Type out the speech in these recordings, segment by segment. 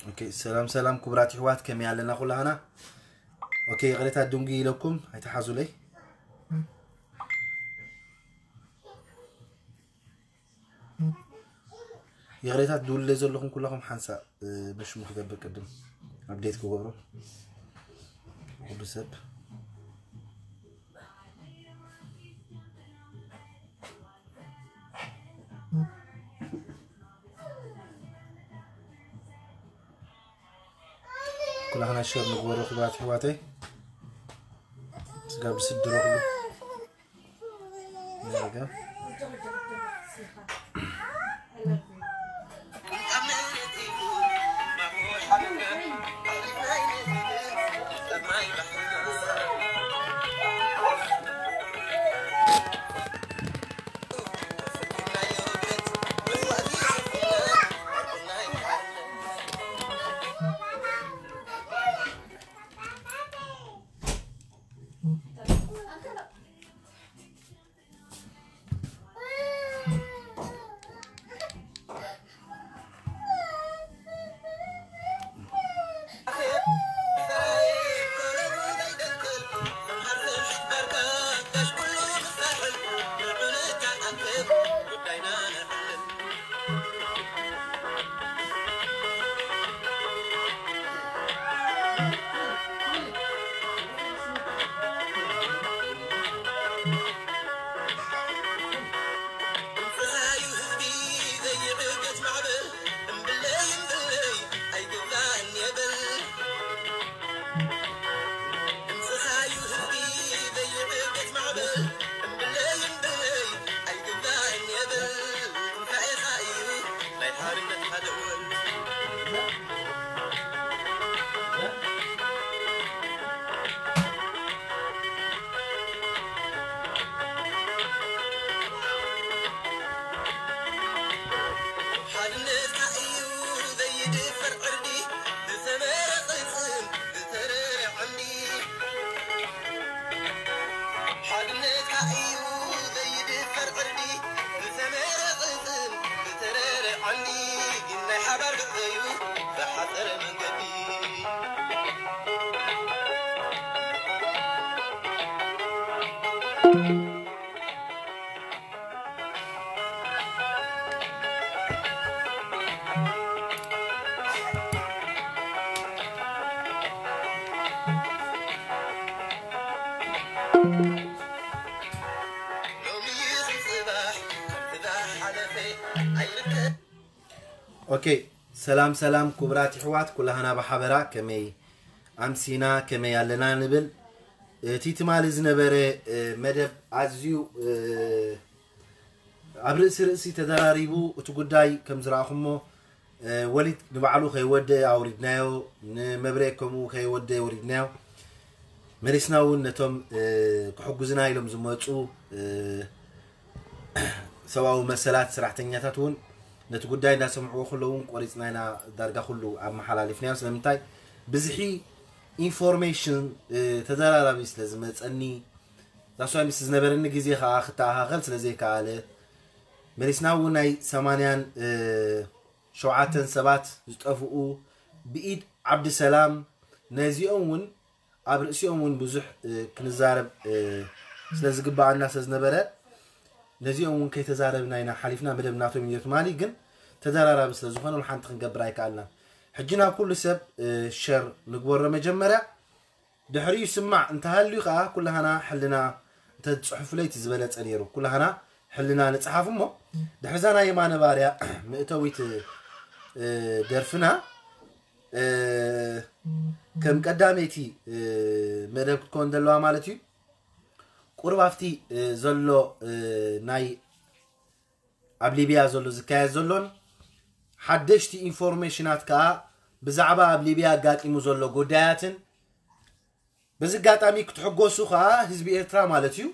ኦኬ፣ ሰላም ሰላም ክቡራት ይሕዋት፣ ከመይ ኣለና ኩላህና? ኦኬ፣ ይቕሬታ ድንጉ ኢለኩም ኣይተሓዙለይ። ይቕሬታ ትድውሉለይ ዘለኹም ኩላኹም ሓንሳእ፣ እ፣ በሽሙ ክገብር ቅድም ኣፕዴት ክገብሮ ኩሉ ሰብ። ኩላህና ሸር ንግበሮ ክቡራት ኣሕዋተይ። ስጋ ብስድሮ ኩሉ ነርጋ። ኦኬ፣ ሰላም ሰላም ክቡራት ይሕዋት ኩላህና ብሓበራ ከመይ ኣምሲና፣ ከመይ ኣለና ንብል። እቲ ትማሊ ዝነበረ፣ እ፣ መደብ ኣዝዩ፣ እ፣ ኣብ ርእሲ ርእሲ ተደራሪቡ። እቲ ጉዳይ ከም ዝረኣኹሞ፣ እ፣ ወሊድ ንባዕሉ ከይወደ ኣውሪድናዮ፣ ንመብሬ ከምኡ ከይወደ ኣውሪድናዮ። መሊስና እውን ነቶም፣ እ፣ ክሕጉዝና ኢሎም ዝመፁ፣ እ፣ ሰብኣዊ መሰላት ሰራሕተኛታት እውን ነቲ ጉዳይ እንዳሰምዕዎ ከለዉ እውን ቆሪፅና ኢና ዳርጋ ኩሉ ኣመሓላሊፍናዮ። ስለምንታይ? ብዝሒ ኢንፎርሜሽን፣ እ፣ ተደራራቢ ስለ ዝመፀኒ፣ ዛስዋይ ምስ ዝነበረኒ ግዜ ከዓ ክተኣኻኸል ስለ ዘይከኣለ፣ መሊስና እውን ናይ ሰማንያን፣ እ፣ ሸውዓተን ሰባት ዝጠፍኡ ብኢድ ዓብዲ ሰላም፣ ነዚኦም እውን ኣብ ርእሲኦም እውን ብዙሕ፣ እ፣ ክንዛረብ፣ እ፣ ስለ ዝግባኣና ስለ ዝነበረ፣ ነዚኦም እውን ከይተዛረብና ኢና ሓሊፍና። መደብ ናቶም እዩ ትማሊ፣ ግን ተደራራቢ ስለ ዝኾነ፣ ሓንቲ ክንገብር ኣይከኣልናን። ሕጂ ናብ ኩሉ ሰብ፣ እ፣ ሸር ንግበሮ መጀመርያ። ድሕሪኡ ስማዕ እንተሃልዩ ከኣ፣ ኩላህና ሕልና እንተዝጽሕፉለይ እቲ ዝበለጸ ነይሩ። ኩላህና ሕልና ንጽሓፍ እሞ፣ ድሕሪ እዛ ናይ የማነ ባርያ መእተዊት፣ እ፣ ደርፍና፣ እ፣ ከም ቀዳመይቲ፣ እ፣ መደብ ክትከውን ዘለዋ ማለት እዩ። ቁሩብ ኣብቲ፣ እ፣ ዘሎ፣ እ፣ ናይ ኣብ ሊብያ ዘሎ ዝካየድ ዘሎን ሓደሽቲ ኢንፎርሜሽናት ከኣ ብዛዕባ ኣብ ሊብያ ኣጋጢሙ ዘሎ ጉዳያትን፣ በዚ ኣጋጣሚ ክትሕጎሱ ከዓ ህዝቢ ኤርትራ ማለት እዩ።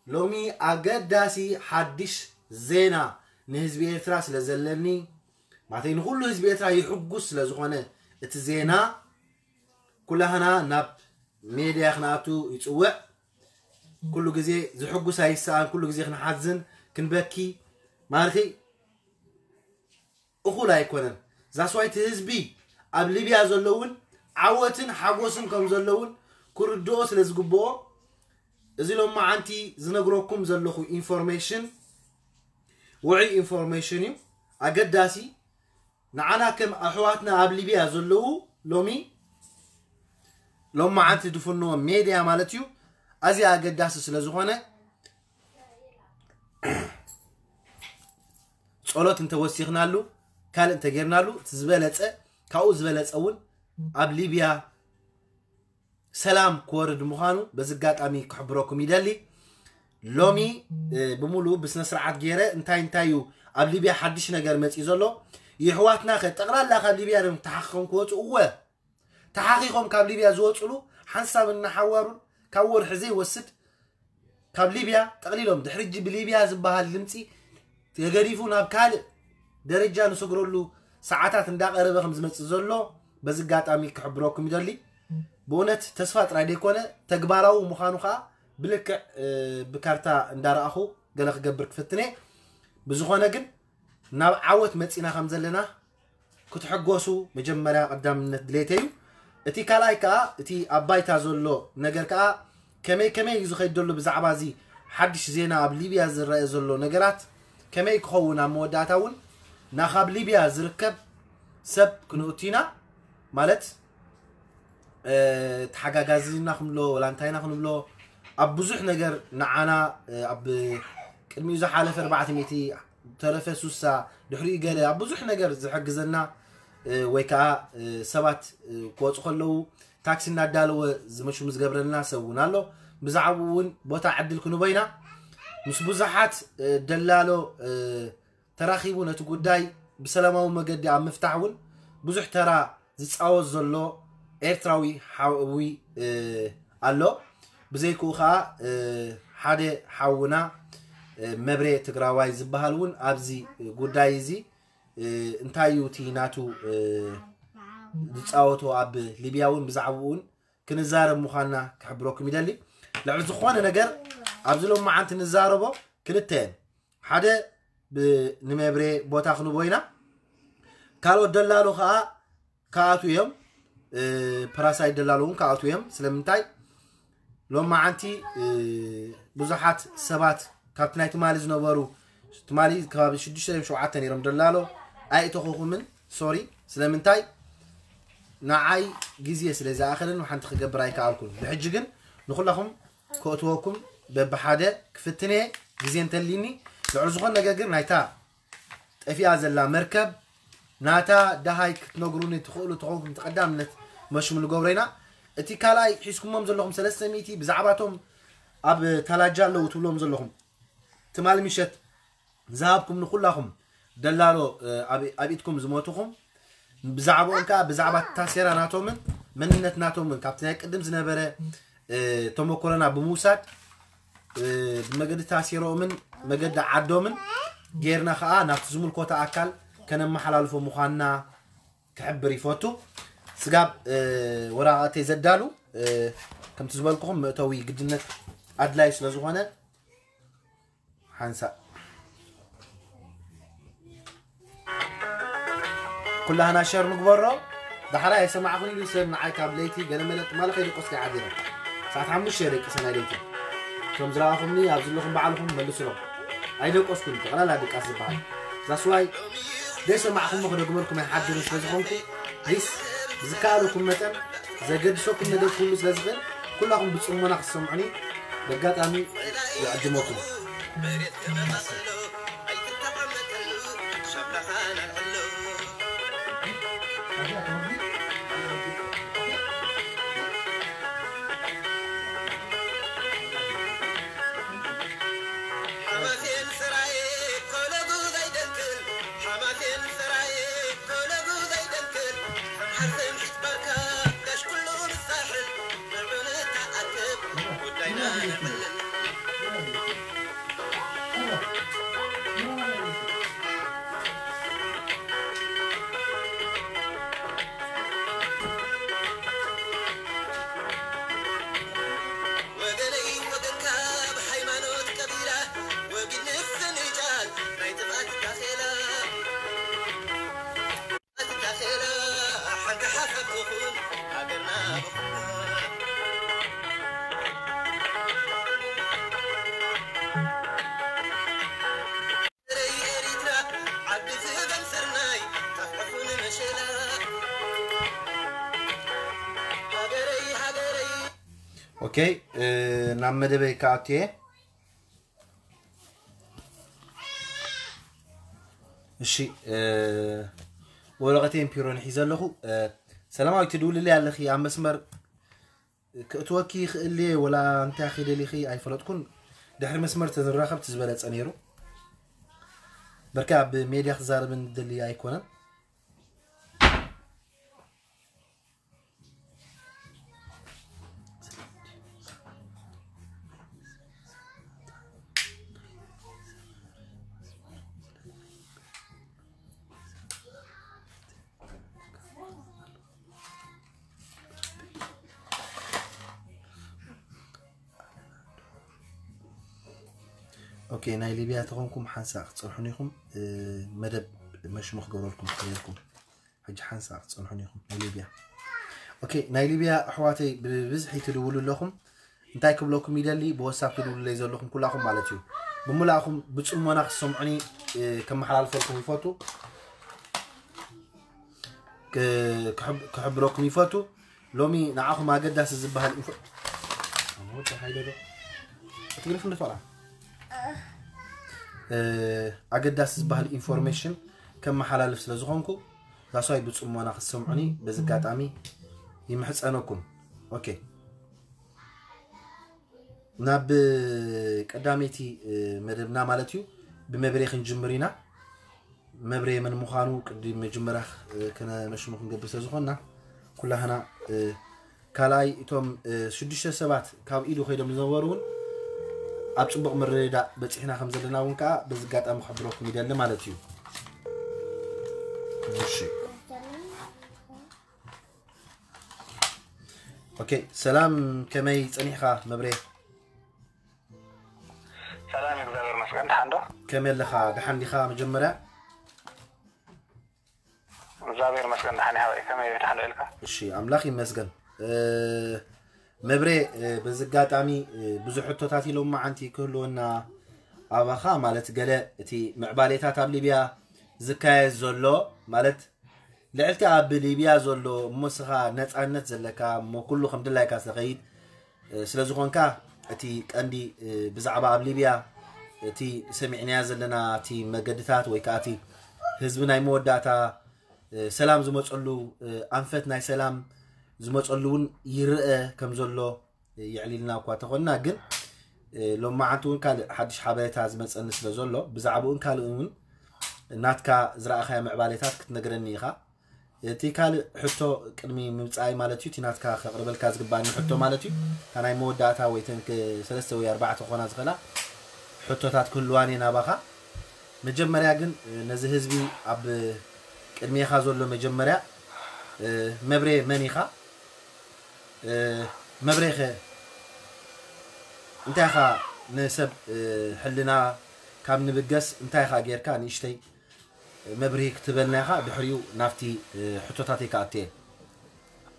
ሎሚ ኣገዳሲ ሓድሽ ዜና ንህዝቢ ኤርትራ ስለ ዘለኒ፣ ማለተይ ንኹሉ ህዝቢ ኤርትራ ይሕጉስ ስለ ዝኾነ እቲ ዜና፣ ኩላህና ናብ ሜድያ ክንኣቱ ይጽውዕ። ኩሉ ግዜ ዝሕጉስ ኣይሰኣን፣ ኩሉ ግዜ ክንሓዝን ክንበኪ ማለት እኹል ኣይኮነን። ዛስዋይ እቲ ህዝቢ ኣብ ሊብያ ዘለውን ዓወትን ሓጎስን ከም ዘለውን ክርድኦ ስለ ዝግብኦ፣ እዚ ሎማዓንቲ ዝነግረኩም ዘለኹ ኢንፎርሜሽን፣ ውዑይ ኢንፎርሜሽን እዩ። ኣገዳሲ፣ ንዓና ከም ኣሕዋትና ኣብ ሊብያ ዘለዉ ሎሚ ሎማዓንቲ ዝፍንዎ ሜድያ ማለት እዩ። ኣዝያ ኣገዳሲ ስለ ዝኾነ፣ ጸሎት እንተወሲኽናሉ፣ ካልእ እንተጌርናሉ፣ እቲ ዝበለጸ፣ ካብኡ ዝበለጸ እውን ኣብ ሊብያ ሰላም ክወርድ ምዃኑ በዚ ኣጋጣሚ ክሕብረኩም ይደሊ። ሎሚ፣ እ፣ ብምሉኡ ብስነ ስርዓት ገይረ እንታይ እንታይ እዩ ኣብ ሊብያ ሓድሽ ነገር መጺኡ ዘሎ፣ የሕዋትና ከ ጠቕላላ ካብ ሊብያ ዶ ተሓኺኾም ክወጹ? እወ፣ ተሓኺኾም ካብ ሊብያ ዝወጹሉ ሓንሳብ እናሓዋሩን ካብ ወርሒ ዘይወስድ ካብ ሊብያ ጠቕሊሎም ድሕሪ ሕጂ ብሊብያ ዝበሃል ድምጺ ተገዲፉ ናብ ካልእ ደረጃ ንሰግረሉ ሰዓታት እንዳቐረበ ከም ዝመጽእ ዘሎ በዚ ኣጋጣሚ ክሕብረኩም ይደሊ። ብእውነት ተስፋ ጥራይ ዘይኮነ ተግባራዊ ምዃኑ ከዓ ብልክዕ፣ እ፣ ብካርታ እንዳረኣኹ ገለ ክገብር ክፍትን እየ። ብዝኾነ ግን ናብ ዓወት መጺና ከም ዘለና ክትሕጎሱ መጀመርያ ቀዳምነት ድሌተይ እዩ። እቲ ካልኣይ ከኣ፣ እቲ ኣብ ባይታ ዘሎ ነገር ከኣ ከመይ ከመይ እዩ ዝኸይድ ዘሎ ብዛዕባ እዚ ሓድሽ ዜና ኣብ ሊብያ ዝረአ ዘሎ ነገራት ከመይ ክኸውን፣ ኣብ መወዳእታ እውን ናኻብ ሊብያ ዝርከብ ሰብ ክንእቱ ኢና። ማለት፣ እ፣ ተሓጋጋዚና ክንብሎ ወላ እንታይና ክንብሎ፣ ኣብ ብዙሕ ነገር ንዓና፣ እ፣ ኣብ ቅድሚኡ ዝሓለፈ ኣርባዕተ ሚእቲ፣ ተረፈ ሱሳ፣ ድሕሪኡ ገለ ኣብ ብዙሕ ነገር ዝሕግዘና፣ እ፣ ወይ ከዓ፣ እ፣ ሰባት፣ እ፣ ክወፁ ከለዉ ታክሲ እናዳለወ ዝመሹም ዝገብረልና ሰብ እውን ኣሎ። ብዛዕባኡ እውን ቦታ ዕድል ክንቦ ኢና። ምስ ብዙሓት፣ እ፣ ደላሎ፣ እ፣ ተራኺቡ ነቲ ጉዳይ ብሰላማዊ መገዲ ኣብ ምፍታሕ እውን ብዙሕ ተራ ዝጻወት ዘሎ ኤርትራዊ ሓዊ፣ እ፣ ኣሎ። ብዘይክኡ ኸኣ፣ እ፣ ሓደ ሓውና፣ እ፣ መብሬ ትግራዋይ ዝበሃል እውን ኣብዚ ጉዳይ እዚ፣ እ፣ እንታይ እዩ እቲ ናቱ፣ እ፣ ዝጻወቶ ኣብ ሊብያ እውን ብዛዕባኡ እውን ክንዛረብ ምዃንና ክሕብረኩም ይደሊ። ልዕሊ ዝኾነ ነገር ኣብዚ ሎማዓንቲ ንዛረቦ ክልተ እየን። ሓደ ብ-፣ ንመብሬ ቦታ ክንቦ ኢና። ካልኦት ደላሎ ኸኣ ክኣትዉ እዮም። እ፣ ፓራሳይት ደላሎ እውን ክኣትዉ እዮም። ስለምንታይ? ሎማዓንቲ፣ እ፣ ብዙሓት ሰባት ካብቲ ናይ ትማሊ ዝነበሩ፣ ትማሊ ከባቢ ሽዱሽተ እዮም ሸውዓተ ነይሮም ደላሎ ኣይእተኹኹምን። ሶሪ። ስለምንታይ? ንዓይ ግዜ ስለ ዝኣኸለኒ ሓንቲ ክገብር ኣይከኣልኩን። ብሕጂ ግን ንኹላኹም ከእትወኩም በብሓደ ክፍትን እየ፣ ግዜ እንተልይኒ። ልዕሊ ዝኾነ ነገር ግን ናይታ ጠፊኣ ዘላ መርከብ ናታ ደሃይ ክትነግሩኒ ትኽእሉ ተኾንኩም፣ እቲ ቀዳምነት መሽሙ ንገብሮ ኢና። እቲ ካልኣይ ሒዝኩሞም ዘለኹም ሰለስተ ሚእቲ ብዛዕባቶም ኣብ ታላጃ ኣለዉ ትብሎም ዘለኹም ትማሊ ምሸት ዝሃብኩም ንኹላኹም ደላሎ፣ እ፣ ኣብ፣ ኣብ ኢድኩም ዝሞትኹም፣ ብዛዕባኦም ከኣ ብዛዕባ ታሴራ ናቶምን መንነት ናቶምን ካብቲ ናይ ቅድም ዝነበረ፣ እ፣ ተመክሮና ብምውሳድ፣ እ፣ ብመገዲ ታሴሮምን መገዲ ዓዶምን ጌርና ከኣ ናብቲ ዝምልኮቶ ኣካል ከነመሓላልፎ ምዃንና ክሕብር ይፈቱ። ስጋብ፣ እ፣ ወረቓቕተይ ዘዳሉ፣ እ፣ ከምቲ ዝበልኩኹም መእተዊ ግድነት ኣድላይ ስለ ዝኾነ ሓንሳእ ኩላህና ሸር ንግበሮ። ዳሕራይ ኣይሰማዕኹን ኢሉ ሰብ ንዓይ ካብ ለይቲ ገለመለ ትማሊ ከይደቆስኩ እየ ሓዲረ። ሰዓት ሓሙሽተ ደቂሰ ናይ ለይቲ። እቶም ዝረኣኹምኒ ኣብ ዘለኹም ባዕልኹም መልሱሎም። ኣይደቆስኩን፣ ጠቕላላ ድቃስ ዝበሃል። ዛስዋይ ዘይሰማዕኹሞ ክደግመልኩም ኣይሓድርን ስለ ዝኾንኩ፣ ፕሊስ ብዝከኣለኩም መጠን ዘገድሰኩም ነገር ኩሉ ስለ ዝኽእል፣ ኩላኹም ብጽሞና ክትሰምዑኒ በጋጣሚ ይዕድመኩም። ሰምሒት ባርካ ጋሽ ኩሉ ንሳሕል ንዑ ንተኣከብ ጉዳይና ነዕልል። ወገነይ ወገንካ ብሃይማኖት ቀቢላ ወጊድ ምፍንጃል ናይ ጥፍኣት ታኼላ። ኦኬ፣ ናብ መደበይ ክኣቱ እየ። እሺ፣ ወረቐተይን ፒሮን ሒዘ ኣለኹ። ሰላማዊት፣ ትድውልለይ ኣለኺ፣ ኣብ መስመር ክእትወኪ ይኽእል እየ ወላ እንታይ ኺደሊኺ ኣይፈለጥኩን። ድሕሪ መስመር ተዝራኸብ ትዝበለጸ ነይሩ። በርካ ኣብ ሜድያ ክዛረብ እንደሊ ኣይኮነን። ኦኬ፣ ናይ ሊብያ ተኾንኩም ሓንሳእ ክትጸንሑን ኢኹም። መደብ መሽሙ ክገብረልኩም ክኽእለልኩም። ሕጂ ሓንሳእ ክትጸንሑን ኢኹም ናይ ሊብያ። ኦኬ፣ ናይ ሊብያ ኣሕዋተይ ብብዝሒ ትድውሉ ኣለኹም። እንታይ ክብለኩም ይደሊ፣ ብወሳብ ትድውሉለይ ዘለኹም ኩላኹም ማለት እዩ። ብምልኣኹም ብጽሞና ክትሰምዑኒ ከመሓላልፈልኩም ይፈቱ። ክሕብረኩም ይፈቱ። ሎሚ ንዓኹም ኣገዳሲ ዝበሃል ኢንፎ-፣ ወዲ ሃይለ ዶ? ትግርፍ እንደ ተራ። ኣገዳሲ ዝበሃል ኢንፎርሜሽን ከመሓላልፍ ስለ ዝኾንኩ፣ ዛስዋይ ብጽሞና ክትሰምዑኒ በዚ ኣጋጣሚ ይምሕጸነኩም። ኦኬ። ናብ ቀዳመይቲ መደብና ማለት እዩ፣ ብመብሬ ክንጅምር ኢና። መብሬ መን ምዃኑ ቅድም መጀመርያ ከነመሽሙ ክንገብር ስለ ዝኾንና፣ ኩላህና፣ ካልኣይ እቶም ሽዱሽተ ሰባት ካብ ኢዱ ከይዶም ዝነበሩ እውን ኣብ ጽቡቕ ምርድዳእ በጺሕና ከም ዘለና እውን ከኣ በዚ ኣጋጣሚ ክሕብረኩም ይደሊ ማለት እዩ። እሺ። ኦኬ፣ ሰላም፣ ከመይ ጸኒሕካ መብሬ? ሰላም፣ እግዚኣብሔር ይመስገን። ደሓን ዶ? ከመይ ኣለኻ? ደሓን ዲኻ? መጀመርያ እግዚኣብሔር ይመስገን፣ ደሓን እየ። ከመይ፣ ደሓን ዶ ኢልካ? እሺ፣ ኣምላኽ ይመስገን። መብሬ፣ በዚ ኣጋጣሚ ብዙሕ ሕቶታት ኢሎም መዓንቲ ክህልወና ኣባኻ፣ ማለት፣ ገለ እቲ ምዕባሌታት ኣብ ሊብያ ዝካየድ ዘሎ፣ ማለት፣ ልዕልቲ ኣብ ሊብያ ዘሎ እሞ ንስኻ ነጻነት ዘለካ እሞ ኩሉ ከም ድላይካ ዝኸይድ ስለ ዝኾንካ፣ እቲ ቀንዲ ብዛዕባ ኣብ ሊብያ እቲ ሰሚዕናያ ዘለና እቲ መገድታት ወይ ከዓ እቲ ህዝቢ ናይ መወዳእታ ሰላም ዝመፀሉ ኣንፈት ናይ ሰላም ዝመፀሉ እውን ይረአ ከም ዘሎ የዕሊልና እኳ ተኾንና፣ ግን ሎማዓንቲ እውን ካልእ ሓድሽ ሓበሬታ ዝመፀኒ ስለ ዘሎ ብዛዕባኡን ካልእን እውን ናትካ ዝረኣኻዮ ምዕባሌታት ክትነግረኒ ኢኻ። እቲ ካልእ ሕቶ ቅድሚ ምምፃኣይ ማለት እዩ፣ እቲ ናትካ ከቕርበልካ ዝግባኣኒ ሕቶ ማለት እዩ፣ እታ ናይ መወዳእታ ወይ ተን ሰለስተ ወይ ኣርባዕተ ክኾና ዝኽእላ ሕቶታት ክህልዋን እየ ናባኻ። መጀመርያ ግን ነዚ ህዝቢ ኣብ ቅድሜኻ ዘሎ መጀመርያ መብሬ መን ኢኻ? መብሬኸ እንታይ ኢኻ ንሰብ ሕልና ካብ ንብገስ እንታይ ኢኻ ጌርካ ንእሽተይ መብርሂ ክትበልና ኢኻ። ድሕሪኡ ናብቲ ሕቶታተይ ክኣቱ እየ፣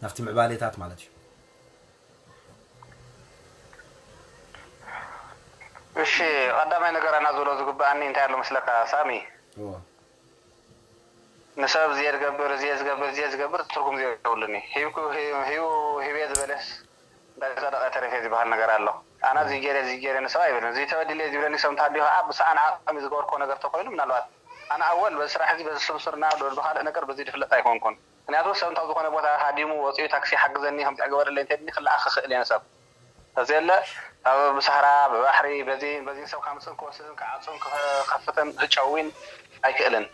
ናብቲ ምዕባሌታት ማለት እዩ። እሺ፣ ቀዳማይ ነገር ኣና ዝብሎ ዝግብኣኒ እንታይ ኣሎ መስለካ ሳሚ? እዎ። ንሰብ ዝየ ዝገብር ዝየ ዝገብር ዝየ ዝገብር ትርጉም ዘይብሉኒ ሂብኩ ሂቡ ሂበ ዝበለስ እንዳይ ጸደቀ ተረፈ ዝበሃል ነገር ኣሎ። ኣና ዝይ ገይረ ዝይ ገይረ ንሰብ ኣይብልን። ዝይ ተበዲለ ዝብለኒ ሰብ እንተሃልዩ ከዓ ብሰኣን ዓቕሚ ዝገበርክዎ ነገር ተኮይኑ ምናልባት ኣነ ኣወል በዚ ስራሕ እዚ በዚ ስምስርና ዶ ብካልእ ነገር በዚ ድፍለጥ ኣይኮንኩን። ምክንያቱ ሰብ እንታብ ዝኾነ ቦታ ሃዲሙ ወፂኡ ታክሲ ሓግዘኒ ከምዚ ግበረለይ እንተድኒ ክለኣኽ ክኽእል እየ ንሰብ። እዚ የለ ኣብ ብሳህራ ብባሕሪ በዚ በዚ ሰብ ካምፅን ክወስድን ክዓፁን ክኸፍትን ክጨዊን ኣይክእልን።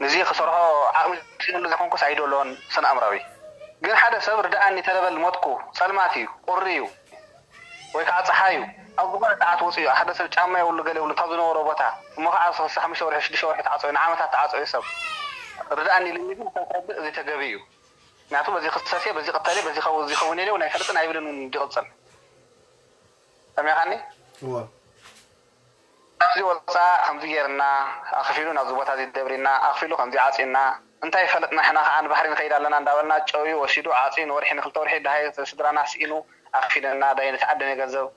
ንዚ ክሰርሖ ዓቕሚ ስኢንሉ ዘይኮንኩስ ኣይደሎን፣ ስነ ኣእምራዊ። ግን ሓደ ሰብ ርድኣኒ ተለበል ሞትኩ፣ ጸልማት እዩ፣ ቁሪ እዩ፣ ወይ ከዓ ጸሓይ እዩ። ኣብ ዝኾነ ሰዓት ወፂኡ ሓደ ሰብ ጫማ የብሉ ገለ የብሉ ካብ ዝነበሮ ቦታ እሞ ከዓ ሰለስተ ሓሙሽተ ወርሒ ሽዱሽተ ወርሒ ተዓፀዩ ንዓመታት ተዓፀዩ ሰብ ርድኣኒ ኢሉኒ ግን ከረድእ እዚ ተገቢ እዩ። ምክንያቱ በዚ ክሰስ እየ በዚ ቅተል እየ በዚ ከው- እዚ ከውን የለ እውን ኣይፈልጥን ኣይብልን እውን እንዲቕፅል ሰሚዕኻኒ? እወ ኣብዚ ወፃ ከምዚ ጌርና ኣኽፊሉ ናብዚ ቦታ እዚ ደብሪና ኣኽፊሉ ከምዚ ዓፂና እንታይ ይፈልጥና ሕና ከዓ ንባሕሪ ንኸይድ ኣለና እንዳበልና ጨውዩ ወሲዱ ዓፅዩ ንወርሒ ንክልተ ወርሒ ድሃይ ስድራና ስኢኑ ኣኽፊለና ዳይ ንተዓደነ ገንዘብ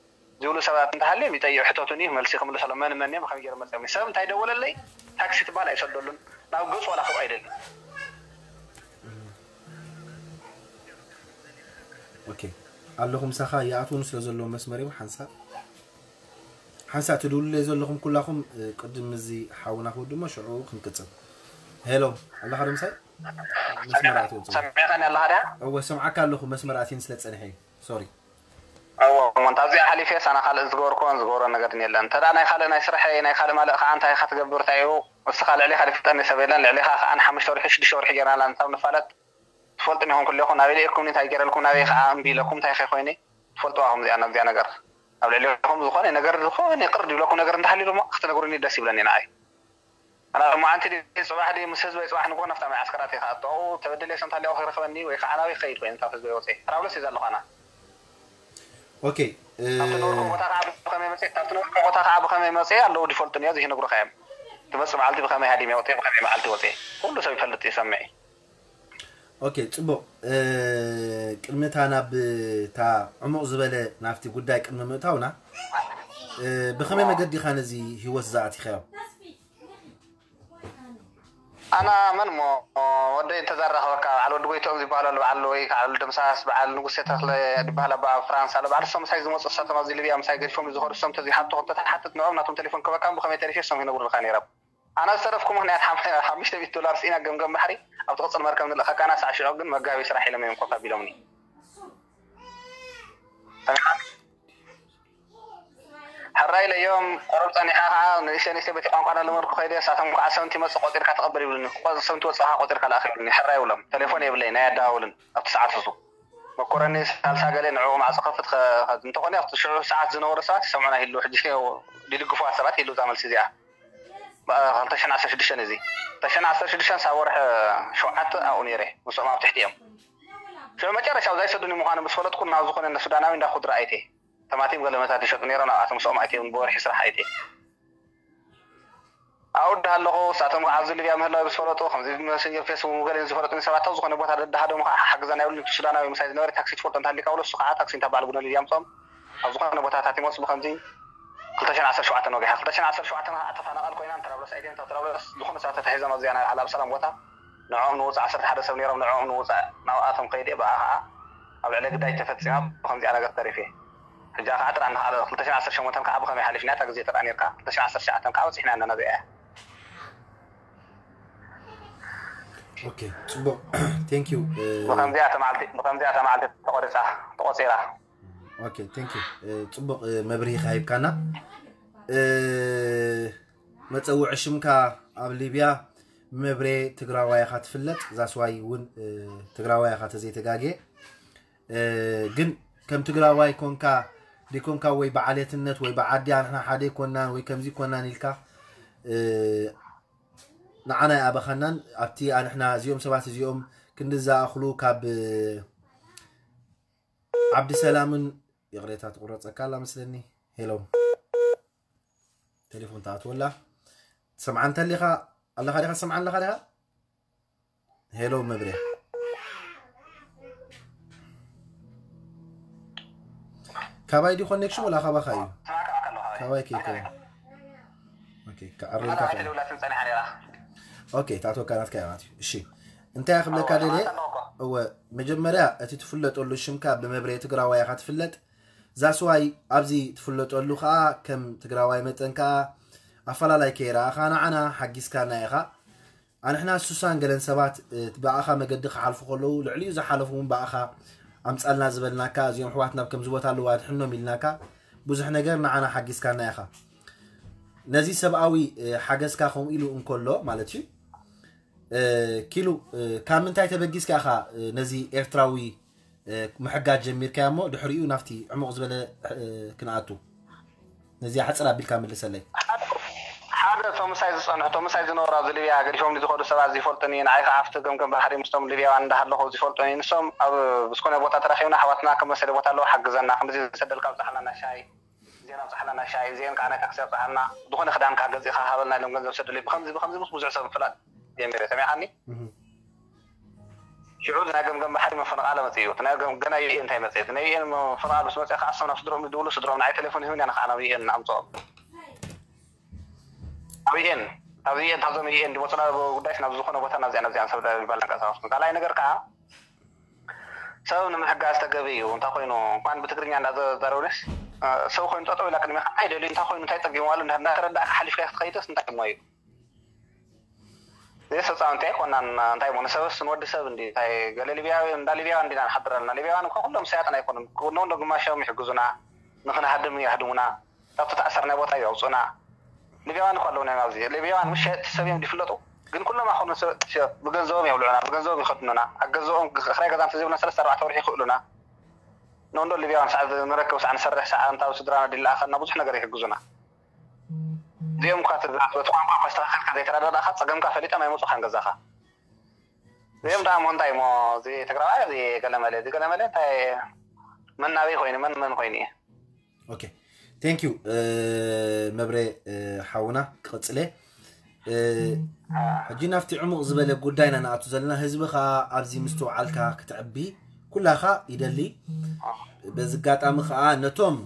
ዝብሉ ሰባት እንተሃልዮም ይጠይቕ ሕተቱኒ መልሲ ክምልሰሎም መን መን እዮም ከመይ ገይሮም መፅኦም ሰብ እንታይ ደወለለይ ታክሲ ትበሃል ኣይሰደሉን ናብ ገፁ ዋላ ክብኡ ኣይደልን ኦኬ ኣለኹ ምሳኻ ይኣትውኒ ስለ ዘለዉ መስመር እዮም ሓንሳእ ሓንሳእ ትድውሉለይ ዘለኹም ኩላኹም ቅድም እዚ ሓውና ክወድሞ ሽዑ ክንቅፅል ሄሎ ኣለኻ ዶ ምሳይ መስመር ኣትወፅእ ሰሚዕኻኒ ኣለኻ ድያ እወ ሰምዓካ ኣለኹ መስመር ኣትየን ስለ ፀንሐ እዩ ሶሪ እወ እሞ እንታ ኣብዚኣ ሓሊፈ ሳና ካልእ ዝገበርኩዎን ዝገብሮ ነገር የለን እንተ ናይ ካልእ ናይ ስርሐይ ናይ ካልእ ማለእ ከዓ እንታይ ኢኻ ትገብር እንታይ እዩ እስኻ ልዕሌኻ ዝፍጠኒ ሰብ የለን ልዕሌኻ ከዓ ንሓሙሽተ ወርሒ ሽዱሽተ ወርሒ ጌርናላ እንታብ ንፋለጥ ትፈልጡኒ ኢኹም ኩሌኹም ናበይ ልኢኹምኒ እንታይ ገይረልኩም ናበይ ከዓ እምቢ ኢለኩም እንታይ ከ ኮይነ ትፈልጥዋ ኢኹም እዚኣ ነዚኣ ነገር ኣብ ልዕሌኹም ዝኾነ ነገር ዝኾነ ቅር ዝብለኩም ነገር እንተሃልዩ ድማ ክትነግሩኒ ደስ ይብለኒ ንዓይ ኣና ሎማዓንቲ ድየ ፅባሕ ድየ ምስ ህዝበይ ፅባሕ ንግሆ ናብታ መዓስከራት እየ ክኣቱ ኣብኡ ተበድለ ሰምታ ሊያው ክረኽበኒ ወይ ከዓ ናበይ ክኸይድ ኮይነ ካብ ህዝበይ ወፅየ ተራብለስ እየ ዘለኹ ኣና ኦኬ እ፣ ኣብቲ ነበርኩ ቦታ ከዓ ብኸመይ መፅእ ኣብቲ ነበርኩ ቦታ ከዓ ብኸመይ መፅእ ኣለዉ ዝፈልጡኒ እዮም ዝነግሩኻ እዮም ትመፅእ መዓልቲ ብኸመይ ሃዲመ ወፅየ ብኸመይ መዓልቲ ወፅየ ኩሉ ሰብ ይፈልጥ ይሰምዕ እዩ ኦኬ ፅቡቅ እ፣ ቅድሚ እታ ናብ እታ ዕሙቕ ዝበለ ናብቲ ጉዳይ ቅድሚ ምእታውና እ፣ ብኸመይ መገዲ ኢኻ ነዚ ህይወት ዝኣቲኻዮ ኣና መን ሞ ወደይ እንተዛራኸበካ በዓል ወዲ ጎይትኦም ዝበሃሉ ኣሎ በዓል ወይ ከዓ ደምሳስ በዓል ንጉሴ ተክለ ዝበሃል ኣባ ኣብ ፍራንስ ኣሎ በዓል እሶም ምሳይ ዝመፁ እሳቶም ኣብዚ ሊብያ ምሳይ ገዲፎም ዝኸዱ እሶም ተዚሓቶ ክልተ ተሓትት ንዕኦም ናቶም ቴሌፎን ክበካም ብኸመይ ተሪፌ እሶም ይነግሩልካ ነይሮም ኣና ዝተረፍኩ ምኽንያት ሓም- ሓሙሽተ ሚእቲ ዶላር ስኢና ገምገም ባሕሪ ኣብ ትቕፅል መርከብ ንልእኸካና ሳዕ ሽዑ ግን መጋቢ ስራሕ ኢሎም እዮም ኮፍ ኣቢሎምኒ ሕራይ ኢለዮም ቁሩብ ፀኒሓ ከዓ ንእሽተ ንእሽተ በቲ ቋንቋ እናለመድኩ ከይደ ንሳቶም ከዓ ሰብንቲ መፅእ ቆፂርካ ተቐበል ይብሉኒ ሰብንቲ ወፅእኻ ቆፂርካ ልኣኽ ይብሉኒ ሕራይ ይብሎም ቴሌፎን የብለይ ናይ ኣደዋውልን ኣብቲ ሰዓት እሱ መኮረኒ ሳልሳ ገለ ንዕኡ ማዕፆ ከፍት እንተኾነ ኣብቲ ሽዑ ሰዓት ዝነበሩ ሰባት ይሰምዑና ይህልው ሕጂ ድድግፍዋ ሰባት ይህልው እዛ መልሲ እዚኣ ክልተ ሽሕን ዓሰርተ ሽዱሽተን እዚ ክልተ ሽሕን ዓሰርተ ሽዱሽተን ሳብ ወርሒ ሸውዓተ ኣብኡ ነይረ ምስኦም ኣብ ትሕቲ እዮም ሽዑ መጨረሻ ኣብዛ ይሰዱኒ ምዃኑ ምስ ፈለጥኩ ናብ ዝኾነ ሱዳናዊ እንዳ ኩድራ ኣይተ ተማቲም ገለ መታት ይሸጡ ነይሮም ናብኣቶም ምስኦም ኣይተ ብወርሒ ስራሕ ኣይተ ኣብኡ እንዳሃለኹ ንሳቶም ከዓ ኣብዚ ሊብያ ምህላው ዝፈለጡ ከምዚ ብመሰንጀር ፌስቡክ ገለ ዝፈለጡኒ ሰባት ኣብ ዝኾነ ቦታ ደድሃዶም ከዓ ሓግዘና ይብሉኒ እቲ ሱዳናዊ ምሳይ ዝነበረ ታክሲ ትፈልጦ እንተሃሊካ ብሎ እሱ ከዓ ታክሲ እንታ በዓል ጉኖ ሊብያ ኣምፅኦም ኣብ ዝኾነ ቦታታት ይመፁ ብከምዚ ክልተ ሽሕን ዓሰርተ ሸውዓተን ወጊሓ ክልተ ሽሕን ዓሰርተ ሸውዓተን ከዓ ተፋናቓል ኮይና ንተራብለስ ኣይደን ካብ ተራብለስ ዝኾነ ሰባት ተታሒዞም ኣብዚኣ ናይ ዓል ኣብሰላም ቦታ ንዕኦም ንውፃእ ዓሰርተ ሓደ ሰብ ነይሮም ንዕኦም ንውፃእ ናብኣቶም ከይደ ብኣ ከዓ ኣብ ልዕለ ግዳይ ተፈፂማ ብከምዚኣ ነገር ተሪፈ ሕጂ ከዓ ጥራ እናኸኣለ ክልተ ሽሕን ዓሰርተ ሸሞንተን ከዓ ብኸመይ ሓሊፍና እታ ግዜ ጥራ ነርካ ክልተ ሽሕን ዓሰርተ ትሽዓተን ከዓ በፂሕና ኣለና እዚኣ እያ ኦኬ ፅቡቅ thank you ብከምዚኣ እታ መዓልቲ ብከምዚኣ እታ መዓልቲ ተቆሪፃ ተቆፂራ ኦኬ thank you ፅቡቅ መብርሂ ካሂብካና መፀውዒ ሽምካ ኣብ ሊብያ መብሬ ትግራዋይ ኢኻ ትፍለጥ ዛስዋይ እውን ትግራዋይ ኢኻ ተዘይተጋግየ ግን ከም ትግራዋይ ኮንካ ዲኮንካ ወይ በዓልየትነት ወይ በዓዲ ኣንሕና ሓደ ይኮናን ወይ ከምዚ ይኮናን ኢልካ ንዓና ይኣበኻናን ኣብቲ ኣንሕና እዚኦም ሰባት እዚኦም ክንዲ ዝኣኽሉ ካብ ዓብዲ ሰላምን ይቕሬታ ትቑረፀካ ኣላ መስለኒ ሄሎ ቴሌፎን ተኣትወላ ትሰምዓ እንተሊኻ ኣለኻ ዲኻ ትሰምዓ ኣለኻ ዲኻ ሄሎ መብርያ ካባይ ዲ ኮኔክሽን ወላ ካባኻ እዩ ካባይ ከይከ ክዕርልካ ኦኬ ታቶካ ናትካ ማለት እዩ እሺ እንታይ ክብለካ ደለ እወ መጀመርያ እቲ ትፍለጠሉ ሽምካ ብመብርያ ትግራዋይ ኢኻ ትፍለጥ ዛስዋይ ኣብዚ ትፍለጠሉ ከዓ ከም ትግራዋይ መጠን ከዓ ኣፈላላይ ከይረኣኻ ንዓና ሓጊዝካና ኢኻ ኣንሕና ሱሳን ገለን ሰባት ብኣኻ መገዲ ክሓልፉ ከለዉ ልዕሊኡ ዝሓለፉ እውን ብኣኻ ኣምፃልና ዝበልናካ እዚኦም ኣሕዋትና ኣብ ከምዚ ቦታ ኣለዉ ኣድሕኖም ኢልናካ ብዙሕ ነገር ንዓና ሓጊዝካና ኢኻ ነዚ ሰብኣዊ ሓገዝካ ከምኡ ኢሉ እንከሎ ማለት እዩ ኪሉ፣ ካብ ምንታይ ተበጊስካ ኢኻ ነዚ ኤርትራዊ ምሕጋዝ ጀሚርካዮ እሞ ድሕሪኡ ናብቲ ዕሙቕ ዝበለ ክንኣቱ? ነዚኣ ሕፅር ኣቢልካ መልሰለይ። ሓደ እቶም ምሳይ ዝፀንሑ እቶም ምሳይ ዝነበሩ ኣብዚ ሊብያ ገዲፎም ዝኸዱ ሰባት ዝፈልጡኒ፣ ንዓይ ከዓ ኣብቲ ገምገም ባሕሪ ምስቶም ሊብያውያን እንዳሃለኹ ዝፈልጡኒ። ንሶም ኣብ ዝኾነ ቦታ ተራኺብና ኣሕዋትና ከም መሰለ ቦታ ኣለዉ ሓግዘና፣ ከምዚ ዝሰደልካ ኣብፅሓልና ሻሂ፣ ዜና ኣብፅሓልና ሻሂ፣ ዜን ከዓ ናይ ታክሲ ኣብፅሓልና፣ ዝኾነ ክዳንካ ገዚእኻ ሃበልና ኢሎም ገንዘብ ሰዱለይ። ብከምዚ ብከምዚ ምስ ብዙሕ ሰብ ምፍላጥ ጀሚረ። ሰሚዓኒ? ሽዑ ናይ ገምገም ባሕሪ መፈነቓለ መፅእ እዩ። ናይ ገም- ገና ዩ ኤን እንታይ መፅእ? ናይ ዩ ኤን መፈነቓለ ምስ መፅእ ከዓ እሶም ናብ ስድሮም ይድውሉ፣ ስድሮም ንዓይ ቴሌፎን ይህብን ኢና ከዓ ናብ ዩ ኤን ንኣምፅኦም። ኣብ ዩ ኤን ኣብዚ ዩ ኤን ታብዞም ዩ ኤን ዝመፁና ጉዳይስ ናብ ዝኾነ ቦታ ናብዚኣ ናብዚኣ ሰብ ዳር ይባል ንቀሳቀስኩም። ካልኣይ ነገር ከዓ ሰብ ንምሕጋዝ ተገቢ እዩ። እንታይ ኮይኑ እንኳን ብትግርኛ እንዳዘረውንስ ሰብ ኮይኑ ጠጠው ኢላ ቅድሚኻ ኣይደልዩ እንታይ ኮይኑ እንታይ ፀጊምዋሉ እንዳተረዳእካ ሓሊፍካ ክትኸይድስ እንታይ እሞ እዩ ዘይሰፃውንቲ ኣይኮናን። እንታይ እሞ ንሰብስ ንወዲ ሰብ እንዲ እንታይ ገለ ሊብያዊ እንዳ ሊብያውያን እንዲና ንሓድር ኣለና። ሊብያውያን እኮ ኩሎም ሰያጥን ኣይኮኑን። ኩሎም ዶ ግማሾም ይሕግዙና፣ ንክንሃድም ይሃድሙና፣ ካብቲ ተኣሰርናይ ቦታ የውፁና። ሊብያውያን እኮ ኣለውና እዮም ኣብዚ። ሊብያውያን ምስ ሸየጥቲ ሰብ እዮም ዝፍለጡ፣ ግን ኩሎም ኣኮኑ ብገንዘቦም የብልዑና፣ ብገንዘቦም ይኸድኑና። ኣብ ገዛኦም ክራይ ገዛ እንተዘይብልና ሰለስተ ኣርባዕተ ወርሒ ይኽእሉና። ንእንዶ ሊብያውያን ሰዓ ንረክብ፣ ሰዓ ንሰርሕ፣ ሰዓ እንታዊ ስድራና ድላኣኸና ብዙሕ ነገር ይሕግዙና። እዚኦም እኳ ትዛረብ፣ እቲ ቋንቋ እኳ ኣስተኻኺልካ ዘይተረዳዳእካ፣ ጸገምካ ፈሊጦም ኣይመጹኻን ገዛኻ። እዚኦም ደኣ እሞ እንታይ እሞ፣ እዚ ትግራዋይ፣ እዚ ገለመለ፣ እዚ ገለመለ፣ እንታይ መናበይ ኮይኑ፣ መን መን ኮይኑ እዩ? ኦኬ፣ thank you፣ እ፣ መብሬ፣ እ፣ ሓውና፣ ክቕጽል እየ። እ፣ ሕጂ ናብቲ ዕሙቕ ዝበለ ጉዳይና ንኣቱ ዘለና፣ ህዝቢ ኸኣ ኣብዚ ምስትውዓልካ ክትዕቢ ኩላኻ ይደሊ። በዚ ኣጋጣሚ ኸኣ ነቶም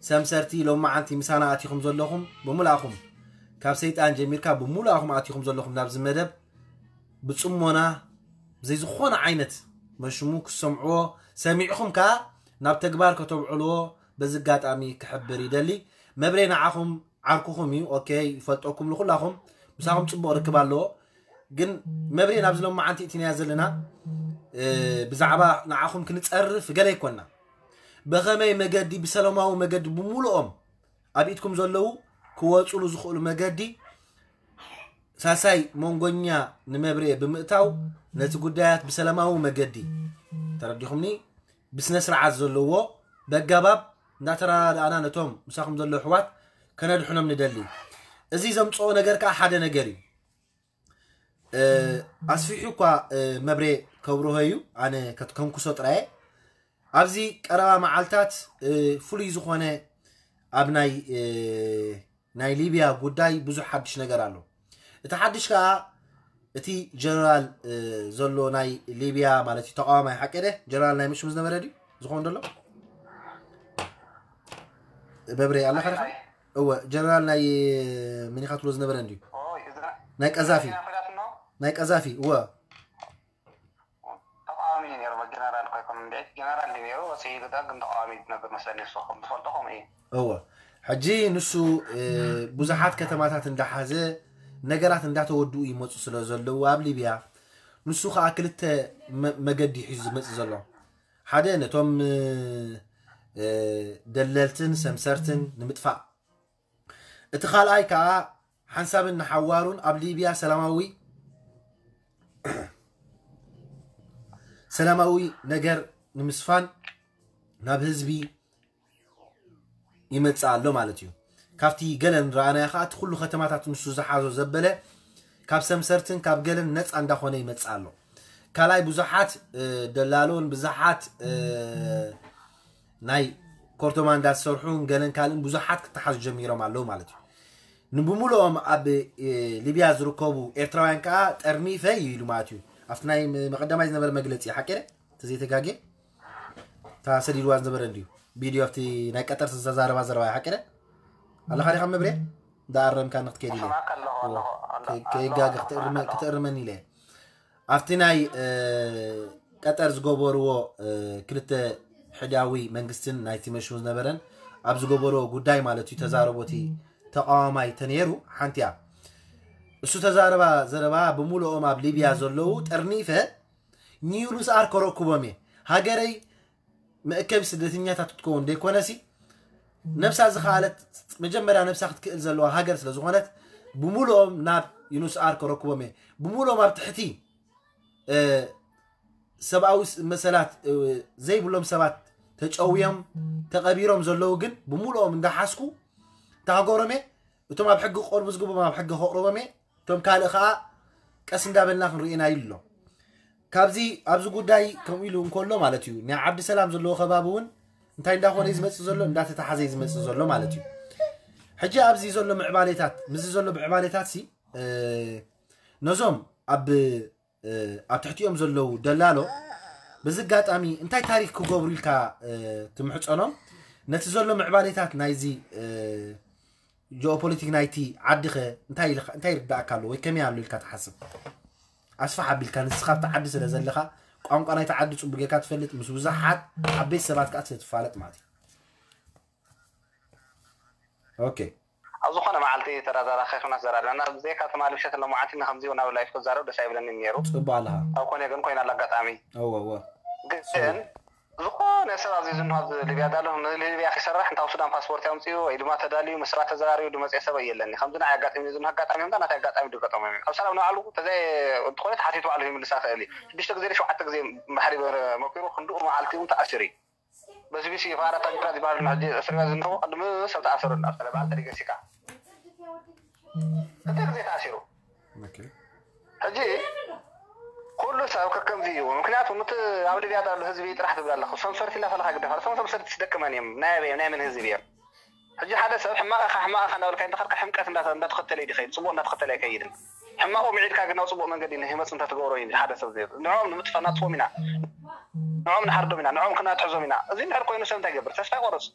ሰምሰርቲ ሎማዓንቲ ምሳና ኣቲኹም ዘለኹም ብምልኣኹም፣ ካብ ሰይጣን ጀሚርካ ብምልኣኹም ኣቲኹም ዘለኹም ናብዚ መደብ፣ ብጽሞና ብዘይ ዝኾነ ዓይነት መሽሙ ክሰምዕዎ፣ ሰሚዕኹም ከኣ ናብ ተግባር ከተውዕልዎ በዚ ኣጋጣሚ ክሕብር ይደሊ። መብሬ ንዓኹም ዓርኩኹም እዩ። ኦኬ፣ ይፈልጠኩም ንኹላኹም፣ ምሳኹም ጽቡቕ ርክብ ኣለዎ። ግን መብሬ ናብዚ ሎማዓንቲ እቲናያ ዘለና፣ እ፣ ብዛዕባ ንዓኹም ክንጸርፍ ገለ ኣይኮና። ብኸመይ መገዲ፣ ብሰላማዊ መገዲ ብምሉኦም ኣብ ኢድኩም ዘለዉ ክወጹሉ ዝኽእሉ መገዲ ሳልሳይ መንጎኛ ንመብርኤ ብምእታው ነቲ ጉዳያት ብሰላማዊ መገዲ ተረዲኹምኒ ብስነ ስርዓት ዘለዎ በጋባብ እንዳተረዳዳእና ነቶም ምሳኹም ዘለዉ ኣሕዋት ከነድሕኖም ንደሊ። እዚ ዘምፅኦ ነገር ከዓ ሓደ ነገር እዩ። እ፣ ኣስፊሑ እኳ፣ እ፣ መብሬ ከብርሆ እዩ፣ ኣነ ከትከንኩሶ ጥራየ። ኣብዚ ቀረባ መዓልታት፣ እ፣ ፍሉይ ዝኾነ ኣብ ናይ፣ እ፣ ናይ ሊብያ ጉዳይ ብዙሕ ሓድሽ ነገር ኣሎ። እቲ ሓድሽ ከዓ እቲ ጀነራል፣ እ፣ ዘሎ ናይ ሊብያ ማለት እዩ ተቃዋማይ ሓቂ ደ ጀነራል ናይ ምሽም ዝነበረ ድዩ ዝኸውን ዘሎ? መብሬ ኣለኻ ዲኻ? እወ፣ ጀነራል ናይ ምኒኻ ትብሎ ዝነበረ እንድዩ። ናይ ቀዛፊ። ናይ ቀዛፊ፣ እወ። ተቃዋሚ እዩ ነይሩ፣ ጀነራል እኮ ኣይኮነን። እንዴት ጀነራል ድዩ ነይሩ? ወፂኡ ኢሉ ግን ተቃዋሚ እዩ ዝነብር መስለኒ፣ ንሱ ከም ዝፈልጦ ከምኡ እዩ። እወ። ሕጂ ንሱ፣ እ፣ ብዙሓት ከተማታት እንዳሓዘ ነገራት እንዳተወድኡ ይመፁ ስለ ዘለዉ ኣብ ሊብያ፣ ንሱ ከዓ ክልተ መ-፣ መገዲ ሒዙ ዝመፅእ ዘሎ። ሓደ ነቶም፣ እ፣ እ፣ ደለልትን ሰምሰርትን ንምጥፋእ፣ እቲ ካልኣይ ከዓ ሓንሳብን ንሓዋሩን ኣብ ሊብያ ሰላማዊ፣ ሰላማዊ ነገር ንምስፋን ናብ ህዝቢ ይመጽእ ኣሎ ማለት እዩ። ካብቲ ገለን ረኣናዮ ከዓ እቲ ኩሉ ከተማታት ንሱ ዝሓዞ ዘበለ ካብ ሰምሰርትን ካብ ገለን ነፃ እንዳኾነ ይመጽእ ኣሎ። ካልኣይ ብዙሓት፣ እ፣ ደላሎን ብዙሓት፣ እ፣ ናይ ኮርቶማ እንዳዝሰርሑን ገለን ካልእን ብዙሓት ክተሓዙ ጀሚሮም ኣለዉ ማለት እዩ። ንብምሉኦም ኣብ፣ እ፣ ሊብያ ዝርከቡ ኤርትራውያን ከዓ ጠርኒፈ እዩ ኢሉ ማለት እዩ። ኣብቲ ናይ መ-፣ መቐዳማይ ዝነበረ መግለጺ ሓቂ ደ? ተዘይተጋጌ? እታ ሰዲድዋ ዝነበረ እንድዩ። ቪድዮ ኣብቲ ናይ ቀጠር ዝተዛረባ ዘረባ እዩ ሓቂ ደ? ኣለኻ ዲኻ መብሬ? እንዳኣረምካ ንክትከይድ ኢለ። እሰማዕካ ኣለኹ፣ ኣለኹ፣ ኣለኹ፣ ከይ-፣ ከይጋገ ኣለኹ፣ ክትእርመ-፣ እሰማዕካ ኣለኹ። ክትእርመኒ ኢለ። ኣብቲ ናይ፣ እ፣ ቀጠር ዝገበርዎ፣ እ፣ ክልተ ሕዳዊ መንግስትን ናይቲ መሽሙ ዝነበረን ኣብ ዝገበርዎ ጉዳይ ማለት እዩ፣ ተዛረቦ እቲ ተቃዋማይ ተነይሩ ሓንቲ እያ። እሱ ተዛረባ ዘረባ ብምሉኦም ኣብ ሊብያ ዘለዉ ጠርኒፈ ኒውሉስ ኣር ከረክቦም እየ። ሃገረይ መእከቢ ስደተኛታት ክትከውን ደይኮነሲ፣ ነብሳ ዝኸኣለት፣ መጀመርያ ነብሳ ክትክእል ዘለዋ ሃገር ስለ ዝኾነት፣ ብምሉኦም ናብ ዩኑስኣር ከረክቦም እየ። ብምሉኦም ኣብ ትሕቲ ሰብኣዊ መሰላት ዘይብሎም ሰባት ተጨውዮም ተቐቢሮም ዘለዉ ግን ብምሉኦም እንዳሓዝኩ እንተሃገሮም እየ። እቶም ኣብ ሕጊ ክቐርቡ ዝግብኦም ኣብ ሕጊ ከቕርቦም እየ። እቶም ካልእ ከዓ ቀስ እንዳበልና ክንርእየና ኢሉ ኣሎ። ካብዚ ኣብዚ ጉዳይ ከምኡ ኢሉ እንከሎ ማለት እዩ ናይ ዓዲ ሰላም ዘለዎ ከባቢ እውን እንታይ እንዳኾነ እዩ ዝመፅእ ዘሎ እንዳተተሓዘ እዩ ዝመፅእ ዘሎ ማለት እዩ። ሕጂ ኣብዚ ዘሎ ምዕባሌታት ምስዚ ዘሎ ምዕባሌታት ሲ ነዞም ኣብ ኣብ ትሕቲኦም ዘለዉ ደላሎ በዚ ኣጋጣሚ እንታይ ታሪክ ክገብሩ ኢልካ ትምሕፀኖም? ነቲ ዘሎ ምዕባሌታት ናይዚ ጂኦፖለቲክ ናይቲ ዓዲ ኸ እንታይ ይርዳእካ ኣሎ ወይ ከመይ ኣሎ ኢልካ ትሓስብ? ኣስፋሕ ኣቢልካ ንስኻ ኣብቲ ዓዲ ስለ ዘለኻ ቋንቋ ናይቲ ዓዲ ፅቡቅ ጌርካ ትፈልጥ ምስ ብዙሓት ዓበይቲ ሰባት ከዓ ስለ ትፋለጥ ማለት እዩ። ኦኬ። ኣብ ዝኾነ መዓልቲ ተራራኺብና ዘራርበና ብዘይካ ትማሊ ምሸት ለሙዓንቲ ንከምዚ ናብ ላይፍ ክዛረብ ደስ ኣይብለኒ ነይሩ። ፅቡቅ ኣለኻ። ኣብ ኮነ ግን ኮይና ኣላ ኣጋጣሚ። እወ እወ። ግን ዝኾነ ሰብ ኣብዚ ዝንሆ ኣብዚ ሊብያ ዳሎ ንሊብያ ክሰርሕ እንታብ ሱዳን ፓስፖርት ኣምፅኡ ወይ ድማ ተዳልዩ ምስ ሰባት ተዘራሪቡ ድመፅኦ ሰብ የለኒ። ከምዚ ንዓይ ኣጋጢሙ ዝንሆ ኣጋጣሚ ከምዛ ናተይ ኣጋጣሚ ድገጠሞ እዩ። ኣብ ሰላም ንባዕሉ ተዘይ እንተኾነ ተሓቲቱ ባዕሉ ይምልሳ ክእል እዩ። ሽዱሽተ ግዜ ሸውዓተ ግዜ ባሕሪ መኪሩ ክንድኡ መዓልቲ እውን ተኣሲሩ እዩ። በስቢሲ ፋራ ታጅራ ዝበሃል ሕጂ እስርያ ዝንሆ ቅድሚ ሰብ ተኣሰሩ ናብ ሰለ በዓል ተደገሲካ ክልተ ግዜ ተኣሲሩ። ሕጂ ኩሉ ሰብ ከከምዚ እዩ። ምክንያቱ ምት ኣብ ሊብያ ዳሉ ህዝቢ ጥራሕ ትብል ኣለኹ። ሰምሰርቲ እናፈለኻ ግደፋ። ሰም ሰምሰርቲ ስደቅመን እዮም። ናይ ኣበይ ናይ መን ህዝቢ እዮም? ሕጂ ሓደ ሰብ ሕማቕ ኢኻ ሕማቕ ኢኻ እንዳበልካ እንተኸድካ ሕምቀት እንዳተ- እንዳተኸተለ እዩ ዝኸይድ። ጽቡቕ እንዳተኸተለ ኣይከይድን። ሕማቑ ምዒድካ ግን ናብ ጽቡቕ መንገዲ ንህመፅ እንተትገብሮ እዩ ሓደ ሰብ ዘይብል። ንዕኦም ንምጥፋእ ናጽዎም ኢና። ንዕኦም ንሓርዶም ኢና። ንዕኦም ክናትሕዞም ኢና። እዚ እንድሕር ኮይኑ ሰብ እንታይ ይገብር? ተስፋ ይቆርጽ።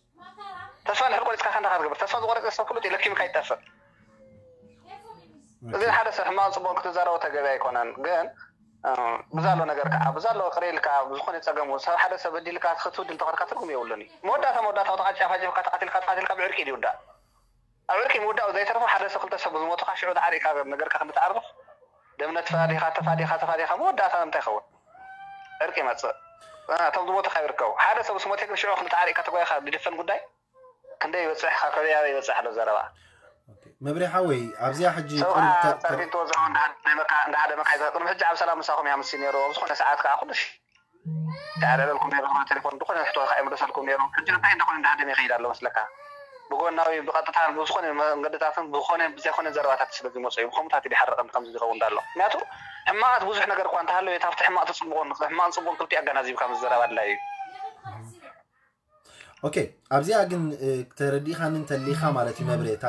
ተስፋ እንድሕር ቆሪጽካ ከ እንታይ ክትገብር? ተስፋ ዝቆረጸ ሰብ ፍሉጥ እዩ። ለኪምካ ይጠፍእ። እዚ ሓደ ሰብ ሕማቕ ጽቡቕ ክትዛረቦ ተገቢ ኣይኮነን። ግን ብዛሎ ነገር ከዓ ብዛሎ ቅሪ ኢልካ ብዝኾነ ፀገሙ ሰብ ሓደ ሰብ በዲልካ ክትውድል ተኸድካ ትርጉም የብሉን እዩ። መወዳእታ መወዳእታ ተቃጫፋጭፍካ ተቃቲልካ ተቃቲልካ ብዕርቂ ይውዳእ። ኣብ ዕርቂ ምውዳእ ዘይተርፎ ሓደ ሰብ ክልተ ሰብ ዝሞቱካ ሽዑ ተዓሪቅካ ነገርካ ክንተዓርፍ ደምነ ተፋዲኻ ተፋዲኻ ተፋዲኻ መወዳእታ እንታይ ይኸውን? ዕርቂ ይመፅእ። እቶም ዝሞቱ ካብ ይርከቡ ሓደ ሰብ ስሞቴ ግን ሽዑ ክልተ ዓሪቅካ ተጓይካ ድድፈን ጉዳይ ክንደይ ይበፅሕ ካብ ከበያ ይበፅሕ ኣሎ ዘረባ። መብሬ ሓወይ ኣብዚኣ ሕጂ ሰብ ከዓ ቁሩብ ተ- ተ- ጸርፊን ተወዛውን እንዳሃደመካ እንዳሃደመካ ይዘ ቅድሚ ሕጂ ኣብ ሰላም ምሳኹም እያ ምስ ነይሩ ኣብ ዝኾነ ሰዓት ከዓ ኩሉ ሽ- ተዓለለልኩም ነይሩ ዝኾነ ቴሌፎን ዝኾነ ሕቶ ከዓ ይምለሰልኩም ነይሩ ሕጂ እንታይ እንደኾነ እንዳሃደመ ይኸይድ ኣሎ መስለካ ብጎናዊ ብቐጥታ ብዝኾነ መንገድታትን ብኾነ ብዘይኮነ ዘረባታት ስለ ዝመፁ እዩ ብኸምታት ይሓርቕን ከምዚ ዝኸውን እንዳሎ ምክንያቱ ሕማቓት ብዙሕ ነገር እኳ እንተሃለወ የት ኣብቲ ሕማቕ ትፅብቑን ሕማቕን ፅቡቕን ክልቲኡ ኣገናዚብካ ምስ ዘረባ ኣድላይ እዩ ኦኬ ኣብዚኣ ግን ተረዲእኻኒ እንተሊኻ ማለት እዩ መብሬ እታ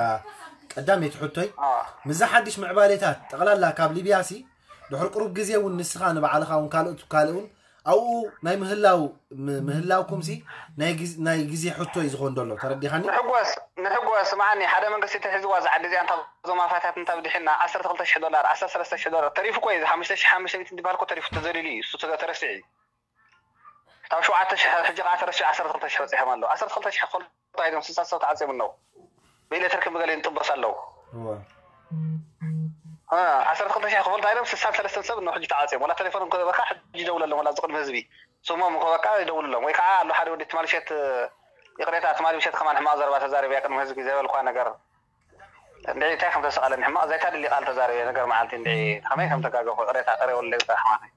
ቀዳመይቲ ሕቶይ ምስዛ ሓድሽ ምዕባሌታት ጠቕላላ ካብ ሊብያ ሲ ድሕሪ ቁሩብ ግዜ እውን ንስኻ ንባዕልኻ እውን ካልኦት ካልእ እውን ኣብኡ ናይ ምህላው ምህላውኩም ሲ ናይ ግዜ ሕቶ እዩ ዝኸውን ዘሎ ተረዲኻኒ ንሕጎስ ንሕጎስ ስምዓኒ ሓደ መንግስቲ ተሒዝዋ ዝዓዲ እዚኣ እንታ ዞም ኣፋታት እንታ ብድሒና ዓሰርተ ክልተ ሽሕ ዶላር ዓሰርተ ሰለስተ ሽሕ ዶላር ተሪፉ እኮ እዩ ሓሙሽተ ሽሕ ሓሙሽተ ሚእቲ ዝበሃል እኮ ተሪፉ ተዘሊሉ እዩ እሱ ተረሲዑ እዩ ካብ ሸውዓተ ሽሕ ሕጂ ከዓ ተረሲዑ ዓሰርተ ክልተ ሽሕ በፂሖም ኣለዉ ዓሰርተ ክልተ ሽሕ ክፈልጡ ኣይዶም ስልሳ ሰብ ተዓፂሙ ኣለዉ ብኤሌክትሪክን ብገለ ይንጥበስ ኣለዉ ዓሰርተ ክልተ ሽሕ ክፈልጡ ኣይዶም ስልሳን ሰለስተን ሰብ እነው ሕጂ ተዓፂሙ ዋላ ቴሌፎን እንክበካ ሕጂ ይደውለሎም ዋላ ዝቅድሚ ህዝቢ ስሞም እንክበካ ይደውልሎም ወይ ከዓ ኣሎ ሓደ ወዲ ትማልሸት ይቅሬታ ትማሊ ምሸት ከማን ሕማቅ ዘረባ ተዛሪበያ ቅድሚ ህዝቢ ዘበልኳ ነገር እንድዒ እንታይ ከም ተሰቐለኒ ሕማቕ ዛይታ ድሊ ቃል ተዛረበ ነገር መዓልቲ እንድዒ ከመይ ከም ተጋገኹ ቅሬታ ቀሬበለይ ብጣ ኣሕዋተይ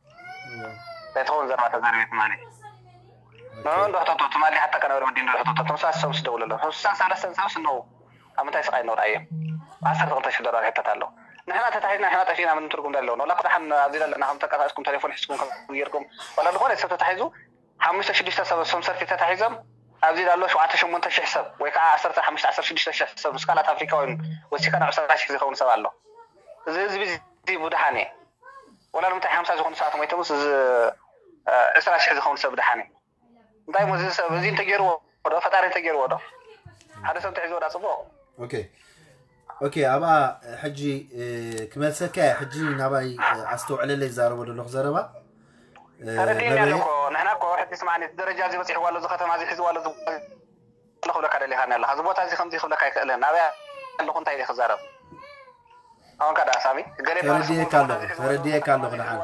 እንታይ ትኸውን ዘረባ ተዛረበ ትማሊ ንዑ እንዶ ሕተቶ ትማሊ ሓታ ከነበረ ወዲ እንዶ ሕተቶ ተምሳስ ሰብስ ደውለሎ ሕሱሳን ሳለስተን ሰብስ ነው ኣብ ምንታይ ስቓይ ነው ርኣዮም ዓሰርተ ክልተ ሽሕ ዶላር ሕተት ኣሎ ንሕና ተታሒዝና ንሕና ጠፊእና ምንም ትርጉም ደለዎ ወላ ኩዳሓን ኣብዚ ዘለና ከም ተንቀሳቀስኩም ቴሌፎን ሒዝኩም ከም ጌርኩም ወላ ዝኾነ ሰብ ተታሒዙ ሓሙሽተ ሽዱሽተ ሰብ ሰምሰርቲ ተታሒዞም ኣብዚ ዳሎ ሸውዓተ ሸሞንተ ሽሕ ሰብ ወይ ከዓ ዓሰርተ ሓሙሽተ ዓሰርተ ሽዱሽተ ሽሕ ሰብ ምስ ካልኣት ኣፍሪካውያን ወሲካ ናብ ዕስራ ሽሕ ዝኸውን ሰብ ኣሎ እዚ ህዝቢ እዚ ብድሓን እየ ወላ ንምንታይ ሓምሳ ዝኾኑ ሰባት ሞይቶምስ እዚ ዕስራ ሽሕ ዝኸውን ሰብ ድሓን እዩ እንታይ ሞ እዚ ሰብ እዚ እንተገይርዎ ዶ ፈጣሪ እንተገይርዎ ዶ ሓደ ሰብ ተሒዝዎ ዳ ፅቡቕ ኦኬ ኦኬ ኣብኣ ሕጂ ክመልሰካ እየ ሕጂ ናባይ ኣስተውዕለለይ ዝዛረቦ ዘለኹ ዘረባ ተረዲእኒ ኣለኮ ንሕና ኮ ሕጂ ስማዕኒ እቲ ደረጃ እዚ በፂሕዋ ኣሎ እዚ ከተማ እዚ ሒዝዋ ኣሎ ክብለካ ደሊኻኒ ኣለካ እዚ ቦታ እዚ ከምዚ ክብለካ ኣይክእልን ናበይ ኣለኹ እንታይ ክዛረብ ኣሁን ከዳ ሳሚ ገሌ ተረዲኤካ ኣለኹ ተረዲኤካ ኣለኹ ድሓን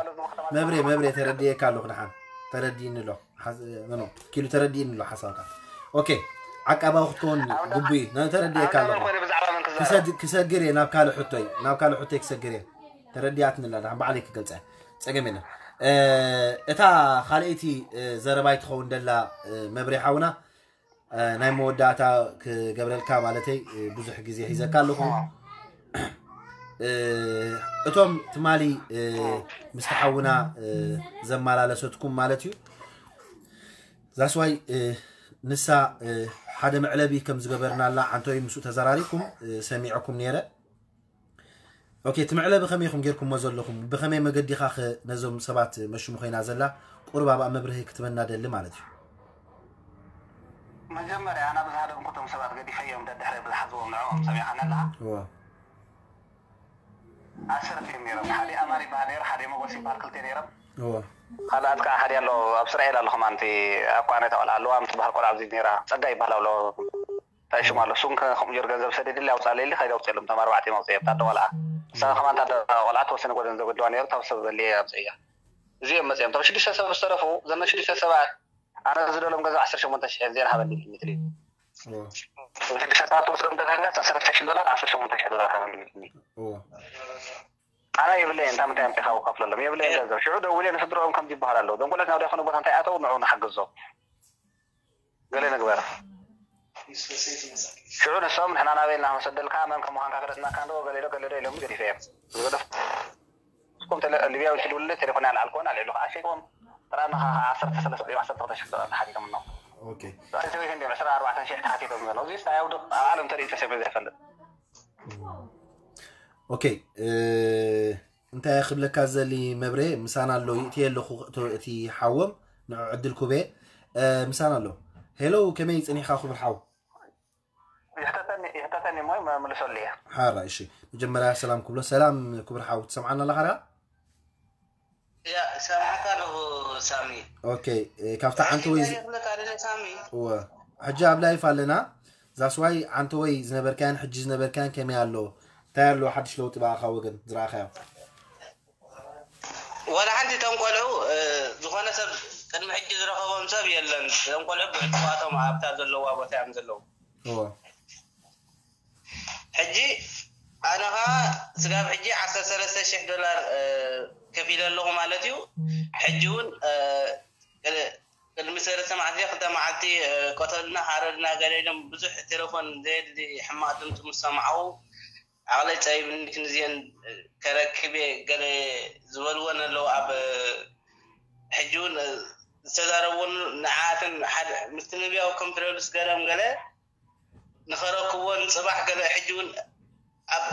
መብሬ መብሬ ተረዲኤካ ኣለኹ ድሓን ተረዲእኒ ኣሎ ኖ ኪሉ ተረዲእኒ ኣሎ ሓሳብካ ኦኬ ዓቃባዊ ክትከውን ግቡእ እዩ ተረዲኤካ ኣለኹ ክሰግር እየ ናብ ካልእ ሕቶይ ናብ ካልእ ሕቶይ ክሰግር እየ። ተረዲኣትኒ ኣላ ድሓን ባዕለይ ክገልፀ ፀገም የለን። እታ ካልኣይቲ ዘረባይ ትኸውን ደላ መብሬ ሓውና፣ ናይ መወዳእታ ክገብረልካ ማለተይ፣ ብዙሕ ግዜ ሒዘካ ኣለኹ። እቶም ትማሊ ምስ ሓውና ዘመላለሰትኩም ማለት እዩ። ዛስዋይ ንሳ ሓደ መዕለቢ ከም ዝገበርናላ ዓንቶይ ምስኡ ተዘራሪኩም ሰሚዐኩም ነይረ። ኦኬ፣ እቲ መዕለቢ ከመይ ኢኹም ጌርኩሞ ዘለኹም? ብኸመይ መገዲ ኢኻ ኸ ነዞም ሰባት መሽሙ ኮይና ዘላ? ቁሩብ ኣብኣ መብርሂ ክትበና ደሊ ማለት እዩ። መጀመርያ ኣና ብዝሃደምኩ እቶም ሰባት ገዲፈዮም ደድሕረ ብዝሓዝዎም ንዕኦም ሰሚዕኻኒ ኣለኻ? እወ። ዓሰርተ እዮም ነይሮም። ሓደ ኣማር ይበሃል ነይሩ፣ ሓደ መጎስ ይበሃል ክልተ ነይሮም። እወ። ካልኣት ከዓ ሓደ ኣሎ ኣብ እስራኤል ኣሎ ከማንቲ ኣኳነ ተቆልዓ ኣለዋ ምስ ትበሃል ቆልዓ ኣብዚ ነይራ ጸጋ ይበሃል ኣሎ። እንታይ ሽሙ ኣሎ እሱ ከምኡ ጌሩ ገንዘብ ሰደድሊ ኣውፃለይ ኢሊ ከይደ ኣውፅኤሎም እቶም ኣርባዕተ እዮም ኣውፅኤ ብታደ ቆልዓ እሳ ከማን ታደ ቆልዓ ተወሰነ ጎደን ዘጎድዋ ነይሩ ታብ ሰብ በሊ ኣምፅእያ እዚኦም መፅኦም እቶም ሽዱሽተ ሰብ ዝተረፉ ዘነ ሽዱሽተ ሰባት ኣነ ዝደሎም ገንዘብ ዓሰርተ ሸሞንተ ሽሕ ዜና ሃበኒ ኢልኒ ትልዩ ሽዱሽተ ሰባት ተወስዶም ደላለ ዓሰርተ ሽሕ ዶላር ዓሰርተ ሸሞንተ ሽሕ ዶላር ሃበኒ ኢልኒ ኣነ የብለይ እንታይ ምታይ ኣምፂኻ ከፍለሎም የብለይ ገንዘብ ሽዑ ደውለ ንስድረኦም ከምዚ ይበሃል ኣለዉ እዞም ቆልዑት ናብ ዘይኮነ ቦታ እንታይ ኣተው ንዑ ንሓግዞም ገለ ንግበር ሽዑ ንሶም ንሕና ናበይ ኢልና ክንሰደልካ መን ከም ምዃንካ ፈለጥናካ እንዶ ገለ ዶ ገለ ዶ ኢሎም ገዲፈ እዮም ዝገደፍኩም ሊብያዊ ትድውልለ ቴሌፎን ያልዓልኮን ኣልዕሉ ከዓ ሸይጥዎም ጥራና ከዓ ዓሰርተ ሰለስተ ዓሰርተ ክልተ ሽሕ ዶላር ተሓቲቶም ነው ሰበይት እንዲም ዕስራ ኣርባዕተ ሽሕ ተሓቲቶም ዘሎ እዚ ስታይ ኣብ ዓለም ተሪኢ ተሰሚዑ ዘይፈልጥ ኦኬ እንታይ ክብለካ ዘሊ መብሬ ምሳና ኣሎ ይእትየ ኣለኹ እቲ ሓዎም ንዑ ዕድል ኩቤ ምሳና ኣሎ ሄሎ ከመይ ፅኒሕካ ክቡር ሓው ይሕተተኒ ይሕተተኒ እሞ ይመልሰሉ እየ ሓራ እሺ መጀመርያ ሰላም ክብሎ ሰላም ክቡር ሓው ትሰምዓና ኣለኻ ዳ ያ ሰምዓካ ኣለኹ ሳሚ ኦኬ ካብታ ዓንቲ ወይ ዝ- ይብለካ ደለ ሳሚ እወ ሕጂ ኣብ ላይፍ ኣለና ዛስዋይ ዓንቲ ወይ ዝነበርካያን ሕጂ ዝነበርካያን ከመይ ኣሎ እንታይ ኣሎ ሓድሽ ለውጢ ብኣኻ ወገን ዝረኣኻዮ ዋላ ሓንቲ እቶም ቆልዑ እ፣ ዝኾነ ሰብ ቅድሚ ሕጂ ዝረኸቦም ሰብ የለን እቶም ቆልዑ ብዕጡዋቶም ኣብታ ዘለዋ ቦታ እዮም ዘለዉ እወ ሕጂ ኣነ ኸዓ ስጋብ ሕጂ ዓሰርተ ሰለስተ ሽሕ ዶላር እ፣ ከፊለ ኣለኹ ማለት እዩ ሕጂ እውን እ፣ ቅድ- ቅድሚ ሰለስተ መዓልቲ ክልተ መዓልቲ እ፣ ቀተሉና ሓረድና ገለ ኢሎም ብዙሕ ቴሌፎን ዘየድሊ ሕማቕ ድምፂ ምስ ሰማዕኹ ዓቕለይ ፀቢብኒ ክንዚአን ከረክብ እየ ገለ ዝበልወን ኣለዉ ኣብ ሕጂ እውን ዝተዛረብወን ንዓትን ሓደ ምስቲ ነቢያዊ ኮንፈረንስ ገለም ገለ ንኸረክብወን ፅባሕ ገለ ሕጂ እውን ኣብ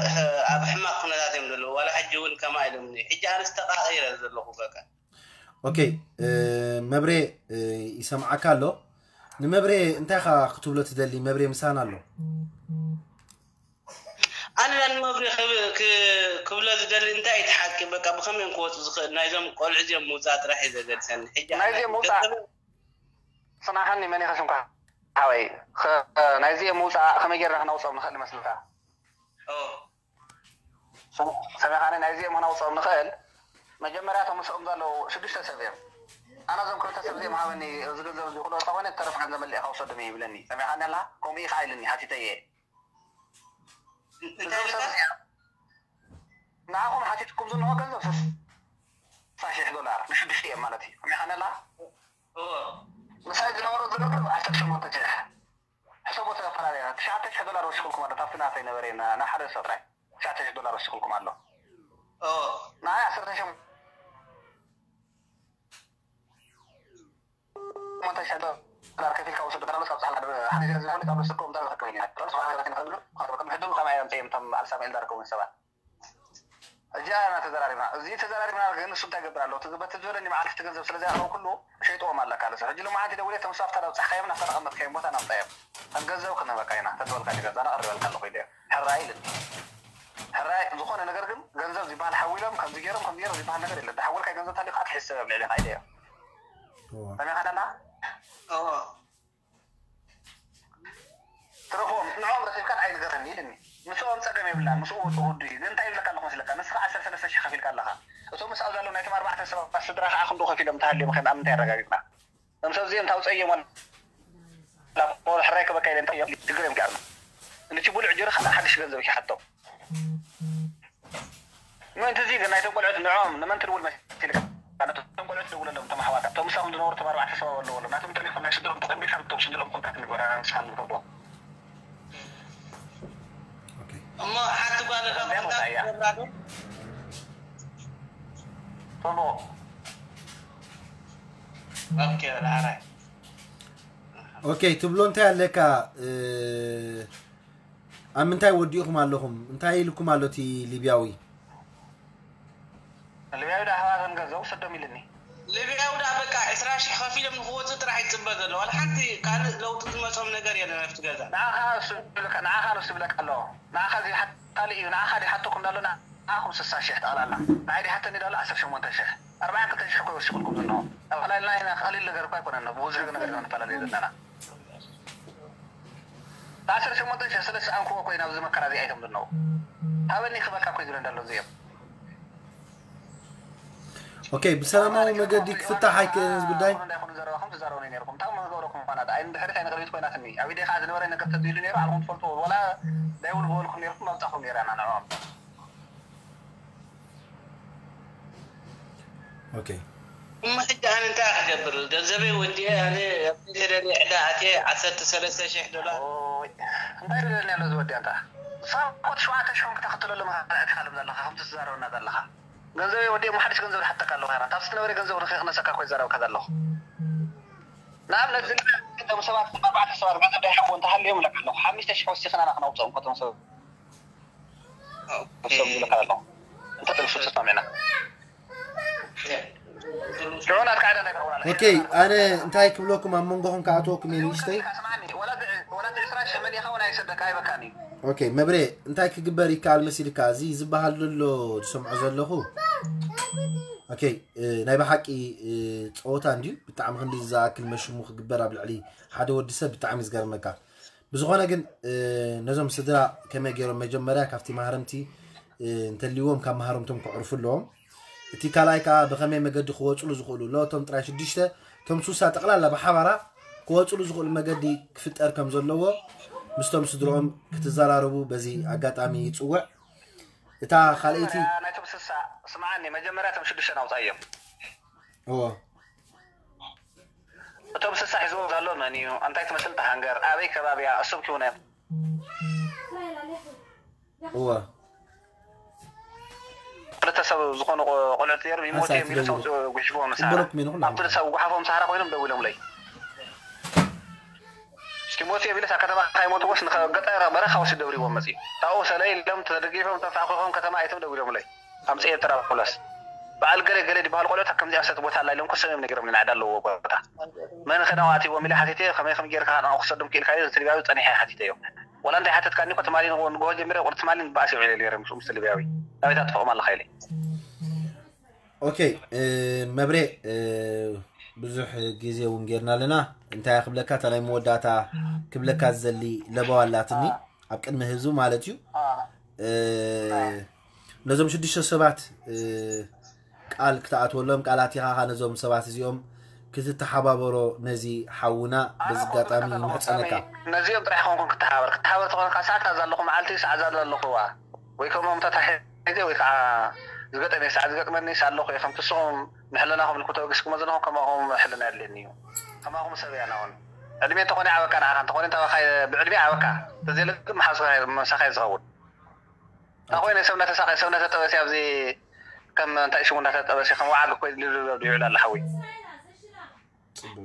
ኣብ ሕማቅ ኩነታት እዮም ዘለዉ ዋላ ሕጂ እውን ከማ ኢሎምኒ ሕጂ ኣነስ ተቃቂረ ዘለኹ በቃ ኦኬ መብሬ ይሰምዓካ ኣሎ ንመብሬ እንታይ ኢኻ ክትብሎ ትደሊ መብሬ ምሳና ኣሎ ኣነ ንመብሪ ክብሎ ዝደሊ እንታይ እቲ ሓቂ በቃ ብኸመይ ክወፅኡ ዝኽእል ናይዞም ቆልዑ እዚኦም ምውፃእ ጥራሕ እዩ ዘገድሰኒ ሕጂ ናይዚኦም ምውፃእ ስማዕኻኒ መን ኢኻ ሽምካ ሓወይ ናይዚኦም ምውፃእ ከመይ ጌርና ክነውፅኦም ንኽእል ይመስልካ ሰሚኻኒ ናይዚኦም ክነውፅኦም ንኽእል መጀመርያ እቶም ምስኦም ዘለዉ ሽዱሽተ ሰብ እዮም ኣነ እዞም ክልተ ሰብ እዚኦም ሃበኒ እዚ ገንዘብ እዚ ክሎ ተኾነ ተረፍ ገንዘብ መሊእኻ ውሰዶም ይብለኒ ሰሚኻኒ ኣላ ከምኡ ኢኻ ኢልኒ ሓቲተየ ንዓኹም ሓቲትኩም ዘለኹ ገንዘብ ስሳ ሽሕ ዶላር ንሽዱሽተ እዮም ማለት እዩ ከመይ ሓነላ ምሳይ ዝነበሮ ዝገብር ዓሰርተ ሸሞንተ ሽሕ ሕሰቦ ተፈላለየ ትሽዓተ ሽሕ ዶላር ወሲኹልኩም ኣሎ ካብቲ ናተይ ነበረ ንሓደ ሰብ ጥራይ ትሽዓተ ሽሕ ዶላር ወሲኹልኩም ኣሎ ንዓይ ዓሰርተ ሸሞንተ ሽሕ ዶላር ከፊልካ ውሰዱ ተራበስ ካብ ፃሕላ ሓደ ሓደ ዝፈልጥ ኣብ ስልኮም ዳር ክረክበኝ ሕድሩ ከማይ እዮም ተይም ቶም በዓል ሳሙኤል ዳርከውን ሰባት እዚኣ ኢና ተዘራሪብና እዚ ተዘራሪብና ግን እሱ እንታይ ገብር ኣለዎ በቲ ዝበለኒ መዓልቲ እቲ ገንዘብ ስለ ዘይኣኸው ኩሉ ሸይጥዎም ኣለካ ለሰ ሕጂ ሎማዓንቲ ደውለ ተምሱ ኣብታ ዳብፃሕካዮም ናብታ ተቐመጥካዮም ቦታ ናምፃዮም ከም ገንዘብ ክንህበካ ኢና ተትበልካ ገዛ ናቐርበልካ ኣለኹ ኢለ ሕራይ ኢልኒ ሕራይ ዝኾነ ነገር ግን ገንዘብ ዝበሃል ሓዊሎም ከምዚ ገይሮም ከምዚ ገይሮም ዝበሃል ነገር የለ ዝሓወልካይ ገንዘብ ታሊካ ኣትሕሰብ ኣብ ልዕሊካ ኢለዮ ሰሚዕካ ደላ ትረኽቦም ንዕኦም ረኺብካ ንዓይ ንገረኒ ኢልኒ ምስኦም ፀገም የብላ ምስኡ ወፁ ውዱ እዩ ግን እንታይ ይብለካ ኣለኹ መስለካ ንስኻ ዓሰርተ ሰለስተ ሽሕ ከፊልካ ኣለኻ እቶም ምስኣ ዘለዉ ናይቶም ኣርባዕተ ሰባት ስድራ ከዓ ክንዱ ከፊሎም ተሃልዮም ከን ኣብ ምንታይ ኣረጋጊፅና እቶም ሰብ እዚኦም ታውፀዮም ሕራይ ክበካ ኢለ እንታይ እዮም ችግር እዮም ክኣርና ነቲ ብሉዕ ጀሪካን ሓድሽ ገንዘብ ይሓቶ። ምእንቲ እዚ ግን ናይቶም ቆልዑት ንዕኦም ንመን ትድውል መሲልካ? ነቶም ቆልዑት ደውለሎም፣ እቶም ኣሕዋታ፣ እቶም ምሳኹም ዝነበሩ፣ እቶም ኣርባዕተ ሰባት ኣለዉ፣ ኣለዉ። ናቶም ቴሌፎን ናይ ስድሮም ተቐቢልካ፣ ነቶም ስድሮም ኮንታክት ንግበራ፣ ንስኻ ንገብሮ። እሞ ሓንቲ ጓል እዛ እዚኣ መውፃእ እያ። ቶሎ ኦኬ በል ሓራይ ኦኬ ትብሎ እንታይ ኣለካ? እ፣ ኣብ ምንታይ ወዲእኹም ኣለኹም? እንታይ ኢልኩም ኣሎ እቲ ሊብያዊ? ሊብያዊ ዳ ኣሕዋቶም ገንዘቡ ሰዶም ኢልኒ። ሊብያዊ ዳ በቃ ዕስራ ሺሕ ከፊሎም ንክወፁ ጥራሕ ይፅበ ዘሎ። ዋላ ሓንቲ ካልእ ለውጢ ዝመፆም ነገር የለን ኣብቲ ገዛ። ንዓኻ ንሱ ይብለካ፣ ንዓኻ ንሱ ይብለካ ኣሎ። ንዓኻ እዚ ሓታሊ እዩ፣ ንዓኻ ድዩ ሓቶኩም እንዳሎ፣ ንዓኹም ስሳ ሺሕ ጠቕላላ። ንዓይ ድዩ ሓተኒ እንዳሎ ዓሰርተ ሸሞንተ ሺሕ። ኣርባዓን ክልተን ሺሕ እኮ ይወስኹልኩም ዘለኹም። ኣብ ቀላልና ኢና፣ ቀሊል ነገር እኮ ኣይኮነን፣ ብብዙሕ ነገር ኢና ንፈላለዩ ዘለና። ዓሰርተ ሸሞንተ ሺሕ ስለ ዝሰኣንኩዎ እኮ እዩ ናብዚ መከራ እዚ ኣእትዮም ዘለዉ። ሃበኒ ክበልካ እኮ እዩ ዝብለ እንዳሎ እዚኦም። ኦኬ፣ ብሰላማዊ መገዲ ክፍታሕ ኣይክእልን እዚ ጉዳይ። ይኹን እንዳይኹን ዘረባኹም ትዛረቡኒ ነይርኩም። እንታይ ምገበረኩም ምዃና? ኣይ ንድሕሪት ኣይ ንቕድሚት ኮይናትኒ። ኣብ ኢደይ ከዓ ዝነበረ ነገር ተዝህሉ ነይሩ፣ ዓኹም ትፈልጡ። ወላ ደይውል በበልኩም ነይርኩም፣ ኣምጻኹም ነይረ ኣና ንዕኦም። ኦኬ። እሞ ሕጂ ኣነ እንታይ ክገብር? ገንዘበይ ወዲኤ ኣነ ኣብ ኢንተርኔት ዕዳ ኣትየ ዓሰርተ ሰለስተ ሺሕ ዶላር። ኦይ፣ እንታይ ይደለኒ ኣሎ እዚ ወዲ ኣንታ? ሳቆት ሸውዓተ ሽሕን ክተኽትለሉ መኻልዕትካ ልም ዘለኻ፣ ከምቲ ትዛረበና ዘለኻ። ገንዘበይ ወዲኤ እሞ ሓድሽ ገንዘብ ዝሓተካ ኣለኹ። ያራ፣ ታብሲ ትነበረ ገንዘብ ንኸይቕነሰካ እኮ ይዛረብካ ዘለኹ። ንኣብነት፣ ዝለዓለ እቶም ሰባት፣ እቶም ኣርባዕተ ሰባት ገንዘብ ደይሓብዎ እንተሃልዮም እብለካ ኣለኹ። ሓሙሽተ ሽሕ ወሲኽና ኢና ክነውፅኦም እኮ እቶም ሰብ። ሰብ ዝብለካ ኣለኹ። እንተ ተምሱሱ ሰሚዕና። ሽዑ ናትካ ዕዳ እንታይ ክኸውን ኣለካ? ኦኬ፣ ኣነ እንታይ ክብለኩም ኣብ መንጎኹም ክኣትወኩም እየ ንእሽተይ። ስማዕኒ፣ ወላ እቲ፣ ወላ እቲ ዕስራ ሽሕ መሊእኻ እውን ኣይሰደካ፣ ኣይበካን እዩ። ኦኬ፣ መብሬ እንታይ ክግበር ይከኣል መሲልካ? እዚ ዝበሃል ዘሎ ዝሰምዖ ዘለኹ። ኦኬ፣ እ፣ ናይ ብሓቂ፣ እ፣ ጸወታ እንድዩ። ብጣዕሚ ክንዲ ዝኣክል መሽሙ ክግበር ኣብ ልዕሊ ሓደ ወዲ ሰብ ብጣዕሚ ዝገርመካ። ብዝኾነ ግን፣ እ፣ ነዞም ስድራ ከመይ ገይሮም መጀመርያ ካብቲ ማህረምቲ፣ እ፣ እንተልይዎም ካብ ማህረምቶም ክዕርፉ ኣለዎም። እቲ ካልኣይ ከዓ ብኸመይ መገዲ ክወፅሉ ዝኽእሉ ኣለዎ። እቶም ጥራይ ሽዱሽተ፣ እቶም ሱሳ ጠቕላላ ብሓባራ ክወፅሉ ዝኽእሉ መገዲ ክፍጠር ከም ዘለዎ ምስቶም ስድርኦም ክትዘራረቡ በዚ ኣጋጣሚ ይፅውዕ። እታ ካልኣይቲ ናይቶም ስሳ ስምዓኒ፣ መጀመርያ እቶም ሽዱሽተ ናውፃ እዮም። እዎ እቶም ስሳ ሒዝዎ ዘሎ መን እዩ? እንታይ ትመስል እታ ሃንገር? ኣበይ ከባቢ እያ? እሱብ ክውነ እዎ ክልተ ሰብ ዝኾኑ ቆ- ቆልዑት ነይሮም፣ ይሞቱ እዮም ኢሉ ሰው ጉሕፍዎም ምሳራ ይበለኩም ይንኹን ኣብቲ ሰብ ጉሓፎም ምሳራ ኮይኖም ደዊሎም ለይ እስኪ ሞቱ እዮም ኢለስ ኣብ ከተማ ካይሞትዎስ ንገጠር በረኻ ወሲ ደብሪዎም መፅዩ ታኡ ሰለይ ኢሎም ተደጊፎም ተፋኺኾም ከተማ ኣይቶም ደዊሎም ለይ ኣምፅኤ ተራኩለስ በዓል ገለ ገለ ዝበሃል ቆልዑት ኣብ ከምዚኣ ሰጥ ቦታ ኣላ ኢሎም ክሰም እዮም ነጊሮም ንናዕዳ ኣለዎ ቦታ መን ኸዳው ኣትዎም ኢለ ሓቲተ ከመይ ከም ጌርካ ናው ክሰዶም ክኢልካ እዩ ትልቢያዊ ፀኒሐ ሓቲተ እዮም ወላ እንታይ ሓተትካኒ እኮ ትማሊ ንጎ ጀሚረ ቁርሲ ትማሊ ንበኣስ ይውዕለ ነይረ ምስ ምስ ትልቢያዊ ናበይ ታጥፍኦም ኣለኻ ኢለ ኦኬ መብሬ ብዙሕ ግዜ እውን ጌርና ኣለና እንታይ ክብለካ እታ ናይ መወዳእታ ክብለካ ዝዘሊ ለበዋ ኣላትኒ ኣብ ቅድሚ ህዝቢ ማለት እዩ ነዞም ሽዱሽተ ሰባት ቃል ክትኣትወሎም ቃል ኣቲኻኻ ነዞም ሰባት እዚኦም ክትተሓባበሮ ነዚ ሓውና በዚ ኣጋጣሚ ንምሕፀነካ ነዚኦም ጥራሕ ኮንኩም ክትሓባበር ክትሓባበር ተኾንካ ሰዓት ኣዛ ኣለኹ መዓልቲ ሰዓት ኣዛ ኣለኹዋ ወይ ከምኦም ተታሒዘ ወይ ከዓ ዝገጠመ ሰዓት ዝገጥመኒ ሳለኹ እየ ከምቲ ንስኹም ንሕልናኹም ኢልኩም ተበጊስኩሞ ዘለኹም ከማኹም ሕልና የድልየኒ እዩ ከማኹም ሰብ እያ ናውን ዕድሜ እንተኾነ ዓበካ ንዓኻ እንተኾነ እንታባኻ ብዕድሜ ዓበካ ተዘየለ ግን መሓዝኻ ምሳኻ እዩ ዝኸውን እንታ ኮይነ ሰብ እናተሳቐ ሰብ እናተጠበሰ ኣብዚ ከም እንታይ ሽሙ እናተጠበሰ ከም ወዓግ ኮይሉ ይውዕል ኣሎ ሓዊ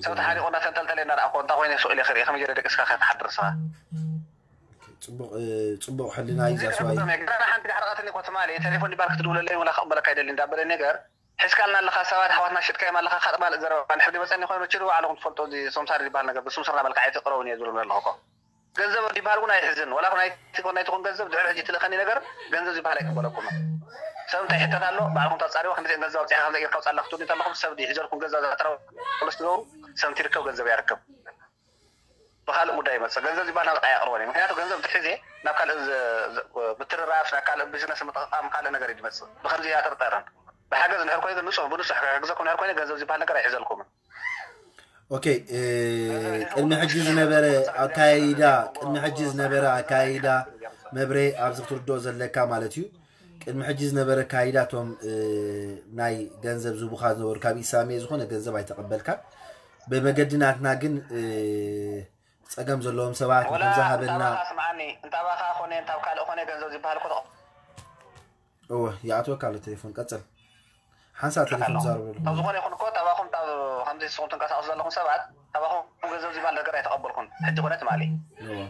ሰብ ተሓሪቑ እናተንጠልጠለ እናረኣኮ እንታ ኮይነ ስቕ ኢለ ክርኢ ከመይ ገይረ ደቂስካ ክትሓድር ስኻ ፅቡቕ ሕልና እዩ ዛስዋይ ገና ሓንቲ ዳሕረቐትኒ እኮ ትማሊ ቴሌፎን ዲባል ክትድውለለይ ወላ ክቕበለካ ይደሊ እንዳበለ ነገር ሕዝካልና ኣለኻ ሰባት ኣሕዋትና ሽጥካዮም ኣለኻ ካጥ ማልእ ዘረባ ንሕብሪ መፀኒ ኮይኑ ችሪ ባዕልኹም ትፈልጦ እዚ ሶምሳሪ ዝበሃል ነገር ብስምስርና መልክዓ ኣይትቕረቡን እየ ዝብሎም ዘለኹ እኮ ገንዘብ ዲባል እውን ኣይሕዝን ወላ ናይቲ ኮን ናይቲ ኮን ገንዘብ ድሕሪ ሕጂ ትልእኸኒ ነገር ገንዘብ ዝበሃል ኣይቅበለኩም ሰብ እንታይ ሕተት ኣሎ ባዕልኹም ተፃሪቦ ክንደዚኦም ገንዘብ ኣብፅሕካ ከምዚ ጌርካ ውፃላ ክትብሉ ኣለኹም ሰብ ሒዘልኩም ገንዘብ ዛተረባ ፖለስ ትገብሩ ሰብ ትርከብ ገንዘብ ያርከብ ብካልእ ጉዳይ ይመፅእ ገንዘብ ዝበሃል ናብ ጣይ ኣቅርቦ ምክንያቱ ገንዘብ ትሕዜ ናብ ካልእ ብትርራፍ ናብ ካልእ ቢዝነስ ምጥቃም ካልእ ነገር ይመፅእ ብከምዚ ያጥርጠርን ብሓገዝ እንድሕር ኮይኑ ንፁህ ብንፁህ ክሕግዘኩም እንድሕር ኮይኑ ገንዘብ ዝበሃል ነገር ኣይሕዘልኩምን ኦኬ፣ ቅድሚ ሕጂ ዝነበረ ኣካያይዳ ቅድሚ ሕጂ ዝነበረ ኣካያይዳ መብሬ ኣብዚ ክትርድኦ ዘለካ ማለት እዩ። ቅድሚ ሕጂ ዝነበረ ኣካያይዳ እቶም ናይ ገንዘብ ዝቡኻ ዝነበሩ ካብ ኢሳሜ ዝኾነ ገንዘብ ኣይተቐበልካ። ብመገዲ ናትና ግን ጸገም ዘለዎም ሰባት ከምዚ ሃበልና። ስምዓኒ፣ እንታባኻ ኮነ እንታብ ካልእ ኮነ ገንዘብ ዝበሃል እኮ እወ፣ ይኣትወካ ኣሎ ቴሌፎን። ቀጽል። ሓንሳእ ቴሌፎን ተዛረበሉ። ካብ ዝኾነ ይኹን እኮ ታባኹም፣ ከምዚ ንስኹም ትንቀሳቐሱ ዘለኹም ሰባት፣ ታባኹም ገንዘብ ዝበሃል ነገር ኣይተቐበልኩን። ሕጂ ኮነ ትማሊ። እወ።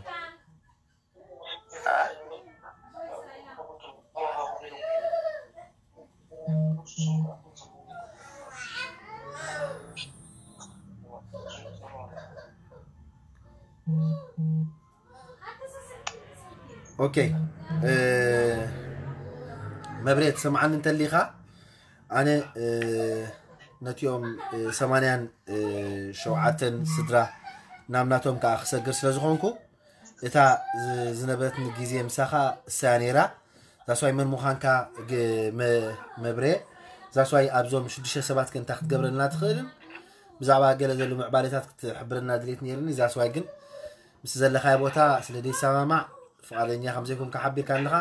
ኦኬ፣ መብሬ ትሰምዓኒ እንተሊኻ፣ ኣነ ነቲኦም ሰማንያን ሸውዓተን ስድራ ናብ ናቶም ከዓ ክሰግር ስለ ዝኾንኩ፣ እታ ዝነበረትኒ ግዜ ምሳኻ እሳያ ነይራ። ዛስዋይ መን ምዃንካ መብሬ፣ ዛስዋይ ኣብዞም ሽዱሽተ ሰባት ከ እንታይ ክትገብረልና ትኽእልን ብዛዕባ ገለ ዘሎ ምዕባሌታት ክትሕብረና ድሌት ነይርኒ። ዛስዋይ ግን ምስ ዘለኻዮ ቦታ ስለ ዘይሰማማዕ ፍቓደኛ ከም ዘይኮንካ ሓቢርካ ኣለኻ።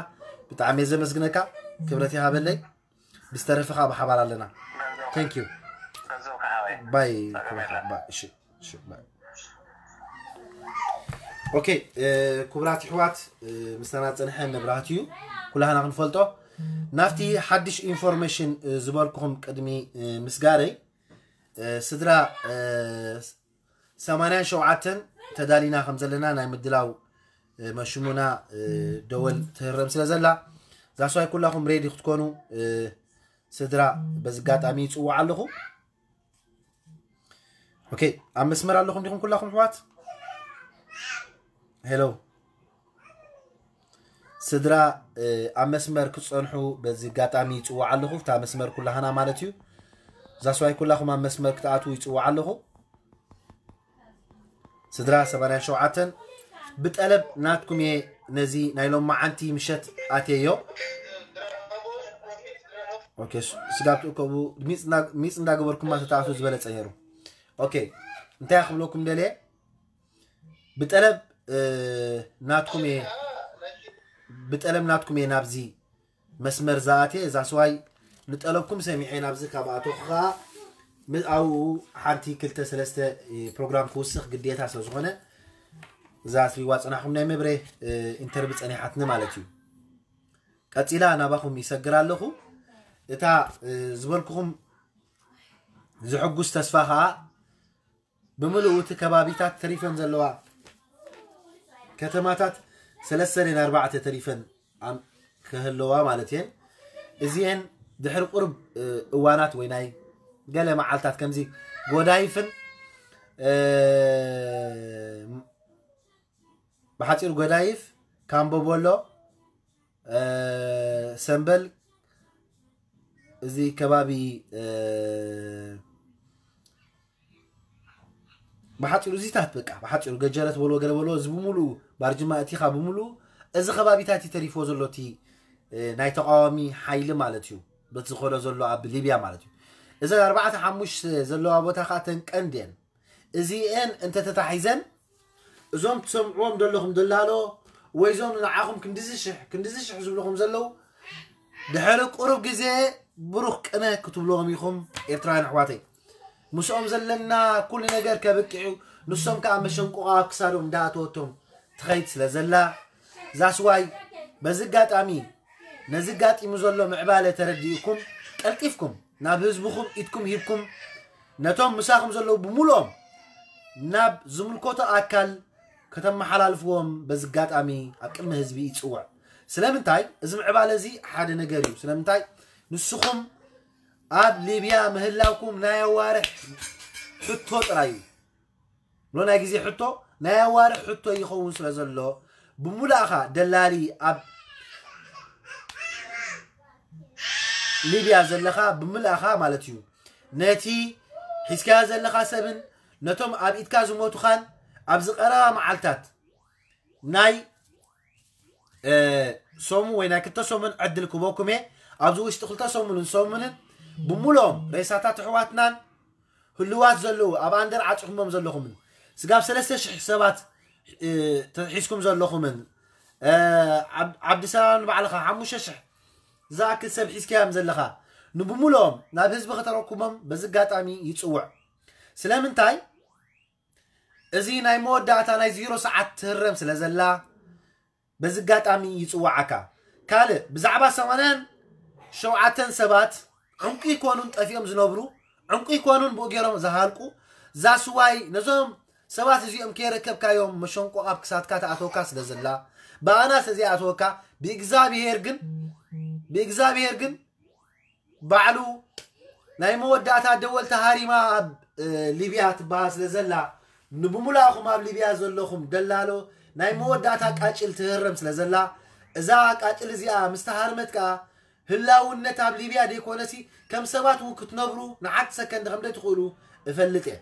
ብጣዕሚ እየ ዘመስግነካ። ክብረት ይሃበለይ። ብዝተረፈ ከዓ ብሓባር ኣለና። Thank you። ባይ። ኦኬ፣ ክቡራት ኣሕዋት፣ ምስታና ዝፀንሐ መብራህቲ እዩ፣ ኩላህና ክንፈልጦ። ናብቲ ሓድሽ ኢንፎርሜሽን ዝበልኩኹም ቅድሚ ምስጋረይ፣ ስድራ ሰማንያን ሸውዓተን ተዳሊና ከም ዘለና ናይ ምድላው መሽሙና ደወል ትህረም ስለ ዘላ፣ ዛስዋይ ኩላኹም ሬዲ ክትኮኑ ስድራ በዚ ኣጋጣሚ ይፅውዕ ኣለኹ። ኦኬ፣ ኣብ መስመር ኣለኹም ዲኹም ኩላኹም ኣሕዋት? ሄሎ ስድራ፣ ኣብ መስመር ክትፀንሑ በዚ ኣጋጣሚ ይፅውዕ ኣለኹ። እታ መስመር ኩላህና ማለት እዩ። ዛስዋይ ኩላኹም ኣብ መስመር ክትኣትዉ ይፅውዕ ኣለኹ። ስድራ ሰማንያን ሸውዓተን ብጠለብ ናትኩም እየ ነዚ ናይ ሎማዓንቲ ምሸት ኣትየዮ። ኦኬ፣ ስጋብ ትእከቡ ሚፅ እንዳገበርኩማ ተተኣትዉ ዝበለፀ ነይሩ። ኦኬ፣ እንታይ ክብለኩም ደልየ? ብጠለብ ናትኩም እየ ብጠለብ ናትኩም እየ ናብዚ መስመር ዝኣትየ። እዛ ስዋይ ንጠለብኩም ሰሚዐ ናብዚ ካብ ኣተኹ ከዓ ኣብኡ ሓንቲ ክልተ ሰለስተ ፕሮግራም ክውስኽ ግዴታ ስለ ዝኾነ እዛ ትሪእዋ ፅናሕኩም ናይ መብሬ ኢንተርቪ ፀኒሓትኒ ማለት እዩ። ቀፂላ ናባኹም ይሰግር ኣለኹ። እታ ዝበልኩኹም ዝሕጉስ ተስፋ ከዓ ብምልኡ እቲ ከባቢታት ተሪፈን ዘለዋ ከተማታት ሰለስተ ደን ኣርባዕተ ተሪፈን ክህለዋ ማለት እየን። እዚአን ድሕሪ ቁርብ እዋናት ወይ ናይ ገለ መዓልታት ከምዚ ጎዳይፍን ብሓፂሩ ጎዳይፍ፣ ካምቦቦሎ፣ ሰምበል፣ እዚ ከባቢ ብሓፂሩ እዚታት በቃ ብሓፂሩ ገጀረት በልዎ ገለ በልዎ እዚ ብምሉኡ ባርጅማ እቲኻ ብምሉኡ እዚ ከባቢታት እዩ ተሪፍዎ ዘሎ እቲ ናይ ተቃዋሚ ሓይሊ ማለት እዩ። በቲ ዝኾነ ዘሎ ኣብ ሊብያ ማለት እዩ። እዘን ኣርባዕተ ሓሙሽተ ዘለዋ ቦታ ከዓ ተን ቀንድ እየን። እዚአን እንተተታሒዘን እዞም ትሰምዕዎም ዘለኹም ደላሎ ወይ እዞም ንዓኹም ክንድዚ ሽሕ ክንድዚ ሽሕ ዝብልኹም ዘለዉ ድሕሪ ቁሩብ ግዜ ብሩኽ ቅነ ክትብልዎም ኢኹም ኤርትራውያን ኣሕዋተይ። ምስኦም ዘለና ኩሉ ነገር ከብቅዕ እዩ። ንሶም ከዓ መሸንቆቓ ኣብ ክሳዶም እንዳኣተወቶም ትኸይድ ስለ ዘላ ዛስዋይ በዚ ኣጋጣሚ ነዚ ኣጋጢሙ ዘሎ ምዕባለ ተረዲእኩም ቀልጢፍኩም ናብ ህዝብኹም ኢድኩም ሂብኩም ነቶም ምሳኹም ዘለዉ ብምሉኦም ናብ ዝምልከቶ ኣካል ከተመሓላልፍዎም በዚ ኣጋጣሚ ኣብ ቅድሚ ህዝቢ ይፅውዕ። ስለምንታይ እዚ ምዕባለ እዚ ሓደ ነገር እዩ። ስለምንታይ ንስኹም ኣብ ሊብያ ምህላውኩም ናይ ኣዋርሕ ሕቶ ጥራይ እዩ። ብሎ ናይ ግዜ ሕቶ ናይ ኣዋርሕ ሕቶ ይኸውን ስለ ዘሎ ብምሉእኻ ደላሊ ኣብ ሊብያ ዘለኻ ብምልእኻ ማለት እዩ ነቲ ሒዝካዮ ዘለኻ ሰብን ነቶም ኣብ ኢድካ ዝሞቱኻን ኣብዚ ቀረባ መዓልታት ናይ ሰሙ ወይ ናይ ክልተ ሰሙን ዕድል ክበኩም እየ። ኣብዚ ውሽጢ ክልተ ሰሙንን ሰሙንን ብምሉኦም ሬሳታት ኣሕዋትናን ህልዋት ዘለዉ ኣብ ኣንደር ዓፂኹሞም ዘለኹምን ስጋብ ሰለስተ ሽሕ ሰባት ሒዝኩም ዘለኹምን ዓብዲሰላም ንባዕልኻ ሓሙሽተ ሽሕ ዝኣክል ሰብ ሒዝካዮም ዘለኻ ንብሙሉኦም ናብ ህዝቢ ከተረኩቦም በዚ ኣጋጣሚ ይፅውዕ። ስለምንታይ እዚ ናይ መወዳእታ ናይ ዚሮ ሰዓት ትህረም ስለ ዘላ በዚ ኣጋጣሚ ይፅዋዓካ። ካልእ ብዛዕባ ሰማንያን ሸውዓተን ሰባት ዕንቁ ይኮኑን ጠፊኦም ዝነብሩ ዕንቁ ይኮኑን ብኡ ገይሮም ዝሃልቁ ዛስዋይ ነዞም ሰባት እዚኦም ከይረከብካዮም መሸንቆቕ ኣብ ክሳትካ ትኣተወካ ስለ ዘላ ብኣና ስለ ዘይኣተወካ ብእግዚኣብሄር ግን ብእግዚኣብሄር ግን ባዕሉ ናይ መወዳእታ ደወል ተሃሪማ ኣብ ሊብያ ትበሃል ስለ ዘላ ንብሙላእኹም ኣብ ሊብያ ዘለኹም ደላሎ ናይ መወዳእታ ቃጭል ትህረም ስለ ዘላ እዛ ቃጭል እዚኣ ምስ ተሃርመት ከኣ ህላውነት ኣብ ሊብያ ደይኮነሲ ከም ሰባት እውን ክትነብሩ ንሓንቲ ሰከንድ ከም ደይትኽእሉ እፈልጥ እየ።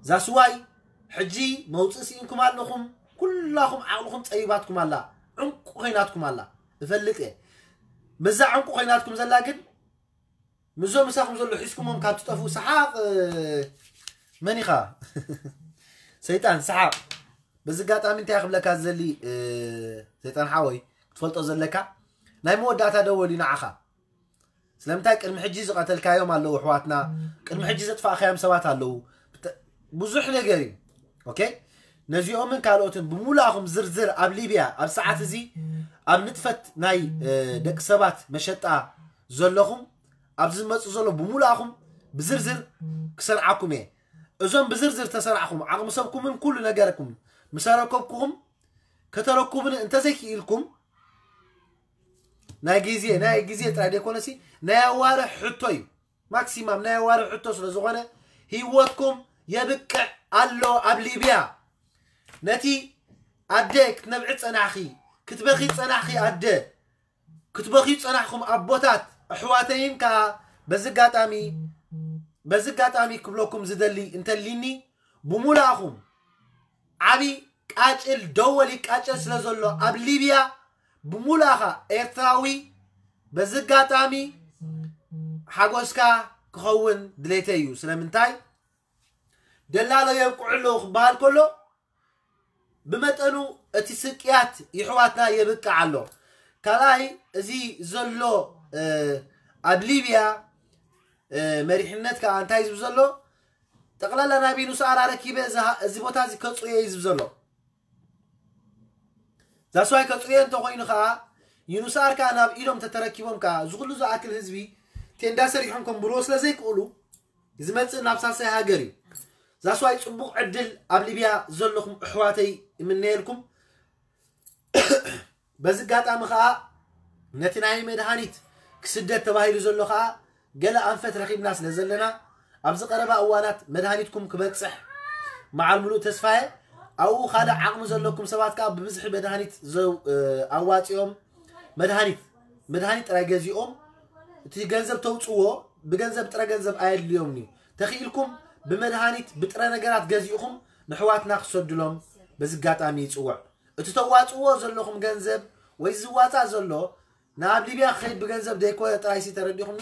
ዛስዋይ ሕጂ መውፅእ ስኢንኩም ኣለኹም። ኩላኹም ዓቕልኹም ፀቢባትኩም ኣላ። ዕንቁ ኮይናትኩም ኣላ። እፈልጥ እየ። ምዛ ዕንቁ ኮይናትኩም ዘላ ግን ምዞም ምሳኹም ዘሎ ሒዝኩሞም ካብ ትጠፍኡ ሰሓቕ መን ኢኻ? ሰይጣን ሰሓቕ። በዚ ኣጋጣሚ እንታይ ክብለካ ዝደሊ ሰይጣን ሓወይ ክትፈልጦ ዘለካ ናይ መወዳእታ ደወል እዩ ንዓኻ። ስለምንታይ ቅድሚ ሕጂ ዝቐተልካዮም ኣለዉ ኣሕዋትና፣ ቅድሚ ሕጂ ዘጥፋእካዮም ሰባት ኣለዉ። ብዙሕ ነገር እዩ። ኦኬ ነዚኦምን ካልኦትን ብሙሉኣኹም ዝርዝር ኣብ ሊብያ ኣብ ሰዓት እዚ ኣብ ንጥፈት ናይ ደቂ ሰባት መሸጣ ዘለኹም ኣብዚ ዝመፁ ዘሎ ብሙሉኣኹም ብዝርዝር ክሰርዓኩም እየ። እዞም ብዝርዝር ተሰርዕኹም ዓቕሚ ሰብኩምን ኩሉ ነገርኩም ምስ ኣረከብኩኹም ከተረኩብኒ እንተዘይክኢልኩም ናይ ግዜ ናይ ግዜ ጥራይ ደይኮነሲ ናይ ኣዋርሕ ሕቶ እዩ። ማክሲማም ናይ ኣዋርሕ ሕቶ ስለ ዝኾነ ህይወትኩም የብቅዕ ኣሎ ኣብ ሊብያ። ነቲ ኣደ ክትነብዒ ጸናሕኺ ክትበኺ ጸናሕኺ ኣደ ክትበኽዩ ጸናሕኹም ኣቦታት ኣሕዋተይን ከኣ በዚ ኣጋጣሚ በዚ ኣጋጣሚ ክብለኩም ዝደሊ እንተሊኒ ብሙላእኹም ዓቢ ቃጭል ደወል ይቃጨል ስለ ዘሎ ኣብ ሊብያ ብሙላኻ ኤርትራዊ በዚ ኣጋጣሚ ሓጎስካ ክኸውን ድሌተይ እዩ። ስለምንታይ ደላሎ የብቅዑ ኣለዉ ክበሃል ከሎ ብመጠኑ እቲ ስቅያት ይሕዋትና የብቅዕ ኣሎ። ካልኣይ እዚ ዘሎ ኣብ ሊብያ መሪሕነት ከዓ እንታይ ዝብ ዘሎ ጠቕላላ ናብ ዩኑስኣር ኣረኪበ እዚ ቦታ እዚ ከፅዮ እዩ ዝብ ዘሎ። ዛስዋይ ከፅዮ እንተኮይኑ ከዓ ዩኑስኣር ከዓ ናብ ኢዶም ተተረኪቦም ከዓ እዚ ኩሉ ዝኣክል ህዝቢ ቴንዳ ሰሪሖም ከንብርዎ ስለ ዘይክእሉ ዝመፅእ ናብ ሳልሳይ ሃገር እዩ። ዛስዋይ ፅቡቕ ዕድል ኣብ ሊብያ ዘለኹም ኣሕዋተይ እምነየልኩም። በዚ ኣጋጣሚ ከዓ ነቲ ናይ መድሃኒት ክስደድ ተባሂሉ ዘሎ ከዓ ገለ ኣንፈት ረኺብና ስለ ዘለና ኣብዚ ቀረባ እዋናት መድሃኒትኩም ክበፅሕ መዓል ሙሉእ ተስፋየ። ኣብኡ ካልእ ዓቕሚ ዘለኩም ሰባት ከዓ ብብዝሒ መድሃኒት ኣዋፂኦም መድሃኒት መድሃኒት ጥራይ ገዚኦም እቲ ገንዘብ ተውፅዎ ብገንዘብ ጥረ ገንዘብ ኣየድልዮም እዩ። ተኽኢልኩም ብመድሃኒት ብጥረ ነገራት ገዚእኹም ንሕዋትና ክሰዱሎም በዚ ኣጋጣሚ ይፅውዕ። እቲ ተዋፅዎ ዘለኹም ገንዘብ ወይ ዝዋፃእ ዘሎ ናብ ሊብያ ክኸይድ ብገንዘብ ዘይኮነ ጥራይሲ ተረዲኹምኒ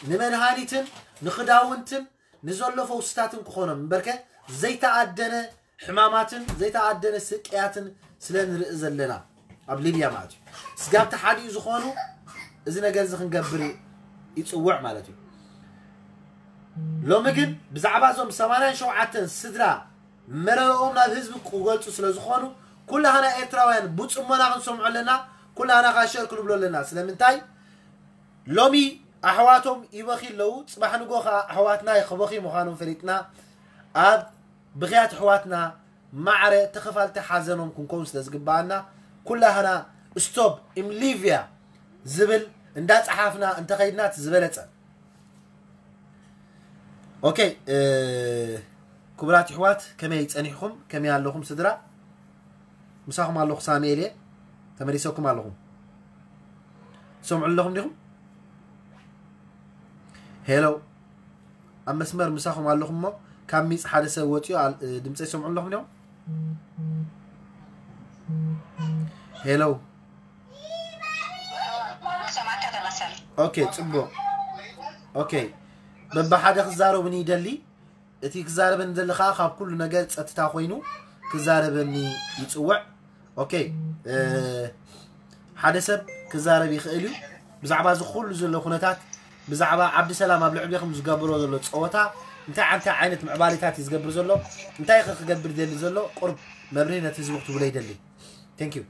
ንመድሃኒትን ንክዳውንትን ንዘሎ ፈውስታትን ክኾኖም እምበርከ ዘይተኣደነ ሕማማትን ዘይተኣደነ ስቅያትን ስለ ንርኢ ዘለና ኣብ ሊብያ ማለት እዩ። ስጋብ ተሓዲኡ ዝኾኑ እዚ ነገር እዚ ክንገብር ይፅውዕ ማለት እዩ። ሎሚ ግን ብዛዕባ እዞም ሰማንያን ሸውዓተን ስድራ መረረኦም ናብ ህዝቢ ክገልፁ ስለ ዝኾኑ ኩላህና ኤርትራውያን ብፅሞና ክንሰምዖ ኣለና። ኩላህና ካሸር ክንብሎ ኣለና። ስለምንታይ ሎሚ ኣሕዋቶም ይበኺ ኣለዉ። ፅባሕ ንጎ ከዓ ኣሕዋትና ክበኺ ምዃኖም ፈሊጥና ኣብ ብኽያት ኣሕዋትና ማዕረ ተኸፋልቲ ሓዘኖም ክንከውን ስለ ዝግባኣና ኩላህና ስቶፕ ኢምሊቭያ ዝብል እንዳፀሓፍና እንተኸይድና እቲ ዝበለፀ። ኦኬ ክቡራት ኣሕዋት ከመይ ፀኒሕኩም? ከመይ ኣለኹም ስድራ? ምሳኹም ኣለኹ ሳሙኤል እየ። ተመሊሰኩም ኣለኹም። ትሰምዑ ኣለኹም ዲኹም? ሄሎ ኣብ መስመር ምሳኹም ኣለኹም እሞ ካብ ሚፅ ሓደ ሰብ ወፂኡ ድምፀ ይሰምዑ ኣለኹም ዲኹም? ሄሎ ኦኬ ፅቡቅ። ኦኬ በብሓደ ክዛረቡኒ ይደሊ። እቲ ክዛረበኒ ደሊ ከዓ ካብ ኩሉ ነገር ጸጥታ ኮይኑ ክዛረበኒ ይጽውዕ። ኦኬ፣ እ፣ ሓደ ሰብ ክዛረብ ይኽእል እዩ። ብዛዕባ እዚ ኩሉ ዘሎ ኩነታት፣ ብዛዕባ ዓብዲ ሰላም ኣብ ልዕሌኹም ዝገብሮ ዘሎ ጸወታ፣ እንታይ እንታይ ዓይነት ምዕባሌታት እዩ ዝገብር ዘሎ፣ እንታይ ከ ክገብር ደሊ ዘሎ፣ ቁርብ መብርሂ ነቲ ህዝቢ ክትብሎ ይደሊ። Thank you።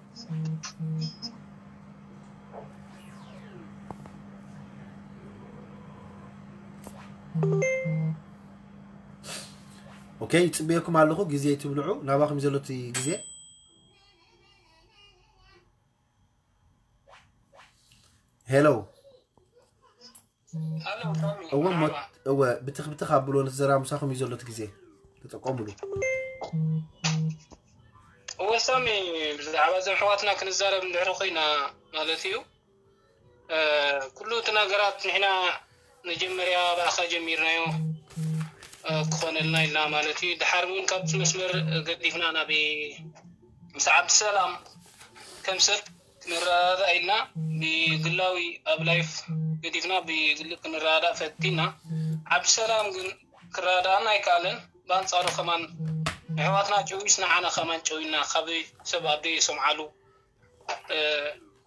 ኦኬ፣ ይጽበየኩም ኣለኹ። ግዜ ትብልዑ ናባኹም እዩ ዘሎ እቲ ግዜ። ሄሎ። ኣሎ ሳሚ እወ፣ ሞ- መርሓባ። እወ፣ ብትኽ ብትኽ ኣብሎ፣ ንዝዘራ ምሳኹም እዩ ዘሎ እቲ ግዜ። ተጠቀሙሉ። እወ ሳሚ፣ ብዛዕባ እዞም ኣሕዋትና ክንዛረብ እንድሕር ኮይና ማለት እዩ። እ፣ ኩሉ እቲ ነገራት ንሕና መጀመርያ ብኣኻ ጀሚርናዮ፣ እ፣ ክኾነልና ኢልና ማለት እዩ። ድሓር እውን ካብቲ መስመር ገዲፍና ናብ ምስ ዓብዲ ሰላም ከም ሰብ ክንረዳዳእ ኢልና ብግላዊ ኣብ ላይፍ ገዲፍና ብግሊ ክንረዳዳእ ፈቲና። ዓብዲ ሰላም ግን ክረዳዳእና ኣይከኣለን። ብኣንጻሩ ከማን ኣሕዋትና ጨዊስ ንዓና ከማን ጨዊና ካብ ሰብ ኣብ ዘይሰምዓሉ፣ እ፣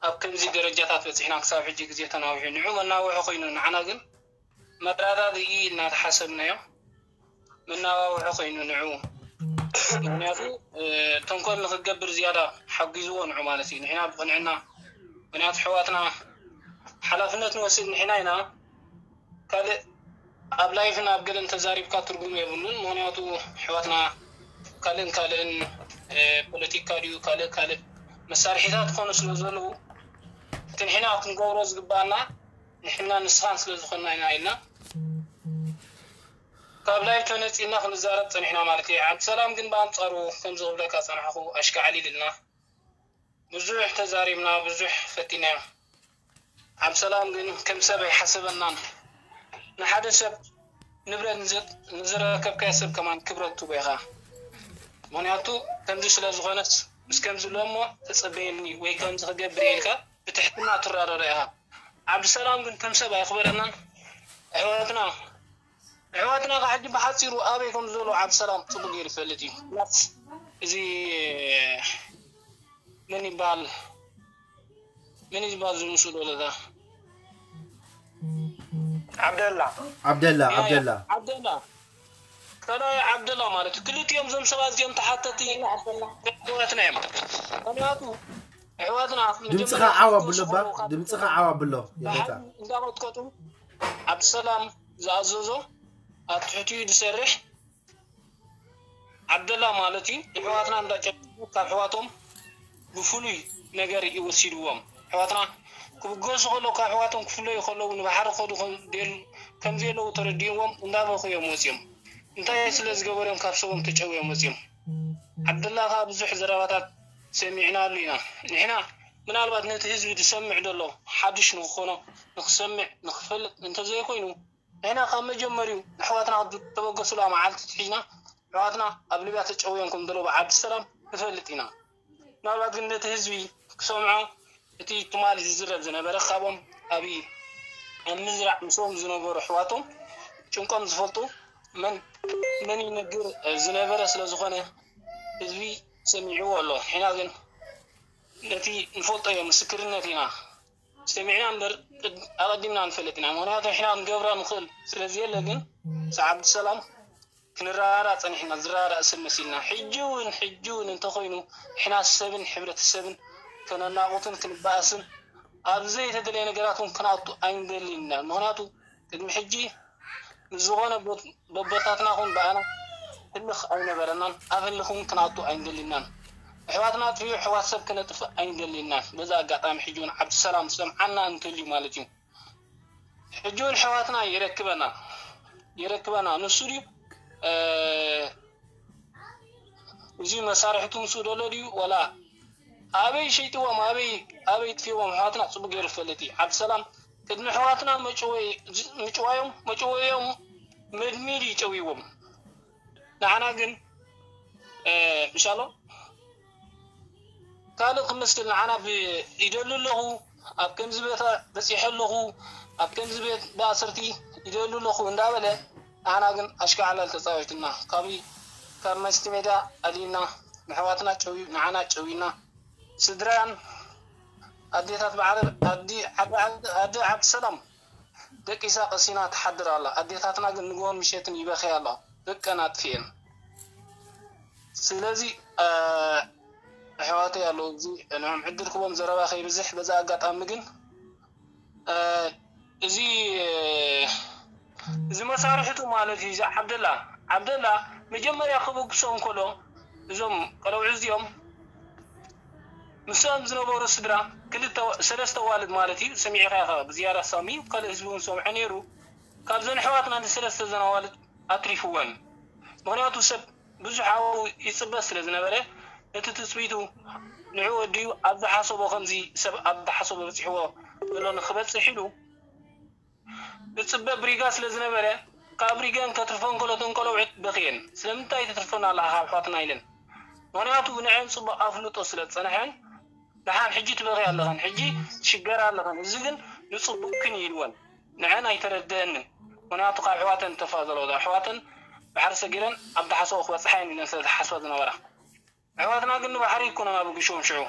ኣብ ከምዚ ደረጃታት በጺሕና ክሳብ ሕጂ ግዜ ተናዊሑ። ንዑ መናውሒ ኮይኑ ንዓና ግን መረዳድኢ ኢልና ተሓሰብናዮ መናዋውሒ ኮይኑ ንዑ። ምክንያቱ፣ እ፣ ተንኮል ንክገብር ዝያዳ ሓጊዝዎ ንዑ ማለት እዩ። ንሕና ብቕንዕና፣ ምክንያቱ ኣሕዋትና ሓላፍነት ንወስድ ንሕና ኢና። ካልእ ኣብ ላይፍን ኣብ ገለን ተዛሪብካ ትርጉም የብሉን። ምክንያቱ ኣሕዋትና ካልእን ካልእን፣ እ፣ ፖለቲካ ድዩ ካልእ ካልእ መሳርሒታት ክኾኑ ስለ ዘለዉ፣ እቲ ንሕና ክንገብሮ ዝግባኣና ንሕና ንስኻን ስለ ዝኾንና ኢና ኢልና ካብ ላይፍ ተነጺልና ክንዛረብ ጸኒሕና ማለት እዩ። ዓብዲ ሰላም ግን ብኣንጻሩ ከምዚ ክብለካ ጸናሕኩ ኣሽካዕሊልና ብዙሕ ተዛሪብና ብዙሕ ፈቲናዮ። ዓብዲ ሰላም ግን ከም ሰብ ኣይሓሰበናን። ንሓደ ሰብ ንብረት ንዘ- ንዝረከብካዮ ሰብ ከማን ክብረት ትህቦ ኢኻ። ምክንያቱ ከምዚ ስለ ዝኾነስ ምስ ከምዚ ኣሎ እሞ ተጸበየኒ ወይ ከምዚ ክገብር እየ ኢልካ ብትሕትና ትረዳዳእ ኢኻ። ዓብዲ ሰላም ግን ከም ሰብ ኣይኽበረናን። ኣሕዋትና ኣሕዋትና ካብ ሕጂ ብሓፂሩ ኣበይ ከም ዘሎ ዓብዲ ሰላም ፅቡቅ ገይሩ ይፈልጥ እዩ። ናስ እዚ መን ይበሃል መን ይበሃል ዝምስሉ ለታ ዓብደላ ዓብደላ ያ፣ ዓብደላ ዓብደላ ካልኣይ ዓብደላ ማለት እዩ። ክልቲኦም እዞም ሰባት እዚኦም ተሓተቲ ኣሕዋትና እዮም። ምክንያቱ ኣሕዋትና ድምፅኻ ዓው ኣብሎ እባ፣ ድምፅኻ ዓው ኣብሎ። ይቕሬታ። ብሓይሊ እንዳቐጥቀጡ ዓብዲ ሰላም ዝኣዘዞ ኣብ ትሕቲኡ ዝሰርሕ ዓብደላ ማለት እዩ። ኣሕዋትና እንዳጨ ካብ ኣሕዋቶም ብፍሉይ ነገር እዩ ወሲድዎም። ኣሕዋትና ክብገሱ ከለዉ ካብ ኣሕዋቶም ክፍለዩ ከለዉ ንባሕሪ ክኸዱ ከም ደል- ከም ዘየለዉ ተረዲእዎም እንዳበኹ እዮም ወፂኦም። እንታይ ስለ ዝገበሩ እዮም ካብ ሰቦም ተጨውዮም ወፂኦም? ዓብደላ ከዓ ብዙሕ ዘረባታት ሰሚዕናሉ ኢና። ንሕና ምናልባት ነቲ ህዝቢ ዝሰምዕ ዘሎ ሓድሽ ንክኾኖ ንክሰምዕ ንክፈልጥ እንተዘይኮይኑ ንሕና ካብ መጀመሪኡ ንኣሕዋትና ተበገሱላ መዓልቲ ትሒዝና ኣሕዋትና ኣብ ሊብያ ተጨውዮም ከም ዘለዉ ብዓዲ ሰላም ንፈልጥ ኢና። ምናልባት ግን ነቲ ህዝቢ ክሰምዖ እቲ ትማሊ ዝዝረብ ዝነበረ ካብኦም ኣብ ኣብ ምዝራዕ ምስኦም ዝነበሩ ኣሕዋቶም ጭንቆም ዝፈልጡ መን መን ይነግር ዝነበረ ስለ ዝኾነ ህዝቢ ሰሚዕዎ ኣሎ። ንሕና ግን ነቲ ንፈልጦ እዮም ምስክርነት ኢና ሰሚዕና እምበር ኣቐዲምና ንፈልጥ ኢና። ምክንያቱ ንሕና ክንገብራ ንኽእል ስለ ዘየለ ግን ምስ ዓብዲ ሰላም ክንረዳዳእ ጸኒሕና ዝረዳዳእ ሰብ መሲልና። ሕጂ እውን ሕጂ እውን እንተኾይኑ ንሕና ሰብን ሕብረተሰብን ከነናቑትን ክንበኣስን ኣብ ዘይተደለየ ነገራት እውን ክንኣቱ ኣይንደልን ኢና። ምክንያቱ ቅድሚ ሕጂ ምስ ዝኾነ ቦታትና ኹን ብኣና ህልኽ ኣይነበረናን ኣብ ህልኽ እውን ክንኣቱ ኣይንደልናን። ኣሕዋትና ኣጥፊኡ ኣሕዋት ሰብ ክነጥፍእ ኣይንደልናን። በዚ ኣጋጣሚ ሕጂ እውን ዓብዲ ሰላም ዝሰምዓና እንተልዩ ማለት እዩ። ሕጂ እውን ኣሕዋትና የረክበና የረክበና ንሱ ድዩ እዚ መሳርሕቱ ምስኡ ደሎ ድዩ ወላ ኣበይ ሸይጥዎም ኣበይ ኣበይ ጥፊዎም ኣሕዋትና ፅቡቅ ገይሩ ዝፈልጥ እዩ። ዓብዲ ሰላም ቅድሚ ኣሕዋትና ምጭዋዮም መጭወዮም መድሚድ ይጨውይዎም። ንዓና ግን ምሻሎ ካልእ ክመስል ንዓና ይደሉ ኣለኹ ኣብ ከምዚ ቤት በፂሐ ኣለኹ ኣብ ከምዚ ቤት ብኣስርቲ ይደሉ ኣለኹ እንዳበለ፣ ንዓና ግን ኣሽካዕላል ተፃዊትና፣ ካብ ካብ መስቲ ሜዳ ኣልዩና፣ ንሕዋትና ጨውዩ ንዓና ጨውዩና፣ ስድራን ኣዴታት በዓል ኣዲ ዓዲ ዓዲ ዓዲ ሰላም ደቂሳ ቀሲና ትሓድር ኣላ። ኣዴታትና ግን ንግሆን ምሸትን ይበኽያ ኣለዋ፣ ደቀን ኣጥፊኤን። ስለዚ ኣሕዋተይ ኣለዉ፣ እዚ ንዕም ዕድል ክቦም ዘረባ ከይብዝሕ፣ በዛ ኣጋጣሚ ግን እዚ እዚ መሳርሕቱ ማለት እዩ። እዚ ዓብደላ ዓብደላ መጀመርያ ክብግሶም ከሎ እዞም ቀለውዕ እዚኦም ምስኦም ዝነበሩ ስድራ ክልተ ሰለስተ ዋልድ ማለት እዩ። ሰሚዕካ ኢኻ ብዝያዳ ሳሚ ካልእ ህዝቢ እውን ሰምዖ ነይሩ። ካብዘን ኣሕዋትና ንሰለስተ ዘን ኣዋልድ ኣትሪፍወን። ምክንያቱ ሰብ ብዙሕ ኣብኡ ይፅበ ስለ ዝነበረ እቲ ትፅቢቱ ንዑ ወዲኡ ኣብ ዝሓሰቦ ከምዚ ሰብ ኣብ ዝሓሰቦ በፂሕዎ ዘሎ ንክበፅሕ ኢሉ ዝፅበ ብሪጋ ስለ ዝነበረ ካብ ሪገን ከትርፈን ከሎ ተንቀለውዕት በክየን። ስለምንታይ ተትርፈና ኣለኻ ካብ ኣሕዋትና ኢለን። ምክንያቱ ንዐን ፅቡቅ ኣፍልጦ ስለ ዝፀንሐን ደሓን ሕጂ ትበኽያ ኣለኸን፣ ሕጂ ትሽገራ ኣለኸን፣ እዚ ግን ንፅቡቅክን ኢልወን። ንዐን ኣይተረደአንን። ምክንያቱ ካብ ኣሕዋተን ተፋዘለዋ ኣሕዋተን ባሕሪ ሰጊረን ኣብ ዝሓሰቦ ክበፅሓ እየን ኢለን ስለ ዝሓስባ ዝነበራ። ኣሕዋትና ግን ንባሕሪ ኣይኮነን ኣብ ግሾም ሽዑ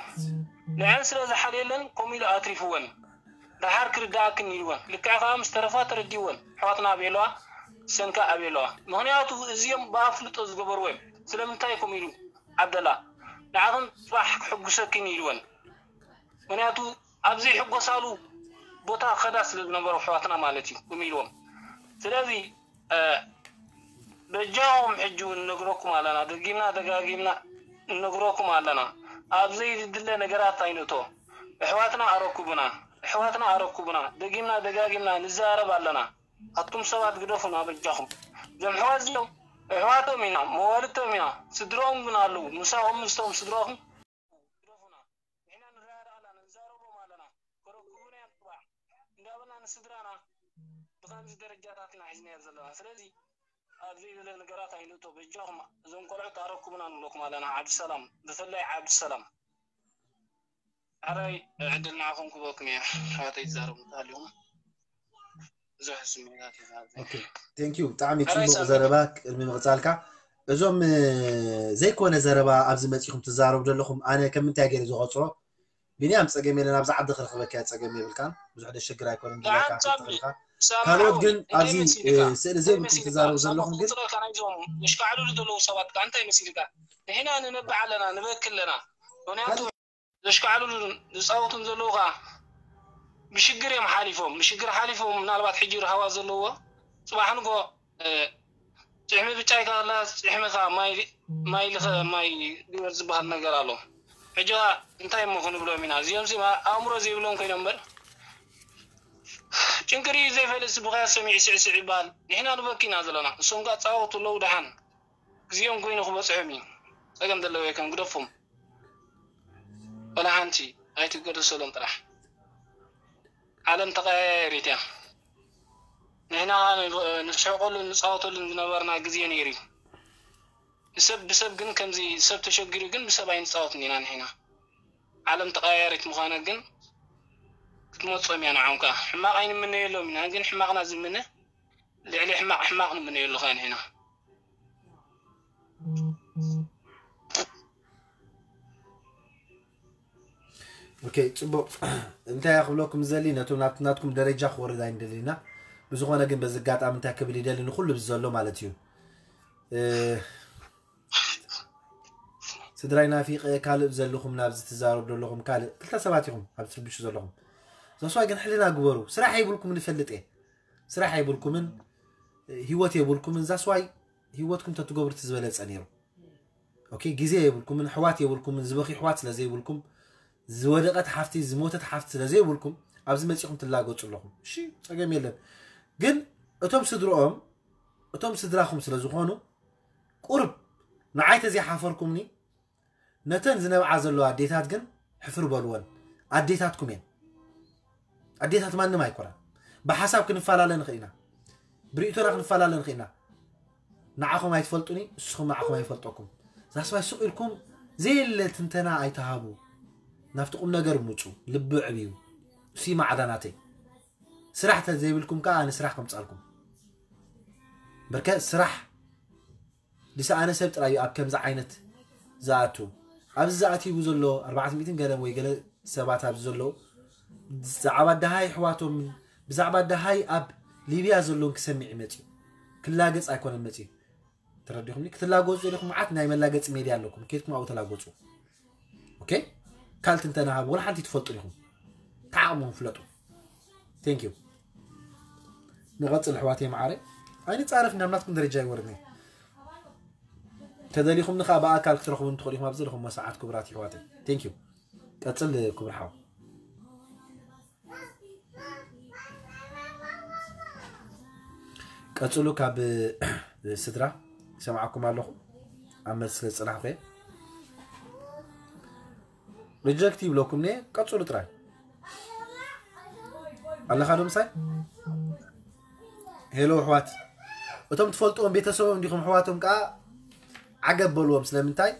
ንዐን ስለ ዝሓልየለን ከምኡ ኢሉ ኣትሪፍወን። ደሓር ክርዳኣክን ኢልወን። ልክዕ ከዓ ምስ ተረፋ ተረዲእወን። ኣሕዋትና ኣበየለዋ፣ ሰንካ ኣበየለዋ። ምክንያቱ እዚኦም ብኣፍልጦ ዝገበርዎ እዮም። ስለምንታይ ከምኡ ኢሉ ዓብደላ ንዓኽን ፅባሕ ክሕጉሰክን ኢልወን። ምክንያቱ ኣብ ዘይሕጎሳሉ ቦታ ከዳ ስለ ዝነበሩ ኣሕዋትና ማለት እዩ ከምኡ ኢልዎም። ስለዚ በጃኹም ሕጂ እውን ንነግረኩም ኣለና፣ ደጊምና ደጋጊምና ንነግረኩም ኣለና። ኣብ ዘይድለ ነገራት ኣይንእቶ። ኣሕዋትና ኣረኩቡና፣ ኣሕዋትና ኣረኩቡና፣ ደጊምና ደጋጊምና ንዛረብ ኣለና። ኣቱም ሰባት ግደፉና በጃኹም። እዞም ኣሕዋት እዚኦም ኣሕዋቶም ኢና፣ መዋልድቶም ኢና፣ ስድርኦም ግን ኣለዉ። ምሳኹም ምስቶም ስድራኹም ግደፉና። ንሕና ንረዳዳእ ኣለና፣ ንዛረቦም ኣለና። ከረኩቡና እዮም ጥባዕ እንዳበልና ንስድራና ብኸምዚ ደረጃታት ኢና ሒዝናዮ ዘለና። ስለዚ ኣብ ዘይደለ ነገራት ኣይንእቶ። በጃኹም እዞም ቆልዑት ኣረኩቡና ንብለኩም ኣለና። ዓብድሰላም፣ ብፍላይ ዓብድሰላም። ሕራይ ዕድል ንዓኹም ክበኩም እየ። ኣሕዋተይ ትዛረቡ እንተሃልዩኹም ብዙሕ ስምዒታት እዩ ዝሃብ። ኦኬ፣ ቴንክ ዩ። ብጣዕሚ ሕራይ ጽቡቕ ሳሚ። ዘረባ። ቅድሚ ምቕጻልካ እዞም እ፣ ዘይኮነ ዘረባ ኣብዚ መጺኹም ትዛረቡ ዘለኹም ኣነ ከም ምንታይ ገይረ ዝቐጽሮ? ቢንያም ጸገም የለን፣ ኣብዚ ዓዲ ክረኽበካ እየ፣ ጸገም የብልካን። ብዙሕ ደሸግር ኣይኮነን፣ ደሓን ዝብለካ ሳሚ፣ ትኽእልካ። ሳሚ ካልኦት ሓወይ፣ ግን እንታይ ኣብዚ እ፣ መሲልካ? ስእሊ እንታይ ዘይብልኩም መሲልካ? ትዛረቡ ዘለኹም ግን እሽካዕሉሉ ዘለዉ ሰባት ከ እንታይ መሲልካ? ንሕና ንነብዕ ኣለና፣ ንበኪ ኣለና። ምክንያቱ ዘሽካዕሉሉን ዝፃወቱን ዘለዉ ከዓ ብሽግር እዮም ሓሊፎም። ብሽግር ሓሊፎም ምናልባት ሕጂ ርሃዋ ዘለዎ ፅባሕ ንጎ እ፣ ጭሕሚ ብጫይ ከላ ጭሕሚ ከዓ ማይ ማይ ልኸ ማይ ግበር ዝበሃል ነገር ኣሎ። ሕጂ ከዓ እንታይ እሞ ክንብሎም ኢና? እዚኦም ሲ ኣእምሮ ዘይብሎም ኮይኖም እምበር ጭንቅሪ ዘይፈልጥ ብኸያ ሰሚዕ ስዕስዕ ይበሃል። ንሕና ንበኪ ኢና ዘለና። እሶም ከዓ ፃወቱ ኣለዉ ደሓን። ግዜኦም ኮይኑ ክበፅሖም እዩ። ፀገም ዘለዎ የከም ግደፎም። ወላ ሓንቲ ኣይትገደሰሎም ጥራሕ። ዓለም ተቐያየሪት እያ። ንሕና ንስሕቀሉን ንፃወተሉን ዝነበርና ግዜ ነይሩ እዩ። ንሰብ ብሰብ ግን ከምዚ ሰብ ተሸጊሩ ግን ብሰብ ኣይንፃወትን ኢና ንሕና። ዓለም ተቐያየሪት ምዃና ግን ክትመፆም እያ ንዓም ከዓ። ሕማቕ ኣይንምነየሎም ኢና ግን ሕማቕና ዝምነ ልዕሊ ሕማቕ ሕማቕ ንምነየሉ ኸ ንሕና። ኦኬ፣ ፅቡቕ። እንታይ እያ ክብለኩም ዘሊ ነቶም ናብቲ ናትኩም ደረጃ ክወርድ ኣይንደሊና። ብዝኾነ ግን በዚ ኣጋጣሚ እንታይ ክብል ይደሊ ንኩሉ ብዚ ዘሎ ማለት እዩ እ፣ ስድራይ ናፊቐ ካልእ ዘለኹም ናብዚ ትዛረቡ ዘለኹም ካልእ ክልተ ሰባት ኢኹም ኣብ ትርብሹ ዘለኹም። ዛስዋይ ግን ሕልና ግበሩ። ስራሕ የብልኩም ንፈልጥ እየ። ስራሕ የብልኩምን እ፣ ህይወት የብልኩምን። ዛስዋይ ህይወትኩም ተትገብሩ እቲ ዝበለፀ ነይሩ። ኦኬ፣ ግዜ የብልኩምን፣ ኣሕዋት የብልኩምን፣ ዝበኺ ኣሕዋት ስለ ዘይብልኩም፣ ዝወደቐት ሓፍቲ፣ ዝሞተት ሓፍቲ ስለ ዘይብልኩም ኣብዚ መፂኹም ትላገፁ ኣለኹም። እሺ፣ ፀገም የለን። ግን እቶም ስድርኦም እቶም ስድራኹም ስለ ዝኾኑ ቁርብ ንዓይ ተዘይሓፈርኩምኒ ነተን ዝነብዓ ዘለዋ ኣዴታት ግን ሕፍር በልወን። ኣዴታትኩም እየን። ኣዴታት ማንም ኣይኮናን። ብሓሳብ ክንፈላለ ንኽእል ኢና። ብርእይቶና ክንፈላለ ንኽእል ኢና። ንዓኹም ኣይትፈልጡኒ፣ ንስኹም ንዓኹም ኣይፈልጠኩም። ዛስባይ ስቕ ኢልኩም ዘየለ ትንተና ኣይትሃቡ። ናብቲ ቁም ነገር ምፁ። ልቢ ዕብዩ። እሱ እዩ ማዕዳ ናተይ። ስራሕ ተዘይብልኩም ከዓ ኣነ ስራሕ ከምፃልኩም። በርከ ስራሕ ዝሰኣነ ሰብ ጥራይ እዩ ኣብ ከምዚ ዓይነት ዝኣቱ። ኣብዚ ዝኣትዩ ዘሎ ኣርባዕተ ሚእትን ገለን ወይ ገለ ሰባት ኣብዚ ዘለዉ ብዛዕባ ደሃይ ኣሕዋቶም ብዛዕባ ደሃይ ኣብ ሊብያ ዘለውን ክሰምዕ ይመጽእ። ክላገጽ ኣይኮነን መጽእ። ተረዲኹምኒ? ክትላገጹ ዘለኹም መዓት ናይ መላገጺ ሜድያ ኣለኩም። ኬድኩም ኣብኡ ተላገጹ። ኦኬ? ካልት እንተናሃብ ወላ ሓንቲ ትፈልጡ ዲኹም? ተዓቕሙ ፍለጡ። Thank you። ንቐጽል ኣሕዋተይ መዓረይ። ኣይንጻረፍ ናብ ናትኩም ደረጃ ይወርድኒ። ተደሊኹም ንኻ ብኣካል ክትረኽቡ እንትኽእሉ ኢኹም ኣብዚ ዘለኹም ሰዓት ክቡራት ኣሕዋተይ። Thank you። ቀጽል ክቡር ሓው። ቀጽሉ ካብ ስድራ ይሰምዓኩም ኣለኹ ኣብ መልሲ ስለ ዝጸናሕኩ እየ። ሪጀክት ይብለኩም ነ ቀጽሉ ጥራይ ኣለኻ ዶ ምሳይ። ሄሎ ኣሕዋት እቶም ትፈልጥዎም ቤተሰቦም እንዲኹም ኣሕዋቶም ከዓ ዓገብ በልዎም። ስለምንታይ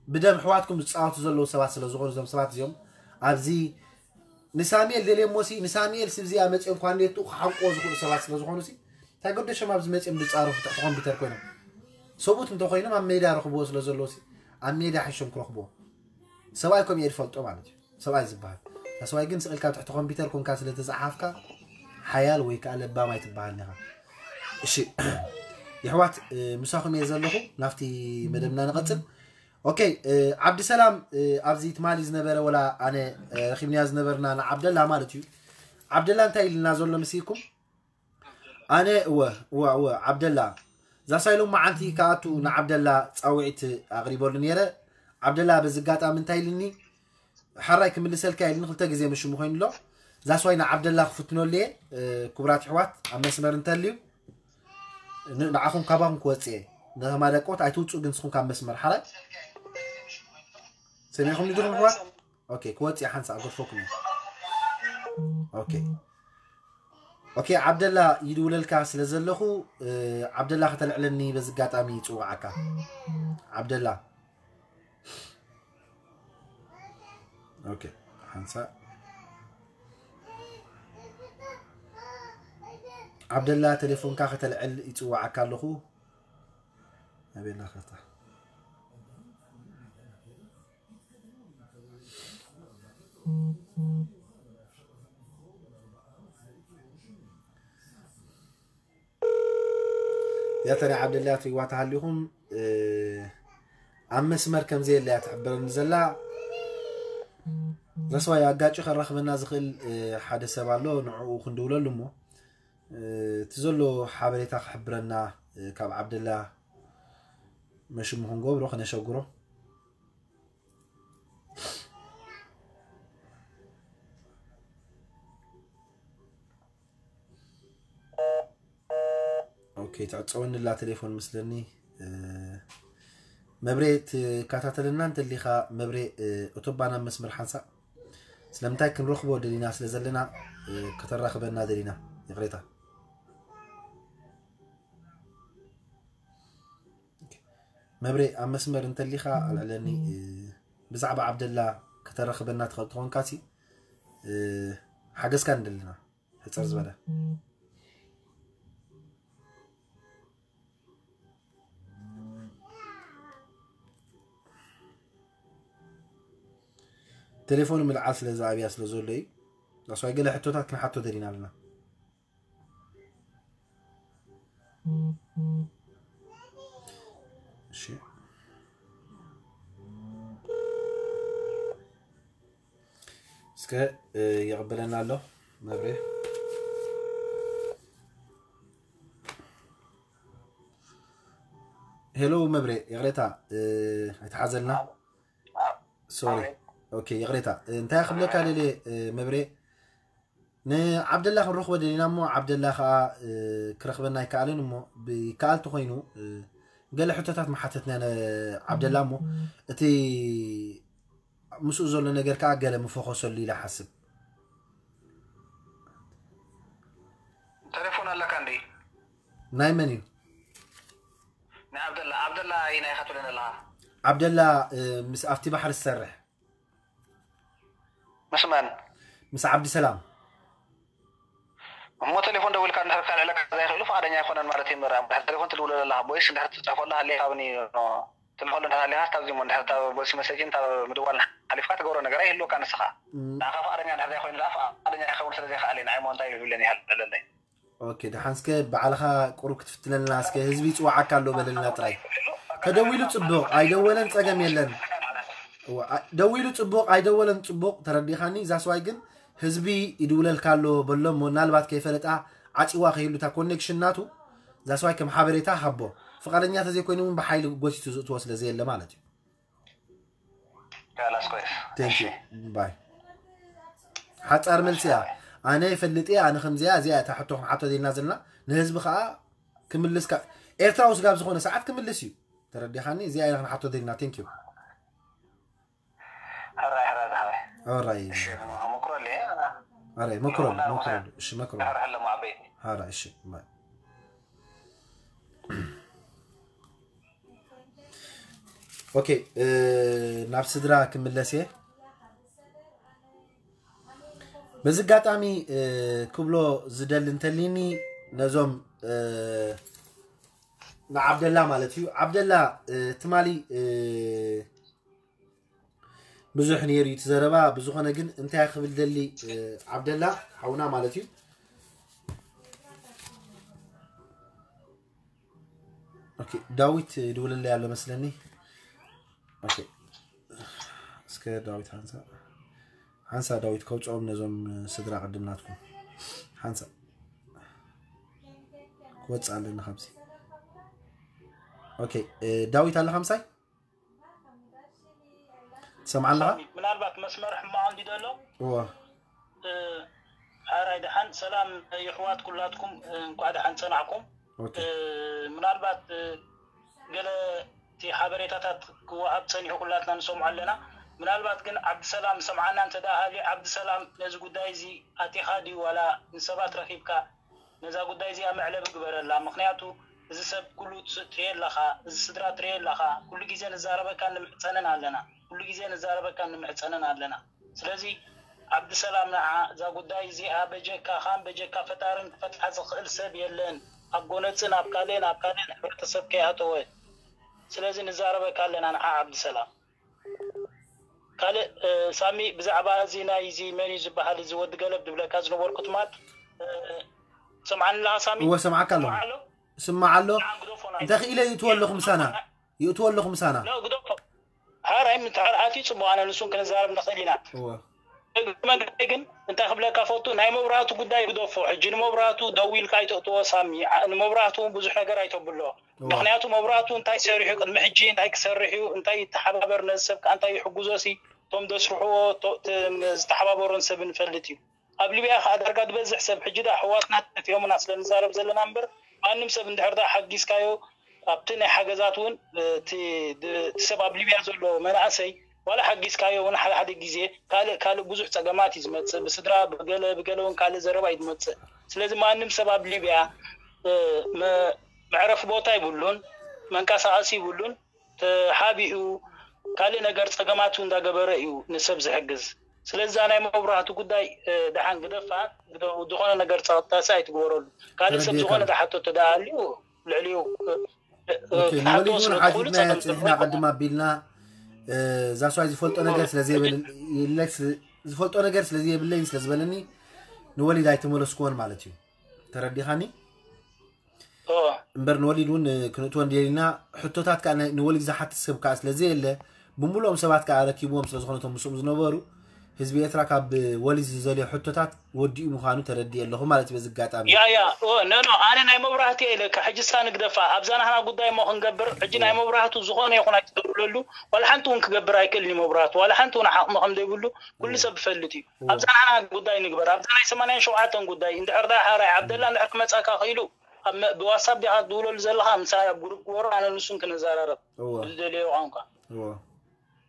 ብደም ኣሕዋትኩም ዝፃወቱ ዘለዉ ሰባት ስለ ዝኾኑ እዞም ሰባት እዚኦም ኣብዚ ንሳሙኤል ደልየሞ ሲ ንሳሙኤል ስብዚኣ መፅኦም ኳንዴቱ ክሓንቆ ዝኽእሉ ሰባት ስለ ዝኾኑ ሲ እንታይ ገደሾም ኣብዚ መፅኦም ዝፃረፉ ትሕቲ ኮምፒውተር ኮይኖም ሰብኡት እንተኮይኖም ኣብ ሜዳ ረኽብዎ ስለ ዘለዎ ሲ ኣብ ሜዳ ሓሾም ክረኽብዎ ሰብኣይ ከምኡ እየ ዝፈልጦ ማለት እዩ ሰብኣይ ዝበሃል ሰብኣይ ግን ስቕልካ ትሕቲ ኮምፒውተር ኮንካ ስለ ተፀሓፍካ ሓያል ወይ ከዓ ለባም ኣይትበሃል ኒኻ እሺ የሕዋት ምሳኹም እየ ዘለኹ ናብቲ መደብና ንቐፅል ኦኬ ዓብዲ ሰላም ኣብዚ ትማሊ ዝነበረ ወላ ኣነ ረኪብንያ ዝነበርና ንዓብደላ ማለት እዩ ዓብደላ እንታይ ኢልና ዘሎ መሲልኩም ኣነ እወ እወ እወ ዓብደላ ዛሳይ ሎም መዓልቲ ከኣቱ ንዓብደላ ፃውዒት ኣቕሪበሉ ነይረ ዓብደላ በዚ ኣጋጣሚ እንታይ ኢልኒ ሓራይ ክምልሰልካ ኢልኒ ክልተ ግዜ መሽሙ ኮይኑ ኣሎ ዛስዋይ ንዓብደላ ክፍትነሉ እየ ክቡራት ይሕዋት ኣብ መስመር እንተልዩ ንዓኹም ካባኹም ክወፅእ እየ ነተማ ደቆት ኣይትውፅኡ ግን ንስኹም ካብ መስመር ሓራይ ሰሚዕኹም ንድኹም ኣሕዋት ኦኬ ክወፅእ ሓንሳእ ኣገድፈኩም እየ ኦኬ ኦኬ ዓብደላ ይድውለልካ ስለ ዘለኹ ዓብደላ ከተልዕለኒ በዚ ኣጋጣሚ ይፅውዓካ ዓብደላ ኦኬ ሓንሳእ ዓብደላ ቴሌፎንካ ከተልዕል ይፅዋዓካ ኣለኹ ኣቤላ ከታ ያተነ ዓብደላ ትሪዋ ተሃሊኹም ኣብ መስመር ከም ዘየለያ ትሕብረኒ ዘላ ረስዋይ ኣጋጭ ከራኽበና ዝኽእል ሓደ ሰብ ኣሎ ንዕኡ ክንድውለሉ እሞ እቲ ዘሎ ሓበሬታ ክሕብረና ካብ ዓብደላ መሽሙ ክንገብሮ ክነሸግሮ ኦኬ ትዕፀወኒ ላ ቴሌፎን ምስለኒ መብሬ ትከታተልና እንተሊኻ መብሬ እቶባ ናብ መስመር ሓንሳእ ስለምንታይ ክንረኽቦ ደሊና ስለ ዘለና ከተራኽበና ደሊና ይቕሬታ መብሬ ኣብ መስመር እንተሊኻ ኣልዕለኒ ብዛዕባ ዓብደላ ከተራኽበና ትኽእል ትኾንካሲ ሓገዝካ ንደልና ሕፅር ዝበለ ቴሌፎን ምልዓል ስለ ዝኣብያ ስለ ዘሎ እዩ ዳስዋይ ገለ ሕቶታት ክንሓቶ ደሊና ኣለና እሺ እስከ ይቕበለና ኣሎ መብሬ ሄሎ መብሬ ይቕሬታ ኣይተሓዘልና ሶሪ ኦኬ ይቕሬታ እንታይ ክብለካ ደልየ መብሬ ንዓብደላ ክንረኽቦ ደሊና እሞ ዓብደላ ከዓ ክረኽበና ኣይከኣልን እሞ ብይከኣል ተኮይኑ ገለ ሕቶታት መሓተትና ዓብደላ እሞ እቲ ምስኡ ዘሎ ነገር ከዓ ገለ ምፈኸሰሉ ኢለ ሓስብ ተሌፎን ኣለካ እንዲ ናይ መን እዩ ናይ ዓብደላ ዓብደላ ይናይ ካትብለን ኣለካ ዓብደላ ምስ ኣብቲ ባሕሪ ዝሰርሕ ምስ መን ምስ ዓብዲ ሰላም እሞ ቴሌፎን ደዊልካ እንድሕር ካልዕለካ ዘይኽእሉ ፍቓደኛ ኣይኮነን ማለት እዩ። ምራ እንድሕር ቴሌፎን ትድውለሉ ኣለኻ፣ ቦይስ እንድሕር ትፅሕፈሉ ሃልየካ ብኒ ትልኸሉ እንድሕር ሃሊኻ፣ ስታብ ዚሞ እንድሕር ታብ ቦይስ መሰጅን ታብ ምድዋል ሓሊፍካ ትገብሮ ነገር ኣይህልወካ። ንስኻ ንዓኻ ፍቓደኛ እንድሕር ዘይኮይኑ ደኣ ፍቓደኛ ይኸውን ስለ ዘይክኣል እዩ። ንዓይ እሞ እንታይ ይብለኒ ይሃልዕለለይ። ኦኬ፣ ደሓን እስከ ባዕልኻ ቁሩብ ክትፍትነልና እስከ፣ ህዝቢ ይፅዋዓካ ኣሎ በለልና ጥራይ። ተደዊሉ ፅቡቕ ኣይደወለን ፀገም የለን። እዋ፣ ኣ- ደዊሉ ፅቡቕ ኣይደወለን ፅቡቕ ተረዲኻኒ። ዛስዋይ ግን ህዝቢ ይድውለልካ ኣሎ በሎ፣ ምናልባት ከይፈለጣ ዓፂዋ ከይህሉ እታ ኮኔክሽን ናቱ። ዛስዋይ ከም ሓበሬታ ሃቦ። ፍቓደኛ ተዘይኮይኑ እውን ብሓይሊ ጎቲቱ ዝእትዎ ስለ ዘየለ ማለት እዩ። ካላስ ኮይስ ቴንክ ዩ ባይ። ሓፃር መልሲ እያ። ኣነ ይፈልጥ እየ፣ ኣነ ከምዚኣ እዚኣ እታ ሕቶ ክንሓቶ ዜልና ዘለና ንህዝቢ ከዓ ክምልስ ካ- ኤርትራዊ ስጋብ ዝኾነ ሰዓት ክምልስ እዩ። ተረዲኻኒ? እዚኣ ኢና ክንሓቶ ዜልና። ቴንክ ዩ ሕራይ ሕራይ ዝሓወይ ኦራይ መክሮ ኣለ ኣራይ መክሮም መክሮም እሺ መክሮም ሕራይ ኣለሞ ዓበይቲ ሓራ እሺ ባይ ኦኬ ናብ ስድራ ክምለስ እየ በዚ ኣጋጣሚ ክብሎ ዝደሊ እንተሊኒ ነዞም ንዓብደላ ማለት እዩ ዓብደላ ትማሊ ብዙሕ ነይሩ እዩ እቲ ዘረባ ብዝኾነ ግን እንታይ ክብል ደሊ ዓብደላ ሓውና ማለት እዩ ዳዊት ይድውልለይ ኣሎ መስለኒ እስከ ዳዊት ሓንሳ ሓንሳ ዳዊት ከውፅኦም ነዞም ስድራ ቅድም ናትኩም ሓንሳ ክወፅእ ኣለኒ ካብዚ ኦኬ ዳዊት ኣለኻ ምሳይ ትሰምዓ ኣለኻ ምናልባት መስመር ሕማቕ እንዲ ዘሎ እዎ ሓራይ ደሓን ሰላም ይሕዋት ኩላትኩም እንኳዕ ደሓን ፀናዕኩም ኦኬ ምናልባት ገለ እቲ ሓበሬታታት ክወሃብ ፀኒሑ ኩላትና ንሰምዖ ኣለና ምናልባት ግን ዓብዲ ሰላም ሰምዓና እንተ ሃልዩ ዓብዲ ሰላም ነዚ ጉዳይ እዚ ኣቲኻ ድዩ ዋላ ንሰባት ረኺብካ ነዛ ጉዳይ እዚኣ መዕለቢ ግበረላ ምክንያቱ እዚ ሰብ ኩሉ ትሪኦ ኣለኻ እዚ ስድራ ትሪኦ ኣለኻ ኩሉ ግዜ ንዛረበካ ንምሕፀንን ኣለና ኩሉ ግዜ ንዛረበካ ንምሕፀንን ኣለና ስለዚ ዓብዲ ሰላም ንዓ እዛ ጉዳይ እዚኣ በጀካ ካን በጀካ ፈጣርን ክፈትሓ ዝኽእል ሰብ የለን ኣብ ጎነፅን ኣብ ካልእን ኣብ ካልእን ሕብረተሰብ ከይኣተወ ስለዚ ንዛረበካ ኣለና ንዓ ዓብዲ ሰላም ካልእ ሳሚ ብዛዕባ እዚ ናይ እዚ መን እዩ ዝበሃል እዚ ወዲ ገለብ ድብለካ ዝነበርኩ ትማል ሰምዓኒ ኣለኻ ሳሚ እወ ሰምዓካ ኣለኹ ስማዕ ኣሎ እንተ ክኢለ ይእትዎ ኣለኹ ምሳና ይእትዎ ኣለኹ ምሳና ግደፎ ሓራይ ምትሓር ኣትዩ ፅቡቅ ኣነ ንሱን ክንዛረብ ንኽእል ኢና እወ መንገዲ ግን እንታይ ክብለካ ፈቱ ናይ መብራህቱ ጉዳይ ግደፎ ሕጂ ንመብራህቱ ደዊልካ ኣይተእትዎ ሳሚ ንመብራህቱ እውን ብዙሕ ነገር ኣይተብሎ ምክንያቱ መብራህቱ እንታይ ሰሪሑ ቅድሚ ሕጂ እንታይ ክሰርሕ እዩ እንታይ ይተሓባበር ነዚ ሰብ ከዓ እንታይ ይሕጉዞ ሲ እቶም ደስርሕዎ ዝተሓባበሮን ሰብ ንፈልጥ እዩ ኣብ ሊብያ ከዓ ዳርጋ ዝበዝሕ ሰብ ሕጂ ዳ ኣሕዋትና ተፊኦምና ስለ ንዛረብ ዘለና እምበር ማንም ሰብ እንድሕር ዳ ሓጊዝካዮ ኣብቲ ናይ ሓገዛት እውን እቲ ሰብ ኣብ ሊብያ ዘሎ መናእሰይ ዋላ ሓጊዝካዮ እውን ሓደ ሓደ ግዜ ካልእ ካልእ ብዙሕ ፀገማት እዩ ዝመፅእ ብስድራ ብገለ ብገለ እውን ካልእ ዘረባ እዩ ዝመፅእ ስለዚ ማንም ሰብ ኣብ ሊብያ መዕረፊ ቦታ ይብሉን መንቀሳቀሲ ይብሉን ተሓቢኡ ካልእ ነገር ፀገማቱ እንዳገበረ እዩ ንሰብ ዝሕግዝ ስለዚ ናይ መብራህቱ ጉዳይ ደሓን ግደፋ ዝኾነ ነገር ፀቕጣሲ ኣይትግበረሉ ካልእ ሰብ ዝኾነ ዝሓቶ ተደኣልዩ ልዕሊኡ ንወሊድ እውን ሓቲትና ፅሒፍና ቅድም ኣቢልና ዛስዋይ ዝፈልጦ ነገር ስለዘይብል ዝፈልጦ ነገር ስለዘይብለይን ስለዝበለኒ ንወሊድ ኣይተመለስኩዎን ማለት እዩ ተረዲኻኒ እምበር ንወሊድ እውን ክንእትዎ እንደሊና ሕቶታት ከዓ ንወሊድ ዝሓትት ሰብ ከዓ ስለዘየለ ብምሉኦም ሰባት ከዓ ረኪብዎም ስለዝኾነቶም ምስኦም ዝነበሩ ህዝቢ ኤርትራ ካብ ወሊድ ዝዘልዮ ሕቶታት ወዲኡ ምዃኑ ተረዲእ ኣለኹ ማለት በዚ ኣጋጣሚ ያ ያ ኖ ኖ ኣነ ናይ መብራህቲ እየ ኢለካ ሕጂ ሳ ንግደፋ ኣብዛ ናህና ጉዳይ እሞ ክንገብር ሕጂ ናይ መብራህቱ ዝኾነ ይኹን ኣይትገብረሉ ዋላ ሓንቲ እውን ክገብር ኣይክእልን እዩ መብራህቱ ዋላ ሓንቲ እውን ዓቕሚ ከም ዘይብሉ ኩሉ ሰብ ይፈልጥ እዩ ኣብዛ ናህና ጉዳይ ንግበር ኣብዛ ናይ ሰማንያን ሸውዓተን ጉዳይ እንድሕር ዳ ሓራይ ዓብደላ እንድሕር ክመፃካ ክኢሉ ብዋትሳፕ ዲኻ ትድውለሉ ዘለኻ ምሳይ ኣብ ግሩፕ ግበሮ ኣነ ንሱን ክንዘራረብ ብዝደልዮ ቋንቋ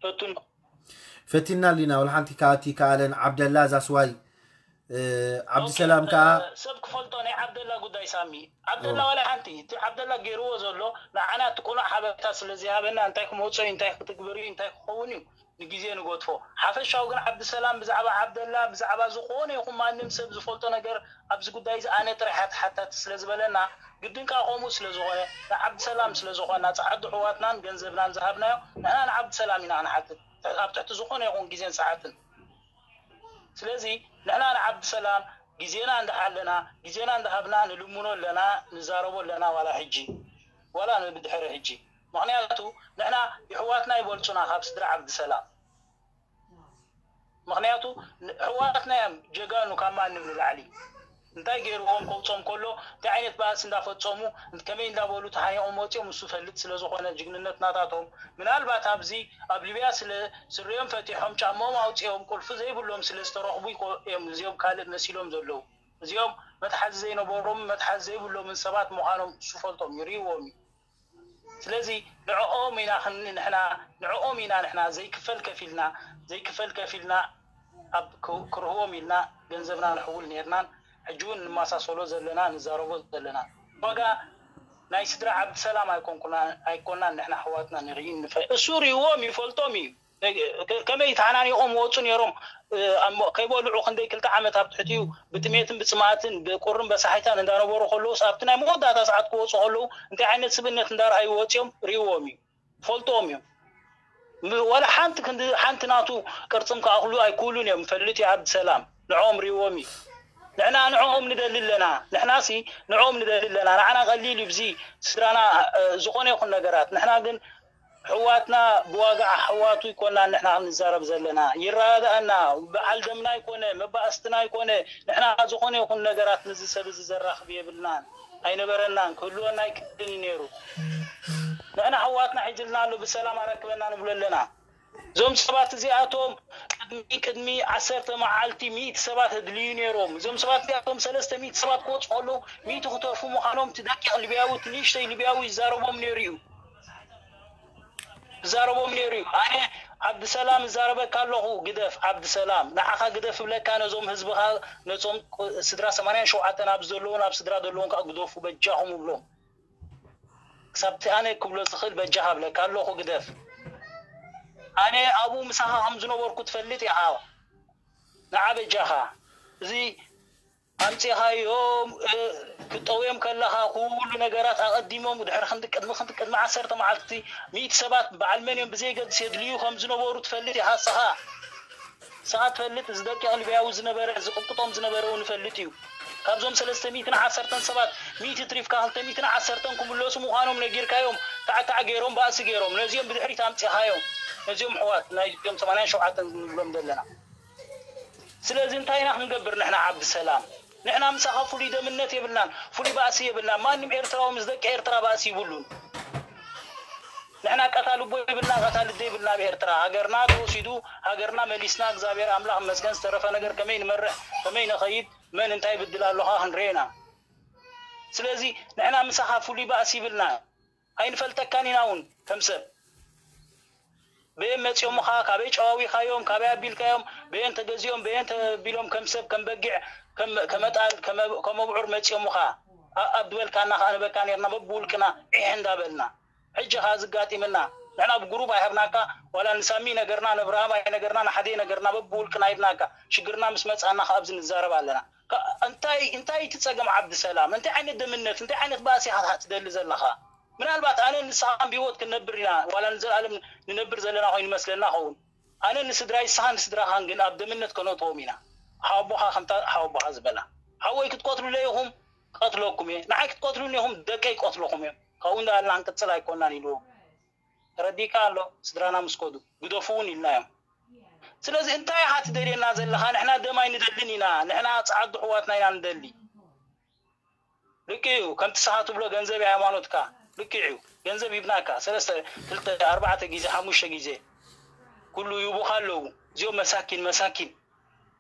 ፈቱን ፈቲና ኣሊና ወላ ሓንቲ ከኣቲ ከኣለን ዓብደላ ዛስዋይ ዓብዲ ሰላም ከኣ ሰብ ክፈልጦ ናይ ዓብደላ ጉዳይ ሳሚ ዓብደላ ዋላ ሓንቲ እቲ ዓብደላ ገይርዎ ዘሎ ንዓና እቲ ቁኑዕ ሓበሬታ ስለዘይሃበና እንታይ ክመፅኦ እዩ እንታይ ክትግበር እዩ እንታይ ክኸውን እዩ ንግዜ ንገድፎ። ሓፈሻዊ ግን ዓብዲ ሰላም ብዛዕባ ዓብደላ፣ ብዛዕባ ዝኾነ ይኹን ማንም ሰብ ዝፈልጦ ነገር ኣብዚ ጉዳይ እዚ ኣነ ጥራሕ እየ ተሓታቲ ስለ ዝበለና፣ ግድን ከኣ ከምኡ ስለ ዝኾነ፣ ንዓብዲ ሰላም ስለ ዝኾና፣ ጸዓዱ ኣሕዋትናን ገንዘብናን ዝሃብናዮ፣ ንሕና ንዓብዲ ሰላም ኢና ክንሓትት፣ ኣብ ትሕቲ ዝኾነ ይኹን ግዜን ሰዓትን። ስለዚ ንሕና ንዓብዲ ሰላም ግዜና እንዳሓለና፣ ግዜና እንዳሃብና ንልምኖ ኣለና፣ ንዛረቦ ኣለና፣ ዋላ ሕጂ፣ ዋላ ንብድሕሪ ሕጂ። ምኽንያቱ ንሕና የሕዋትና ይበልጹና ካብ ስድራ ዓብዲ ሰላም። ምኽንያቱ ኣሕዋትና እዮም ጀጋኑ ካብ ማንም ንላዕሊ። እንታይ ገይርዎም ከውጾም ከሎ፣ እንታይ ዓይነት ባእሲ እንዳፈጸሙ፣ ከመይ እንዳበሉ ተሓኒቖም ወጺኦም እሱ ፈልጥ ስለ ዝኾነ ጅግንነት ናታቶም። ምናልባት ኣብዚ ኣብ ሊብያ ስለ ስሪኦም ፈቲሖም ጫማኦም ኣውጺኦም ቁልፊ ዘይብሎም ስለ ዝተረኽቡ ይኮ-፣ እዮም እዚኦም ካልእ መሲሎም ዘለዉ። እዚኦም መትሓዚ ዘይነበሮምን መትሓዚ ዘይብሎምን ሰባት ምዃኖም እሱ ፈልጦም እዩ፣ ርእይዎም እዩ። ስለዚ ንዕኦም ኢና ክን-፣ ንሕና፣ ንዕኦም ኢና ንሕና ዘይክፈል ከፊልና፣ ዘይክፈል ከፊልና ኣብ ክ-፣ ክርህዎም ኢልና ገንዘብና ንሕውል ነይርናን ሕጂ እውን ንመሳሰሎ ዘለና፣ ንዛረቦ ዘለና። ዋጋ ናይ ስድራ ዓብዲ ሰላም ኣይኮንኩና-፣ ኣይኮናን ንሕና ኣሕዋትና ንርኢ ንፈ-፣ እሱ ርእይዎም ይፈልጦም እዩ። ከ-፣ ከመይ ተሓናኒቖም ወጹ ነይሮም፣ እ፣ ኣሞ-፣ ከይበልዑ ክንደይ ክልተ ዓመት ኣብ ትሕቲኡ ብጥሜትን ብጽምኣትን ብቁርን በሳሒታን እንዳነበሩ ከለዉስ ኣብቲ ናይ መወዳእታ ሰዓት ክወጹ ከለዉ እንታይ ዓይነት ስብእነት እንዳረኣዩ ወጺኦም ርእይዎም እዩ። ፈልጥዎም እዮም። ም-፣ ዋላ ሓንቲ ክንዲ፣ ሓንቲ ናቱ ቅርጽም ክኣኽሉ ኣይክእሉን እዮም። ፈልጥ እዩ ዓብዲ ሰላም። ንዕኦም ርእይዎም እዩ። ንሕና ንዕኦም ንደሊ ኣለና። ንሕናሲ ንዕኦም ንደሊ ኣለና። ንዓና ቀሊል እዩ። ብዚ ስድራና፣ እ፣ ዝኾነ ይኹን ነገራት። ንሕና ግን ኣሕዋትና ብዋጋ ኣሕዋቱ ኣይኮናን ንሕና ክንዛረብ ዘለና። ይረዳእና። በዓል ደምና ኣይኮነ፣ መባእስትና ኣይኮነ። ንሕና ዝኾነ ይኹን ነገራት ምስዚ ሰብ እዚ ዘራኽብ የብልናን። ኣይነበረናን። ክህልወና ኣይክእልን እዩ ነይሩ። ንሕና ኣሕዋትና ሒዝልና ኣሎ፣ ብሰላም ኣረክበና ንብሎ ኣለና። እዞም ሰባት እዚኣቶም ቅድሚ፣ ቅድሚ ዓሰርተ መዓልቲ ሚእቲ ሰባት ኣድልዩ ነይሮም። እዞም ሰባት እዚኣቶም ሰለስተ ሚእቲ ሰባት ክወፁ ከለዉ ሚእቲ ክተርፉ ምዃኖም እቲ ደቂቕ ሊብያዊ፣ እቲ ንእሽተይ ሊብያዊ ይዛረቦም ነይሩ እዩ። ይዛረቦም ነይሩ እዩ። ኣነ ዓብድሰላም እዛረበካ ኣለኹ፣ ግደፍ ዓብድሰላም። ንዓኻ ግደፍ እብለካ ነዞም ህዝብኻ፣ ነዞም ስድራ ሰማንያን ሸውዓተን ኣብ ዘለዉን ኣብ ስድራ ዘለዉን ከዓ ግደፉ በጃኹም እብሎም። ክሳብቲ ኣነ ክብሎ ዝኽእል በጃኻ እብለካ ኣለኹ፣ ግደፍ። ኣነ ኣብኡ ምሳኻ ከም ዝነበርኩ ትፈልጥ ኢኻ። ንዓ በጃኻ። እዚ ኣምጺኻዮም፣ እ፣ ክትጠውዮም ከለኻ ኩሉ ነገራት ኣቐዲሞም ድሕሪ ክንዲ፣ ቅድሚ ክንዲ፣ ቅድሚ ዓሰርተ መዓልቲ ሚእቲ ሰባት በዓል መን እዮም ብዘይገድስ የድልዩ ከም ዝነበሩ ትፈልጥ ኢኻ ንስኻ። ንስኻ ትፈልጥ፣ እዚ ደቂቕ ሊብያዊ ዝነበረ፣ ዝቕጥቅጦም ዝነበረ እውን ይፈልጥ እዩ። ካብዞም ሰለስተ ሚእትን ዓሰርተን ሰባት ሚእቲ ትሪፍካ ክልተ ሚእትን ዓሰርተን ክምለሱ ምዃኖም ነጊርካዮም፣ ታዕታዕ ገይሮም፣ ባእሲ ገይሮም። ነዚኦም ብድሕሪት ኣምጺኻዮም። ነዚኦም ኣሕዋት ናይዚኦም ሰማንያን ሸውዓተን ንብሎም ዘለና። ስለዚ እንታይ ኢና ክንገብር ንሕና ዓብዲ ሰላም? ንሕና ምሳኻ ፍሉይ ደምነት የብልናን፣ ፍሉይ ባእሲ የብልናን። ማንም ኤርትራዊ ምስ ደቂ ኤርትራ ባእሲ ይብሉን። ንሕና ቀታሊ ኣቦ ይብልና፣ ቀታሊ ኣደ ይብልና ኣብ ኤርትራ። ሃገርና ተወሲዱ፣ ሃገርና መሊስና፣ እግዚኣብሔር ኣምላኽ ይመስገን፣ ዝተረፈ ነገር ከመይ ንመርሕ፣ ከመይ ንኸይድ፣ መን እንታይ ይብድል ኣሎ ኸኣ ክንርኢ ኢና። ስለዚ ንሕና ምሳኻ ፍሉይ ባእሲ ይብልና። ኣይንፈልጠካን ኢና እውን ከም ሰብ። በየን መጺኦምኻ፣ ካበይ ጨዋዊኻዮም፣ ካበይ ኣቢልካዮም፣ በየን ተገዚኦም፣ በየን ተቢሎም ከም ሰብ፣ ከም በጊዕ፣ ከም፣ ከም ኣጣል፣ ከም፣ ከም ኣብዑር መጺኦምኻ። ኣ-፣ ኣብ ዝበልካና ኸኣ ንበካ ነርና፣ በብውልቅና ዒሕ እንዳበልና። ሕጂ ኸኣ ዝጋጢምና፣ ንሕና ብጉሩብ ኣይሃብናካ፣ ዋላ ንሳሚ ነገርና፣ ንኣብርሃም ኣይነገርና፣ ንሓደ ነገርና፣ በብውልቅና ሂብናካ። ሽግርና ምስ መጻና ኸኣ ኣብዚ ንዛረብ ኣለና። ከ-፣ እንታይ፣ እንታይ እቲ ጸገም ዓብዲ ሰላም? እንታይ ዓይነት ደምነት፣ እንታይ ዓይነት ባእሲ ኢኻ ትደሊ ዘለኻ? ምናልባት ኣነ ንስኻን ብህይወት ክንነብር ኢና፣ ዋላ ንዘለኣለም ንነብር ዘለና ኮይኑ ይመስለና ኸውን። ኣነ ንስድራይ፣ ንስኻ ንስድራኻን ግን ኣብ ደምነት ከነእትዎም ኢና። ሓወቦኻ ከምታ ሓወቦኻ ዝበላ። ሓወይ ክትቀትሉለይ ኢኹም፣ ቀትለኩም እየ። ንዓይ ክትቀትሉኒ ኢኹም፣ ደቀይ ቀትለኹም እዮም። ካብኡ እንዳበልና ክንቅጽል ኣይኮናን ኢልዎ። ተረዲእካ ኣሎ፣ ስድራና ምስ ከዱ። ግደፉ እውን ኢልናዮም። ስለዚ እንታይ ኢኻ ትደልየና ዘለኻ? ንሕና ደም ኣይንደልን ኢና። ንሕና ጸዓዱ ኣሕዋትና ኢና ንደሊ። ልክዕ እዩ። ከምቲ ንስኻ ትብሎ ገንዘብ እዩ ሃይማኖትካ። ልክዕ እዩ። ገንዘብ ሂብናካ። ሰለስተ፣ ክልተ፣ ኣርባዕተ ግዜ፣ ሓሙሽተ ግዜ። ኩሉ ይህቡኻ ኣለዉ። እዚኦም መሳኪን፣ መሳኪን።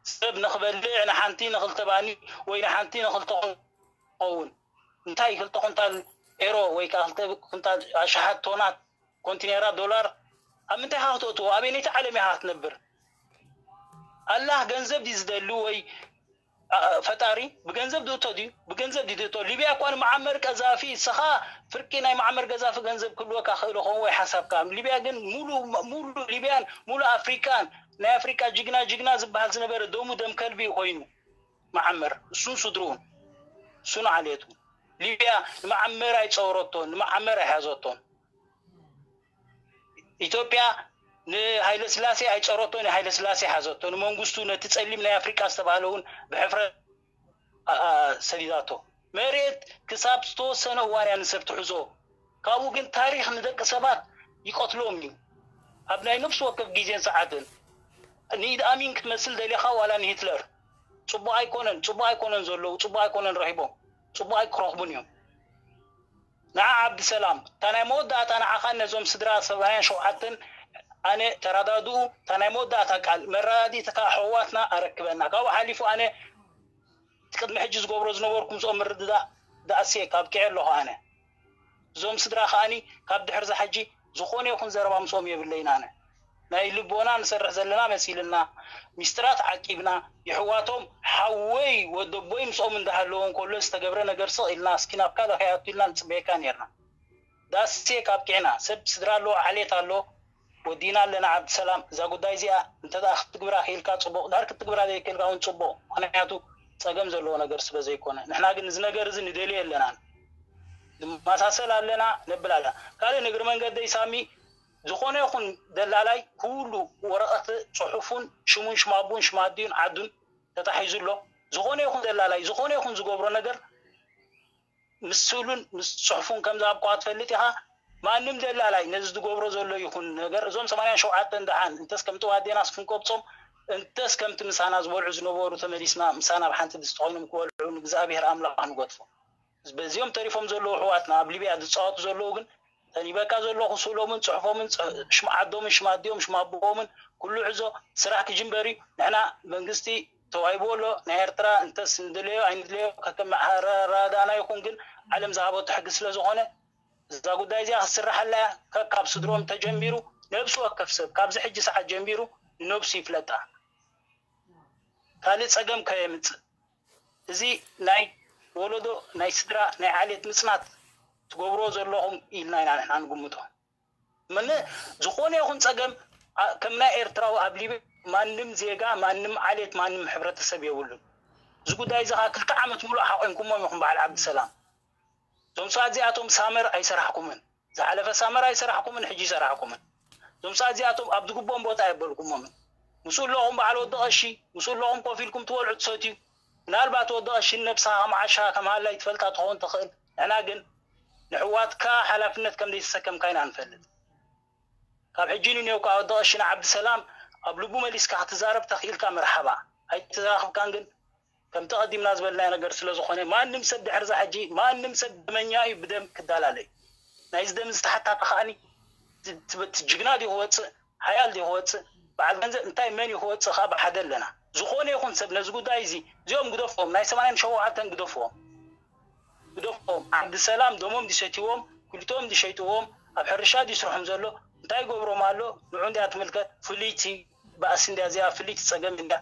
ሰብ ንኽበልዕ ንሓንቲ ንኽልተ ባኒ ወይ ንሓንቲ ንኽልተ ክኸውን። እንታይ ክልተ ኩንታል ኤሮ ወይ ከዓ ክልተ ኩንታል ኣሽሓት ቶናት ኮንቲነራት ዶላር ኣብ ምንታይ ኢኻ ክተእትዎ? ኣበየነይቲ ዓለም ኢኻ ክትነብር? ኣላህ ገንዘብ ድዩ ዝደሊ ወይ ፈጣሪ ብገንዘብ ድእቶ ድዩ? ብገንዘብ ድእቶ። ሊብያ እኳ ንመዓመር ቀዛፊ፣ እስኻ ፍርቂ ናይ መዓመር ቀዛፊ ገንዘብ ክህልወካ ክእል ኸውን ወይ ሓሳብካ። ሊብያ ግን ሙሉ ሙሉ ሊብያን ሙሉ ኣፍሪቃን፣ ናይ ኣፍሪቃ ጅግና ጅግና ዝበሃል ዝነበረ ደሙ ደም ከልቢ እዩ ኮይኑ። መዓመር እሱን ስድሩን እሱን ዓሌቱ። ሊብያ ንመዓመር ኣይፀወረቶን፣ ንመዓመር ኣይሓዘቶን። ኢትዮጵያ ንሃይለ ስላሴ ኣይፀረቶን፣ ንሃይለ ስላሴ ሓዘቶ። ንመንግስቱ ነቲ ፀሊም ናይ ኣፍሪቃ ዝተባህለ እውን ብሕፍረት ሰዲዳቶ። መሬት ክሳብ ዝተወሰነ እዋን እያ ንሰብ ትሕዞ። ካብኡ ግን ታሪኽ ንደቂ ሰባት ይቀትሎም እዩ። ኣብ ናይ ነፍሲ ወከፍ ግዜን ሰዓትን ንኢድ ኣሚን ክትመስል ደሊኻ ዋላ ንሂትለር። ፅቡቅ ኣይኮነን፣ ፅቡቅ ኣይኮነን ዘለዉ፣ ፅቡቅ ኣይኮነን ረኺቦም፣ ፅቡቅ ኣይክረኽቡን እዮም። ንዓ ዓብዲ ሰላም፣ እታ ናይ መወዳእታ ንዓኻን ነዞም ስድራ ሰብኣያን ሸውዓተን ኣነ ተረዳድኡ፣ እታ ናይ መወዳእታ ቃል መረዳዲእትካ ኣሕዋትና ኣረክበና። ካብኡ ሓሊፉ ኣነ እቲ ቅድሚ ሕጂ ዝገብሮ ዝነበርኩ ምስኦም ምርድዳእ ዳእሴ ካብ ቂዐ ኣለኹ ኣነ። እዞም ስድራ ከኣኒ ካብ ድሕርዛ ሕጂ ዝኾነ ይኹን ዘረባ ምስኦም የብለይን ኣነ። ናይ ልቦና ንሰርሕ ዘለና መሲልና፣ ሚስጥራት ዓቂብና፣ የሕዋቶም ሓወይ ወደቦይ ምስኦም እንዳሃለዎ እንከሎ ዝተገብረ ነገር ስቕ ኢልና እስኪ ናብ ካልእ ከይኣቱ ኢልና ንጽበየካ ኔርና። ዳሴ ካብ ቂዕና፣ ሰብ ስድራ ኣለዎ፣ ዓሌት ኣሎ፣ ወዲና ኣለና ዓብዲ ሰላም። እዛ ጉዳይ እዚኣ እንተ ደኣ ክትግብራ ክኢልካ ጽቡቕ፣ ድሕር ክትግብራ ዘይክእልካ እውን ጽቡቕ። ምኽንያቱ ጸገም ዘለዎ ነገር ስለ ዘይኮነ። ንሕና ግን እዚ ነገር እዚ ንደልዮ ኣለናን። ንመሳሰል ኣለና፣ ነብል ኣለና። ካልእ ንእግሪ መንገደይ ሳሚ፣ ዝኾነ ይኹን ደላላይ ኩሉ ወረቐት ጽሑፉን ሽሙን ሽማቡን ሽማዲዩን ዓዱን ተታሒዙ ኣሎ። ዝኾነ ይኹን ደላላይ፣ ዝኾነ ይኹን ዝገብሮ ነገር ምስ ስእሉን ምስ ጽሑፉን ከም ዝኣብቋ ትፈልጥ ኢኻ። ማንም ደላላይ ነዚ ዝገብሮ ዘሎ ይኹን ነገር፣ እዞም ሰማንያን ሸውዓተን ደሓን እንተስ ከምቲ ዋዴናስ ክንቆብጾም፣ እንተስ ከምቲ ምሳና ዝበልዑ ዝነበሩ ተመሊስና ምሳና ኣብ ሓንቲ ድስቲ ኮይኖም ክበልዑ ንእግዚኣብሔር ኣምላኽ ንገድፎ። በዚኦም ተሪፎም ዘለዉ ኣሕዋትና ኣብ ሊብያ ዝጻወቱ ዘለዉ ግን ተኒበካ ዘለኹ ስእሎምን ጽሑፎምን ጽ- ሽም ዓዶምን ሽም ኣዲኦም ሽም ኣቦኦምን ኩሉ ዕዞ ስራሕ ክጅምበር እዩ። ንሕና መንግስቲ ተዋሂብዎ ኣሎ ናይ ኤርትራ እንተስ ንድለዮ ኣይንድለዮ ከከም ኣረዳድኣና ይኹን ግን ዓለም ዝሃበቶ ሕጊ ስለ ዝኾነ እዛ ጉዳይ እዚኣ ክትስርሓላ እያ። ከካብ ስድሮም ተጀሚሩ ነብሲ ወከፍ ሰብ ካብዚ ሕጂ ሰዓት ጀሚሩ ንነብሱ ይፍለጣ ካልእ ጸገም ከየምጽእ እዚ ናይ ወለዶ ናይ ስድራ ናይ ዓሌት ምጽናት ትገብርዎ ዘለኹም ኢልና ኢና ንሕና ንግምቶ። ምን ዝኾነ ይኹን ጸገም ኣ- ከም ናይ ኤርትራዊ ኣብ ሊብያ ማንም ዜጋ ማንም ዓሌት ማንም ሕብረተሰብ የብሉን። እዚ ጉዳይ እዚ ከዓ ክልተ ዓመት ሙሉእ ሓቆንኩሞም ኢኹም በዓል ዓብዲ ሰላም። እዞም ሰባት እዚኣቶም ሳመር ኣይሰራሕኩምን። ዝሓለፈ ሳመር ኣይሰራሕኩምን፣ ሕጂ ኣይሰራሕኩምን። እዞም ሰባት እዚኣቶም ኣብ ዝግብኦም ቦታ ኣየበልኩሞምን። ምስኡ ኣለኹም በዓል ወዲ ቀሺ፣ ምስኡ ኣለኹም ኮፍ ኢልኩም ትበልዑ ትሰትዩ። ምናልባት ወዲ ቀሺ ንነብስኻ ከም ዓሻ ከም ሃላይ ትፈልጣ ትኸውን ትኽእል። ንሕና ግን ንሕዋትካ ሓላፍነት ከም ዘይተሰከምካ ኢና ንፈልጥ። ካብ ሕጂ ንኔው ከዓ ወዲ ቀሺ ንዓብዲ ሰላም ኣብ ልቡ መሊስካ ክትዛረብ ተኽኢልካ መርሓባ። ኣይተራኽብካን ግን ከምቲ ቀዲምና ዝበልናዮ ነገር ስለ ዝኾነ ማንም ሰብ ድሕርዛ ሕጂ ማንም ሰብ ደመኛ እዩ ብደም ክዳላለዩ ናይዚ ደም ዝተሓታተ ከዓኒ እቲ ጅግና ድዩ ክወፅእ ሓያል ድዩ ክወፅእ በዓል ገንዘብ እንታይ መን እዩ ክወፅእ ከዓ ብሓደ ኣለና ዝኾነ ይኹን ሰብ ነዚ ጉዳይ እዚ እዚኦም ግደፍዎም ናይ ሰማንያን ሸውዓተን ግደፍዎም ግደፍዎም ዓዲ ሰላም ደሞም ድሰትዎም ክልቶም ድሸይጥዎም ኣብ ሕርሻ ድስርሖም ዘሎ እንታይ ገብሮም ኣሎ ንዑ እንዲያ ትምልከት ፍልይቲ ባእሲ እንዲያ እዚኣ ፍልይቲ ፀገም እንዲያ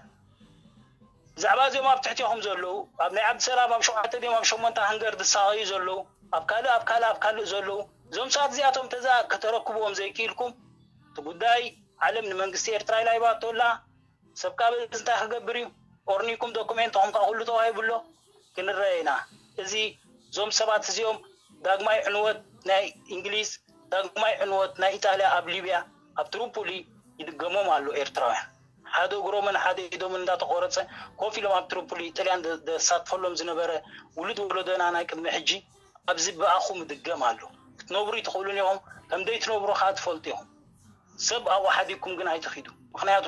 ብዛዕባ እዚኦም ኣብ ትሕቲኹም ዘለዉ ኣብ ናይ ዓዲ ሰላም ኣብ ሸውዓተ ድዮም ኣብ ሸሞንተ ሃንገር ዝሳቐዩ ዘለዉ ኣብ ካልእ ኣብ ካልእ ኣብ ካልእ ዘለዉ እዞም ሰባት እዚኣቶም ተዛ ከተረክብዎም ዘይክኢልኩም እቲ ጉዳይ ዓለም ንመንግስቲ ኤርትራ ኢላ ይባቶላ ሰብ ካብ እዚ እንታይ ክገብር እዩ ኦርኒኩም ዶኩሜንትኹም ካብ ኩሉ ተዋሂቡ ኣሎ ክንረአ ኢና እዚ እዞም ሰባት እዚኦም ዳግማይ ዕንወት ናይ እንግሊዝ ዳግማይ ዕንወት ናይ ኢጣልያ ኣብ ሊብያ ኣብ ትሩፑሊ ይድገሞም ኣሎ ኤርትራውያን ሓደ እግሮምን ሓደ ኢዶምን እንዳተቆረፀ ኮፍ ኢሎም ኣብ ትሩፑሊ ጥልያን ዘሳትፈሎም ዝነበረ ውሉድ ወለዶና ናይ ቅድሚ ሕጂ ኣብዚ ብኣኹም ይድገም ኣሎ ክትነብሩ ይትኽእሉን ኢኹም ከም ዘይትነብሩ ከዓ ትፈልጡ ኢኹም ሰብ ኣብኡ ሓዲግኩም ግን ኣይትኺዱ ምኽንያቱ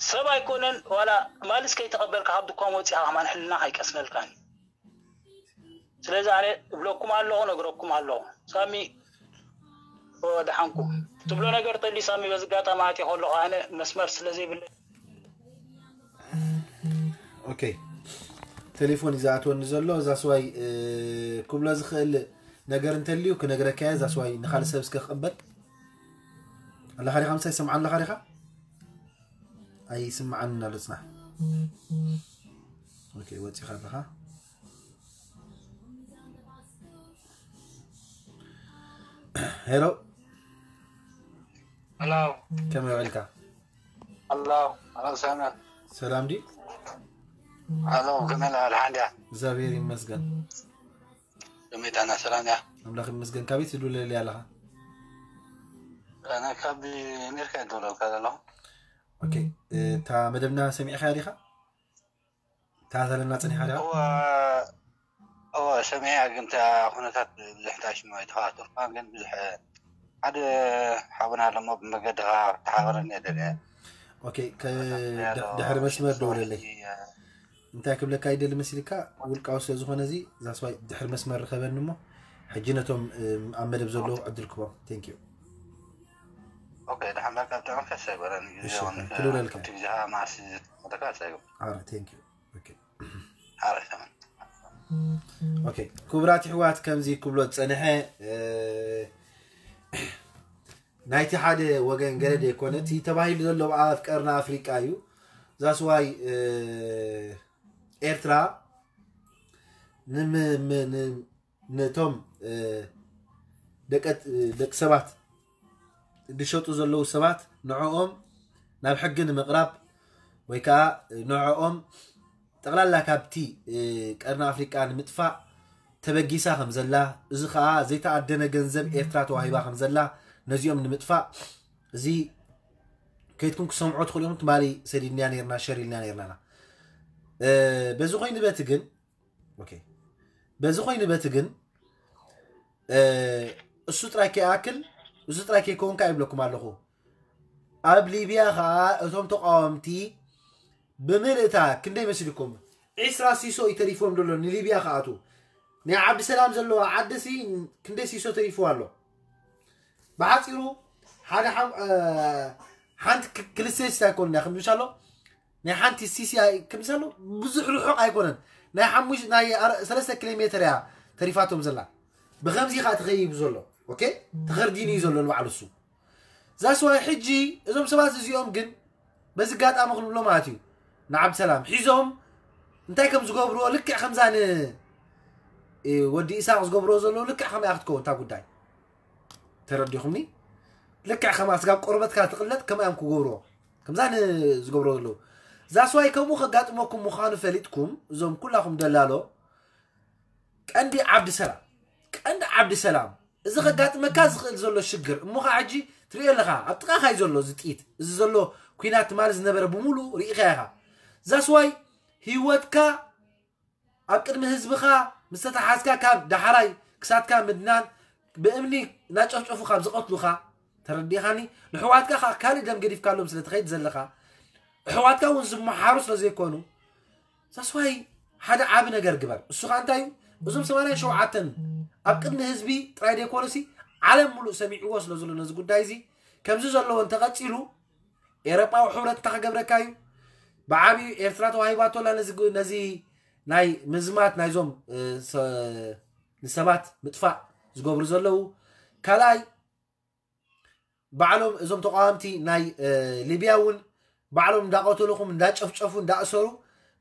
ሰብ ኣይኮነን ዋላ ማልስ ከይተቐበልካ ካብ ድኳን ወፂኻ ከማን ሕልና ኣይቀስነልካን ስለዚ ኣነ እብለኩም ኣለኹ ነግረኩም ኣለኹ ሳሚ ደሓንኩም ትብሎ ነገር ተሊ ሳሚ በዚ ጋጣሚ ኣትየ ከለኹ ኣነ መስመር ስለ ዘይብለ ኦኬ ቴሌፎን እዩ ዝኣትወኒ ዘሎ እዛ ስዋይ ክብሎ ዝኽእል ነገር እንተልዩ ክነግረካ እየ እዛ ስዋይ ንካልእ ሰብ እስከ ክቕበል ኣለኻ ዲኻ ምሳይ ይሰምዓኒ ኣለኻ ዲኻ ኣይስምዓኒ ኣሎ ፅናሕ ኦኬ፣ ወጺኻ ኣለኻ። ሄሎ፣ ሄሎ፣ ከመይ ውዕልካ? ሄሎ፣ ሄሎ፣ ሰላም። ሰላም ድዩ? ሄሎ፣ ከመይ ኣላ? ደሓን ድያ? እግዚኣብሔር ይመስገን። ከመይ ጥዕና? ሰላም ድያ? ኣምላኽ ይመስገን። ካበይ ትድውለለይ ኣለኻ? ኣነ ካብ ኣሜሪካ እየ ዝደውለልካ ዘለኹ። ኦኬ፣ እታ መደብና ሰሚዕኻያ ዲኻ? ተኸታተለና ጸኒኻ ዲኻ? እወ፣ እወ፣ ሰሚዐያ፣ ግን እታ ኩነታት ብዙሕ እንታይ ሽሙ ኣይተኸታተልኩን፣ ግን ብዙሕ ሓደ ሓውና ኣሎ እሞ ብመገድኻ ክትሓባበረኒ እየ ደልየ። ኦኬ፣ ከ-፣ ድ-፣ ድሕሪ መስመር ደውለለይ። እንታይ ክብለካ ይደሊ መሲልካ፣ ውልቃዊ ስለ ዝኾነ እዚ፣ that's why ድሕሪ መስመር ርኸበኒ እሞ፣ ሕጂ ነቶም፣ እም፣ ኣብ መደብ ዘለዉ ዕድል ክቦም። Thank you። ኦኬ፣ ደሓን በቃ፣ ጥዑም ከሰ ይበለኒ። ግዜ እሺ፣ ውን ከ-፣ ክልውለልካ። ኣብቲ ግዜኻ መዓስ ዝመለካ ኣይጸግም። ኣረ፣ thank you። ኦኬ። ሓረሽ ተመን። ኦኬ፣ ክቡራት ኣሕዋት፣ ከምዚ ክብሎ ዝጸንሐ፣ እ፣ ናይቲ ሓደ ወገን ገለ ደይኮነ፣ እቲ ተባሂሉ ዘሎ ኣብ ቀርኒ ኣፍሪቃ እዩ። That's why፣ እ፣ ኤርትራ ንም-፣ ም-፣ ን-፣ ነቶም፣ እ፣ ደቀ-፣ ደቂ ሰባት ዝሸጡ ዘለዉ ሰባት ንዕኦም ናብ ሕጊ ንምቕራብ ወይ ከዓ ንዕኦም ጠቕላላ ካብቲ፣ እ፣ ቀርኒ ኣፍሪቃ ንምጥፋእ ተበጊሳ ከም ዘላ፣ እዚ ከዓ ዘይተኣደነ ገንዘብ ኤርትራ ተዋሂባ ከም ዘላ፣ ነዚኦም ንምጥፋእ እዚ ከይድኩም ክሰምዖ ትኽእሉ ኢኹም። ትማሊ ሰዲድናያ ነርና፣ ሸር ኢልና ነርና ኢና። እ፣ በዚ ኮይኑ በቲ ግን፣ ኦኬ፣ በዚ ኮይኑ በቲ ግን፣ እ፣ እሱ ጥራይ ከይኣክል፣ እሱ ጥራይ ከይከውን ከዓ ይብለኩም ኣለኹ። ኣብ ሊብያ ከዓ እቶም ተቃወምቲ ብምልእታ ክንደይ መሲልኩም? ዒስራ ሲሶ እዩ ተሪፎም ዘሎ ንሊብያ ክኣትዉ። ናይ ዓብዲ ሰላም ዘለዋ ዓዲ ሲ ክንደይ ሲሶ ተሪፍዋ ኣሎ? ብሓፂሩ ሓደ ሓም-፣ እ፣ ሓንቲ ክ-፣ ክልተ ሲሶ ኣይኮኑን እያ፣ ከምዚ ኣሎ ናይ ሓንቲ ሲሲ ኣይ-፣ ከምዚ ኣሎ ብዙሕ ርሑቕ ኣይኮነን። ናይ ሓሙሽ-፣ ናይ ኣረ-፣ ሰለስተ ኪሎ ሜትር እያ ተሪፋቶም ዘላ። ብኸምዚ ከዓ ትኸይብ ዘሎ። ኦኬ? ተኸርዲኑ እዩ ዘሎ ንባዕሉ እሱ። ዛስዋይ ሕጂ እዞም ሰባት እዚኦም ግን በዚ ኣጋጣሚ ክንብሎ ማለት እዩ ንዓብዲ ሰላም ሒዞም እንታይ ከም ዝገብርዎ ልክዕ ከምዛ ን-፣ እ፣ ወዲ ኢሳቅ ዝገብርዎ ዘለዉ ልክዕ ከምኣ ክትከውን እታ ጉዳይ። ተረዲኹምኒ? ልክዕ ከምኣ ስጋብ ቆርበትካ ትቕለጥ ከምኣ እዮም ክገብርዎ። ከምዛ ን-፣ ዝገብርዎ ዘለዉ። ዛስዋይ ከምኡ ከጋጥመኩም ምዃኑ ፈሊጥኩም እዞም ኩላኹም ደላሎ ቀንዲ ዓብዲ ሰላም፣ ቀንዲ ዓብዲ ሰላም፣ እዚ ከጋጥመካ ዝኽእል ዘሎ ሽግር እሞ ኸዓ ሕጂ ትሪኦ ኣለኻ፣ ኣብ ጥቓኻ እዩ ዘሎ እዚ ጥይት፣ እዚ ዘሎ ኲናት ትማሊ ዝነበረ ብምሉእ ርኢኻ ኢኻ። ዛስዋይ ህይወትካ ኣብ ቅድሚ ህዝብኻ ምስ ተተሓዝካ ካብ ዳሕራይ ክሳትካ ምድናን ብእምኒ እናጨፍጨፉ ካብ ዝቐትሉኻ ተረዲኻኒ? ንሕዋትካ ኸዓ ካልእ ደም ገዲፍካሎም ስለ ትኸይድ ዘለኻ፣ ኣሕዋትካ እውን ዝመሓሩ ስለ ዘይኮኑ፣ ዛስዋይ ሓደ ዓቢ ነገር ግበር። እሱ ኸዓ እንታይ እዩ? እዞም ሰማንያን ሸውዓተን ኣብ ቅድሚ ህዝቢ ጥራይ ዘይኮነሲ ዓለም ሙሉእ ሰሚዕዎ ስለ ዘሎ ነዚ ጉዳይ እዚ ከምዚ ዘለዎ እንተቐጺሉ ኤውሮጳዊ ሕብረት እንታይ ክገብረካ እዩ? ብዓቢኡ ኤርትራ ተዋሂባቶ ኣላ ነዚ ግ-፣ ነዚ ናይ ምዝማት ናይዞም፣ እ፣ ሰ-፣ ንሰባት ምጥፋእ ዝገብሩ ዘለዉ። ካልኣይ ባዕሎም እዞም ተቃወምቲ ናይ፣ እ፣ ሊብያ እውን ባዕሎም እንዳቐተልኹም እንዳጨፍጨፉ እንዳእሰሩ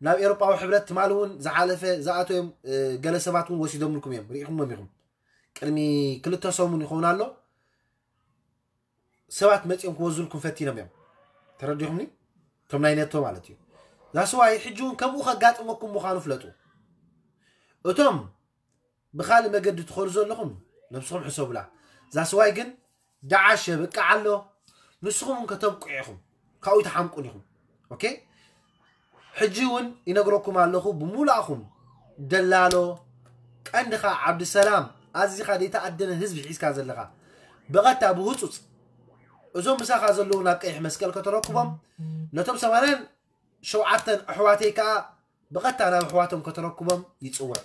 ናብ ኤውሮጳዊ ሕብረት ትማሊ እውን ዝሓለፈ ዝኣተው እዮም። እ፣ ገለ ሰባት እውን ወሲዶምልኩም እዮም፣ ርኢኹሞም ኢኹም። ቅድሚ ክልተ ሰሙን ይኸውን ኣሎ ሰባት መጺኦም ክወዙልኩም ፈቲኖም እዮም። ተረዲኹምኒ? እቶም ናይ ኔቶ ማለት እዩ። ዛስዋይ ሕጂ እውን ከምኡ ከጋጥመኩም ምዃኑ ፍለጡ። እቶም ብኻልእ መገዲ ትኸዱ ዘለኹም ነብስኹም ሕሰቡላ። ዛስዋይ ግን ደዓሸ በቃ ኣሎ። ንስኹም እውን ከተብቅዑ ኢኹም። ካብኡ ይትሓምቁን ኢኹም። ኦኬ? ሕጂ እውን ይነግረኩም ኣለኹ፣ ብሙላእኹም ደላሎ፣ ቀንድኻ ዓብድሰላም፣ ኣዚኻ ዘይተኣደነ ህዝቢ ሒዝካ ዘለኻ፣ ብቐጥታ ብህጹጽ እዞም ምሳኻ ዘለዉ ናብ ቀይሕ መስቀል ከተረክቦም፣ ነቶም ሰማንያን ሸውዓተን ኣሕዋተይ ከኣ ብቐጥታ ናብ ኣሕዋቶም ከተረክቦም ይጽውዕ።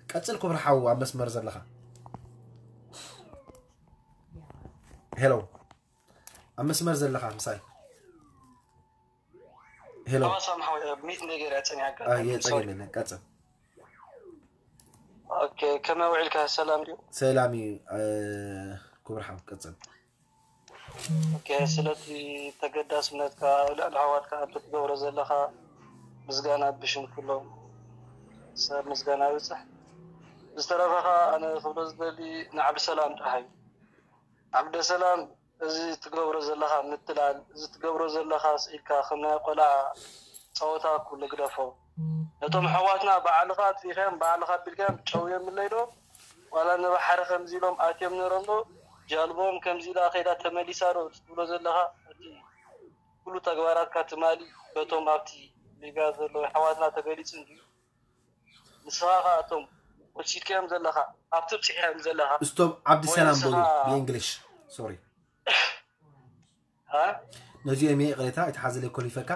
ቀጽል ክቡር ሓው ኣብ መስመር ዘለኻ። ሄሎ፣ ኣብ መስመር ዘለኻ ምሳይ። ሄሎ። ኣዋ፣ ሳም ሓወይ፣ ሚት እንደ ገይረ ጸኒሓካ። ኣየ፣ ሶሪ። ጸገም የለን፣ ቀጽል። ኦኬ፣ ከመይ ውዒልካ? ሰላም ድዩ? ሰላም እዩ፣ እ፣ ክቡር ሓው፣ ቀጽል። ኦኬ፣ ስለቲ ተገዳስነትካ፣ ልዕሊ ኣሕዋትካ ኣብ ትገብሮ ዘለኻ ምስጋና ብሽም ኩሎም ሰብ ምስጋና ይብፅሕ። ዝተረፈ ኸዓ ኣነ ክብሎ ዝደሊ ንዓብዲ ሰላም ጥራሕ እዩ። ዓብደ ሰላም፣ እዚ ትገብሮ ዘለኻ ምትላል፣ እዚ ትገብሮ ዘለኻ ስኢልካ ከም ናይ ቆልዓ ፀወታ ኩሉ ግደፎ። ነቶም ኣሕዋትና ባዕልኻ ኣጥፊእካዮም፣ ባዕልኻ ኣቢልካዮም ጨው የምለይ ዶ? ዋላ ንባሕሪ ከምዚ ኢሎም ኣትዮም ነይሮም ዶ? ጃልቦም ከምዚ ኢላ ከይዳ ተመሊሳ ዶ? እዚ ትብሎ ዘለኻ እቲ ኩሉ ተግባራትካ ትማሊ በቶም ኣብቲ ሊብያ ዘለዉ ኣሕዋትና ተገሊፁ እንድዩ። ንስኻ ኸዓ እቶም ወሲድካዮም ዘለኻ ኣብቲ ብፅሕካዮም ዘለኻ ስቶፕ ዓብዲ ወይ ሰላም ንስኻ በሉ ብእንግሊሽ ሶሪ አ? ነዚኦም እየ ይቕሬታ ኣይትሓዝለይ ኮሊፈካ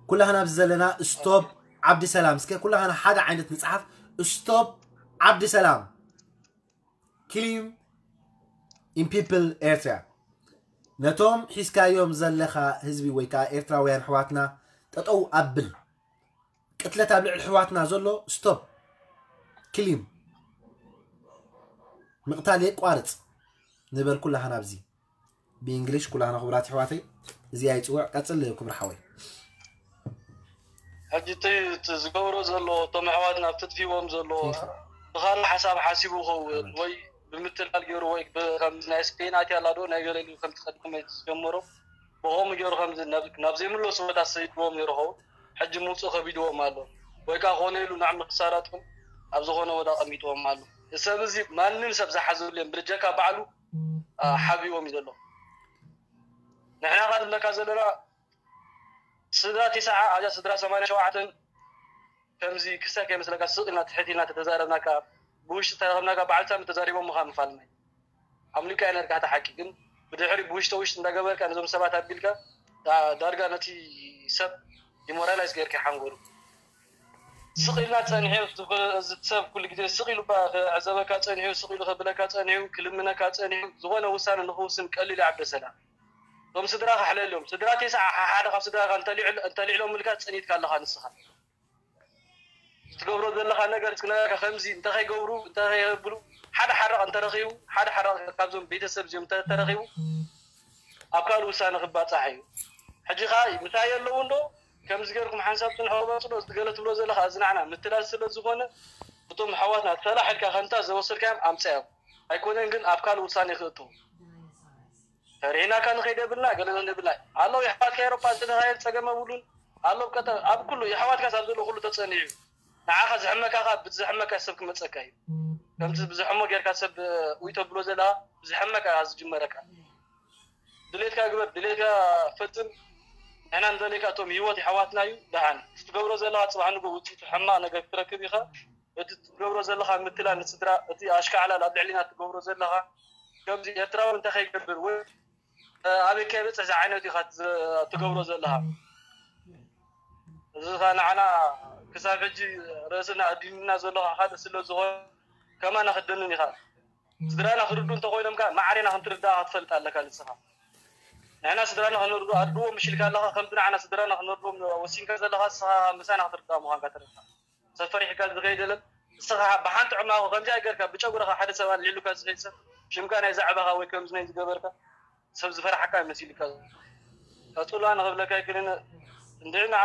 ኩላህና ኣብዚ ዘለና ስቶፕ ዓብዲ ሰላም እስከ ኩላህና ሓደ ዓይነት ንፅሓፍ ስቶፕ ዓብዲ ሰላም ኪሊም ኢን ፒፕል ኤርትራ ነቶም ሒዝካዮም ዘለኻ ህዝቢ ወይ ከዓ ኤርትራውያን ኣሕዋትና ጠጠው ኣብል ቅትለት ኣብ ልዕሊ ኣሕዋትና ዘሎ ስቶፕ ኪሊም ምቕታል የቋርፅ ንበል ኩላህና ኣብዚ ብእንግሊሽ ኩላህና ክቡራት ኣሕዋተይ እዚኣ ይፅውዕ ቀፅል ክብሪ ሓወይ ሕጂ እቲ እቲ ዝገብሮ ዘሎ እቶም ኣሕዋትና ኣብቲ ትፊዎም ዘሎ ብኻልእ ሓሳብ ሓሲቡ ይኸውን ወይ ብምትላል ገይሩ ወይ ብ- ከም ናይ ስፔን ኣትያ ኣላ ዶ ናይ ገለ ኢሉ ከምቲ ቀዲሞም ዝጀመሮ ብኸምኡ ገይሩ ከምዚ ናብ- ናብ ዘይምለሱ ቦታ ሰይድዎም ነይሩ ኸውን ሕጂ ምውፅእ ከቢድዎም ኣሎ ወይ ከዓ ኮነ ኢሉ ንዕም ክሳራጥም ኣብ ዝኾነ ቦታ ቀሚጥዎም ኣሎ ሰብ እዚ ማንም ሰብ ዝሓዘሉ እዮም ብጀካ ባዕሉ አ፣ ሓቢዎም እዩ ዘሎ ንሕና ካ ንብለካ ዘለና ስድራ ቴስዓ ኣብዛ ስድራ ሰማንያ ሸውዓተን ከምዚ ክስታይ ከይመስለካ ስቕ ኢልና ትሕት ኢልና ተተዛረብናካ ብውሽጢ ተረኸብናካ በዓል ሳሚ ተዛሪቦም ምኻ ምፋልናይ ኣምሊካ ነርካ እቲ ሓቂ ግን ብድሕሪ ብውሽጢ ውሽጢ እንዳገበርካ ነዞም ሰባት ኣቢልካ ዳ- ዳርጋ ነቲ ሰብ ዲሞራላይዝ ገይርካ ሓንጎሉ ስቕ ኢልና ፀኒሑ እዚ ሰብ ኩሉ ግዜ ስቕ ኢሉ እባ ክዕዘበካ ፀኒሑ ስቕ ኢሉ ከብለካ ፀኒሑ ክልምነካ ፀኒሑ ዝኾነ ውሳነ ንክውስን ቀሊል ይዓብደ ሰላም እቶም ስድራ ክሕለልዮም ስድራ ቴስዓ ሓደ ካብ ስድራካ እንተልዕሎምልካ ፀኒትካ ኣለካ ንስኻ ትገብሮ ዘለካ ነገር ክነገርካ ከምዚ እንተኸይገብሩ እንተኸይብሉ ሓደ ሓራቕ እንተረኺቡ ሓደ ሓራቕ ካብዞም ቤተሰብ እዚኦም እንተተረኺቡ ኣብ ካልእ ውሳነ ክባፃሕ እዩ ሕጂ ከዓ ምሳይ የለውን ዶ ከምዚ ገርኩም ሓንሳብ ፅንሖ በፅሎ እዚ ገለ ትብሎ ዘለካ እዚ ንዓና ምትላል ስለ ዝኾነ እቶም ኣሕዋትና ተላሕ ኢልካ ከምታ ዝወሰድካዮም ኣምፀዮም ኣይኮነን ግን ኣብ ካልእ ውሳነ ክእተው ፈሪሕናካ ንኸይድ የብልና ገለ ንብል ኣለዉ የሕዋትካ ኤሮፓ እንተተኻየድ ፀገም የብሉን ኣለዉ ቀጠ ኣብ ኩሉ የሕዋትካ ሳብ ዘሎ ኩሉ ተፀኒዑ እዩ ንዓኻ ዝሕመካ ኻ ብዝሕመካ ሰብ ክመፀካ እዩ ከምቲ ብዝሕሞ ጌርካ ሰብ ውይ ተብሎ ዘለኻ ብዝሕመካ ዝጅመረካ ድሌትካ ግበር ድሌትካ ፈፅም ንሕና ንደሌካ እቶም ህይወት የሕዋትና እዩ ደሓን ትገብሮ ዘለኻ ፅባሕ ንጎ ውፅኢቱ ሕማቕ ነገር ክትረክብ ኢኻ እቲ ትገብሮ ዘለኻ ምትላል ንስድራ እቲ ኣሽካዕላል ኣብ ልዕሊና ትገብሮ ዘለኻ ከምዚ ኤርትራዊ እንታይ ከይገብር ወይ ኣበይ ከይበፅሕ ዝዓይነቱ ኢኻ ትገብሮ ዘለኻ እዚ ኸ ንዓና ክሳብ ሕጂ ርእስና ኣዲንና ዘለኻ ካልእ ስለ ዝኾነ ከማና ክደንን ኢኻ ስድራና ክርዱ እንተኾይኖምካ ማዕሬና ክንትርዳእ ክትፈልጥ ኣለካ ንስኻ ንሕና ስድራና ክነርዱ ኣርድዎ ምሽልካ ኣለኻ ከምቲ ንዓና ስድራና ክነርድዎም ወሲንካ ዘለኻ ንስኻ ምሳና ክትርዳእ ምዃንካ ተረድካ ሰብ ፈሪሕካ ዝኸይድ የለን ንስኻ ብሓንቲ ዕማኹ ከምዚኣ ገርካ ብጨጉርኻ ሓደ ሰብ ኣልዒሉካ ዝኸይድ ሰብ ሽምካ ናይ ዛዕባኻ ወይ ከምዚ ናይ ዝገበርካ ሰብ ዝፈርሓካ መሲልካ ቀፅሎ ኣነ ክብለካ ይክእል እንድዒ ንዓ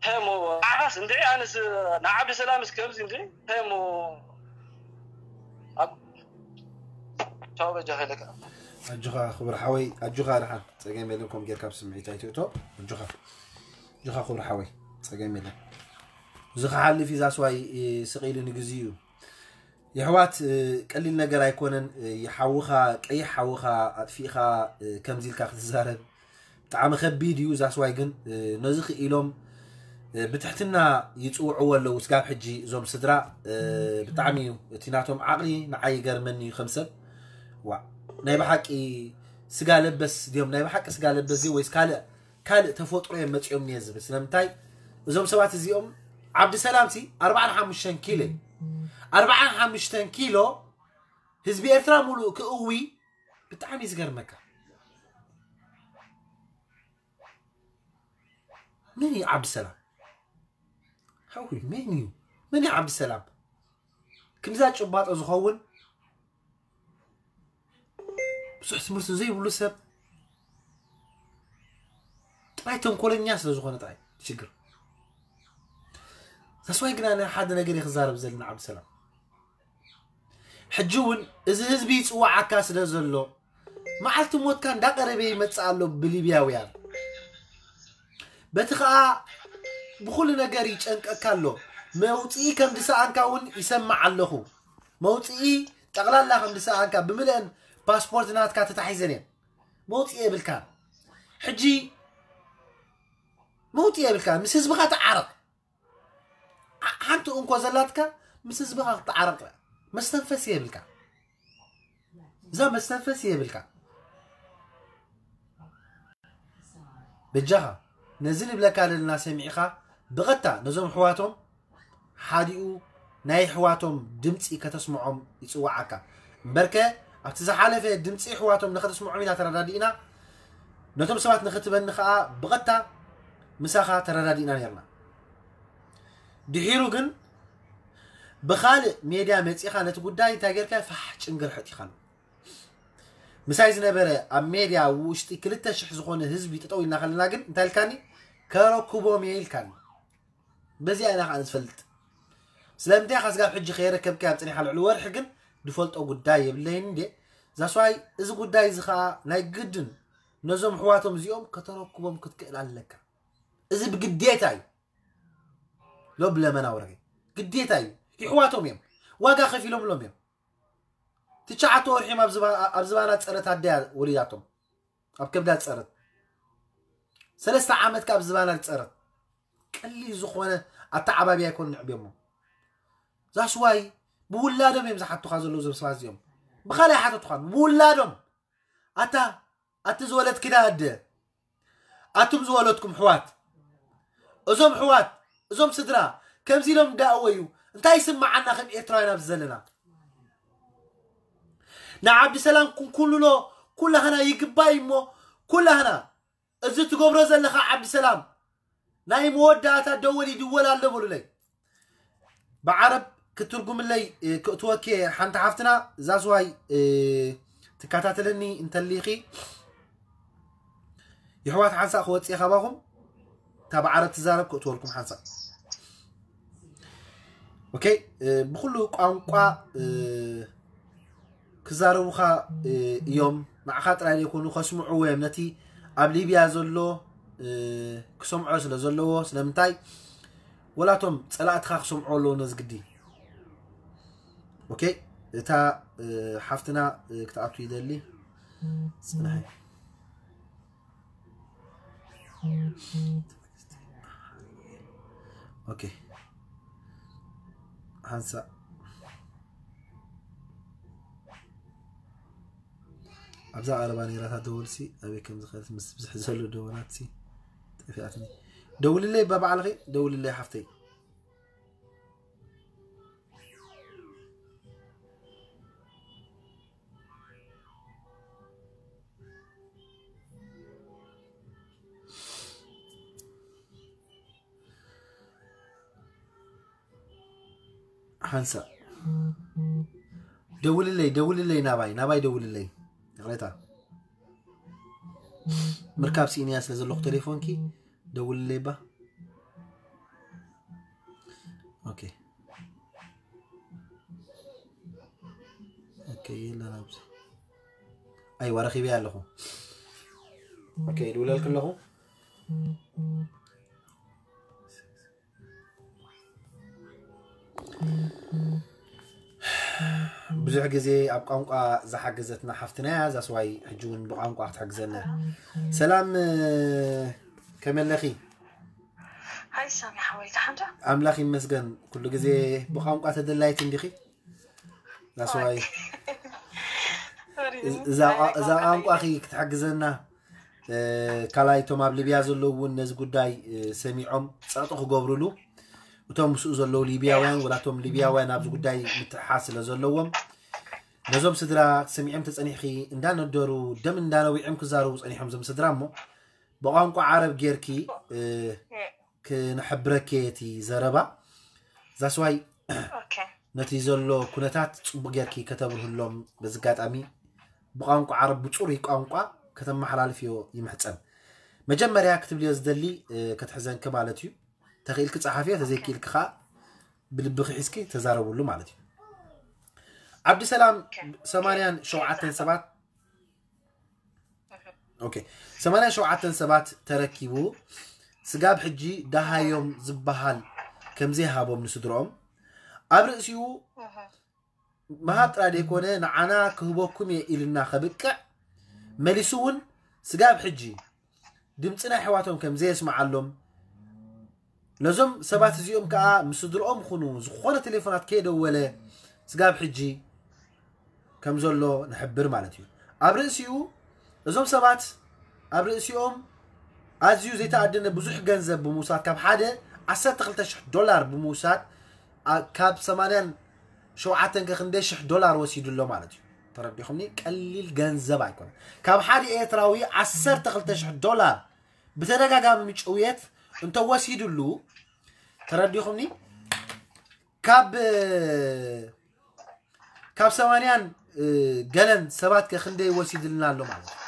ሄሞ ዓኻስ እንድዒ ኣነስ ንዓብዲ ሰላምስ ከምዚ እንድዒ ሄሞ ቻው በጃ ከይለካ ኣጆኻ ክቡር ሓወይ ኣጆኻ ድሓን ፀገም የለን ከም ጌርካ ብስምዒት ኣይትእቶ ኣጆኻ ኣጆኻ ክቡር ሓወይ ፀገም የለን እዚ ክሓልፍ እዩ ዛስዋይ ስቕ ኢሉ ንግዜ እዩ የሕዋት ቀሊል ነገር ኣይኮነን ይሓውኻ ቀይሕ ሓውኻ ኣጥፊእኻ ከምዚ ኢልካ ክትዛረብ ብጣዕሚ ከቢድ እዩ ዛስዋይ ግን ነዚ ክኢሎም ብትሕትና ይፅውዕዎ ኣለዉ ስጋብ ሕጂ እዞም ስድራ ብጣዕሚ እዩ እቲ ናቶም ዓቕሊ ንዓይ ይገርመኒ እዩ ከም ሰብ ዋ ናይ ብሓቂ ስጋ ለበስ ድዮም ናይ ብሓቂ ስጋ ለበስ ድዮም ወይስ ካልእ ካልእ ተፈጥሮ እዮም መፂኦም እየ ዝብል ስለምንታይ እዞም ሰባት እዚኦም ዓብዲ ሰላም ሲ ኣርባዓን ሓሙሽተን ኪሎ እዩ ኣርባዓን ሓሙሽተን ኪሎ ህዝቢ ኤርትራ ሙሉእ ክእዊ ብጣዕሚ እዩ ዝገርመካ መን እዩ ዓብዲ ሰላም ሓዊ መን እዩ መን እዩ ዓብዲ ሰላም ክንዛ ጭባጦ ዝኸውን ብዙሕ ትምህርቲ ዘይብሉ ሰብ ጥራይ ተንኮለኛ ስለ ዝኾነ ጥራይ ሽግር ተስዋይ ግና ናይ ሓደ ነገር እየ ክዛረብ ዘለና ዓብዲ ሰላም። ሕጂ እውን እዚ ህዝቢ ይፅዋዓካ ስለ ዘሎ፣ መዓልቲ ሞትካ እንዳቀረበ ይመፅእ ኣሎ ብሊብያውያን። በቲ ከዓ ብኩሉ ነገር ይጨንቀካ ኣሎ። መውፅኢ ከም ዝሰኣንካ እውን ይሰማዕ ኣለኹ። መውፅኢ ጠቕላላ ከም ዝሰኣንካ፣ ብምልአን ፓስፖርት ናትካ ተታሒዘን እየን። መውፅኢ የብልካ። ሕጂ መውፅኢ የብልካ። ምስ ህዝብኻ ተዓረቕ። ሓንቲ እንኮ ዘላትካ ምስ ህዝብኻ ክትዓረቕ። መስተንፈሲ የብልካ። እዛ መስተንፈሲ የብልካ። በጃኻ፣ ነዚ ንብለካ ዘለና ሰሚዕኻ፣ ብቐጥታ ነዞም ኣሕዋቶም ሓዲኡ ናይ ኣሕዋቶም ድምፂ ከተስምዖም ይፅዋዓካ። እምበርከ ኣብቲ ዝሓለፈ ድምፂ ኣሕዋቶም ንኸተስምዖም ኢና ተረዳዲእና። ነቶም ሰባት ንኽትበኒ ከዓ ብቐጥታ ምሳኻ ተረዳዲእና ነርና። ድሒሩ ግን ብኻልእ ሜድያ መፂኻ ነቲ ጉዳይ እንታይ ጌርካ ፋሕ ጭንግር ሕጢኻሉ። ምሳይ ዝነበረ ኣብ ሜድያ ውሽጢ ክልተ ሽሕ ዝኾነ ህዝቢ ጠጠው ኢልና ከለና ግን እንታይ ኢልካኒ? ከረክቦም እየ ኢልካኒ። በዚኣ ኢና ከዓ ንዝፈልጥ። ስለምንታይ ኢኻ ስጋብ ሕጂ ከየረከብካዮም ፀኒሓ? ልዕሊ ወርሒ ግን ዝፈልጦ ጉዳይ የብለይን እንዴ? ዛስዋይ እዚ ጉዳይ እዚ ከዓ ናይ ግድን ነዞም ኣሕዋቶም እዚኦም ከተረክቦም ክትክእል ኣለካ። እዚ ብግዴታ እዩ። ሎ ብለመና ወረቀ ግዴታ እዩ። ይሕዋቶም እዮም። ዋጋ ከፊሎምሎም እዮም። ትሽዓተ ወርሒ እዮም ኣብ ዝባ-፣ ኣብ ዝባና ፀረት ኣደያ ወሊዳቶም። ኣብ ከብዳ ፀረት። ሰለስተ ዓመት ካብ ዝባና ፀረት። ቀሊል ዝኾነ ኣተዓባቢ ኣይኮን ንዕብዮሞ። ዛስዋይ ብውላዶም እዮም ዝሓቱኻ ዘለዉ እዞም ሰባት እዚኦም። ብኻልእ ኣይሓተቱኻን። ብውላዶም። ኣታ፣ ኣቲ ዝወለድኪ ዳ ኣደ፣ ኣቱም ዝወለድኩም ኣሕዋት፣ እዞም ኣሕዋት፣ እዞም ስድራ ከምዚ ኢሎም እንዳኣወዩ እንታይ ይስምዓና ከም ኤርትራውያን ኣብዚ ዘለና? ንዓብዲ ሰላም ክንኩልሎ ኩላህና ይግባይ እሞ፣ ኩላህና እዚ ትገብሮ ዘለኻ ዓብዲ ሰላም ናይ መወዳእታ ደወል ይድወል ኣሎ በሉለይ። ብዓረብ ክትርጉምለይ፣ እ፣ ክእትወኪ ሓንቲ ሓፍትና ዛስዋይ፣ እ፣ ትከታተለኒ እንተሊኺ፣ ይሕዋት ሓንሳእ ክወፅእ ካባኹም፣ እታ ብዓረብ ትዛረብ ክእትወልኩም ሓንሳእ። ኦኬ፣ እ፣ ብኹሉ ቋንቋ፣ እ፣ ክዛረቡኻ፣ እ፣ እዮም። ንዓኻ ጥራይ ዘይኮኑ ከስምዕዎ እዮም። ነቲ ኣብ ሊብያ ዘሎ፣ እ፣ ክሰምዖ ስለ ዘለዎ፣ ስለምንታይ? ወላቶም ጸላእትኻ ክሰምዖ ኣለዎ ነዚ ግዲ። ኦኬ፣ እታ፣ እ፣ ሓፍትና፣ እ፣ ክትኣቱ ይደሊ። ጽንሐ። ኦኬ። ሓንሳእ ኣብዛ ቀረባ ነይራታ ደወልሲ ኣበይ ከም ዝኸደት ምስ ብዝሕ ዘሎ ደወላትሲ ጠፊኣትኒ። ደውልለይ፣ ባባዕልኺ ደውልለይ ሓፍተይ። ሓንሳእ ደውልለይ፣ ደውልለይ፣ ናባይ፣ ናባይ ደውልለይ። ይቕሬታ፣ ምርካብ ስኢነያ ስለ ዘለኹ ቴሌፎንኪ፣ ደውልለይ ባ። ኦኬ። ኦኬ፣ የለን ኣብዚ። ኣይዋ፣ ረኺበያ ኣለኹ። ኦኬ፣ ይድውለልክ ኣለኹ። ብዙሕ ግዜ ኣብ ቋንቋ ዝሓገዘትና ሓፍትና እያ። ዛስዋይ ሕጂ እውን ብቋንቋ ክትሕግዘና እያ። ሰላም፣ እ፣ ከመይ ኣለኺ? ሃይ ሳሚ ሓወይ፣ ደሓን ዶ? ኣምላኽ ይመስገን። ኩሉ ግዜ ብቋንቋ ተደላይት እንዲኺ? ዛስዋይ ሶሪ፣ እዛ፣ ናይ እዛ ቋንቋ ቋንቋኺ ክትሕግዘና፣ እ፣ ካልኣይ እቶም ኣብ ሊብያ ዘለዉ እውን ነዚ ጉዳይ፣ እ፣ ሰሚዖም ጸቕጢ ክገብሩሉ፣ እቶም ምስኡ ዘለዉ ሊብያውያን፣ ወላ እቶም ሊብያውያን ኣብዚ ጉዳይ ምትሕሓዝ ስለ ዘለዎም፣ ነዞም ስድራ ሰሚዖም ተጸኒሕኺ እንዳነደሩ፣ ደም እንዳነዊዖም ክዛረቡ ጸኒሖም እዞም ስድራ እሞ፣ ብቋንቋ ዓረብ ጌርኪ፣ እ፣ ክንሕብረኪ እቲ ዘረባ። ዛስዋይ ኦኬ። ነቲ ዘሎ ኩነታት ጽቡቕ ጌርኪ ከተብርህሎም በዚ ኣጋጣሚ ብቋንቋ ዓረብ ብጽሩይ ቋንቋ ከተመሓላልፍዮ ይምሕጸን። መጀመርያ ክትብልዮ ዝደሊ፣ እ፣ ክትሕዘንኪ ማለት እዩ። ተኽኢልኪ ጸሓፍዮ፣ ተዘይክኢልኪ ኸኣ ብልብኺ ሒዝኪ ተዛረብሉ ማለት እዩ። ዓብዲ ሰላም ሰማንያን ሸውዓተን ሰባት ኦኬ ሰማንያን ሸውዓተን ሰባት ተረኪቡ ስጋብ ሕጂ ደሃዮም ዝበሃል ከምዘይሃቦም ንስድሮኦም ኣብ ርእሲኡ ምሃብ ጥራይ ዘይኮነ ንዓና ክህበኩም እየ ኢልና ከብቅዕ መሊሱ እውን ስጋብ ሕጂ ድምፂ ናይ ኣሕዋቶም ከም ዘየስምዓሎም ነዞም ሰባት እዚኦም ከዓ ምስ ስድርኦም ይኹኑ ዝኾነ ቴሌፎናት ከየደወለ ስጋብ ሕጂ ከም ዘሎ ንሕብር ማለት እዩ። ኣብ ርእሲኡ እዞም ሰባት ኣብ ርእሲኦም ኣዝዩ ዘይተኣደነ ብዙሕ ገንዘብ ብምውሳድ ካብ ሓደ ዓሰርተ ክልተ ሽሕ ዶላር ብምውሳድ ኣ- ካብ ሰማንያን ሸውዓተን ከ ክንደይ ሽሕ ዶላር ወሲዱ ኣሎ ማለት እዩ። ተረዲኹምኒ? ቀሊል ገንዘብ ኣይኮነ። ካብ ሓደ ኤርትራዊ ዓሰርተ ክልተ ሽሕ ዶላር ብተደጋጋሚ ምጭውየት እንተወሲድሉ ተረዲኹምኒ? ካብ ካብ ሰማንያን ገለን ሰባት ከ ክንደይ ወሲድልና ኣሎ ማለት እዩ።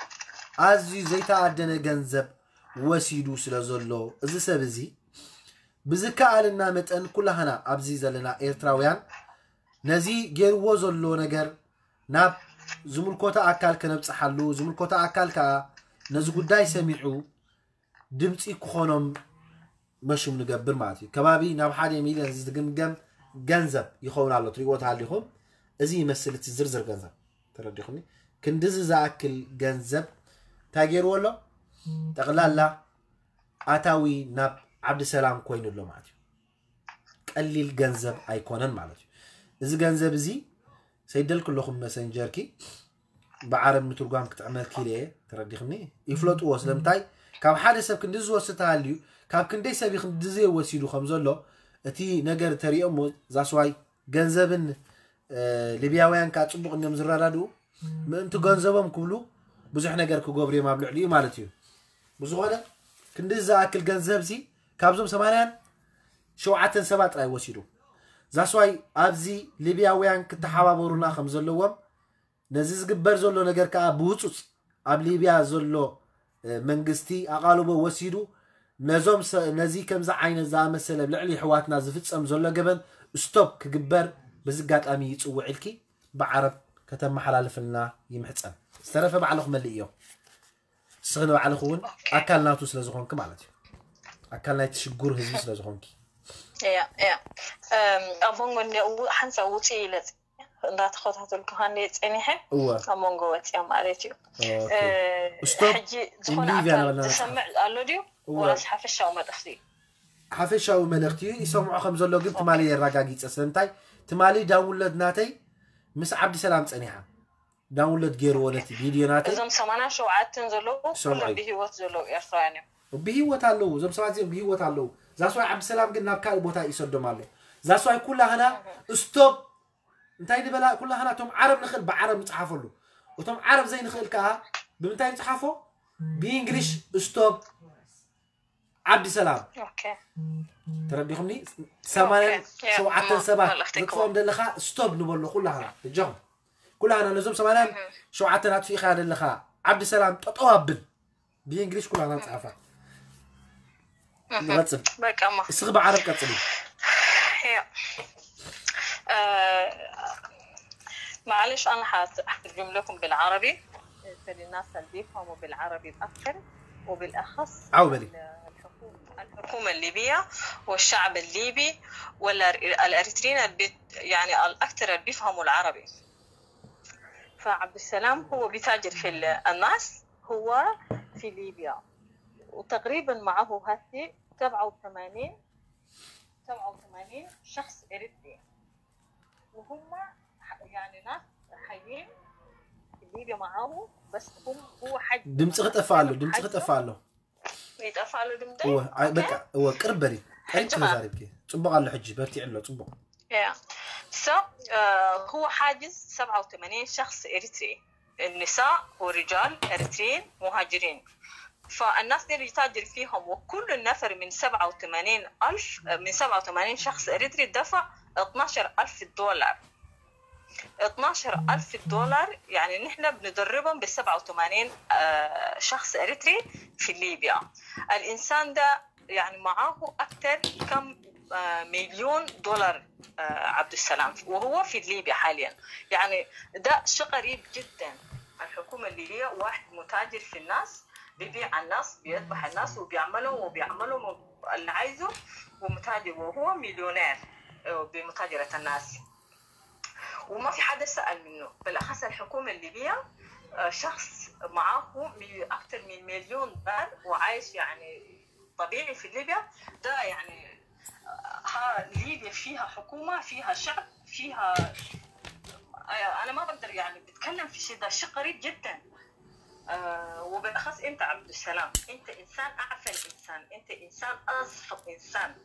ኣዝዩ ዘይተኣደነ ገንዘብ ወሲዱ ስለ ዘሎ እዚ ሰብ እዚ ብዝከኣልና መጠን ኩላህና ኣብዚ ዘለና ኤርትራውያን ነዚ ገይርዎ ዘሎ ነገር ናብ ዝምልኮተ ኣካል ከነብፅሓሉ ዝምልኮተ ኣካል ከዓ ነዚ ጉዳይ ሰሚዑ ድምፂ ክኾኖም መሹም ንገብር ማለት እዩ። ከባቢ ናብ ሓደ ሚልዮን ዝግምገም ገንዘብ ይኸውን ኣሎ። ትሪእዎ ተሃሊኹም እዚ ይመስል እቲ ዝርዝር ገንዘብ ተረዲኹኒ። ክንድዚ ዝኣክል ገንዘብ እንታይ ገይርዎ ኣሎ? ጠቕላላ ኣታዊ ናብ ዓብዲ ሰላም ኮይኑ ኣሎ ማለት እዩ። ቀሊል ገንዘብ ኣይኮነን ማለት እዩ። እዚ ገንዘብ እዚ ሰይደልክ ኣለኹም መሰንጀርኪ ብዓረብ ምትርጓም ክጥዕመልኪ ኢለ እየ። ተረዲኽኒ? ይፍለጥዎ ስለምንታይ ካብ ሓደ ሰብ ክንዲ ዝወስድ ተሃልዩ ካብ ክንደይ ሰብ ክንዲ ዘይወሲዱ ከም ዘሎ እቲ ነገር ተሪኦሞ ዛስዋይ ገንዘብን ሊብያውያን ከዓ ፅቡቅ እዮም ዝረዳድኡ ምእንቲ ገንዘቦም ክብሉ ብዙሕ ነገር ክገብሩ እዮም ኣብ ልዕሊኡ ማለት እዩ። ብዝኾነ ክንዲ ዝኣክል ገንዘብ ዚ ካብዞም ሰማንያን ሸውዓተን ሰባት ጥራይ ወሲዱ ዛስዋይ ኣብዚ ሊብያውያን ክተሓባበሩና ከም ዘለዎም ነዚ ዝግበር ዘሎ ነገር ከዓ ብህፁፅ ኣብ ሊብያ ዘሎ መንግስቲ ኣቓልቦ ወሲዱ ነዞም ነዚ ከምዚ ዓይነት ዝኣመሰለ ልዕሊ ኣሕዋትና ዝፍፀም ዘሎ ገበን ስቶፕ ክግበር በዚ ኣጋጣሚ ይፅውዕ ኢልኪ ብዓረብ ከተመሓላልፍልና ይምሕፀን። ዝተረፈ ባዕልኹ መልእዮ። ንስኺ ንባዕልኺ እውን ኣካል ናቱ ስለ ዝኾንኪ ማለት እዩ። ኣካል ናይቲ ሽጉር ህዝቢ ስለ ዝኾንኪ። እያ እያ ኣብ መንጎ ሓንሳብ ውፅእ ኢለ እንዳተኸታተልኩ ሃንደ ፀኒሐ እወ ኣብ መንጎ ወፅያ ማለት እዩ። ኦኬ። ስቶፕ ሕጂ ዝኾነ in Libya ኣካል ነበልና ዝሰምዕ ኣሎ ድዩ? እወ። ወላስ ሓፈሻዊ መልእኽቲ እዩ? ሓፈሻዊ መልእኽቲ እዩ ይሰምዖ ከም ዘሎ ግን ትማሊ የረጋጊፀ ስለምንታይ ትማሊ ዳውንሎድ ናተይ ምስ ዓብዲ ሰላም ፀኒሓ ዳውንሎድ ገይርዎ ነቲ ቪድዮ ናተይ እዞም ሰማንያ ሸውዓተን ዘለዉ ሰብኣይ። ኩሎም ብሂወት ዘለዉ ኤርትራውያን እዮም። ብሂወት ኣለዉ እዞም ሰባት እዚኦም ብሂወት ኣለዉ ዛስዋይ ዓብዲ ሰላም ግን ናብ ካልእ ቦታ ይሰዶም ኣሎ ዛስዋይ ኩላህና ስቶፕ እንታይ ንበላ ኩላህና እቶም ዓረብ ንኽእል ብዓረብ ንፅሓፈሉ እቶም ዓረብ ዘይንኽእል ከዓ ብምንታይ ንፅሓፎ ብእንግሊሽ ስቶፕ ዓብዲ ሰላም ኦኬ ተረዲኹምኒ ሰማንያን ሸውዓተን ሰባት መልእኽቲ ንጥፎም ዘለኻ ስቶፕ ንበሎ ኩላህና እጃኹም ኩላህና ነዞም ሰማንያን ሸውዓተን ኣጥፊእኻ ዘለኻ ዓብዲ ሰላም ጠጠው ኣብል ብእንግሊሽ ኩላህና ንፅሓፋ ንቐፅል በቃ ማ እስኺ ብዓረብ ቀፅሊ هي. آه، معلش أنا حترجم لكم بالعربي فللناس اللي بيفهموا بالعربي أكثر وبالأخص عاو بلي. الحكومة الحكومة الليبية والشعب الليبي ولا الأريتريين اللي بيت- يعني الأكثر اللي بيفهموا العربي. فعبد السلام هو بيتاجر في ال- الناس هو في ليبيا وتقريبا معه هسي سبعة وثمانين سبعة وثمانين شخص إريتري وهم ح- يعني ناس حيين في ليبيا معه بس هم هو حج ድምፂ ክጠፋ ኣሎ ድምፂ ክጠፋ ኣሎ يطفى له دمدم እወ ኣይ፣ በቃ እወ ቅርብ በሊ ሕጂ ሕጂ ኸ? ተዛሪብኪ ፅቡቅ ኣሎ ሕጂ በርቲዕ ኣሎ ፅቡቅ Yeah. So uh, هو حاجز سبعة وثمانين شخص إريتري النساء والرجال إريتريين مهاجرين فالناس دي يتاجر فيهم وكل نفر من سبعة وثمانين ألف من سبعة وثمانين شخص إريتري دفع اثناشر ألف دولار اثناشر ألف دولار يعني نحن بندربهم ب سبعة وثمانين آه، شخص إريتري في ليبيا الإنسان ده يعني معاه أكثر كم مليون دولار عبد السلام، وهو في ليبيا حاليا. يعني ده شيء غريب جدا. الحكومة الليبية واحد متاجر في الناس، بيبيع الناس، بيذبح الناس وبيعملهم وبيعملهم اللي عايزه، ومتاجر، وهو مليونير بمتاجرة الناس، وما في حدا سأل منه. بالأخص الحكومة الليبية، شخص معاه أكثر من مليون دولار وعايش يعني طبيعي في ليبيا، ده يعني ها ليبيا فيها حكومة، فيها شعب، فيها، أنا ما بقدر يعني بتكلم في شيء، ده شيء غريب جدا. آه وبالأخص أنت عبد السلام، أنت إنسان أعفن إنسان، أنت إنسان أصفى إنسان.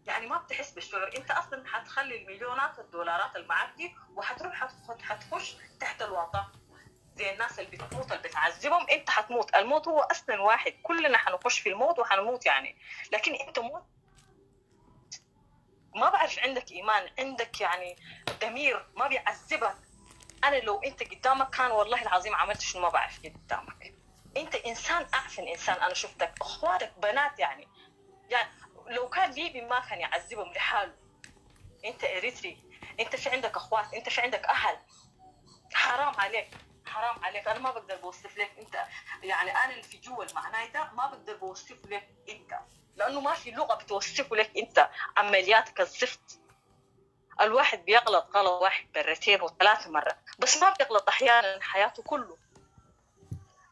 يعني ما بتحس بالشعور، أنت أصلا حتخلي المليونات الدولارات اللي معك دي وحتروح حتخش تحت الواطة زي الناس اللي بتموت اللي بتعذبهم. أنت حتموت، الموت هو أصلا واحد، كلنا حنخش في الموت وحنموت يعني. لكن أنت موت ما بعرف عندك إيمان، عندك يعني ضمير ما بيعذبك. أنا لو أنت قدامك كان والله العظيم عملت شنو ما بعرف قدامك. أنت إنسان أعفن إنسان. أنا شفتك أخواتك بنات يعني، يعني لو كان ليبي ما كان يعذبهم لحاله. أنت إريتري، أنت في عندك أخوات، أنت في عندك أهل. حرام عليك، حرام عليك. أنا ما بقدر بوصف لك أنت، يعني أنا اللي في جوا المعناي ده ما بقدر بوصف لك أنت، لأنه ما في لغة بتوصفه لك أنت. عملياتك الزفت. الواحد بيغلط غلط واحد مرتين وثلاثة مرة، بس ما بيغلط أحيانا حياته كله.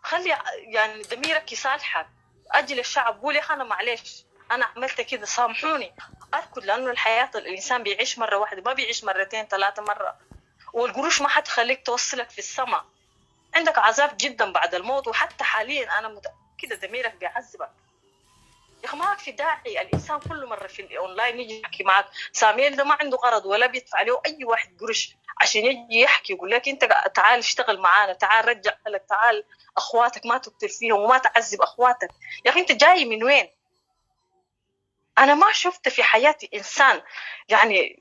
خلي يعني ضميرك يصالحك. أجل الشعب، قول يا أخي أنا معلش، أنا عملت كده، سامحوني. أركض، لأنه الحياة الإنسان بيعيش مرة واحدة، ما بيعيش مرتين ثلاثة مرة. والقروش ما حتخليك توصلك في السماء. عندك عذاب جدا بعد الموت، وحتى حاليا أنا متأكدة ضميرك بيعذبك. يا أخي ما في داعي الإنسان كل مرة في الأونلاين يجي يحكي معك. ساميل ده ما عنده غرض ولا بيدفع له أي واحد قرش عشان يجي يحكي يقول لك: أنت تعال اشتغل معانا، تعال رجع أهلك، تعال أخواتك ما تقتل فيهم وما تعذب أخواتك. يا أخي أنت جاي من وين؟ أنا ما شفت في حياتي إنسان يعني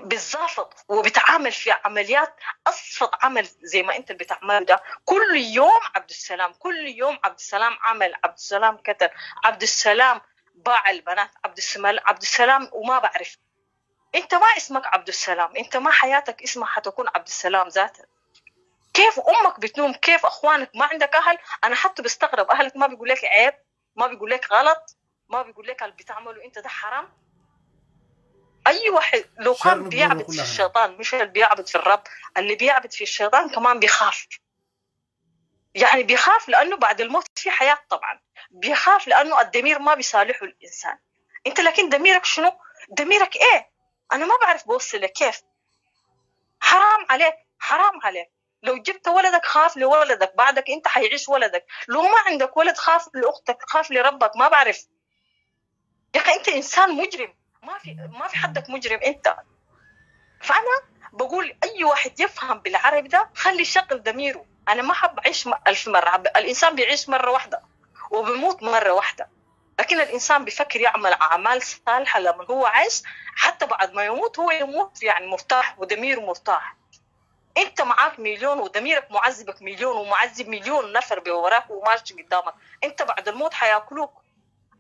بالزافط وبتعامل في عمليات أصفط عمل زي ما أنت بتعمله ده. كل يوم عبد السلام، كل يوم عبد السلام عمل، عبد السلام كتل، عبد السلام باع البنات، عبد السلام، عبد السلام وما بعرف. أنت ما اسمك عبد السلام، أنت ما حياتك اسمها حتكون عبد السلام ذاته. كيف أمك بتنوم؟ كيف أخوانك؟ ما عندك أهل؟ أنا حتى بستغرب، أهلك ما بيقول لك عيب؟ ما بيقول لك غلط؟ ما بيقول لك اللي بتعمله أنت ده حرام؟ أي واحد لو كان بيعبد في الشيطان مش اللي بيعبد في الرب، اللي بيعبد في الشيطان كمان بيخاف. يعني بيخاف لأنه بعد الموت في حياة طبعا، بيخاف لأنه الضمير ما بيصالحه الإنسان. أنت لكن ضميرك شنو؟ ضميرك إيه؟ أنا ما بعرف بوصل لك كيف. حرام عليك، حرام عليك. لو جبت ولدك خاف لولدك، بعدك أنت حيعيش ولدك. لو ما عندك ولد خاف لأختك، خاف لربك، ما بعرف. يا أخي أنت إنسان مجرم، ما في ما في حدك مجرم أنت. فأنا بقول أي واحد يفهم بالعربي ده خلي يشغل ضميره. أنا ما حب أعيش م- ألف مرة. الإنسان بيعيش مرة واحدة وبيموت مرة واحدة، لكن الإنسان بيفكر يعمل أعمال صالحة لما هو عايش، حتى بعد ما يموت هو يموت يعني مرتاح وضميره مرتاح. أنت معاك مليون وضميرك معذبك مليون ومعذب مليون نفر بوراك وماشي قدامك. أنت بعد الموت حياكلوك.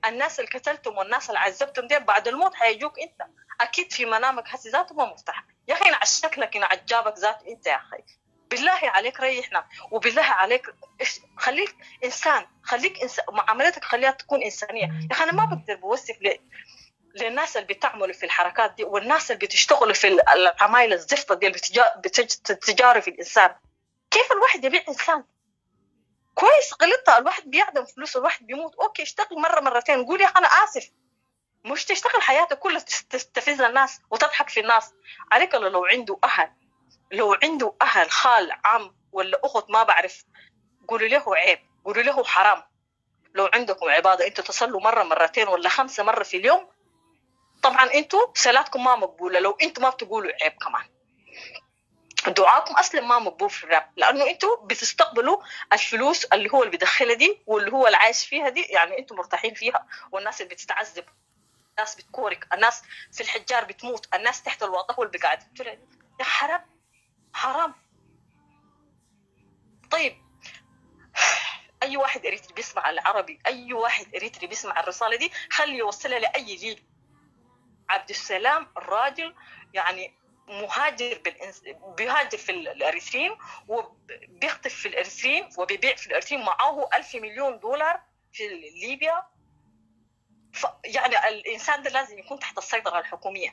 الناس اللي قتلتهم والناس اللي عذبتهم دي بعد الموت حيجوك أنت. أكيد في منامك هسي ذاته ما مرتاح. يا أخي إن عشقلك إن عجابك ذاته أنت يا أخي. بالله عليك ريحنا، وبالله عليك إيش، خليك إنسان، خليك إنسان، معاملتك خليها تكون إنسانية. يا أخي أنا ما بقدر بوصف ل... للناس اللي بتعملوا في الحركات دي والناس اللي بتشتغلوا في ال- العمايل الزفطة دي اللي بتجا... بتج... تجاري في الإنسان. كيف الواحد يبيع إنسان؟ كويس غلطة، الواحد بيعدم فلوس، الواحد بيموت، أوكي اشتغل مرة مرتين، قول يا أخي أنا آسف. مش تشتغل حياتك كلها تس- تستفز الناس وتضحك في الناس. عليك الله لو عنده أهل، لو عنده أهل خال عم ولا أخت ما بعرف، قولوا له عيب، قولوا له حرام. لو عندكم عبادة أنتوا تصلوا مرة مرتين ولا خمسة مرة في اليوم، طبعا أنتوا صلاتكم ما مقبولة لو أنتوا ما بتقولوا عيب كمان. دعاكم أصلا ما مقبول في الرب، لأنه أنتوا بتستقبلوا الفلوس اللي هو اللي بدخلها دي واللي هو اللي عايش فيها دي، يعني أنتوا مرتاحين فيها، والناس اللي بتتعذب، الناس بتكورك، الناس في الحجار بتموت، الناس تحت الوطه واللي قاعد. يا حرام، حرام. طيب، أي واحد إريتري بيسمع العربي، أي واحد إريتري بيسمع الرسالة دي، خلي يوصلها لأي ليبي. عبد السلام الراجل، يعني، مهاجر بالإنس... بيهاجر في الإريتريين، وبيخطف في الإريتريين، وبيبيع في الإريتريين، معه ألف مليون دولار في ليبيا. ف... يعني الإنسان ده لازم يكون تحت السيطرة الحكومية.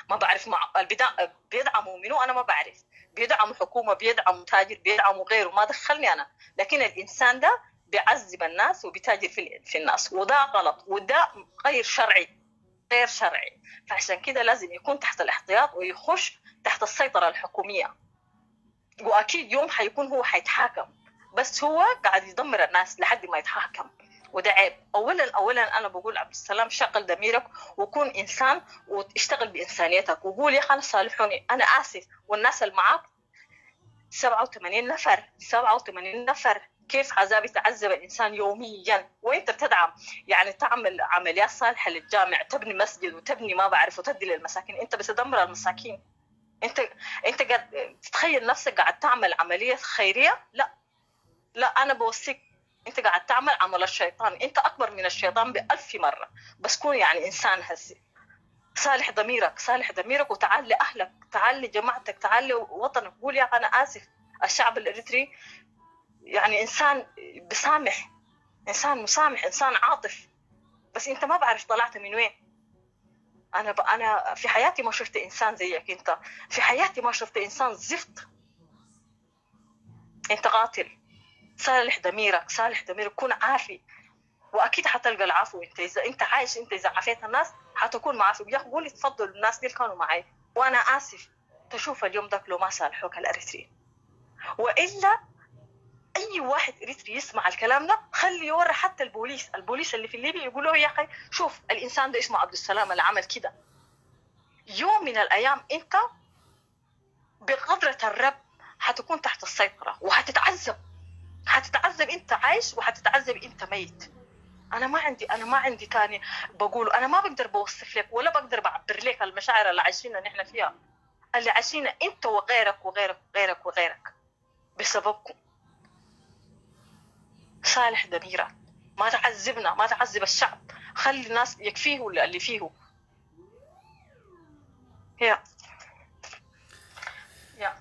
ما بعرف مع البدا... بيدعموا منو، أنا ما بعرف. بيدعموا حكومة، بيدعموا تاجر، بيدعموا غيره، ما دخلني أنا. لكن الإنسان ده بيعذب الناس وبيتاجر في، في الناس، وده غلط، وده غير شرعي، غير شرعي. فعشان كده لازم يكون تحت الاحتياط ويخش تحت السيطرة الحكومية، وأكيد يوم حيكون هو حيتحاكم. بس هو قاعد يدمر الناس لحد ما يتحاكم، وده عيب. أولا، أولا أنا بقول عبد السلام، شغل ضميرك وكون إنسان واشتغل بإنسانيتك، وقول: يا أخي أنا صالحوني، أنا آسف، والناس اللي معاك سبعة وثمانين نفر، سبعة وثمانين نفر. كيف عذاب يتعذب الإنسان يوميا وأنت بتدعم، يعني، تعمل عمليات صالحة للجامع، تبني مسجد وتبني ما بعرف وتدي للمساكين، أنت بتدمر المساكين. أنت، أنت قاعد تتخيل نفسك قاعد تعمل عملية خيرية؟ لا، لا، أنا بوصيك، أنت قاعد تعمل عمل الشيطان، أنت أكبر من الشيطان بألف مرة. بس كون، يعني، إنسان هسي، صالح ضميرك، صالح ضميرك، وتعال لأهلك، تعال لجماعتك، تعال لوطنك، قول: يا أخي أنا آسف. الشعب الإريتري، يعني، إنسان بسامح، إنسان مسامح، إنسان عاطف. بس أنت ما بعرف طلعت من وين. أنا ب... أنا في حياتي ما شفت إنسان زيك أنت، في حياتي ما شفت إنسان زفت. أنت قاتل. صالح ضميرك، صالح ضميرك، كون عافي، وأكيد حتلقى العفو. أنت إذا أنت عايش، أنت إذا عافيت الناس حتكون معافي. يا أخي قول: تفضل، الناس دي كانوا معي وأنا آسف. تشوف اليوم داك لو ما صالحوك الأريتريين. وإلا أي واحد إريتري يسمع الكلام ده، خلي يوري حتى البوليس، البوليس اللي في ليبيا يقول له: يا أخي، شوف الإنسان ده اسمه عبد السلام اللي عمل كده. يوم من الأيام أنت بقدرة الرب حتكون تحت السيطرة، وحتتعذب، حتتعذب أنت عايش وحتتعذب أنت ميت. أنا ما عندي، أنا ما عندي تاني بقوله. أنا ما بقدر بوصف لك ولا بقدر بعبر لك المشاعر اللي عايشينها نحن فيها، اللي عايشينها أنت وغيرك وغيرك وغيرك وغيرك بسببكم. صالح ضميرك، ما تعذبنا، ما تعذب الشعب، خلي الناس يكفيه اللي فيه. يا يا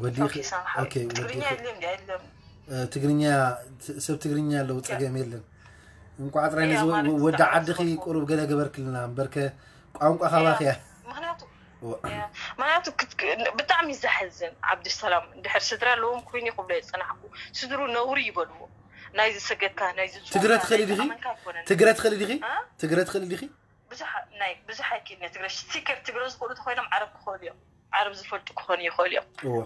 ወዲኺ ኦኬ፣ ሳምሓዊ። ኦኬ፣ ወዲኺ የድልየኒ የለን። እ፣ ትግርኛ ት- ሰብ ትግርኛ ኣለዉ፣ ጸገም የለን። እንቋዕ ጥራይ እያ ነዚ ወ- ማለት ወዲ ይቻላል፣ ዓድኺ ጽቡቕ። ቁሩብ ገለ ገበርክልና እምበርከ፣ ቋንቋ ካባኺ እያ። ምክንያቱ እዋ። እያ፣ ምክንያቱ ክት- ብጣዕሚ ዘሕዝን። ዓብዱሰላም እንድሕር ስድራ ኣለዎም ኮይኑ ይኽብሎ የጸናሕኩ። ስድሩ ነውሪ ይበልዎ። ናይ ዝሰገድካ ናይ ዝጾምካ ትግረ ናይ ትኽእሊ ዲኺ? ዝኣመንካ ኣይኮነን። ትግረ ትኽእሊ ዲኺ? አ? ትግረ ትኽእሊ ዲኺ? ብዙሕ ናይ ብዙሕ ኣይክእልን። ትግረ ስቲከር ትግረ ዝኽእሉ ተኾይኖም ዓረብ ክኽእሉ እዮም። ዓረብ ዝፈልጡ ክኾኑ ይኽእሉ እዮም። እዎ።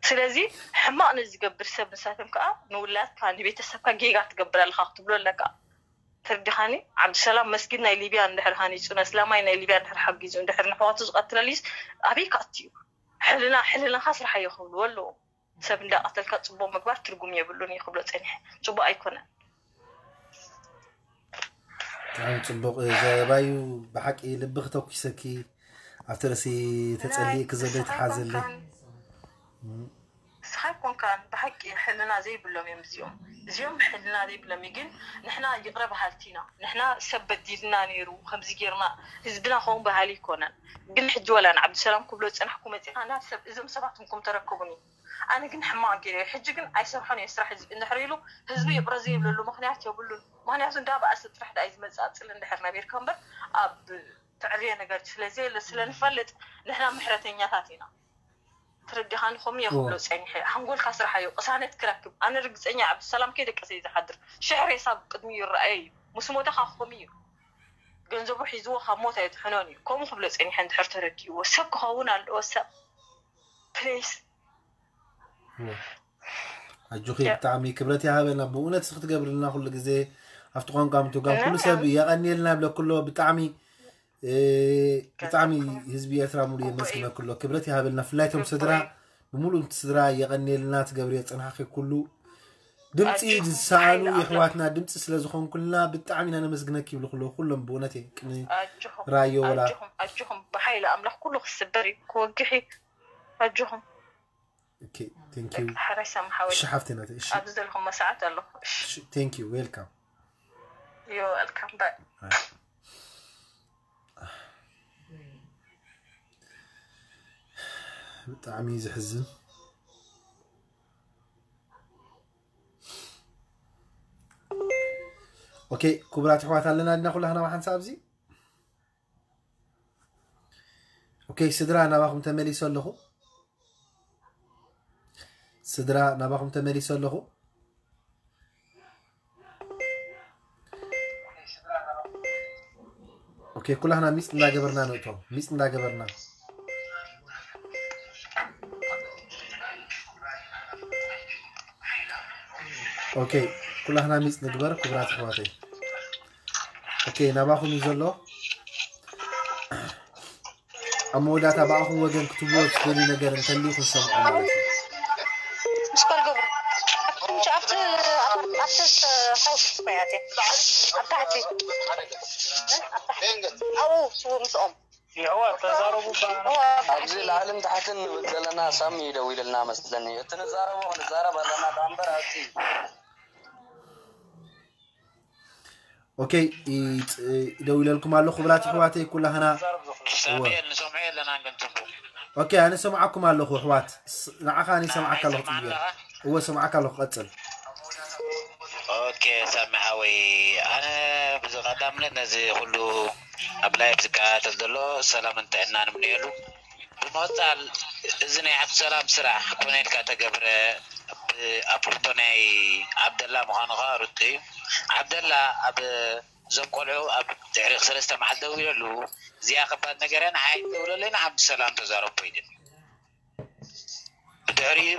ስለዚ ሕማቕ ንዝገብር ሰብ ንሳቶም ከዓ ንውላድካ ንቤተሰብካ ጌጋ ትገብር ኣለኻ ክትብሎ ኣለካ። ተረዲኻኒ? ዓብዱሰላም መስጊድ ናይ ሊብያ እንድሕር ሃኒፁ፣ ነስላማይ ናይ ሊብያ እንድሕር ሓጊዙ፣ እንድሕር ንሕዋቱ ዝቐትለልዩስ ኣበይ ክኣቱ እዩ? ሕልና ሕልናኻ ስርሓዮ ክብልዎ ኣለዎም። ሰብ እንዳቐተልካ ፅቡቕ ምግባር ትርጉም የብሉን እዩ ክብሎ ፀኒሐ። ፅቡቕ ኣይኮነን። ብጣዕሚ ጽቡቕ ዘረባዩ። ብሓቂ ልብኺ ተኩሰኪ፣ ኣብቲ ርእሲ ተጸሊእኪ ዘሎ ይተሓዘለይ። ንስኻ ኣይኮንካን ብሓቂ ሕልና ዘይብሎም እዮም እዚኦም። እዚኦም ሕልና ዘይብሎም እዩ። ግን ንሕና ይቕረ በሃልቲ ኢና። ንሕና ሰብ በዲልና ነይሩ፣ ከምዚ ጌርና፣ ህዝብና ከምኡ በሃሊ ኣይኮነን። ግን ሕጂ ዋላ ንዓብዱሰላም ክብሎ ዝጸናሕኩ መጺኻ ናብ ሰብ፣ እዞም ሰባት እንኩም ተረከቡኒ። ኣነ ግን ሕማቕ ገይረ። ሕጂ ግን ኣይሰርሖን እየ ስራሕ ህዝቢ እንድሕር ኢሉ፣ ህዝቢ ይቕረ ዘይብለሉ ምኽንያት የብሉን። ምኽንያቱ እንዳበኣሰ ጥራሕ ደኣ እዩ ዝመጻጽል እንድሕር ነቢርካ እምበር፣ ኣብ ተዕርየ ነገር ስለ ዘየለ ስለ ንፈልጥ፣ ንሕና ምሕረተኛታት ኢና። ተረዲኻኒ? ከምኡ እየ ክብሎ እዎ። ጸኒሐ። ሓንጎልካ ስርሓዮ፣ ቅሳነት ክረክብ። ኣነ ርግጸኛ እየ፣ ዓብዱሰላም ከይደቀሰ እዩ ዝሓድር። ሽሕ ሬሳ ኣብ ቅድሚኡ ይረኣዮ እዩ። ምስ ሞተ ኸኣ ከምኡ እዩ። ገንዘቡ ሒዝዎ ካብ ሞት ኣየድሕኖን እዩ። ከምኡ ክብሎ ጸኒሐ እንድሕር ተረዲእዎ። ሰብ ክኸውን ኣለዎ፣ ሰብ። ፕሊስ። ኣጆኺ፣ ብጣዕሚ ክብረት ይሃበልና። ብእውነት እስኺ ትገብርልና ኩሉ ግዜ ኣብቲ ቋንቋ ምትርጓም ኩሉ ሰብ የቐንየልና ብለኩ ኣሎ። ብጣዕሚ እ፣ ብጣዕሚ ህዝቢ ኤርትራ ሙሉ የመስግነኩ ኣሎ። ክብረት ይሃበልና። ብፍላይ እቶም ስድራ፣ ብምሉእ እቲ ስድራ የቐንየልና። ትገብርዮ ዝጸናሕኪ ኩሉ ድምፂ ኣጆኹም፣ ዝሰኣኑ ሓይሊ ኣምላኽ። የሕዋትና ድምፂ ስለ ዝኾንኩልና ብጣዕሚ ኢና ነመስግነኪ ይብልኩ ኣለኹ። ኩሎም ብእውነት እየ ቅኒ ኣጆኹም፣ ራዮ ወላ ኣጆኹም፣ ኣጆኹም። ብሓይሊ ኣምላኽ ኩሉ ክስበር እዩ፣ ክወግሕ እዩ። ኣጆኹም። ኦኬ፣ ቴንክ ዩ። ሓራይ ሳም ሓወይ። እሺ ሓፍቴ ናተይ፣ እሺ። ኣብዚ ዘለኹም መሰዓት ኣለኹ። እሺ። እሺ፣ ቴንክ ዩ፣ ዌልካም። You're welcome back. ብጣዕሚ እዩ ዘሕዝን። ኦኬ፣ ክቡራት ኣሕዋት ኣለና ድና ኩላህና ብሓንሳብ ኣብዚ? ኦኬ፣ ስድራ ናባኹም ተመሊሰ ኣለኹ። ስድራ ናባኹም ተመሊሰ ኣለኹ። ኦኬ፣ ኩላህና ሚጽ እንዳገበርና ንእቶ፣ ሚጽ እንዳገበርና። ኦኬ፣ ኩላህና ሚጽ ንግበር ክቡራት ኣሕዋተይ። ኦኬ፣ ናባኹም እዩ ዘሎ። ኣብ መወዳእታ ብኣኹም ወገን ክትብልዎ ትደልዩ ነገር እንተልዩ ክንሰምዖ ማለት እዩ። ስኳር ገብሩ ኣብቲ ኣብቲ ሓውስ ስኳያት ኣብ ታሕቲ ኣብኡ ምስኦም ይሕዋ ተዛረቡ ኣብዚ ላዕልን ታሕትን ንብል ዘለና ሳሚ ይደው ኢልና መስለኒ እቲ ንዛረቦ ክንዛረብ ኣለና ዳኣ እምበር ኣብቲ ኦኬ ደው ኢለልኩም ኣሎ ክቡራት ኣሕዋተይ ኩላህና ኦኬ ኣነ ሰምዓኩም ኣለኹ ኣሕዋት ንዓኻ ኣነ ሰምዓካ ኣለኹ ጽጌ እወ ሰምዓካ ኣለኹ ቀጽል ኦኬ ሳሚ ሓወይ ኣነ ብዝቀዳምነት ነዚ ኩሉ ኣብ ላይፍ ዝከታተል ዘሎ ሰላምን ጥዕናን እምነየሉ ብምቕጻል እዚ ናይ ዓብዱሰላም ስራሕ ኮነ ኢልካ ተገብረ ኣፍልጦ ናይ ዓብደላ ምዃኑ ከዓ ርዱእ እዩ። ዓብደላ ኣብ እዞም ቆልዑ ኣብ ድሕሪ ሰለስተ መዓልቲ ደዊለሉ እዚኣ ከባድ ነገር እያ ንዓይ ኣይትደውለለይ ንዓብዱሰላም ተዛረቦ ኢልኒ። ብድሕሪኡ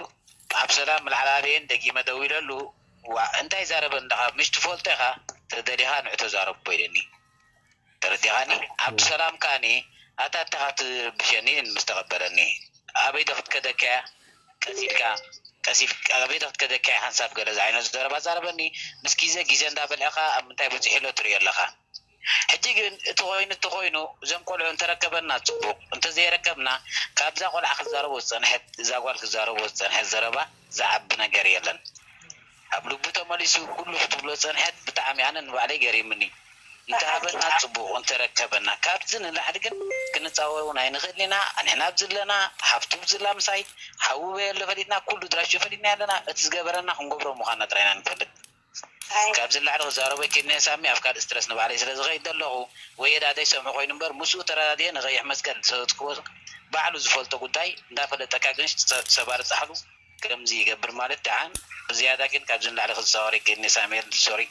ዓብዱሰላም ላዕላልየን ደጊመ ደዊለሉ ዋእ እንታይ ይዛረብ ኣለኻ ምሽ ትፈልጦ ኢኻ ተደሊኻ ንዑ ተዛረቦ ኢልኒ። ተረዲኻኒ? ዓብዱሰላም ከኣኒ ኣታ ኣታ ክትርብሸኒ ኢሉ ምስ ተቐበለኒ ኣበይ ዶ ክትከደካ እያ ቀስ ኢልካ ቀስ ኢልካ ኣበይ ዶ ክትከደካ እያ ሓንሳብ ገለ ዝዓይነቱ ዘረባ ዛረበኒ ምስ ግዜ ግዜ እንዳበልዐኻ ኣብ ምንታይ በጺሑ ኣሎ ትርእዮ ኣለኻ ሕጂ ግን እቲ ኮይኑ እቲ ኮይኑ እዞም ቆልዑ እንተረከበና ጽቡቕ እንተዘይረከብና ካብዛ ቆልዓ ክዛረቦ ዝጸንሐት እዛ ጓል ክዛረቦ ዝጸንሐት ዘረባ ዝዓቢ ነገር የለን ኣብ ልቡ ተመሊሱ ኩሉ ክትብሎ ዝጸንሐት ብጣዕሚ ኣነ ንባዕለይ ገሪምኒ እንተሃበና ጽቡቕ እንተረከበና ካብዚ ንላዕሊ ግን ክንጻወር እውን ኣይንኽእልን ኢና ኣንሕና ኣብዚ ኣለና ሓፍቱ ኣብዚ ኣላ ምሳይ ሓዉ በይ ኣሎ ፈሊጥና ኩሉ ድራሹ ፈሊጥና ኣለና እቲ ዝገበረና ክንገብሮ ምዃንና ጥራይ ኢና ንፈልጥ ካብዚ ንላዕሊ ክዛረቦ ኣይክእልን እየ ሳሚ ኣብ ካልእ ስትረስ ንባዕለይ ስለ ዝኸይድ ዘለኹ ወይ የዳ ዘይሰምዑ ኮይኑ እምበር ምስኡ ተረዳድየ ንቐይሕ መስቀል ዝሰበጥክዎ ባዕሉ ዝፈልጦ ጉዳይ እንዳፈለጠካ ግን ሰባርጻሕሉ ከምዚ ይገብር ማለት ደሓን ብዝያዳ ግን ካብዚ ንላዕሊ ክዛወር ኣይክእልን እየ ሳሚ ሶሪ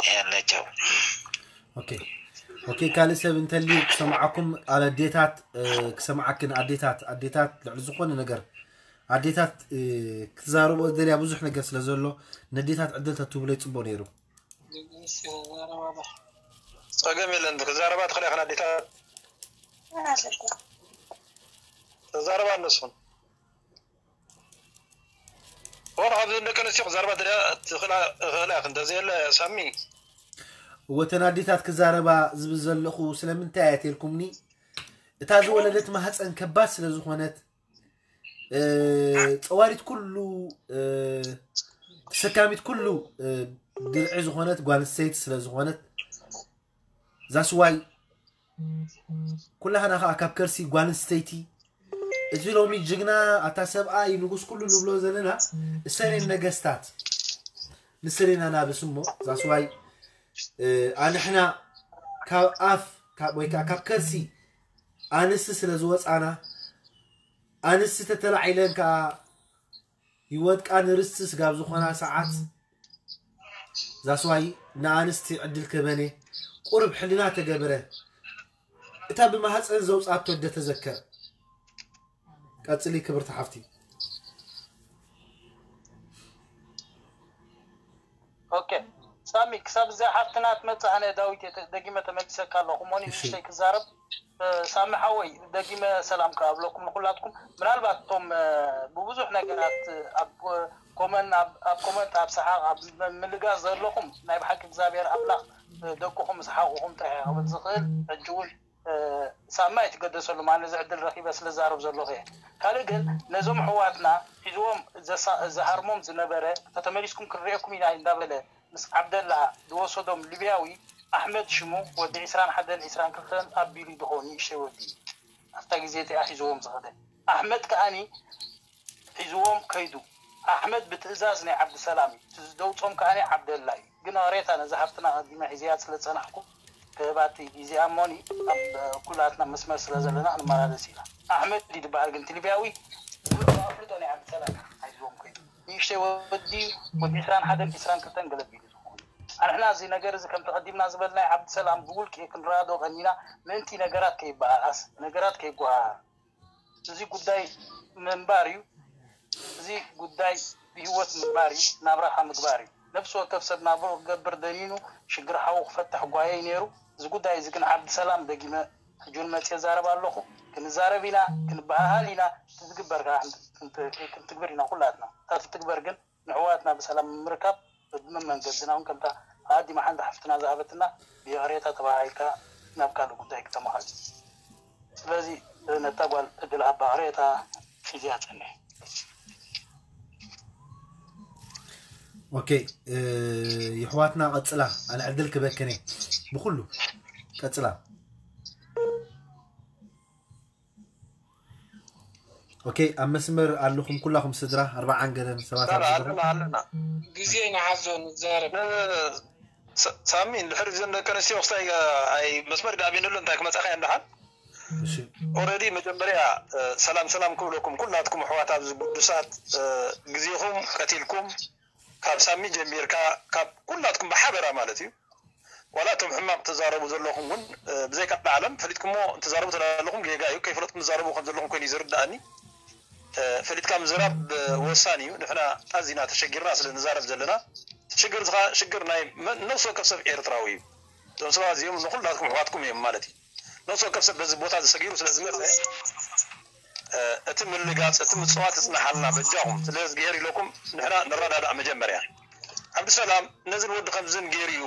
ያላቸው ኦኬ ኦኬ ካልእ ሰብ እንተልዩ ክሰምዓኩም ኣደታት ክሰምዓክን ኣዴታት ኣዴታት ልዕሊ ዝኾነ ነገር ኣዴታት ክትዛረቦ ዝደልያ ብዙሕ ነገር ስለ ዘሎ ነዴታት ዕድል ተትብሎ ይፅቦ ነይሩ ጸገም የለን ክዛረባ ትኽእላ ኢኽን ኣዴታት ተዛረባ እነሱን ወላ ካብዚ ደቂ ኣንስትዮ ክዛረባ ትኽእላ ኢኽን እንተዘየለ ሳሚ እወ እተን ኣዴታት ክዛረባ ዝብል ዘለኹ ስለምንታይ እያ ተልኩምኒ እታ ዝወለደት ማህፀን ከባድ ስለ ዝኾነት ፀዋሪት ኩሉ ተሰካሚት ኩሉ ድርዒ ዝኾነት ጓል ኣንስተይቲ ስለ ዝኾነት ዛስዋይ ኩላህና ከዓ ካብ ከርሲ ጓል ኣንስተይቲ እዚ ሎሚ ጅግና ኣታ ሰብኣይ ንጉስ ኩሉ ንብሎ ዘለና እሰሬን ነገስታት ንስሬና ናብስ እሞ ዛስዋይ ኣንሕና ካብ ኣፍ ወይ ከዓ ካብ ከርሲ ኣንስቲ ስለ ዝወፃና ኣንስቲ ተተላዒለን ከዓ ይወድቃ ንርስቲ ስጋብ ዝኾና ሰዓት ዛስዋይ ንኣንስቲ ዕድል ክህበን እየ ቁርብ ሕልና ተገብረ እታ ብማህፀን ዘውፅኣቶ ደተዘከር ቀፅሊ ክብርቲ ሓፍቲ ኦኬ ሳሚ ክሳብ እዛ ሓፍትና ትመፅእ ኣነ ዳዊት እየ ተ- ደጊመ ተመሊሰካ ኣለኹ ሞኒ እሺ። ንእሽተይ ክዛረብ እ፣ ሳሚ ሓወይ ደጊመ ሰላም ክኣብለኩም ንኩላትኩም ምናልባት እቶም እ፣ ብብዙሕ ነገራት እ፣ ኣብ ኮመን ኣብ ኣብ ኮመንት ኣብ ሰሓቕ ኣብ ም- ምልጋስ ዘለኹም ናይ ብሓቂ እግዚኣብሔር ኣምላኽ እ፣ ደቅኹም ምስ ሓቕኹም ጥራሕ ክብል ዝኽእል ሕጂ እውን ሳማ ኣይትገደሰሉ ማለት እዚ ዕድል ረኺበ ስለ ዛረብ ዘለኹ እየ ካልእ ግን ነዞም ኣሕዋትና ሒዝዎም ዝሃርሞም ዝነበረ ተተመሊስኩም ክንሪኤኩም ኢና እንዳበለ ምስ ዓብደላ ዝወሰዶም ሊብያዊ ኣሕመድ ሽሙ ወዲ ዕስራን ሓደን ዕስራን ክልተን ኣቢሉ ዝኸውን ንእሽተይ ወዲ እዩ። ኣብታ ግዜ እቲኣ ሒዝዎም ዝኸደ ኣሕመድ ከኣኒ ሒዝዎም ከይዱ። ኣሕመድ ብትእዛዝ ናይ ዓብድሰላም እዩ። እቲ ዝደውጾም ከኣ ናይ ዓብደላ እዩ። ግን ኣቕሬታ ነዛ ሃፍትና ኣቐዲመ ሒዘያ ስለ ዝጸናሕኩ ክህባቲ ግዜኣ እሞኒ ኣብ ኩላትና መስመር ስለ ዘለና ክንመላለስ ኢና። ኣሕመድ እዩ ዝበሃል ግን እቲ ሊብያዊ ኣፍልጦ ናይ ዓብድሰላም እዩ ሒዝዎም ከይዱ። ንእሽተይ ወዲ ወዲ ዕስራን ሓደን ዕስራን ክልተን ገለ ቢሉ ዝኾኑ ኣንሕና እዚ ነገር እዚ ከምቲ ቀዲምና ዝበልናይ ዓብድሰላም ብውልቂ ክንረዳዶ ቀኒና ምእንቲ ነገራት ከይበኣኣስ ነገራት ከይጓሃሃር እዚ ጉዳይ ምንባር እዩ። እዚ ጉዳይ ብህይወት ምንባር እዩ፣ ናብራኻ ምግባር እዩ። ነፍሲ ወከፍ ሰብ ናብርኡ ክገብር ደኒኑ ሽግር ሓዉ ክፈትሕ ጓየይ ነይሩ። እዚ ጉዳይ እዚ ግን ዓብዲ ሰላም ደጊመ ሕጂ እውን መፅየ ዛረብ ኣለኹ። ክንዛረብ ኢና፣ ክንበሃሃል ኢና። እቲ ዝግበር ከዓ ክንትግብር ኢና ኩላትና። እታ ትትግበር ግን ንሕዋትና ብሰላም ንምርካብ በብመንገድና እውን ከምታ ኣዲማ ሓንቲ ሓፍትና ዝሃበትና ብይቕሬታ ተባሃሂልካ ናብ ካልእ ጉዳይ ክተመኻል። ስለዚ ነታ ጓል ዕድል ሃባ ቅሬታ ሒዝያ ጸኒሕ። ኦኬ ይሕዋትና ቀጽላ ኣነ ዕድል ክበክነ ብኩሉ ቀጽላ ኦኬ ኣብ መስመር ኣለኹም ኩላኹም ስድራ ኣርባዓን ገለን ሰባት ኣለና ኣለና ግዜ ንሓዞ ንዛረብ ሳሚ እንድሕር እዘን ደቂ ኣንስትዮ ክስታይ ኣይ መስመር ጋቢንሉ እንታይ ክመፃኻ እያ እንዳሓን ኦረዲ መጀመርያ ሰላም ሰላም ክብለኩም ኩላትኩም ኣሕዋት ኣብዚ ቅዱሳት ግዜኹም ቀቲልኩም ካብ ሳሚ ጀሚርካ ካብ ኩላትኩም ብሓበራ ማለት እዩ ዋላ እቶም ሕማቕ ትዛረቡ ዘለኹም እውን ብዘይ ቀልዲ ዓለም ፈሊጥኩሞ ትዛረቡ ተላለኹም ጌጋ እዩ ከይፈለጥኩም ትዛረቡ ከም ዘለኹም ኮይኑ ዝርዳእኒ ፈሊጥካ ምዝራብ ወሳኒ እዩ ንሕና ኣዚና ተሸጊርና ስለ ንዛረብ ዘለና ሽግር ዝኻ ሽግር ናይ ነፍሲ ወከፍ ሰብ ኤርትራዊ እዩ እዞም ሰባት እዚኦም ንኩላትኩም ኣሕዋትኩም እዮም ማለት እዩ ነፍሲ ወከፍ ሰብ በዚ ቦታ ዝሰጊሩ ስለ ዝመፀ እቲ ምልጋፅ እቲ ምፅዋት ይፅናሓልና በጃኹም ስለ እግዚኣብሔር ኢለኩም ንሕና ንረዳዳእ መጀመርያ ዓብድሰላም ነዚ ንወዲ ከምዝን ገይሩ እዩ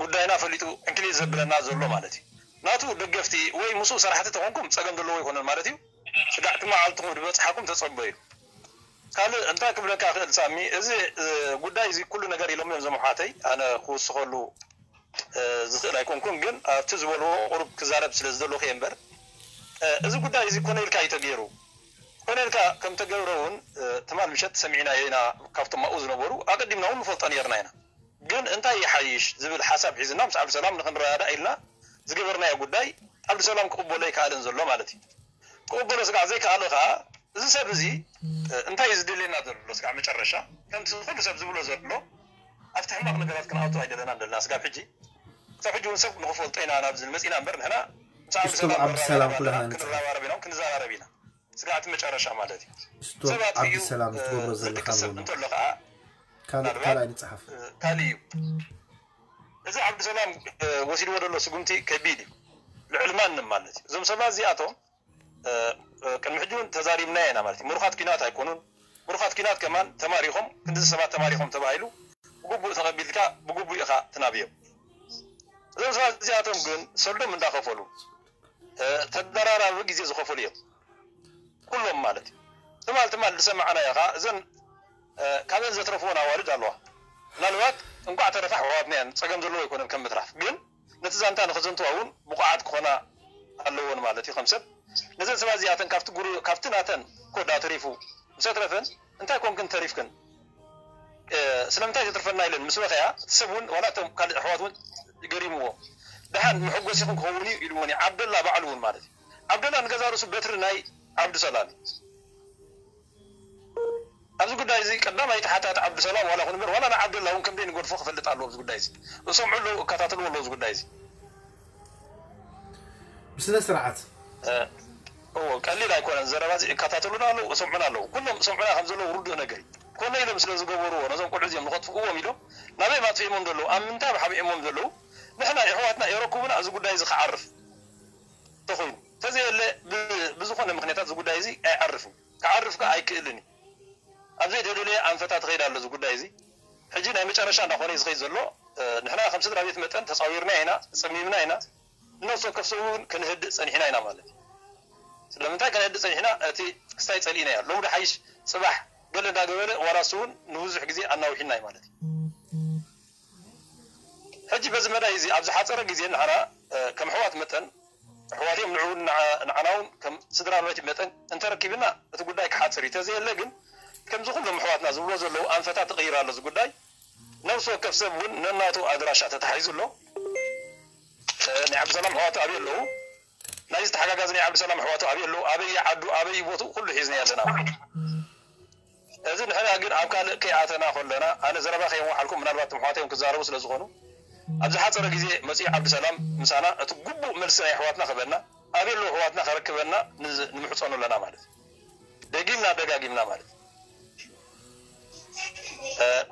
ጉዳይና ፈሊጡ ዕንክሊል ዘብለና ዘሎ ማለት እዩ ናቱ ደገፍቲ ወይ ምስኡ ሰራሕቲ ተኾንኩም ፀገም ዘለዎ ይኮነን ማለት እዩ ስጋዕቲ መዓልትኹም ዝበፅሓኩም ተፀበዩ ካልእ እንታይ ክብለካ ክእል ሳሚ እዚ ጉዳይ እዚ ኩሉ ነገር ኢሎም እዮም ዘምሓተይ ኣነ ክውስኸሉ ዝኽእል ኣይኮንኩን ግን ኣብቲ ዝበልዎ ቁሩብ ክዛረብ ስለ ዝደለኹ እየ እምበር እዚ ጉዳይ እዚ ኮነ ኢልካ እዩ ተገይሩ ኮነ ኢልካ ከም ተገብረ እውን ትማል ምሸት ሰሚዕናዮ ኢና ካብቶም ኣብኡ ዝነበሩ ኣቀዲምና እውን ንፈልጦ ነርና ኢና ግን እንታይ ይሓይሽ ዝብል ሓሳብ ሒዝና ምስ ዓብዱሰላም ንክንረዳዳእ ኢልና ዝገበርናዮ ጉዳይ ዓብዱሰላም ክቕበሎ ኣይከኣለን ዘሎ ማለት እዩ ክቕበሎ ስጋዕ ዘይከኣለ ከዓ እዚ ሰብ እዚ እንታይ እዩ ዝድልየና ዘሎ ስጋዕ መጨረሻ ከምቲ ኩሉ ሰብ ዝብሎ ዘሎ ኣብቲ ሕማቕ ነገራት ክንኣቱ ኣይደለናን ዘለና ስጋብ ሕጂ ክሳብ ሕጂ እውን ሰብ ንክፈልጦ ኢና ናብዚ መፂና እምበር ንሕና ምስ ዓብዱሰላም ክንረባረብ ኢና ክንዘራረብ ኢና ስጋዕ እቲ መጨረሻ ማለት እዩ ሰባት እዩ ዝድቅሰብ እንተሎ ከዓ ካልኣይ ንፅሓፍ ካልእ እዩ እዚ ዓብዱሰላም ወሲድዎ ዘሎ ስጉምቲ ከቢድ እዩ ልዕሊ ማንም ማለት እዩ እዞም ሰባት እዚኣቶም ቅድሚ ሕጂ እውን ተዛሪብና ኢና ማለት እዩ ምሩኻት ኪናት ኣይኮኑን ምሩኻት ኪናት ከማን ተማሪኾም ክንዲ ሰባት ተማሪኾም ተባሂሉ ብግቡእ ተቐቢልካ ብግቡእ ኢኻ ትናብዮም እዞም ሰባት እዚኣቶም ግን ሰልዶም እንዳኸፈሉ ተደራራቢ ግዜ ዝኸፈሉ እዮም ኩሎም ማለት እዩ ትማል ትማል ዝሰማዕናዮ ከዓ እዘን ካብን ዘትረፍዎን ኣዋልድ ኣለዋ ምናልባት እንኳዕ ተረፋ ኣሕዋትና እየን ፀገም ዘለዎ ኣይኮነን ከም ምትራፍ ግን ነቲ ዛንታ ንክዘንትዋ እውን ብቑዓት ክኾና ኣለዎን ማለት እዩ ከም ሰብ ነዘን ሰባት እዚኣተን ካብቲ ጉሩ ካብቲ ናተን ኮዳ ተሪፉ ምስ ኣትረፈን እንታይ ኮንክን ተሪፍክን ስለምንታይ ተትርፈና ኢለን ምስ በኸያ እቲ ሰብ እውን ዋላ እቶም ካልእ ኣሕዋት እውን ገሪምዎ ደሓን መሐጎሲኹም ክኸውን እዩ ኢልዎን እዩ ዓብደላ ባዕሉ እውን ማለት እዩ ዓብደላ ንገዛ ርእሱ በትሪ ናይ ዓብዱሰላም እዩ ኣብዚ ጉዳይ እዚ ቀዳማይ ተሓታት ዓብዱሰላም ዋላ ኩን እምበር ዋላ ንዓብደላ እውን ከምደይ ንገድፎ ክፈልጥ ኣለዎ ኣብዚ ጉዳይ እዚ እሰምዑ ኣለዉ እከታተልዎ ኣለዉ እዚ ጉዳይ እዚ ብስነ ስርዓት እዎ ቀሊል ኣይኮነን ዘረባ እዚ እከታተሉና ኣለዉ እሰምዑና ኣለዉ ኩሎም እሰምዑና ከም ዘለዉ ርዱእ ነገር እዩ ኮነ ኢሎም ስለ ዝገበርዎ ነዞም ቁልዑ እዚኦም ንኸጥፍእዎም ኢሎም ናበይ ኣጥፊኦሞም ዘለዉ ኣብ ምንታይ ሓቢኦሞም ዘለዉ ንሕና የሕዋትና የረኩቡና እዚ ጉዳይ እዚ ክዓርፍ ተኾይኑ ተዘየለ ብዝኾነ ምክንያታት እዚ ጉዳይ እዚ ኣይዓርፍን ክዓርፍ ከዓ ኣይክእልን እዩ ኣብ ዘይተደለየ ኣንፈታ ትኸይድ ኣሎ እዚ ጉዳይ እዚ ሕጂ ናይ መጨረሻ እንዳኾነ እዩ ዝኸይድ ዘሎ ንሕና ከም ስድራ ቤት መጠን ተፃዊርና ኢና ፀሚምና ኢና ነፍሲ ወከፍ ሰብ እውን ክንህድእ ፀኒሕና ኢና ማለት እዩ ስለምንታይ ክንህድእ ፀኒሕና እቲ ክስታይ ፀሊእና እያ ሎሚ ሓይሽ ፅባሕ ገለ እንዳገበረ ዋላ እሱ እውን ንብዙሕ ግዜ ኣናውሒና እዩ ማለት እዩ ሕጂ በዚ መዳይ እዚ ኣብ ዝሓፀረ ግዜ ንዓና ከም ኣሕዋት መጠን ኣሕዋት እዮም ንዑ ንዓና እውን ከም ስድራ ቤት መጠን እንተረኪብና እቲ ጉዳይ ክሓፅር እዩ። ተዘየለ ግን ከምዚ ኩሎም ኣሕዋትና ዝብሎ ዘለዉ ኣንፈታት ተቐይሩ ኣሎ እዚ ጉዳይ። ነብሲ ወከፍ ሰብ እውን ነናቱ ኣድራሻ ተታሒዙ ኣሎ። ናይ ዓብዱሰላም ኣሕዋቱ ኣበይ ኣለዉ? ናይ ዝተሓጋጋዚ ናይ ዓብዱሰላም ኣሕዋቱ ኣበይ ኣለዉ? ኣበይ ዓዱ ኣበይ ቦትኡ ኩሉ ሒዝና ኣለና። እዚ ንሕና ግን ኣብ ካልእ ከይኣተና ከለና ኣነ ዘረባ ከየምወሓልኩም ምናልባት ትምሕዋተዮም ክዛረቡ ስለ ዝኾኑ ኣብ ዝሓፀረ ግዜ መፅኡ ዓብዱሰላም ምሳና እቲ ግቡእ መልሲ ናይ ኣሕዋትና ክበና ኣበይ ኣለዉ ኣሕዋትና ከረክበና ንምሕፀኑ ኣለና ማለት ደጊምና ደጋጊምና ማለት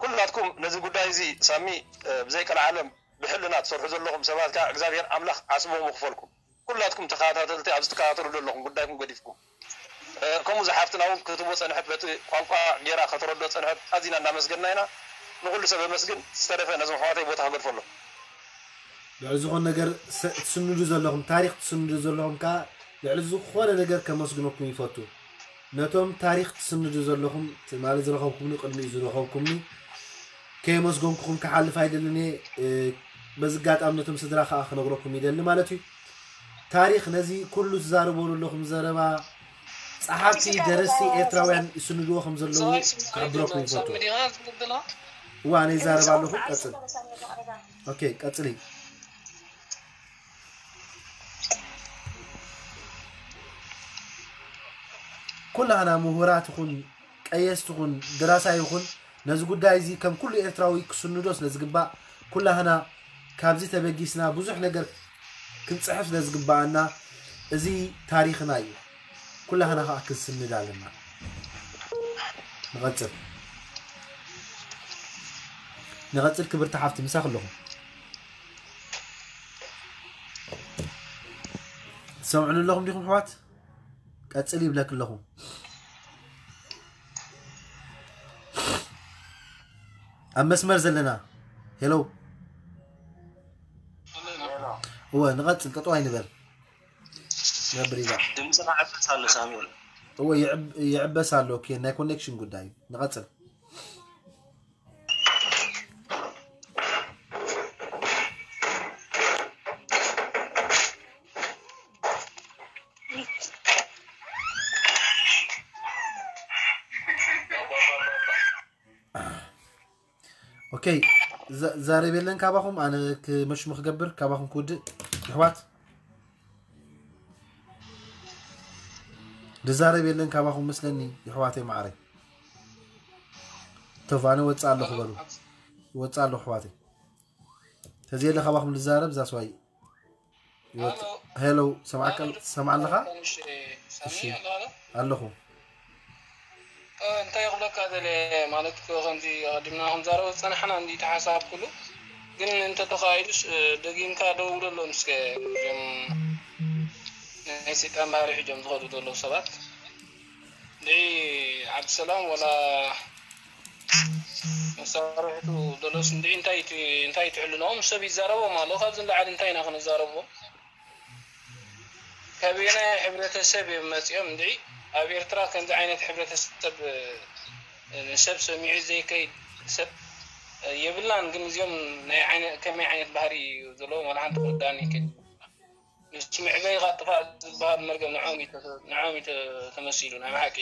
ኩላትኩም ነዚ ጉዳይ እዚ ሳሚ ብዘይ ቀልዓለም ብሕልና ትሰርሑ ዘለኹም ሰባት ከዓ እግዚኣብሔር ኣምላኽ ዓስቦም ይኽፈልኩም። ኩላትኩም ተኸታተልቲ ኣብዚ ትከታተሉ ዘለኹም ጉዳይኩም ገዲፍኩም ከምኡ ዝሓፍትና እውን ክትቦ ፀንሐት በቲ ቋንቋ ጌራ ከተረዶ ፀንሐት ኣዚና እናመስገንና ኢና። ንኩሉ ሰብ ኣመስግን ዝተረፈ ነዞም ኣሕዋተይ ቦታ ክገድፈሎም። ልዕሊ ዝኾነ ነገር ትስንዱ ዘለኹም ታሪክ ትስንዱ ዘለኹም ከዓ ልዕሊ ዝኾነ ነገር ከመስግነኩም ይፈቱ። ነቶም ታሪክ ትስንዱ ዘለኹም ትማሊ ዝረኸብኩምኒ ቅድሚኡ ዝረኸብኩምኒ ከየመስገንኩኹም ክሓልፍ ኣይደልን እየ። በዚ ኣጋጣሚ ነቶም ስድራ ከዓ ክነግረኩም ይደሊ ማለት እዩ። ታሪክ ነዚ ኩሉ ትዛረቡ ዘለኹም ዘረባ ጸሓፍቲ ደረስቲ ኤርትራውያን ይስንድዎ ከም ዘለዉ ክሕብረኩም ይፈቱ። እዋ ኣነ ይዛረብ ኣለኹ። ቀጽል። ኦኬ ቀጽሊ። ኩላህና ምሁራት ይኹን ቀየስቲ ይኹን ድራሳ ይኹን ነዚ ጉዳይ እዚ ከም ኩሉ ኤርትራዊ ክስንዶ ስለ ዝግባእ ኩላህና ካብዚ ተበጊስና ብዙሕ ነገር ክንጽሕፍ ስለ ዝግባኣና እዚ ታሪኽና እዩ። ኩላህና ከዓ ክንስንድ ኣለና። ንቐጽል ንቐጽል ክብርቲ ሓፍቲ ምሳኽ ኣለኹ። ትሰምዑኒ ኣለኹም ዲኹም ኣሕዋት? ቀጽል ይብለክ ኣለኹ። ኣብ መስመር ዘለና ሄሎ እወ ንቐጽል ጠጠው ኣይንበል ነብር ኢዛ ድምፅኻ ዕበስ ኣሎ ሳሙኤል እወ ይዕበስ ኣሎ ኦኬ ናይ ኮኔክሽን ጉዳይ እዩ ንቐጽል ኦኬ ዛረብ የለን ካባኹም ኣነ ክመሽሙ ክገብር ካባኹም ክውድእ ይሕዋት ዝዛረብ የለን ካባኹም መስለኒ ይሕዋተይ ማዓረይ ተፋነ ወፅእ ኣለኹ በሉ ወፅእ ኣለኹ ኣሕዋተይ ተዝየለ ካባኹም ዝዛረብ ዛስዋይ ሄሎ ሰምዓካ ትሰምዓ ኣለኻ እሺ ኣለኹ እንታይ ክብለካ ደለ ማለት ከምዚ ኣቀዲምና ክንዛረቦ ዝፀናሕና እንዲ ተሓሳብ ኩሉ ግን እንተተኻኢሉስ ደጊምካ ደውለሎም እስከ እዞም ናይ ሰይጣን ባህሪ ሒዞም ዝኸዱ ዘለዉ ሰባት እንድዒ ዓብድሰላም ወላ መሳርሕቱ ደሎስ እንድዒ እንታይ ትሕልኖም ሰብ ይዛረቦም ኣሎ ካብዚ ንላዕሊ እንታይ ኢና ክንዛረቦም ካበየናይ ሕብረተሰብ እዮም መፂኦም እንድዒ ኣብ ኤርትራ ከምዚ ዓይነት ሕብረተሰብ ንሰብ ሰሚዑ ዘይከይድ ሰብ የብልናን ግን እዚኦም ናይ ከመይ ዓይነት ባህሪ እዩ ዘለዎም ዋላ ሓንቲ ክርዳእኒ ይክእል ምስ ምዕበይኻ ጥፋእ ዝበሃል መርገም ንዖም እዩ ተመሲሉ ናይ ብሓቂ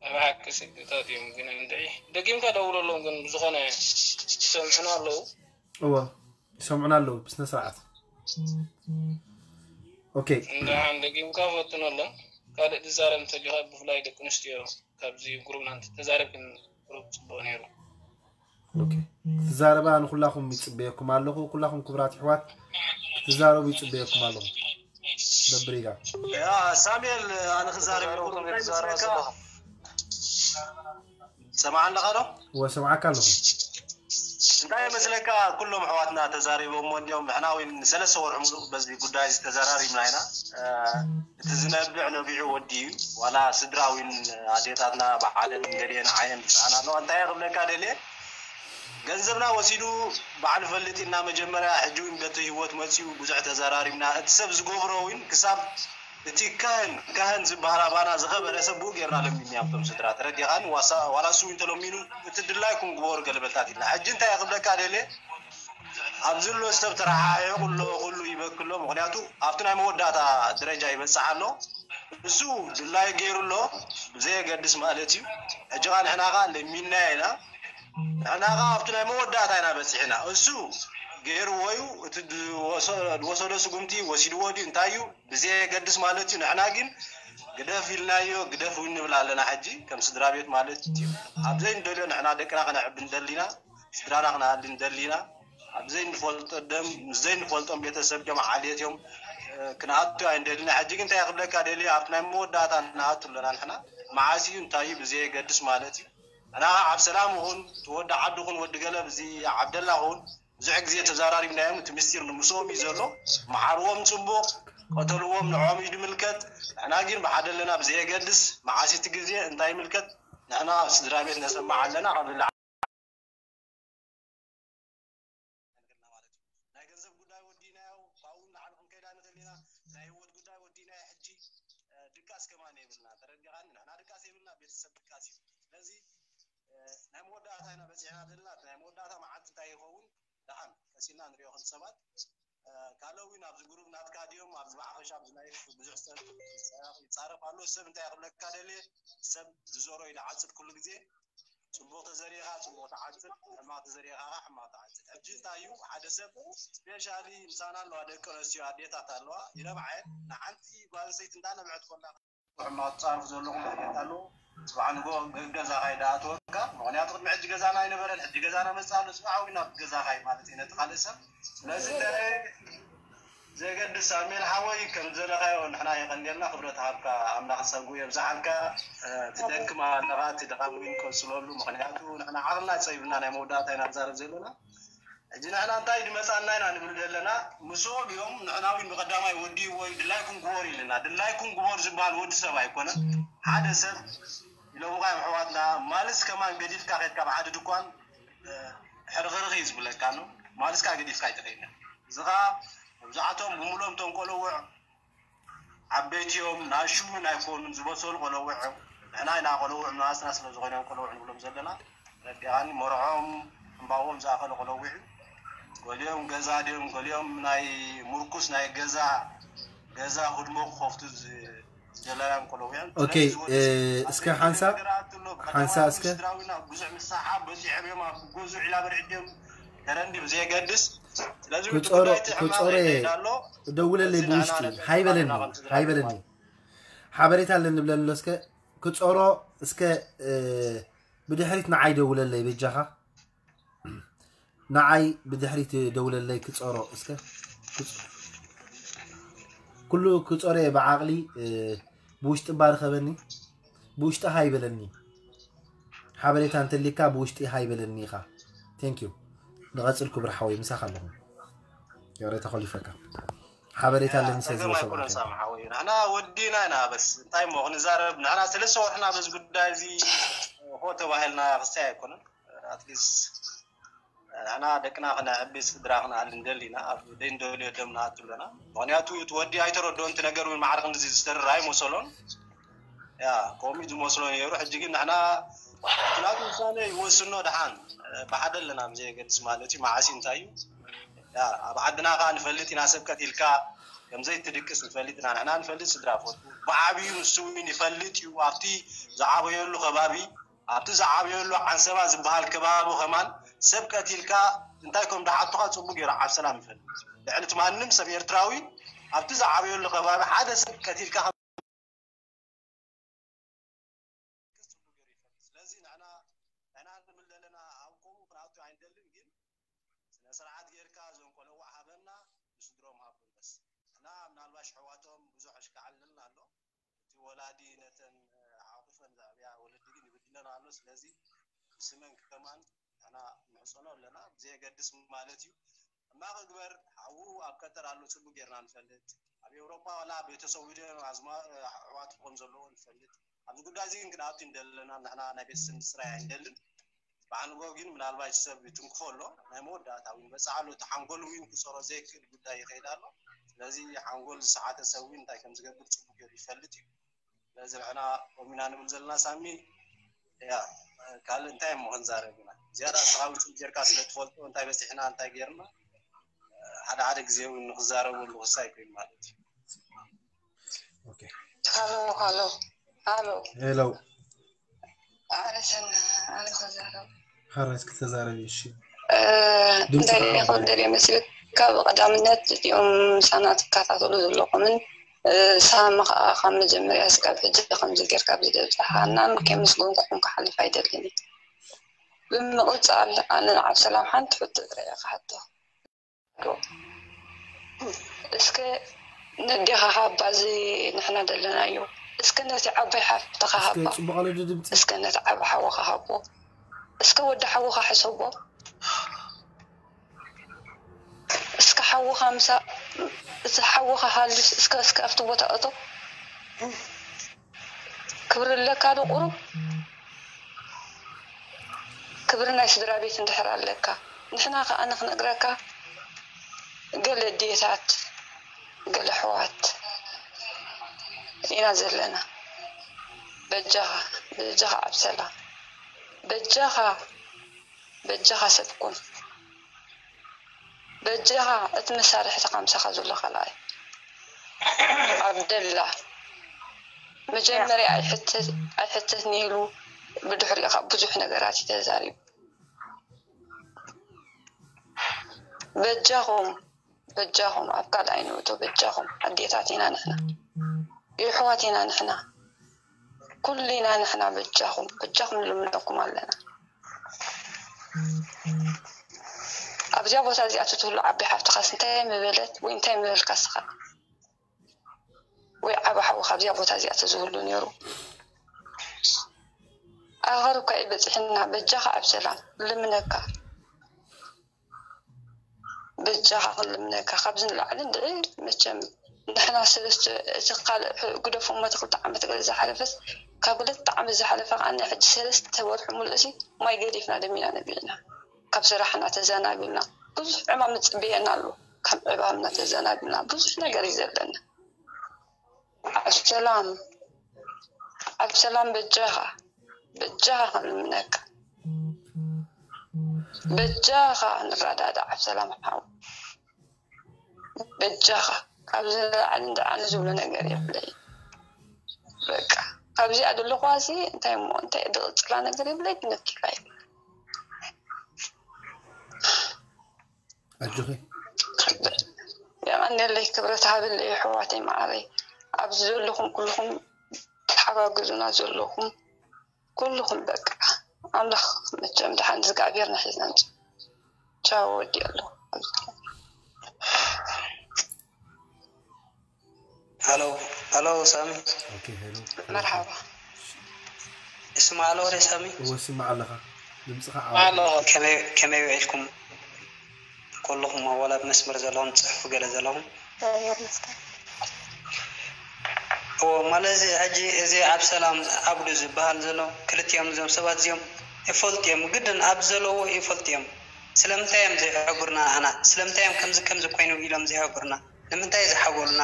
ናይ ብሓቂ ስግታት እዮም ግን እንድዒ ደጊምካ ደውለሎም ግን ብዝኾነ ይሰምዑና ኣለዉ እወ ይሰምዑና ኣለዉ ብስነ ስርዓት ኦኬ እንድሓን ደጊምካ ፈትነሎም ካልእ ዝዛረብ እንተሊኻ ብፍላይ ደቂ ኣንስትዮ ካብዚ ግሩብና እንተተዛረብክን ግሩብ ፅቡቅ ነይሩ ትዛረባ ንኩላኹም ይፅበየኩም ኣለኹ ኩላኹም ክቡራት ይሕዋት ትዛረቡ ይፅበየኩም ኣለኹ ነብሪጋ ሳሙኤል ኣነ ክዛረብ ሰምዓ ኣለኻ ዶ ወሰምዓካ ኣለኹ እንታይ መስለካ ኩሎም ኣሕዋትና ተዛሪቦሞ እንዲዮም ንሕና እውን ሰለስተ ወርሒ ሙሉእ በዚ ጉዳይ ተዘራሪብና ኢና እቲ ዝነብዕ ነቢዑ ወዲ እዩ ዋላ ስድራ እውን ኣዴታትና ብዓለም ገሊአን ዓይነን ብስኣና ኣለዋ እንታይ ክብለካ ደልየ ገንዘብና ወሲዱ ባዕሉ ፈልጥ ኢና መጀመርያ ሕጂ እውን በቲ ህይወት መፅኡ ብዙሕ ተዘራሪብና እቲ ሰብ ዝገብሮ እውን ክሳብ እቲ ካህን ካህን ዝበሃል ኣባና ዝኸበረ ሰብ ብኡ ጌርና ለሚንያም ቶም ስድራ ተረዲኻን ዋላ እሱ እንተለሚኑ እቲ ድላይኩም ግበሩ ገለበልታት ኢልና ሕጂ እንታይ ክብለካ ደልየ ኣብዚ ሎ ሰብ ተረሓሒቑ ኣሎ ኩሉ ይበክሎ ምክንያቱ ኣብቲ ናይ መወዳእታ ደረጃ ይበፅሕ ኣሎ እሱ ድላይ ገይሩ ኣሎ ብዘየገድስ ማለት እዩ ሕጂ ኻ ንሕና ኻ ለሚንና ኢና ንሕና ኻ ኣብቲ ናይ መወዳእታ ኢና በፂሕና እሱ ገይርዎ እዩ እቲ ዝወሰዶ ስጉምቲ ወሲድዎ ድዩ እንታይ እዩ ብዘየገድስ ማለት እዩ ንሕና ግን ግደፍ ኢልናዮ ግደፍ እውን ንብል ኣለና ሕጂ ከም ስድራ ቤት ማለት እዩ ኣብ ዘይንደልዮ ንሕና ደቅና ክነዕቢ እንደሊና ስድራና ክነኣሊ እንደሊና ኣብ ዘይንፈልጦ ደም ምስ ዘይንፈልጦም ቤተሰብ ደም ዓልየት እዮም ክንኣቱ ኣይንደሊና ሕጂ ግን እንታይ ክብለካ ደልዩ ኣብቲ ናይ መወዳእታ ንኣቱ ኣለና ንሕና መዓስ እዩ እንታይ እዩ ብዘየገድስ ማለት እዩ ንሕና ኣብ ሰላም ይኹን ትወዲ ዓዲ ኹን ወዲ ገለብ እዚ ዓብደላ ኹን ብዙሕ ግዜ ተዛራሪብናዮም እቲ ምስጢር ንምስኦም እዩ ዘሎ መሓርዎም ፅቡቕ ቀተልዎም ንዖም እዩ ድምልከት ንሕና ግን ብሓደ ኣለና ብዘየገድስ መዓሲቲ ግዜ እንታይ ይምልከት ንሕና ስድራ ቤት ነሰማዕ ኣለና ካብ ናይ ገንዘብ ጉዳይ ወዲናዮ ካብኡ ንዓል ክንከይዳ ንኽእል ኢና ናይ ህይወት ጉዳይ ወዲናዮ ሕጂ ድቃስ ከማን የብልና ተረዲኻኒ ንሕና ድቃስ የብልና ቤተሰብ ድቃስ እዩ ስለዚ ናይ መወዳእታ ኢና በፂሕና ዘለና ናይ መወዳእታ መዓልቲ እንታይ ይኸውን ደሓን ቀሲልና ንሪኦ ከም ሰባት ካልእ እውን ኣብዚ ግሩብ ናትካ ድዮም ኣብዚ ብሓፈሻ ኣብዚ ላይፍ ብዙሕ ሰብ ይፃረፍ ኣሎ ሰብ እንታይ ክብለካ ደልየ ሰብ ዝዘሮ እዩ ዝዓፅድ ኩሉ ግዜ ፅቡቅ ተዘሪኻ ፅቡቅ ትዓፅድ ሕማቅ ተዘሪኻ ሕማቅ ትዓፅድ ሕጂ እንታይ እዩ ሓደ ሰብ ስፔሻሊ ምሳና ኣለዋ ደቂ ኣንስትዮ ኣዴታት ኣለዋ ይነብዓየን ንሓንቲ ጓል ኣንስተይቲ እንዳነብዐት ኮላ ሕማቅ ትፃረፍ ዘለኹም ኣዴት ኣለዉ ስብሓ ንጎ ገዛኻ ይደኣትወካ ምክንያቱ ቅድሚ ሕጂ ገዛና ኣይነበረን ሕጂ ገዛና መፅእ ኣሎ ስብሓ እውን ናብ ገዛኻ እዩ ማለት እዩ ነቲ ካልእ ሰብ ስለዚ ዘገድስ ኣሜን ሓወይ ከም ዘለኻዮ ንሕና የቐንየልና ክብረት ሃብካ ኣምላኽ ጸጉ የብዝሓልካ ትደክም ኣለኻ እቲ ድኻም ግን ቀጽለሉ ምኽንያቱ ንሕና ዓቕልና ጸቢብና ናይ መወዳእታ ኢና ንዛረብ ዘለና ሕጂ ንሕና እንታይ ድመጻና ኢና ንብል ዘለና ምስኦም እዮም ንሕና እውን ብቐዳማይ ወዲእዎ እዩ ድላይኩም ግበሩ ኢልና ድላይኩም ግበሩ ዝበሃል ወዲ ሰብ ኣይኮነን ሓደ ሰብ ኢሎምኻ እዮም ኣሕዋትና ማልስ ከማን ገዲፍካ ከድካ ኣብ ሓደ ድኳን ሕርኽርኽ እዩ ዝብለካ ኣሎ ማልስ ከዓ ገዲፍካ ኣይትኸይድን እዚ ከዓ መብዛሕቶም ብምሎም እቶም ቆለውዕ ዓበይቲ እዮም ናሹ ናይኮኑን ዝበሰሉ ቆለውዕ እዮም ንሕና ኢና ቆለውዕ መናስና ስለ ዝኾነ እዮም ቆለውዕ ንብሎም ዘለና ረዲኣኒ መርዖም ዕምባዎም ዝኣኸለ ቆለውዕ እዩ ገሊኦም ገዛ ድዮም ገሊኦም ናይ ሙርኩስ ናይ ገዛ ገዛ ህድሞ ክኸፍቱ ዝደለናዮም ቆለውዕ እዮም ኦኬ እስከ ሓንሳ ሓንሳ እስከ ብዙሕ ምሳሓ በፂሖም እዮም ኣብ ገዙ ዒላ በርዒ ድዮም ተረንዲ ብዘየገድስ ስለዚ ክፀሮ ክፀሮ ደውለለይ ብውሽጢ ሃይበለኒ ሃይበለኒ ሓበሬታ ኣለኒ ብለኒ ኣሎ እስከ ክፀሮ እስከ ብድሕሪት ንዓይ ደውለለይ በጃኻ ንዓይ ብድሕሪት ደውለለይ ክፀሮ እስከ ኩሉ ክፀሮ እየ ብዓቕሊ ብውሽጢ እባ ርኸበኒ ብውሽጢ ሃይበለኒ ሓበሬታ እንተሊካ ብውሽጢ ሃይበለኒ ኢኻ ቴንኪዩ ንቐፅል ክብሪ ሓወይ ምሳኻ ኣለኹ ይቕሬታ ኮሊፈካ ሓበሬታ ኣለኒ ስለ ዝበሰብኩ ንሕና ወዲና ኢና በስ እንታይ እሞ ክንዛረብ ንሕና ሰለስተ ወርሕና በዚ ጉዳይ እዚ ሆ ተባሂልና ክሳይ ኣይኮነን ኣትሊስት ንሕና ደቅና ክነዕቢ ስድራ ክነኣሊ ንደሊ ኢና ኣብ ደይ ንደልዮ ደም ንኣቱ ኣለና ምክንያቱ እቲ ወዲ ኣይተረድኦን እቲ ነገር እውን ማዕረ ክንድዚ ዝተርር ኣይመሰሎን ያ ከምኡ ዝመስሎ ነይሩ ሕጂ ግን ንሕና ናቱ ውሳነ ይወስኖ ድሓን ብሓደ ኣለና ብዘየገድስ ማለት እዩ መዓሲ እንታይ እዩ ኣብ ዓድና ከዓ ንፈልጥ ኢና ሰብ ቀቲልካ ከምዘይትድቅስ ንፈልጥ ኢና ንሕና ንፈልጥ ስድራ ፈቱ ብዓብዩ ንሱ እውን ይፈልጥ እዩ ኣብቲ ዝዓበየሉ ከባቢ ኣብቲ ዝዓበየሉ ዓንሰባ ዝበሃል ከባቢ ከማን ሰብ ቀቲልካ እንታይ ከም ድሓቱካ ፅቡቅ ገይሩ ዓብ ሰላም ይፈልጥ ልዕሊ እቲ ማንም ሰብ ኤርትራዊ ኣብቲ ዝዓበየሉ ከባቢ ሓደ ሰብ ቀቲልካ ስለዚ ንሕና ንሕና ንብል ዘለና ኣብ ከምኡ ክንኣቱ ኣይንደልን ግን ስነ ስርዓት ጌርካ እዞም ቆለውዕ ሃበና ንስድሮም ሃቦም በስ እና ምናልባሽ ኣሕዋቶም ብዙሕ ኣሽካዕልልና ኣሎ እቲ ወላዲ ነተን ሓቑፈን ዘዕብያ ወለዲ ግን ይብድለን ኣሎ ስለዚ ብስመን ከማን ንሕና ንሕፀኖ ኣለና ብዘየገድስ ማለት እዩ ሕማቕ እግበር ሓዉ ኣብ ቀጠር ኣሎ ፅቡቅ ጌርና ንፈልጥ ኣብ ኤውሮጳ ዋላ ቤተሰቡ ድዮም ኣሕዋት ከም ዘለዎ ንፈልጥ ኣብዚ ጉዳይ እዚ ግን ክንኣቱ እንደለና ንሕና ናይ ቤተሰብ ስራይ ኣይንደልን በዓል ንጎ ግን ምናልባት ሰብ ይትንክፎ ኣሎ ናይ መወዳእታ እውን በፅሓ ኣሎ እቲ ሓንጎል እውን ክፀሮ ዘይክእል ጉዳይ ይኸይድ ኣሎ ስለዚ ሓንጎል ዝሰዓተ ሰብ እውን እንታይ ከም ዝገብር ጽቡቅ ገይሩ ይፈልጥ እዩ። ስለዚ ንሕና ከምኡ ኢና ንብል ዘለና ሳሚ። ያ ካልእ እንታይ እሞ ክንዛረብ ኢና? ዝያዳ እስኻ ውፅኢት ጌርካ ስለ ትፈልጦ እንታይ በፂሕና እንታይ ጌርና ሓደ ሓደ ግዜ እውን ንክዛረበሉ ክሳይ ኮይኑ ማለት እዩ። ኦኬ ሃሎ ሃሎ ሃሎ ሄሎ ኣነሰን ኣነ ክዛረብ ሓራስ ክተዛረብ እሺ እንታይ ክብል ደልየ መስልካ ብቀዳምነት እዚኦም ምሳና ትከታተሉ ዘለኹምን ሳሚ ከዓ ካብ መጀመርያ ስጋብ ሕጂ ከምዚ ጌርካ ኣብዚ ደብፅሓና ከየመስገንኩኹም ክሓልፍ ኣይደልን እዩ። ብምቕፃል ኣነ ንዓብ ሰላም ሓንቲ ሕቶ ጥረ እየ ክሓቶ እስከ ነዴኻ ሃባ እዚ ንሕና ደለናዮ እስከ ነቲ ዓባይ ሓፍትኻ ሃባ ጽቡቕ ኣሎ ድምፂ እስከ ነቲ ዓብ ሓወኻ ሃቦ እስከ ወዲ ሓወኻ ሕሰቦ እስከ ሓወኻ ምሳ እቲ ሓወኻ ሃልስ እስከ እስከ ኣብቲ ቦታ እቶ ክብሪ ኣለካ ዶ ቁሩብ ክብሪ ናይ ስድራ ቤት እንድሕር ኣለካ ንሕና ከኣ ንክነግረካ ገለ ኣዴታት ገለ ኣሕዋት ኢና ዘለና በጃኻ በጃኻ ኣብ ሰላም በጃኻ በጃኻ ሰብ ኩን በጃኻ እቲ መሳርሒ ተቃምሰኻ ዘሎ ካልኣይ ኣብደላ መጀመርያ ኣይሕተት ኣይሕተት ነይሩ ብድሕሪኡ ካብ ብዙሕ ነገራት እዩ ተዛሪቡ በጃኹም በጃኹም ኣብ ካልኣይ ንእቶ በጃኹም ኣዴታት ኢና ንሕና የሕዋት ኢና ንሕና ኩሉ ኢና ንሕና በጃኹም በጃኹም ንልምነኩም ኣለና ኣብዚኣ ቦታ እዚኣ ትትህሉ ዓቢ ሓፍትኻስ እንታይ ምበለት ወይ እንታይ ምበልካ ስኻ ወይ ዓቢ ሓዊ ካብዚኣ ቦታ እዚኣ ተዝህሉ ነይሩ ኣኸርኳ እዩ በፂሕና በጃኻ ኣብ ሰላም ልምነካ በጃኻ ክልምነካ ካብዚ ንላዕሊ እንድዒ መቸም ንሕና ሰለስተ እቲ ካልእ ግደፎ እሞ እቲ ክልተ ዓመት ገለ ዝሓለፈስ ካብ ክልተ ዓመት ዝሓለፈ ከዓ ናይ ሕጂ ሰለስተ ወርሒ ሙሉእ ሲ ማይ ገዲፍና ደሚና ነቢዕና ካብ ስራሕና ተዘናቢልና ብዙሕ ዕማም ዝፅበየና ኣሎ ካብ ዕባምና ተዘናቢልና ብዙሕ ነገር እዩ ዘለና ኣብ ሰላም ኣብ ሰላም በጃኻ በጃኻ ክንልምነካ በጃኻ ንረዳዳእ ኣብ ሰላም ሓው በጃኻ ካብዚ ንላዕሊ እንድዓኒ ዝብሎ ነገር የብለይ በቃ ካብዚኣ ዘለኹዋ ሲ እንታይ እሞ እንታይ ድቕፅላ ነገር የብለይ ትነኪላ እዩ ኣጆኺ የቐንየለይ ክብረት ሃብለይ ኣሕዋተይ መዓረይ ኣብዚ ዘለኹም ኩልኹም ተሓጋግዙና ዘለኹም ኩልኹም በቃ ኣምላኽ መቸም ድሓን እግዚኣብሔር ንሒዝና ንፅ ቻው ወዲ ኣለኹ ሃሎ ሃሎ ሳሚ ኦኬ ሄሎ መርሓባ እስማዕ ኣሎ ወደ ሳሚ እወ ስማዕ ኣለኻ ድምፅኻ ኣሎ ከመይ ውዒልኩም ኩልኹም ኣዋላ ብመስመር ዘለኹም ፅሑፍ ገለ ዘለኹም እዎ ማለት እዚ ሕጂ እዚ ኣብ ሰላም ዓብዱ ዝበሃል ዘሎ ክልቲኦም እዞም ሰባት እዚኦም ይፈልጡ እዮም ግድን ኣብ ዘለዎ ይፈልጡ እዮም ስለምንታይ እዮም ዘይሕብርና ኣና ስለምንታይ እዮም ከምዚ ከምዚ ኮይኑ ኢሎም ዘይሕብርና ንምንታይ ዝሓጎልና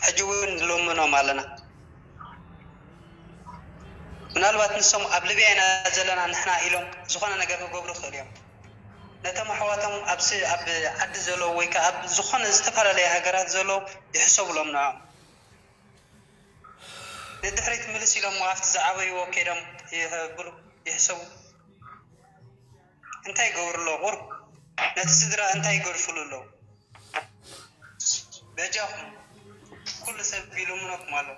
ሕጂ እውን ንልምኖም ኣለና ምናልባት ንሶም ኣብ ልብያ ኢና ዘለና ንሕና ኢሎም ዝኾነ ነገር ክገብሩ ይኽእሉ እዮም ነቶም ኣሕዋቶም ኣብ ኣብ ዓዲ ዘለዉ ወይ ከዓ ኣብ ዝኾነ ዝተፈላለየ ሃገራት ዘለዉ ይሕሰብሎም ንዖም ንድሕሪት ምልስ ኢሎም ኣብቲ ዝዓበይዎ ከይዶም ይሕሰቡ እንታይ ይገብሩ ኣለዉ ቁሩብ ነቲ ስድራ እንታይ ይገድፍሉ ኣለዉ በጃኹም ኩሉ ሰብ ይልምነኩም ኣሎ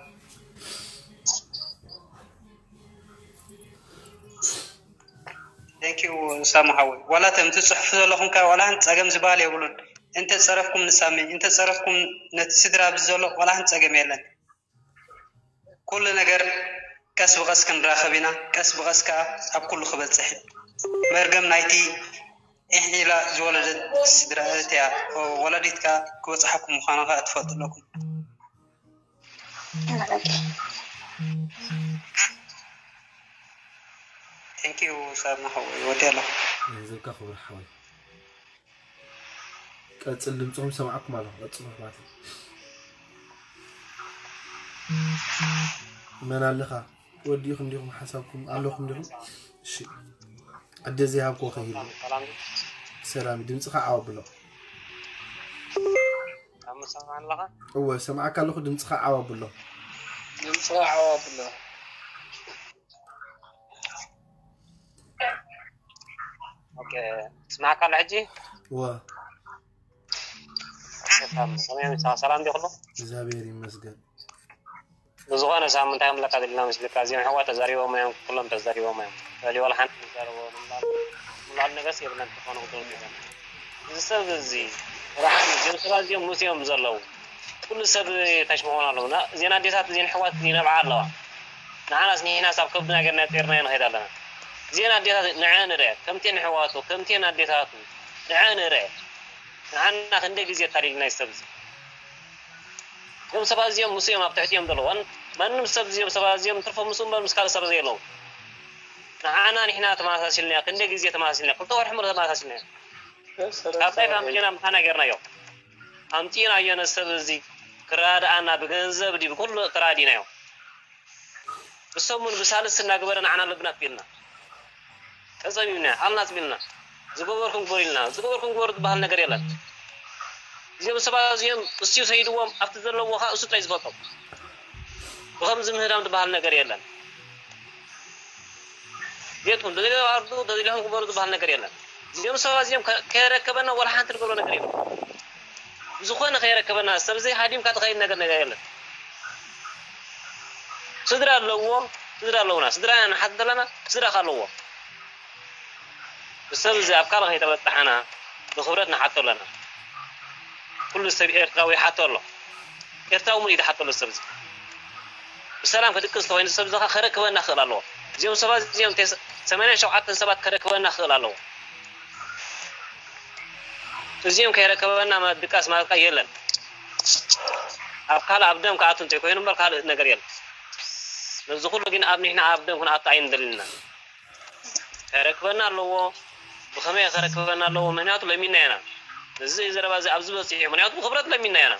Thank you ሳሙ ሓወይ ዋላ እቶም ትፅሕፉ ዘለኹም ከ ዋላ ሓንቲ ፀገም ዝበሃል የብሉን እንተ ፀረፍኩም ንሳሚ እንተ ፀረፍኩም ነቲ ስድራ ኣብዚ ዘሎ ዋላ ሓንቲ ፀገም የለን ኩሉ ነገር ቀስ ብቐስ ክንራኸብ ኢና ቀስ ብቐስ ከዓ ኣብ ኩሉ ክበፅሕ መርገም ናይቲ ኢሕ ኢላ ዝወለደት ስድራ እህት እያ ወላዲት ከዓ ክበፅሓኩም ምዃኑ ከዓ ትፈልጡ ኣለኩም Thank you ሳሚ ሓወይ ወዲ ኣለኹ ዝብካ ክቡር ሓወይ ቀጽል ድምጽኹም ሰማዕኩም ኣለኹ። ቀጽሉ ማለት እዩ። መን ኣለኻ? ወዲኹም ዲኹም ሓሳብኩም ኣለኹም ዲኹም? እሺ። ዕድል ዘይሃብኩ ከይህሉ። ሰላም፣ ሰላም። ሰላም፣ ድምጽኻ ዓው ኣብሎ። ኣብ ምሰማዕ ኣለኻ? እወ፣ ሰማዕካ ኣለኹ፣ ድምጽኻ ዓው ኣብሎ። ድምጽኻ ዓው ኣብሎ። ኦኬ፣ ስማዕካ ኣሎ ሕጂ? እወ። ሰላም፣ ሰላም፣ ሰላም ዲኹም? እግዚኣብሔር ይመስገን። ብዝኾነ ሳምንት እንታይ ክብለካ ደሊና መስለካ? እዚኦም ኣሕዋት ተዛሪቦም እዮም፣ ኩሎም ተዛሪቦም እዮም። ልዕሊ ዋላ ሓንቲ ንዛረቦ ምናል-፣ ምናል ነገርስ የብለን፣ ክኾኑ ክደልዩ እዮም። እዚ ሰብ እዚ ረሓን እዚኦም ሰባት እዚኦም ምስ እዮም ዘለዉ። ኩሉ ሰብ ታሽምኾን ኣለዉ። እና እዚን ኣዴታት እዚን ኣሕዋት ይነብዓ ኣለዋ። ንዓናስ ንሕናስ ኣብ ከብድና ጌርና ጤርና ንኸይድ ኣለና። እዚን ኣዴታት ንዐ ንርአ፣ ከምቴን ኣሕዋቱ፣ ከምቴን ኣዴታቱ፣ ንዐ ንርአ። ንዓና ክንደይ ግዜ ኣታሊልና እዩ ሰብ እዚ። እዞም ሰባት እዚኦም ምስ እዮም ኣብ ትሕቲ እዮም ዘለዉ። ዋን-፣ ማንም ሰብ እዚኦም ሰባት እዚኦም ትርፎ ምስ እምበር ምስ ካልእ ሰብ ዘየለዉ። ንዓና ንሕና ተመሳሲልና፣ ክንደይ ግዜ ተመሳሲልና፣ ክልተ ወርሒ ሙሉእ ተመሳሲልና። ካብ ጣይፍ ኣምጺእና ምሳና ጌርናዮ። ኣምጺእናዮ ነዚ ሰብ እዚ ክረዳኣና ብገንዘብ ድዩ ብኩሉ ተራዲናዮ። ብሰሙን ብሳልስቲ እናገበረ ንዓና ልብና ኣጥፊእልና። ተጸሚምና፣ ቃልና ኣጽቢልና። ዝገበርኩም ግበሩ ኢልና። ዝገበርኩም ግበሩ ዝበሃል ነገር የለን። እዚኦም ሰባት እዚኦም እሱ ሰይድዎም ኣብቲ ዘለውዎ ኸኣ እሱ ጥራይ ዝፈልጦም። ብኸምዚ ምህዳም ዝበሃል ነገር የለን። ቤትኩም ደሊሎም ኣርዱ፣ ደሊሎም ግበሩ ዝበሃል ነገር የለን። እዚኦም ሰባት እዚኦም ከ-፣ ከየረከበና ወላ ሓንቲ ንገብሮ ነገር የለን። ብዝኾነ ከየረከበና፣ ሰብ ዘይሃዲምካ ትኸይድ ነገር፣ ነገር የለን። ስድራ ኣለዎ፣ ስድራ ኣለውና። ስድራ ኢና ንሓትት ዘለና፣ ስድራ ከ ኣለዎ። ብሰብ እዚ ኣብ ካልእ ከይተበጣሕና፣ ብኽብረት ንሓቶ ኣለና። ኩሉ ሰብ ኤርትራዊ ይሓቶ ኣሎ። ኤርትራዊ ሙሉእ እዩ ዝሓቶ ኣሎ ሰብ እዚ። ብሰላም ክድቅስ ተኾይኑ ሰብ እዚ ከ-፣ ከረክበና ክኽእል ኣለዎ። እዚኦም ሰባት እዚኦም ቴስ-፣ ሰማንያን ሸውዓተን ሰባት ከረክበና ክኽእል ኣለዎ። እዚኦም ከይረከበና ማ-፣ ድቃስ ማለት ከ የለን። ኣብ ካልእ ኣብ ደም ክኣቱ እንተይኮይኑ እምበር ካልእ ነገር የለን። ነዚ ኩሉ ግን ኣብ ንሕና ኣብ ደም ክንኣቱ ኣይንደልን ኢና። ከረክበና ኣለዎ። ብኸመይ ከረክበና ኣለዎ? ምኽንያቱ ለሚንና ኢና። እዚ ዘረባ እዚ ኣብዚ በጺሑ፣ ምኽንያቱ ብኽብረት ለሚንና ኢና።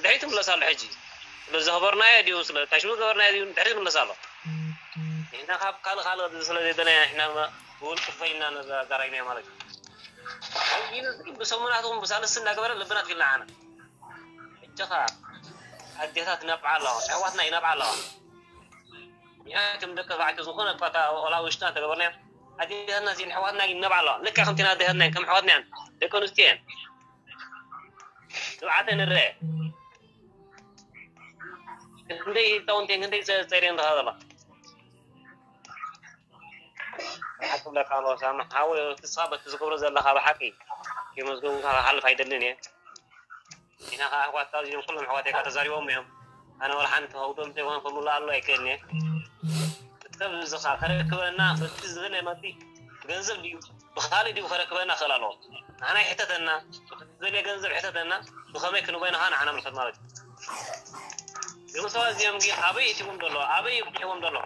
ድሕሪት ይምለስ ኣሎ ሕጂ። ስለ ዘኽበርናዮ ድዩ፣ ስለ ታሽሙ ገበርናዮ ድዩ፣ ድሕሪት ይምለስ ኣሎ። ንሕና ካብ ካልእ ካልእ ስለ ዘይደለና ኢና፣ ንሕና ብውልቂ ፈይና ነዛ ኣዛራይናዮ ማለት እዩ። ግን ብሰሙናት ይኹን ብሳልስቲ እናገበረ ልብና ኣጥፊእልና ዓና። ሕጂ ኸኣ ኣዴታት ይነብዓ ኣለዋ፣ ኣሕዋትና ይነብዓ ኣለዋ። ንሕና ከም ደቂ ተባዕትዮ ዝኾነ እኳ እታ ቆልዓ ውሽጥና እንተገበርናዮ፣ ኣዴታትና እዚአን ኣሕዋትና ይነብዓ ኣለዋ። ልክዕ ከምቲ ኣዴታትና እየን፣ ከም ኣሕዋትና እየን፣ ደቂ ኣንስትዮ እየን። ትብዓተን ንርአ። ክንደይ ህፃውንቲ እየን፣ ክንደይ ፀ-፣ ፀይረን ዝኸዳ ዘለዋ። ሓቂ ክብለካ ኣሎ ሳሚ ሓወይ፣ ንስኻ በቲ ዝገብሮ ዘለኻ ብሓቂ የመስገንካ ክሓልፍ ኣይደልን እየ። ኢና ኸዓ ኣሕዋትካ እዚኦም ኩሎም ኣሕዋተይካ ተዛሪቦም እዮም። ኣነ ወላ ሓንቲ ከውዶም እንተይኮን ክምሉ ኣሎ ኣይክእልን እየ። እቲ ሰብ እዚ ኸዓ ከረክበና በቲ ዝደለየ መግቢ ገንዘብ ድዩ ብኻልእ ድዩ ከረክበና ክእል ኣለዎ። ንዓና ይሕተተና፣ ዝደለየ ገንዘብ ይሕተተና፣ ብኸመይ ክንበይና ኸዓ ንዓና ምልከት ማለት እዩ። እዞም ሰባት እዚኦም ግን ኣበይ እቲዎም ዘሎ? ኣበይ እዩ ብፅሒዎም ዘሎ?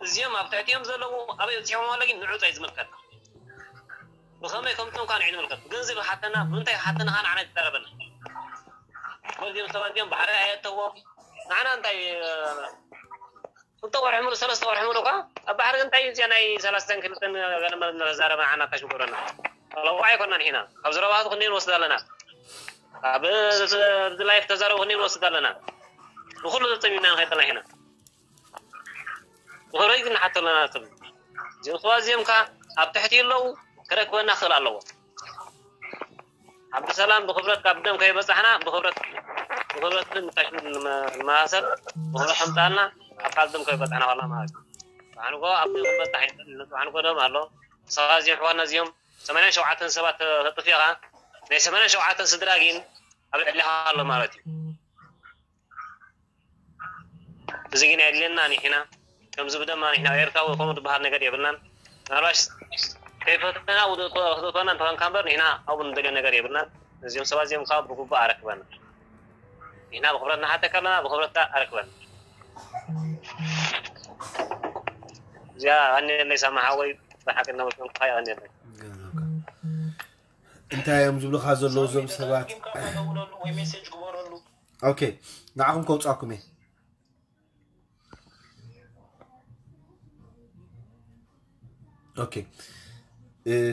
እዚኦም ኣብ ትሕቲኦም ዘለዉ ኣበይ በጺሖም ኣሎ ግን ንዑ ጻይ ዝምልከት። ብኸመይ ከምቶም ካን ዕድመ ልከት ብገንዘብ ሓተና ብምንታይ ሓተና ካን ዓና ይዛረበና። እዚኦም ሰባት እዚኦም ባሕሪ ኣየእተዎም። ንዓና እንታይ ክልተ ወርሒ ሙሉእ ሰለስተ ወርሒ ሙሉእ እኳ ኣብ ባሕሪ እንታይ እዩ እዚኣ ናይ ሰላስተን ክልተን ገለመለ እናተዛረበ ንዓና ታሽ ምገብረና። ለዋ ኣይኮናን ሒና ካብ ዘረባቱ ክንደይ ንወስድ ኣለና። ኣብ ላይፍ ተዛረቡ ክንደይ ንወስድ ኣለና። ንኩሉ ተጸሚምና ንኸይድ ኣለና ሒና። ብኽብረት ግን ንሓቶ ኣለና። እዚኦም ሰባት እዚኦም ከ ኣብ ትሕቲ ኣለዉ ክረክበና ክኽእል ኣለዎ። ኣብ ሰላም ብኽብረት ካብ ደም ከይበጻሕና ብኽብረት፣ ብኽብረት ግን ንታሽ ንመሳሰል ብኽብረት ከምጻልና ኣብ ካል ደም ከይበጻሕና ከላ ማለት እዩ። ንጽባሕ ንጎ ኣብ ደም ክንበጻሕ ኣይንኽእልን። ንጽባሕ ንጎ ደም ኣሎ። ሰባት እዚኦም ኣሕዋትና እዚኦም ሰማንያን ሸውዓተን ሰባት ተጥፊኻ ናይ ሰማንያን ሸውዓተን ስድራ ግን ኣብ ልዕሊኻ ኣሎ ማለት እዩ። እዚ ግን ኣየድልየና ንሕና ከምዚ ብደማ ንሕና ኤርትራዊ ከምኡ ዝበሃል ነገር የብልናን። ምናልባሽ ከይፈተና ውድእ ክተእትወና እንተኾንካ እምበር ንሕና ኣብኡ ንደልዮ ነገር የብልናን። እዚኦም ሰባት እዚኦም ካብ ብግቡእ ኣረክበና። ንሕና ብኽብረት ንሓተካ ኣለና፣ ብኽብረትካ ኣረክበና። እዚኣ ኣንየለይ ሳማ ሓወይ፣ ብሓቂ እናመስገንኩኻ እየ፣ ኣንየለይ። ገንዘብካ። እንታይ እዮም ዝብሉኻ ዘለዉ እዞም ሰባት? ኦኬ፣ ንዓኹም ከውፃኩም እየ። ኦኬ፣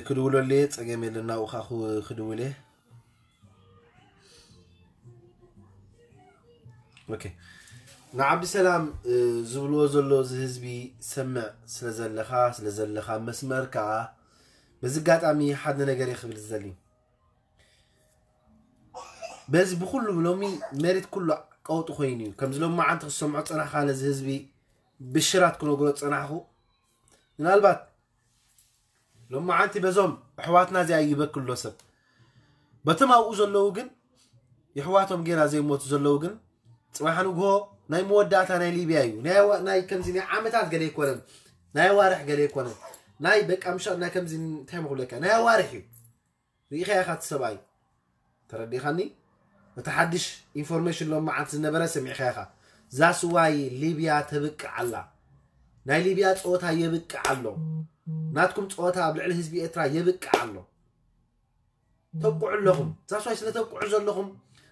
ክድውለሉ እየ፣ ፀገም የለን። ናብኡ ከዓ ክድውል እየ። ኦኬ፣ ንዓብዲ ሰላም ዝብልዎ ዘሎ እዚ ህዝቢ ሰምዕ ስለ ዘለኻ፣ ስለ ዘለኻ መስመር ከዓ፣ በዚ ኣጋጣሚ ሓደ ነገር እየ ክብል ዝደሊ። በዚ ብኩሉ ሎሚ መሬት ኩሉ ቀውጢ ኮይኑ እዩ። ከምዚ ሎሚ መዓንቲ ክሰምዖ ዝጸናሕካ ነዚ ህዝቢ ብሽራት ክነግሮ ዝጸናሕኩ፣ ምናልባት ሎሚ መዓንቲ በዞም ኣሕዋትና እዚኣ ይበክሎ ሰብ፣ በቶም ኣብኡ ዘለዉ ግን፣ የሕዋቶም ጌና ዘይሞቱ ዘለዉ ግን፣ ጽባሕ ንግሆ ናይ መወዳእታ ናይ ሊብያ እዩ። ናይ ዋ- ናይ ከምዚ ናይ ዓመታት ገለ ኣይኮነን፣ ናይ ኣዋርሕ ገለ ኣይኮነን፣ ናይ በቃ ምሻ ናይ ከምዚ እንታይ መክብለካ ናይ ኣዋርሕ እዩ። ርኢኻ ኢኻ እቲ ሰብኣይ፣ ተረዲኻኒ? እቲ ሓድሽ ኢንፎርሜሽን ሎም መዓልቲ ዝነበረ ሰሚዕኻ ኢኻ። ዛስዋይ ሊብያ ተብቅዕ ኣላ። ናይ ሊብያ ፀወታ የብቅዕ ኣሎ። ናትኩም ፀወታ ኣብ ልዕሊ ህዝቢ ኤርትራ የብቅዕ ኣሎ። ተብቅዑ ኣለኹም። ዛስዋይ ስለ ተብቅዑ ዘለኹም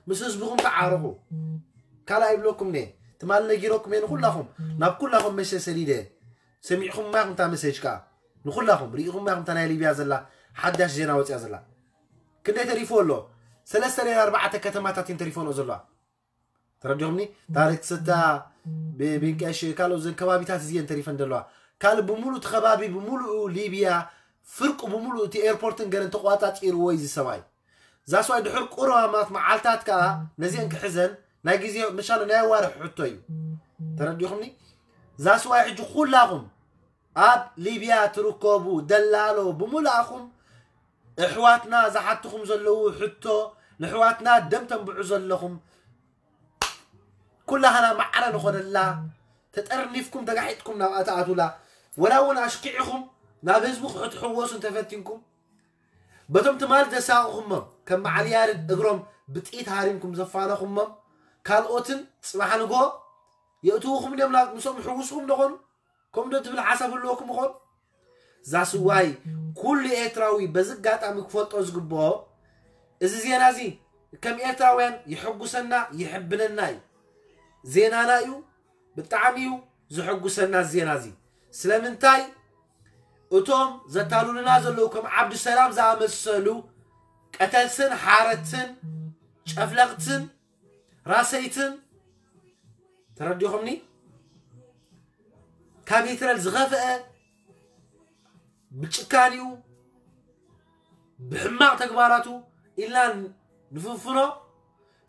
ምስ ህዝብኹም ተዓረቑ። ካልኣይ ይብለኩም እየ፣ ትማሊ ነጊረኩም እየ ንኩላኹም፣ ናብ ኩላኹም መሸ ሰዲደ። ሰሚዕኹም ማኹም እታ መሰጅ ከዓ ንኩላኹም ርኢኹም ማኹም እታ ናይ ሊብያ ዘላ ሓዳሽ ዜና ወፅያ ዘላ። ክንደይ ተሪፎ ኣሎ? ሰለስተ ናይ ኣርባዕተ ከተማታት እየን ተሪፎንኦ ዘለዋ። ተረዲኹምኒ? ታሪክ ስታ፣ ብ- ብንቀሽ ካልኦት ዘን ከባቢታት እዚየን ተሪፈን ዘለዋ። ካልእ ብምሉእ እቲ ከባቢ ብምሉኡ ሊብያ ፍርቁ ብምሉእ እቲ ኤርፖርትን ገለን ተቋጻጺርዎ እዩ እዚ ሰብኣይ። ዛስዋይ ድሕር ቁሩባማት መዓልታት ከኣ ነዚአን ክሕዘን ናይ ግዜ ምሻሉ ናይ ኣዋርሕ ሕቶ እዩ። ተረዲኹምኒ? ዛስዋይ ሕጂ ኩላኹም ኣብ ሊብያ ትርከቡ ደላሎ ብምሉኣኹም ኣሕዋትና ዝሓትኹም ዘለዉ ሕቶ፣ ንኣሕዋትና ደም ተንብዑ ዘለኹም ኩላህና ማዕረ ንኾነላ፣ ተጠርኒፍኩም ተጋሒጥኩም ናብኣ ትኣትውላ፣ ወላ እውን ኣሽኪዕኹም ናብ ህዝቢ ክትሕወሱ እንተፈቲንኩም፣ በቶም ትማል ዘሳቕኹሞም ከም በዓል ያሬድ እግሮም ብጥይት ሃሪምኩም ዘፋነኹሞም ካልኦትን ጽባሕ ንግሆ የእትውኹም ድዮም ናብ ምስኦም ሕውስኹም ዶ ኾኑ? ከምኡ ዶ ትብል ሓሳብ ህልወኩም ይኾን? ዛስዋይ ኩሉ ኤርትራዊ በዚ ኣጋጣሚ ክፈልጦ ዝግብኦ፣ እዚ ዜና እዚ ከም ኤርትራውያን የሐጉሰና የሕብነና እዩ። ዜናና እዩ፣ ብጣዕሚ እዩ ዘሐጉሰና ዜና እዚ። ስለምንታይ እቶም ዘታሉልና ዘለዉ ከም ዓብዱሰላም ዝኣመሰሉ ቀተልትን ሓረትን ጨፍለቕትን ራሰይትን ተረዲኹምኒ? ካብ ሂትለር ዝኸፍአ ብጭካኒኡ ብሕማቕ ተግባራቱ ኢልና ንፍንፍኖ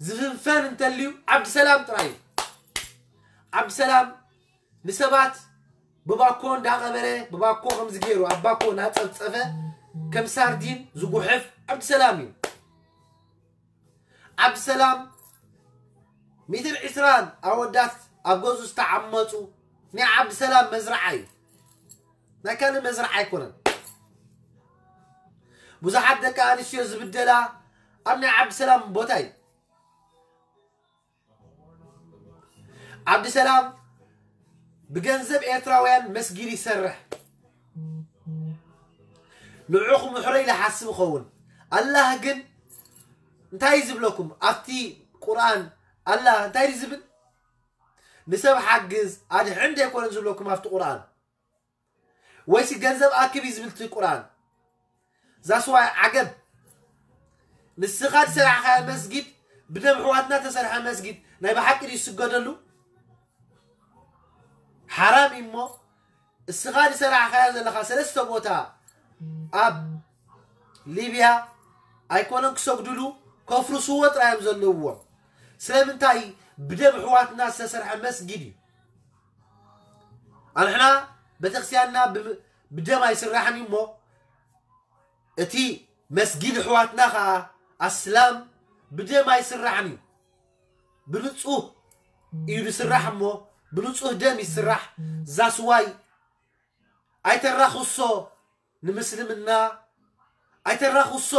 ዝፍንፈን እንተልዩ ዓብዲሰላም ጥራይ እዩ። ዓብዲሰላም ንሰባት ብባኮ እንዳቐበረ ብባኮ ከምዚ ገይሩ ኣብ ባኮ እናፀፍፀፈ ከም ሳርዲን ዝጉሕፍ ዓብዲሰላም እዩ። ዓብዲሰላም ሚእትን ዕስራን ኣወዳት ኣብ ገዙ ዝተዓመፁ ናይ ዓብዲሰላም መዝረዓ እዩ። ናይ ካልእ መዝረዓ ኣይኮነን። ብዙሓት ደቂ ኣንስትዮ ዝብደላ ኣብ ናይ ዓብዲሰላም ቦታ እዩ። ዓብዲሰላም ብገንዘብ ኤርትራውያን መስጊድ ይሰርሕ። ንዑኹም ምሕረይ ዝሓስብ ይኸውን። ኣላህ ግን እንታይ ዝብለኩም ኣብቲ ቁርኣን? ኣላህ እንታይ እዩ ዝብል? ንሰብ ሓግዝ ኣድሕን ደይኮነ ዝብለኩም ኣብቲ ቁርኣን? ወይሲ ገንዘብ ኣክብ እዩ ዝብል እቲ ቁርኣን? ዛስዋይ ዓገብ። ንስኻ ዝሰራሕኻዮ መስጊድ ብደም ኣሕዋትና ተሰርሐ መስጊድ ናይ ብሓቂ ድዩ ዝስገደሉ? ሓራም እዩ እሞ እስኻ ዝሰራሕኻዮ ዘለኻ ሰለስተ ቦታ ኣብ ሊብያ ኣይኮነን ክሰግዱሉ፣ ከፍርስዎ ጥራይ እዮም ዘለውዎም። ስለምንታይ? ብደም ኣሕዋትና ዝተሰርሐ መስጊድ እዩ። ኣንሕና ቤተክርስትያንና ብ- ብደም ኣይስራሕን እዩ እሞ እቲ መስጊድ ኣሕዋትና ኸዓ ኣስላም ብደም ኣይስራሕን እዩ። ብንጹህ እዩ ዝስራሕ እሞ ብንጹህ ደም ይስራሕ። ዛስዋይ ኣይተራኽሶ ንምስልምና፣ ኣይተራኽሶ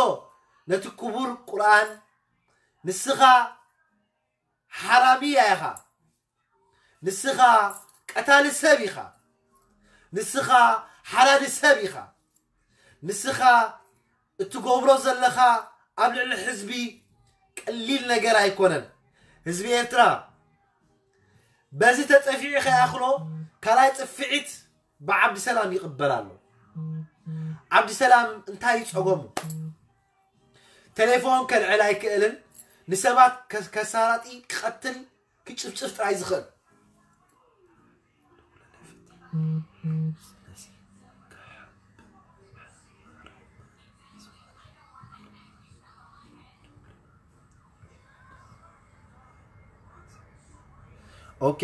ነቲ ክቡር ቁርኣን። ንስኻ ሓራምያ ኢኻ። ንስኻ ቀታሊ ሰብ ኢኻ። ንስኻ ሓራዲ ሰብ ኢኻ። ንስኻ እትገብሮ ዘለኻ ኣብ ልዕሊ ህዝቢ ቀሊል ነገር ኣይኮነን። ህዝቢ ኤርትራ በዚ ተጸፊዑ ከይኣኽሎ ካልኣይ ጽፍዒት ብዓብዲ ሰላም ይቕበል ኣሎ። ዓብዲ ሰላም እንታይ ጸገሙ? ቴሌፎን ከልዕል ኣይክእልን፣ ንሰባት ከ- ከሳራጢ፣ ክቐትል፣ ክጭፍጭፍ ጥራይ ዝኽእል። ኦኬ፣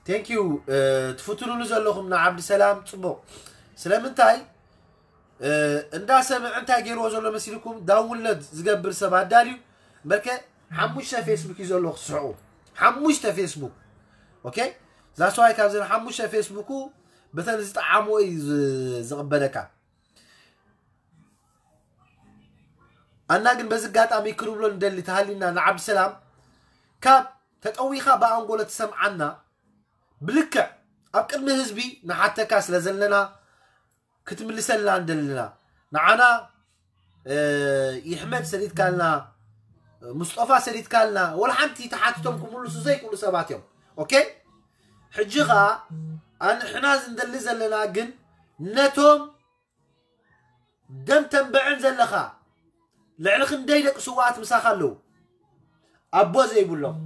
ቴንክ ዩ። ትፍትኑሉ ዘለኹም ንዓብዲ ሰላም ጽቡቕ። ስለምንታይ እንዳ ሰምዕ እንታይ ገይርዎ ዘሎ መሲልኩም? ዳውንሎድ ዝገብር ሰብ ኣዳልዩ። በርከ ሓሙሽተ ፌስቡክ እዩ ዘሎ ክስሕቑ። ሓሙሽተ ፌስቡክ። ኦኬ፣ ዛስዋይ ካብዘን ሓሙሽተ ፌስቡኩ በተን ዝጠዓምዎ እዩ ዝ- ዝቕበለካ። ኣና ግን በዚ ኣጋጣሚ ክንብሎ ንደሊ ተሃሊና ንዓብዲ ሰላም፣ ካብ ተጠዊኻ ብኣንጎሎ ትሰምዓና፣ ብልክዕ ኣብ ቅድሚ ህዝቢ ንሓተካ ስለ ዘለና ክትምልሰልና ንደልና። ንዓና ይሕመድ ሰዲድካልና፣ ሙስጠፋ ሰዲድካልና፣ ወላ ሓንቲ ተሓቲቶም ክምልሱ ዘይክእሉ ሰባት እዮም። ኦኬ፣ ሕጂ ኸኣ ኣንሕና ዝንደሊ ዘለና ግን ነቶም ደም ተንብዕን ዘለኻ ልዕሊ ክንደይ ደቂ ስውኣት ምሳኻ ኣለዉ፣ ኣቦ ዘይብሎም፣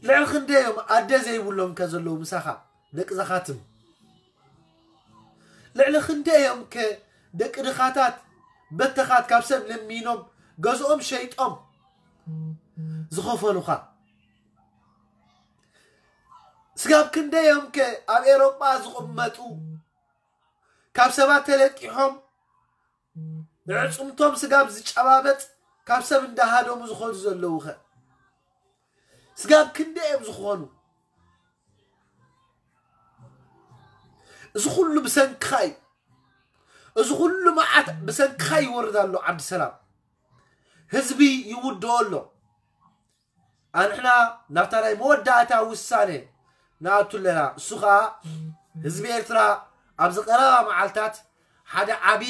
ልዕሊ ክንደዮም ኣደ ዘይብሎም ከ ዘለዉ ምሳኻ፣ ደቂ ዘኻትም፣ ልዕሊ ክንደዮም ከ ደቂ ድኻታት፣ በተኻት፣ ካብ ሰብ ለሚኖም ገዝኦም ሸይጦም ዝኸፈሉኻ፣ ስጋብ ክንደዮም ከ ኣብ ኤሮጳ ዝቕመጡ፣ ካብ ሰባት ተለቂሖም ንዕጽምቶም ስጋብ ዝጨባበጥ፣ ካብ ሰብ እንዳሃደሙ ዝኾኑ ዘለዉ ኸ? ስጋብ ክንደይ እዮም ዝኾኑ? እዚ ኩሉ ብሰንክኻ እዩ። እዚ ኩሉ መዓት ብሰንክኻ ይወርድ ኣሎ። ዓብዲ ሰላም፣ ህዝቢ ይውድኦ ኣሎ። ኣንሕና ናብታ ናይ መወዳእታ ውሳኔ ንኣቱ ኣለና። እሱ ኸኣ ህዝቢ ኤርትራ ኣብዚ ቀረባ መዓልታት ሓደ ዓቢ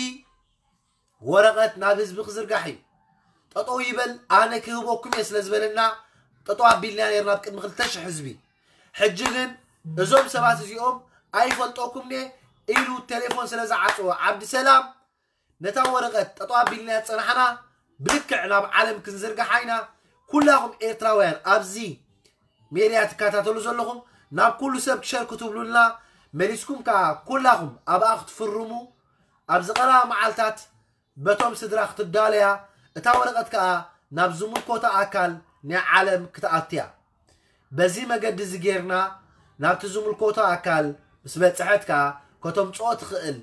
ወረቐት ናብ ህዝቢ ክዝርጋሕ እዩ። ጠጠው ይበል፣ ኣነ ክህበኩም እየ ስለ ዝበለና ጠጠው ኣቢልና ነርና ኣብ ቅድሚ ክልተ ሽሕ ህዝቢ። ሕጂ ግን እዞም ሰባት እዚኦም ኣይፈልጠኩም እየ ኢሉ ቴሌፎን ስለ ዝዓጸወ፣ ዓብዲ ሰላም ነታ ወረቐት ጠጠው ኣቢልና ዝጸናሕና ብልክዕ ናብ ዓለም ክንዝርግሓ ኢና። ኩላኹም ኤርትራውያን ኣብዚ ሜድያ ትከታተሉ ዘለኹም ናብ ኩሉ ሰብ ክሸር ክትብሉልና፣ መሊስኩም ከኣ ኩላኹም ኣብኣ ክትፍርሙ፣ ኣብዚ ቀረባ መዓልታት በቶም ስድራ ክትዳለያ፣ እታ ወረቐት ከኣ ናብ ዝምልኮታ ኣካል ናይ ዓለም ክትኣትያ። በዚ መገዲ እዚ ጌርና ናብቲ ዝምልኮቶ ኣካል ምስ በጽሐት ከኣ ከተምጽኦ ትኽእል።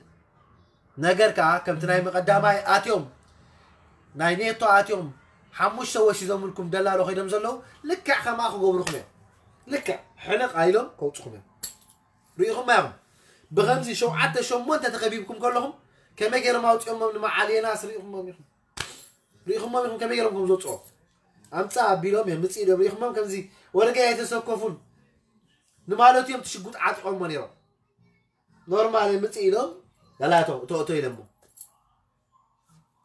ነገር ከኣ ከምቲ ናይ መቐዳማይ ኣትዮም፣ ናይ ኔቶ ኣትዮም፣ ሓሙሽተ ወሲዶምልኩም ደላሎ ከይዶም ዘለዉ፣ ልክዕ ከምኣ ክገብሩኹም እዮም። ልክዕ ሕንቕ ኣኢሎም ከውጽኹም እዮም። ርኢኹም ኢኹም። ብኸምዚ ሸውዓተ ሸሞንተ ተኸቢብኩም ከለኹም ከመይ ገይሮም ኣውጺኦሞም ንመዓልየናስ ርኢኹሞም ኢኹም። ርኢኹሞም ኢኹም ከመይ ገይሮም ከም ዘውጽኦ። ኣምጻ ኣቢሎም እዮም፣ ምጽእ ኢሎም ርኢኹሞም ከምዚ ወረገ ኣይተሰከፉን ንማለት እዮም፣ ትሽጉጥ ዓጢቖሞ ነይሮም። ኖርማል ምጽእ ኢሎም ላላቶ እቶ እቶ ኢለሞ።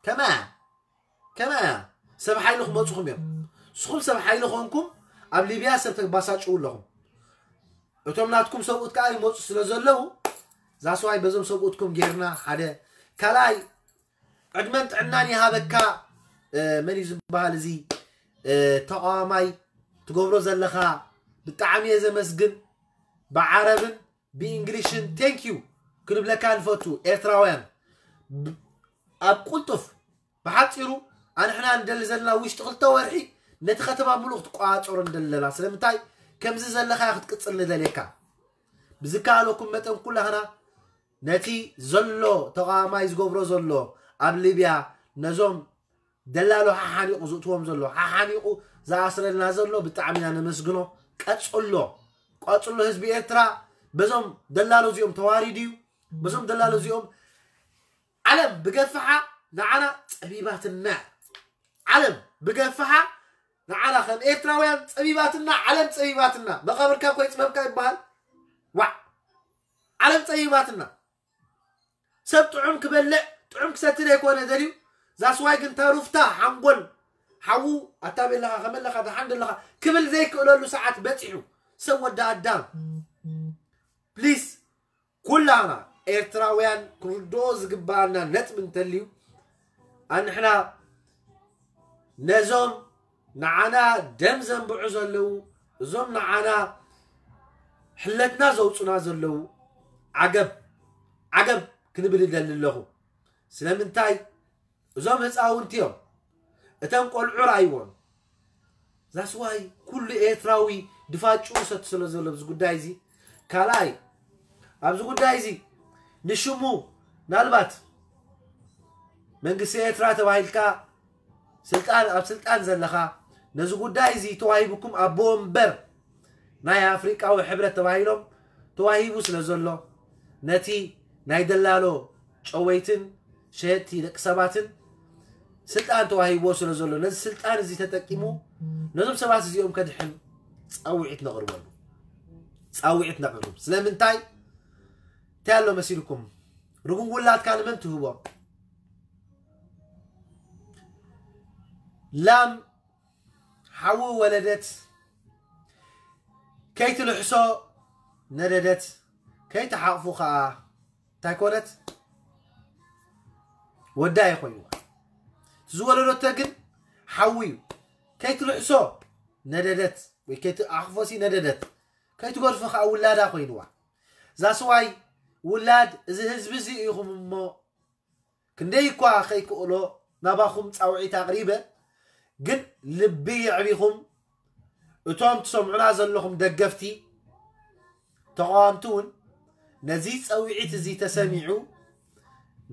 ከማ ከማ ሰብ ሓይሊ ክመጹኹም እዮም። ንስኹም ሰብ ሓይሊ ኮንኩም ኣብ ሊብያ ሰብ ተባሳጭው ኣለኹም። እቶም ናትኩም ሰብኡት ከኣ ይመጹ ስለ ዘለዉ ዛስዋይ በዞም ሰብኡትኩም ጌርና ሓደ ካልኣይ ዕድመን ጥዕናን ይሃበካ። መን እዩ ዝበሃል እዚ ተቃዋማይ ትገብሮ ዘለኻ ብጣዕሚ እየ ዘመስግን። ብዓረብን ብእንግሊሽን ቴንክ ዩ ክንብለካ ንፈቱ ኤርትራውያን። ኣብ ቁልጡፍ ብሓፂሩ ኣንሕና ንደሊ ዘለና ውሽጢ ክልተ ወርሒ ነቲ ከተማ ምሉእ ክትቋፀሮ ንደሊ ኣለና። ስለምንታይ ከምዚ ዘለኻዮ ክትቅፅል ንደልየካ። ብዝከኣለኩም መጠን ኩላህና ነቲ ዘሎ ተቓዋማይ ዝገብሮ ዘሎ ኣብ ሊብያ ነዞም ደላሎ ሓሓኒቑ ዝእትዎም ዘሎ ሓሓኒቑ ዝኣስረልና ዘሎ ብጣዕሚ ኢና ነመስግኖ። ቀጽሎ ቀጽሎ ህዝቢ ኤርትራ በዞም ደላሎ እዚኦም ተዋሪዱ እዩ። በዞም ደላሎ እዚኦም ዓለም ብገፍሓ ንዓና ጸቢባትና። ዓለም ብገፍሓ ንዓና ከም ኤርትራውያን ጸቢባትና። ዓለም ጸቢባትና። መቓብርካ እኮ ይጽበብካ ይበሃል። ዋዕ ዓለም ጸቢባትና። ሰብ ጥዑም ክበልዕ ጥዑም ክሰቲ ዘይኮነ ደልዩ ዛስዋይ ግን ተሩፍታ ሓንጎል ሓዉ ኣታ ቤለኻ ከመለኻ ደሓን ደለኻ ክብል ዘይክእለሉ ሰዓት በፂሑ ሰብ ወዲ ኣዳም ፕሊስ ኩላና ኤርትራውያን ክንርድኦ ዝግባኣና ነጥቢ እንተልዩ ኣንሕና ነዞም ንዓና ደም ዘንብዑ ዘለዉ እዞም ንዓና ሕለትና ዘውፁና ዘለዉ ዓገብ ዓገብ ክንብል ይደሊ ኣለኹ ስለምንታይ እዞም ህፃውንቲ እዮም እተን ቆልዑ ርኣይዎም ዛስዋይ ኩሉ ኤርትራዊ ድፋጭኡ ሰቲ ስለ ዘሎ ኣብዚ ጉዳይ እዚ ካልኣይ ኣብዚ ጉዳይ እዚ ንሽሙ ምናልባት መንግስቲ ኤርትራ ተባሂልካ ስልጣን ኣብ ስልጣን ዘለኻ ነዚ ጉዳይ እዚ ተዋሂቡኩም ኣቦ ወንበር ናይ ኣፍሪቃዊ ሕብረት ተባሂሎም ተዋሂቡ ስለ ዘሎ ነቲ ናይ ደላሎ ጨወይትን ሸየጥቲ ደቂ ሰባትን ስልጣን ተዋሂብዎ ስለ ዘሎ ነዚ ስልጣን እዚ ተጠቂሙ ነዞም ሰባት እዚኦም ከድሕን ፃውዒት ነቕርበሉ ፃውዒት ነቕርብ ስለምንታይ እንታይ ኣሎ መሲልኩም ርጉም ውላድካ ንመን ትህቦ ላም ሓዊ ወለደት ከይትልሕሶ ነደደት ከይትሓቕፉ ከዓ እንታይ ኮነት ወዳ ይኮይኑ ዝወለደቶ ግን ሓዊ እዩ ከይትልሕሶ ነደደት ወይ ከይትኣኽፎሲ ነደደት ከይትገድፎ ከዓ ውላዳ ኮይንዋ ዛስዋይ ውላድ እዚ ህዝቢ እዚ ኢኹም እሞ ክንደይ እኳ ከይክእሎ ናባኹም ፃውዒት ኣቕሪበ ግን ልቢ የዕቢኹም እቶም ትሰምዑና ዘለኹም ደገፍቲ ተቓወምቲ እውን ነዚ ጸውዒት እዚ ተሰሚዑ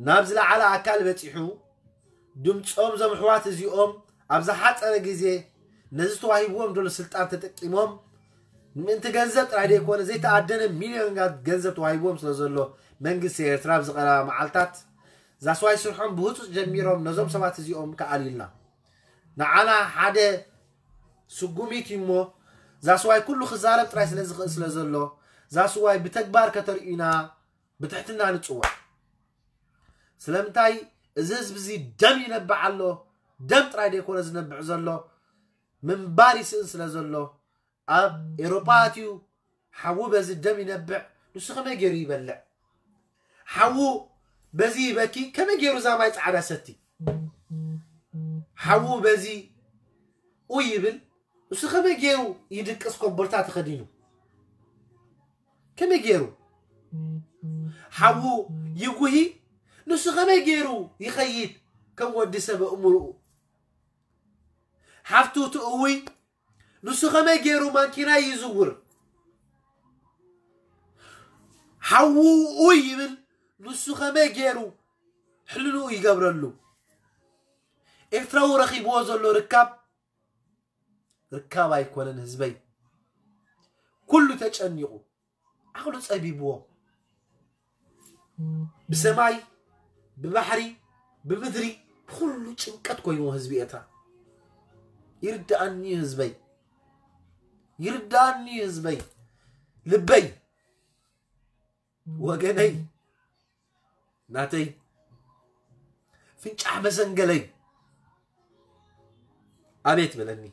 ናብ ዝለዓለ ኣካል በጺሑ ድምፆም ዞም ኣሕዋት እዚኦም ኣብ ዝሓፀረ ግዜ ነዚ ተዋሂብዎም ዘሎ ስልጣን ተጠቂሞም ምእንቲ ገንዘብ ጥራይ ዘይኮነ ዘይተኣደነ ሚልዮናት ገንዘብ ተዋሂብዎም ስለ ዘሎ መንግስቲ ኤርትራ ኣብ ዝቐረባ መዓልታት ዛስዋይ ስርሖም ብህፁፅ ጀሚሮም ነዞም ሰባት እዚኦም ከኣልዩልና ንዓና ሓደ ስጉሚት እዩ እሞ ዛስዋይ ኩሉ ክዛረብ ጥራይ ስለ ዝኽእል ስለ ዘሎ ዛስዋይ ብተግባር ከተርእዩና ብትሕትና ንፅዋዕ ስለምንታይ እዚ ህዝቢ እዚ ደም ይነብዕ ኣሎ ደም ጥራይ ዘይኮነ ዝነብዕ ዘሎ ምንባር ይስእን ስለ ዘሎ ኣብ ኤሮጳ ኣትዩ ሓዉ በዚ ደም ይነብዕ ንሱ ከመይ ገይሩ ይበልዕ ሓዉ በዚ ይበኪ ከመይ ገይሩ እዛ ማይ ፃዕዳ ሰቲ ሓዉ በዚ ኡ ይብል እሱ ከመይ ገይሩ ይድቅስ ኮቦርታ ተኸዲኑ ከመይ ገይሩ ሓዉ ይጉሂ ንሱ ከመይ ገይሩ ይኸይድ ከም ወዲ ሰብ እምርኡ ሓፍቱ ትእውይ ንሱ ከመይ ገይሩ ማንኪና ይዝውር ሓዉ ኡይ ይብል ንሱ ከመይ ገይሩ ሕልንኡ ይገብረሉ ኤርትራዊ ረኺብዎ ዘሎ ርካብ ርካብ ኣይኮነን ህዝበይ ኩሉ ተጨኒቑ ዓቕሉ ጸቢብዎ ብሰማይ ብባሕሪ ብምድሪ ብኩሉ ጭንቀት ኮይንዎ ህዝቢ ኤርትራ ይርዳኣኒ ህዝበይ ይርዳኣኒ ህዝበይ ልበይ ወገነይ ናተይ ፍንጫሕ መሰንገለይ ኣቤት በለኒ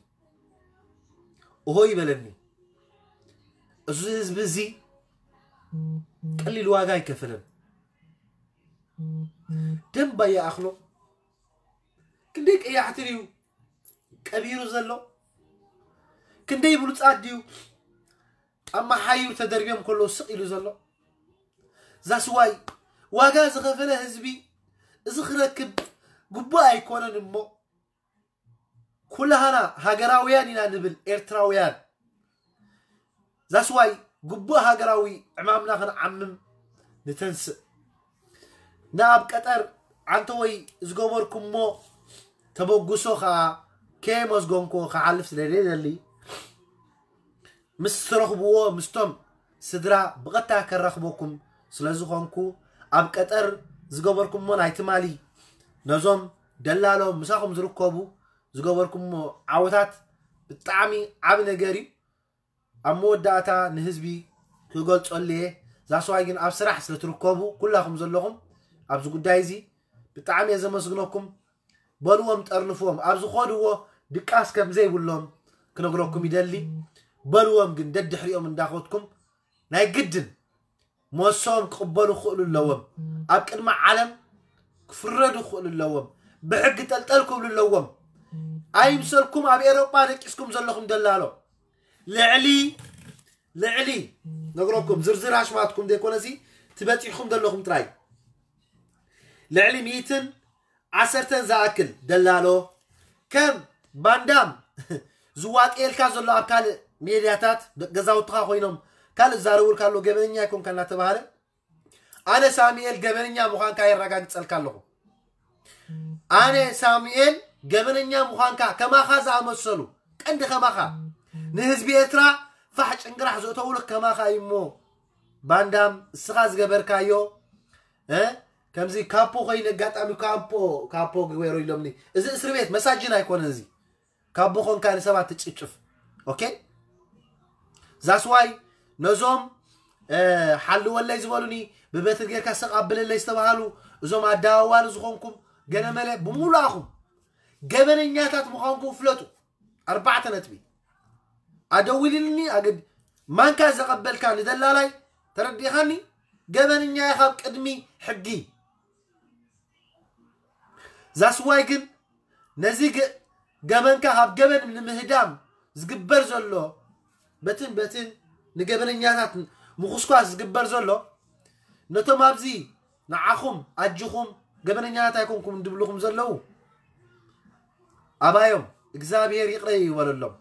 እሆይ በለኒ እዚ ህዝቢ እዚ ቀሊል ዋጋ ኣይከፈለን ደንባ ይኣኽሎ ክንደይ ቀያሕቲ ድዩ ቀቢሩ ዘሎ ክንደይ ብሉፃት ድዩ ኣብ መሓይሩ ተደርብዮም ከለዉ ስቕ ኢሉ ዘሎ ዛስዋይ ዋጋ ዝኸፈለ ህዝቢ እዚ ክረክብ ግቡእ ኣይኮነን እሞ ኩላሃና ሃገራውያን ኢና ንብል ኤርትራውያን ዛስዋይ ግቡእ ሃገራዊ ዕማምና ክንዓምም ንተንስእ ንኣብ ቀጠር ዓንተወይ ዝገበርኩሞ ተበግሶ ከዓ ከየመስገንኩዎ ክሓልፍ ስለደሊ ምስ ትረኽብዎ ምስቶም ስድራ ብቐጥታ ከራኽበኩም ስለ ዝኾንኩ ኣብ ቀጠር ዝገበርኩሞ ናይ ትማሊ ነዞም ደላሎ ምሳኹም ዝርከቡ ዝገበርኩሞ ዓወታት ብጣዕሚ ዓቢ ነገር እዩ ኣብ መወዳእታ ንህዝቢ ክገልጸሉ እየ ዛስዋይ ግን ኣብ ስራሕ ስለ ትርከቡ ኩላኹም ዘለኹም ኣብዚ ጉዳይ እዚ ብጣዕሚ እየ ዘመስግነኩም በልዎም፣ ጠርንፍዎም። ኣብ ዝኸድዎ ድቃስ ከም ዘይብሎም ክነግረኩም ይደሊ። በልዎም ግን ደድሕሪኦም እንዳኸድኩም ናይ ግድን ሞሶም ክቕበሉ ክኽእሉ ኣለዎም። ኣብ ቅድሚ ዓለም ክፍረዱ ክኽእሉ ኣለዎም። ብሕጊ ጠልጠል ክብሉ ኣለዎም። ኣይምሰልኩም ኣብ ኤሮጳ ደቂስኩም ዘለኹም ደላሎ። ልዕሊ ልዕሊ ነግረኩም ዝርዝር ኣሽማትኩም ዘይኮነሲ ትበፂኹም ዘለኹም ጥራይ ልዕሊ ሚእትን ዓሰርተን ዝኣክል ደላሎ ከም ባንዳም ዝዋጥየልካ ዘሎ ኣብ ካልእ ሜድያታት ገዛውትኻ ኮይኖም ካልእ ዝዛረቡልካ ኣሎ ገበነኛ ኣይኮንካ እናተባሃለ ኣነ ሳሙኤል ገበነኛ ምዃንካ የረጋግጸልካ ኣለኹ። ኣነ ሳሙኤል ገበነኛ ምዃንካ ከማኻ ዝኣመሰሉ ቀንዲ ከማኻ ንህዝቢ ኤርትራ ፋሕ ጭንግራሕ ዘእተውሉ ከማኻ እዩ እሞ ባንዳም እስኻ ዝገበርካዮ እ ከምዚ ካፖ ኮይነ ኣጋጣሚ ካፖ ካፖ ግበሩ ኢሎምኒ። እዚ እስሪ ቤት መሳጅን ኣይኮነን እዚ ካቦ ኮንካ ንሰባት ትጭፍጭፍ። ኦኬ ዛስዋይ ነዞም ሓልወለይ ዝበሉኒ ብበትር ጌርካ ሰቕ ኣብለለይ ዝተባሃሉ እዞም ኣደዋዋሪ ዝኾንኩም ገለመለ ብምሉኣኹም ገበነኛታት ምዃንኩም ፍለጡ። ኣርባዕተ ነጥቢ ኣደዊልልኒ ኣገድ ማንካ ዘቐበልካ ንደላላይ ተረዲኻኒ ገበነኛ ኢኻ ኣብ ቅድሚ ሕጊ። ዛስዋይ ግን ነዚ ገበንካ ካብ ገበን ንምህዳም ዝግበር ዘሎ በትን በትን ንገበነኛታት ምኹስኳስ ዝግበር ዘሎ ነቶም ኣብዚ ንዓኹም ኣጅኹም ገበነኛታት ኣይኮንኩም እንድብልኹም ዘለዉ ኣባዮም እግዚኣብሔር ይቕረ ይበለሎም።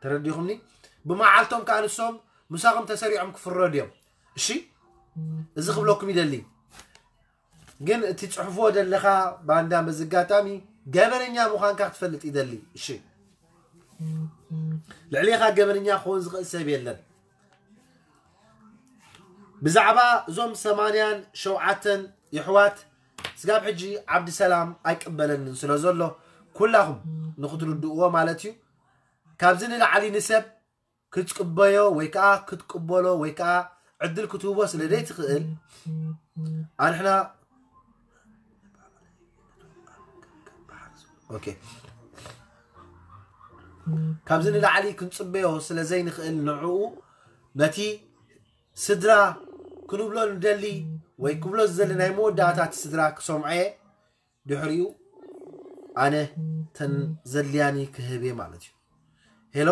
ተረዲኹምኒ? ብመዓልቶም ከዓ ንሶም ምሳኹም ተሰሪዖም ክፍረዱ እዮም። እሺ እዚ ክብለኩም ይደሊ። ግን እቲ ጽሕፎ ዘለኻ ባንዳ በዚ ኣጋጣሚ ገበነኛ ምዃንካ ክትፈልጥ ይደሊ። እሺ ልዕሌኻ ገበነኛ ክኸውን ዝኽእል ሰብ የለን። ብዛዕባ እዞም ሰማንያን ሸውዓተን የሕዋት ስጋብ ሕጂ ዓብዲ ሰላም ኣይቅበለንን ስለ ዘሎ ኩላኹም ንክትርድእዎ ማለት እዩ። ካብዚ ንላዕሊ ንሰብ ክትቅበዮ ወይ ከዓ ክትቅበሎ ወይ ከዓ ዕድል ክትህቦ ስለ ዘይትኽእል ኣንሕና ኦኬ ካብዚ ንላዕሊ ክንፅበዮ ስለ ዘይንኽእል ንዕኡ ነቲ ስድራ ክንብሎ ንደሊ ወይ ክብሎ ዝደሊ ናይ መወዳእታት ስድራ ክሰምዖ እየ። ድሕሪኡ ኣነ ተን ዘድልያኒ ክህብ እየ ማለት እዩ። ሄሎ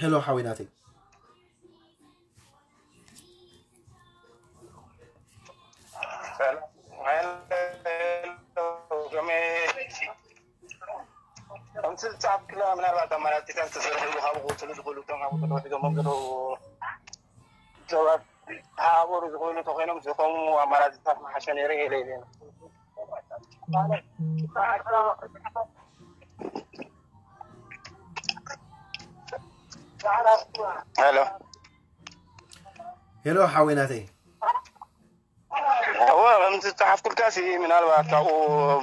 ሄሎ ሓወይ ናተይ ከምቲ ዝጻፍክላ ምናልባት ኣማራጺታት ተሰርሕሉ ካብ ክወስዱ ዝኽእሉ እቶም ኣብ ወደዶ ሒዞሞም ዘለዉ ሰባት ተሓባበሩ ዝኽእሉ ተኾይኖም ዝኾኑ ኣማራጺታት መሓሸ ነይረ ኢለ ኢለ ሄሎ ሄሎ ሓወይ ናተይ እወ ከምቲ ዝፀሓፍኩልካ ሲ ምናልባት ካብኡ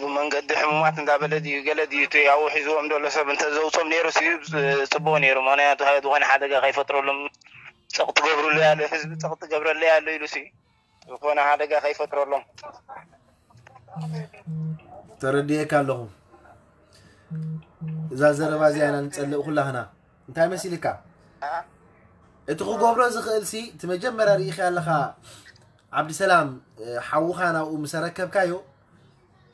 ብመንገዲ ሕሙማት እንዳበለ ድዩ ገለ ድዩ እቲ ኣብኡ ሒዝዎም ዘሎ ሰብ እንተዘውፅኦም ነይሩ ሲ ፅቡቅ ነይሩ። ምክንያቱ ዝኾነ ሓደጋ ከይፈጥረሎም ፀቕ ትገብሩለይ ኣሎ ህዝቢ ፀቕ ትገብረለይ ኣሎ ኢሉ ሲ ዝኾነ ሓደጋ ከይፈጥረሎም ተረዲኤካ ኣለኹ። እዛ ዘረባ እዚኣ ኢና ንፀልእ ኩላህና። እንታይ መሲልካ? እቲ ክገብሮ ዝኽእል ሲ እቲ መጀመርያ ርኢኻ ኣለኻ ዓብዲሰላም ሓውኻ ናብኡ ምስ ኣረከብካዮ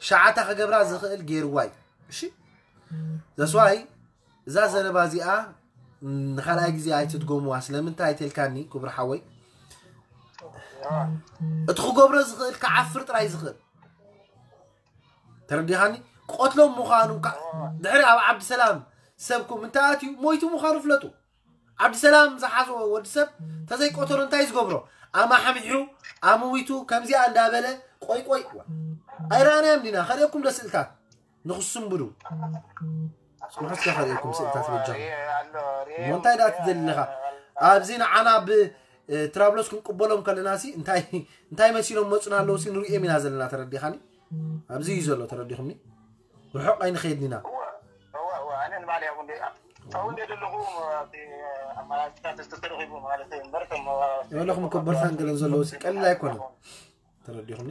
ሸዓታ ክገብራ ዝኽእል ገይርዋ እዩ። እሺ that's why እዛ ዘረባ እዚኣ ንኻልኣይ ግዜ ኣይትድገምዋ። ስለምንታይ ኣይተልካኒ ክቡር ሓወይ? እቲ ክገብሮ ዝኽእል ክዓፍር ጥራይ ዝኽእል ተረዲኻኒ? ቆትሎም ምዃኑ ድሕሪ ኣብ ዓብዲሰላም ሰብኩም እንተኣትዩ ሞይቱ ምዃኑ ፍለጡ። ዓብዲሰላም ዝሓዞ ወዲ ሰብ ተዘይቆተሎ እንታይ ዝገብሮ? ኣማሕሚሑ ኣምዊቱ ከምዚኣ እንዳበለ ቆይ ቆይ ኣይረኣናዮም ዲና? ከርእየኩም ዶ ስእልታት ንክስንብዱ? ጽንሑ እስከ ከርእየኩም ስእልታት በጃኹም። እሞ እንታይ ደኣ ትደሊ ኣለኻ? ኣብዚ ንዓና ብትራብሎስ ክንቅበሎም ከለና ሲ እንታይ እንታይ መሲሎም መጹና ኣለዉ ሲ ንርእዮም ኢና ዘለና ተረዲኻኒ? ኣብዚ እዩ ዘሎ ተረዲኹምኒ? ርሑቕ ኣይንኸይድን ኢና። እወ እወ ኣነ ንባዕለይ ኣብኡ እንደ ኣብኡ እንደ ዘለኹ ኣብቲ ኣመራርጻታት ተተረኺቡ ማለት እዩ እምበር ከም የበለኹም እኮ በርታን ገለን ዘለዉ ሲ ቀሊል ኣይኮነን። ተረዲኹምኒ?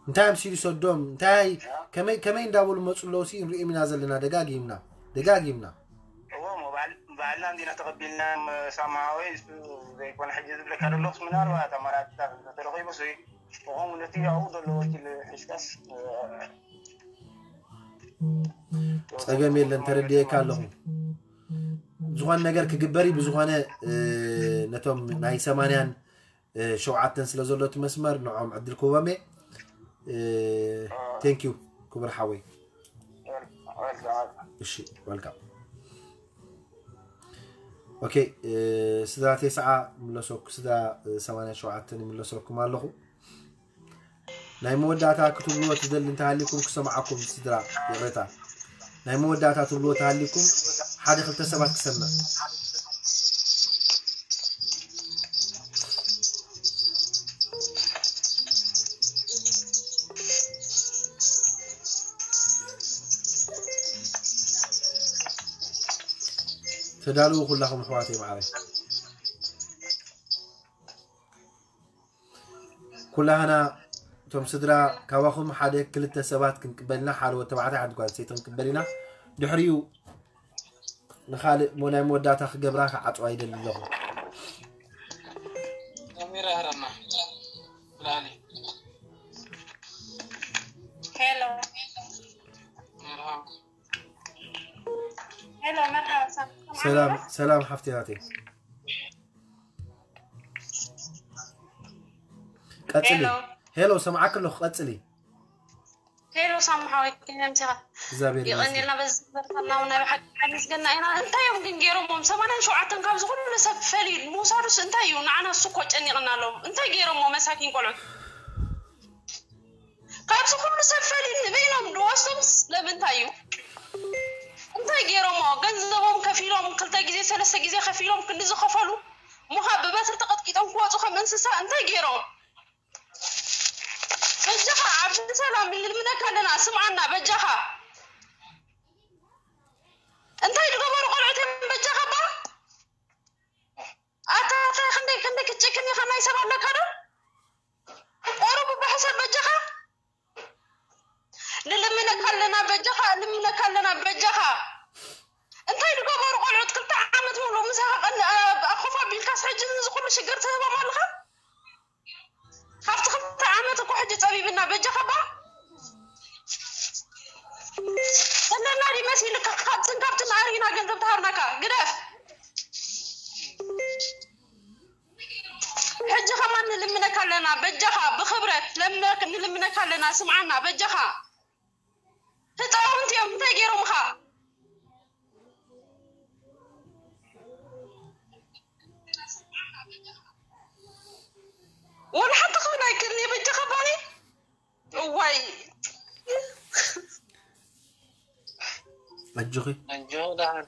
እንታይ እዮም ሲሉ ሰዶም እንታይ ከመይ ከመይ እንዳበሉ መፁ ኣለዉ ሲ ንሪኦም ኢና ዘለና ደጋጊምና ደጋጊምና እዎ እሞ ባዕል- ባዕልና እንዲና ተቐቢልና ሳማዊ ዘይኮነ ሕጂ ዝብለካ ዘለኹስ ምናልባት ኣማራፅታት እንተተረኺቡ ሲ እኹም ነቲ ኣብኡ ዘሎ ወኪል ሒዝካስ ፀገም የለን ተረድኤካ ኣለኹ ዝኾነ ነገር ክግበር እዩ ብዝኾነ ነቶም ናይ ሰማንያን ሸውዓተን ስለ ዘሎ እቲ መስመር ንዖም ዕድል ክህቦም እየ thank you ክቡር ሓወይ እሺ welcome okay ስድራ ተስዓ ምለሰኩ ስድራ ሰማንያ ሸውዓተ ይምለሰኩም ኣለኹ ናይ መወዳእታ ክትብልዎ ትደሊ እንተሃሊኩም ክሰምዓኩም ስድራ ይቕሬታ ናይ መወዳእታ ትብልዎ ተሃሊኩም ሓደ ክልተ ሰባት ክሰምዕ ተዳልዉ ኩላኹም ኣሕዋተይ ማዓረይ ኩላህና እቶም ስድራ ካባኹም ሓደ ክልተ ሰባት ክንቅበል ኢና ሓደ ወዲ ተባዕታይ ሓንቲ ጓል ኣንስተይቲ ክንቅበል ኢና ድሕሪኡ ንኻልእ ናይ መወዳእታ ክገብራ ክዓፅዋ ይደሊ ኣለኹ ኣሚራ ህረማ ብላሊ ሄሎ መርሃባ ሄሎ መርሃባ ሰላም ሰላም ሓፍቲ ናተይ ቀፅሊ ሄሎ ሰምዓክ ኣለኹ ቀፅሊ ሄሎ ሳሙ ሓወይ ከመይ ምሲኻ እግዚኣብሔር ይመስገን የቐኒልና በዚ ዝበርታና እውን ናይ ብሓቂ ሓሊስገና ኢና እንታይ እዮም ግን ገይሮሞም ሰማንያን ሸውዓተን ካብዚ ኩሉ ሰብ ፈሊዩ ምውሳዱስ እንታይ እዩ ንዓና እሱ እኮ ጨኒቕና ኣለዉ እንታይ ገይሮሞ መሳኪን ቆልዑት ካብዚ ኩሉ ሰብ ፈሊዩ ንበይኖም ዝወስዶም ስለምንታይ እዩ እንታይ ገይሮሞ ገንዘቦም ከፊሎም ክልተ ግዜ ሰለስተ ግዜ ከፊሎም ክንዲ ዝኸፈሉ ምሃብ ብበትሪ ተቐጥቂጦም ክወፁ ከም እንስሳ እንታይ ገይሮም በጃኻ ዓብዲ ሰላም ንልምነካ ኣለና ስምዓና በጃኻ እንታይ ዝገበሩ ቆልዑት እዮም በጃኻ ባ ኣታ ኣታ ክንደይ ክንደይ ክትጨክን ኢኻ ናይ ሰብ ኣለካ ዶ ቆሩብ ብሕሰብ በጃኻ ንልምነካ ኣለና በጃኻ ንልምነካ ኣለና በጃኻ እንታይ ዝገበሩ ቆልዑት ክልተ ዓመት ሙሉ ምሳኻ ኣኮፍ ኣቢልካስ ሕጂ እዚ ኩሉ ሽግር ትህቦም ኣለኻ ካብቲ ክልተ ዓመት እኮ ሕጂ ፀቢብና በጃኻ ባ ዘለና ዲ መሲልካ ካብትን ካብትን ኣሪና ገንዘብ ተሃብናካ ግደፍ ሕጂ ከማን ንልምነካ ኣለና በጃኻ ብክብረት ለምነክ ንልምነካ ኣለና ስምዓና በጃኻ ህፃውንቲ እዮም እንታይ ገይሮምኻ ወላ ሓንቲ ክብል ኣይክእልን እየ በጃኻ ባሪ እዋይ ኣጆኺ ኣጆ ደሓን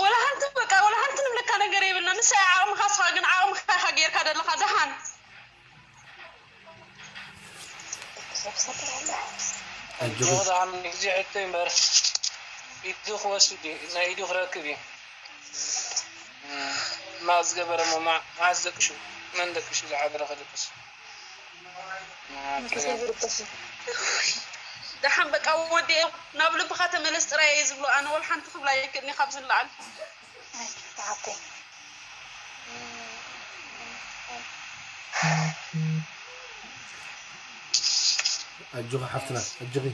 ወላ ሓንቲ በቃ ወላ ሓንቲ ንብለካ ነገር የብልና ንሳ ዓቕምኻ ስኻ ግን ዓቕምኻ ኢኻ ጌርካ ዘለኻ ደሓን ኣጆኺ ጆ ደሓን ግዜ ሕቶ ይንበር ኢዱ ክወስድ እዩ ናይ ኢዱ ክረክብ እዩ ማ ዝገበረ ሞ መዓዝ ደቅሹ መን ደቅሹ ዝሓደረ ከደቅሱ ደሓን በቃ ወዲኦም ናብ ልብኻ ተመለስ ጥራይ እየ ዝብሎ ኣነ ወላ ሓንቲ ክብላ ይክእልኒ ካብ ዝለዓል ኣጆኺ ሓፍትና ኣጆኺ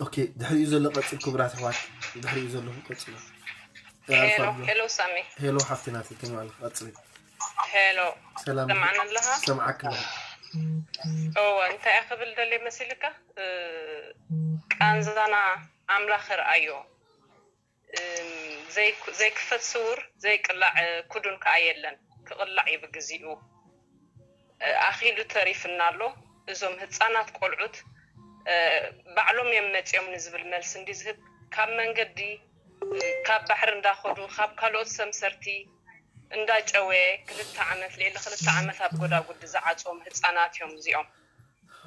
ኦኬ ድሕሪኡ ዘሎ ቀፅል ክቡራት ኣሕዋት ድሕሪኡ ዘለኹም ቀፅሉ ሄሎ ሄሎ ሳሚ ሄሎ ሓፍቲ ናተይ ከመይ ኣለኺ ቀፅሊ ሄሎ ሰላም ሰማዕና ኣለኻ ሰምዓክ ኣለኹ እወ እንታይ ክብል ደልየ መሲልካ ቃንዛና ኣምላኽ ርኣዮ ዘይክፈት ስውር ዘይቅላዕ ኩዱን ከዓ የለን ክቕላዕ እዩ ብግዚኡ ኣኺሉ ተሪፍና ኣሎ እዞም ህፃናት ቆልዑት ባዕሎም እዮም መፂኦም ንዝብል መልሲ እንዲ ዝህብ ካብ መንገዲ ካብ ባሕሪ እንዳኸዱ ካብ ካልኦት ሰምሰርቲ እንዳጨወየ ክልተ ዓመት ልዕሊ ክልተ ዓመት ኣብ ጎዳጉዲ ዝዓፅዎም ህፃናት እዮም እዚኦም።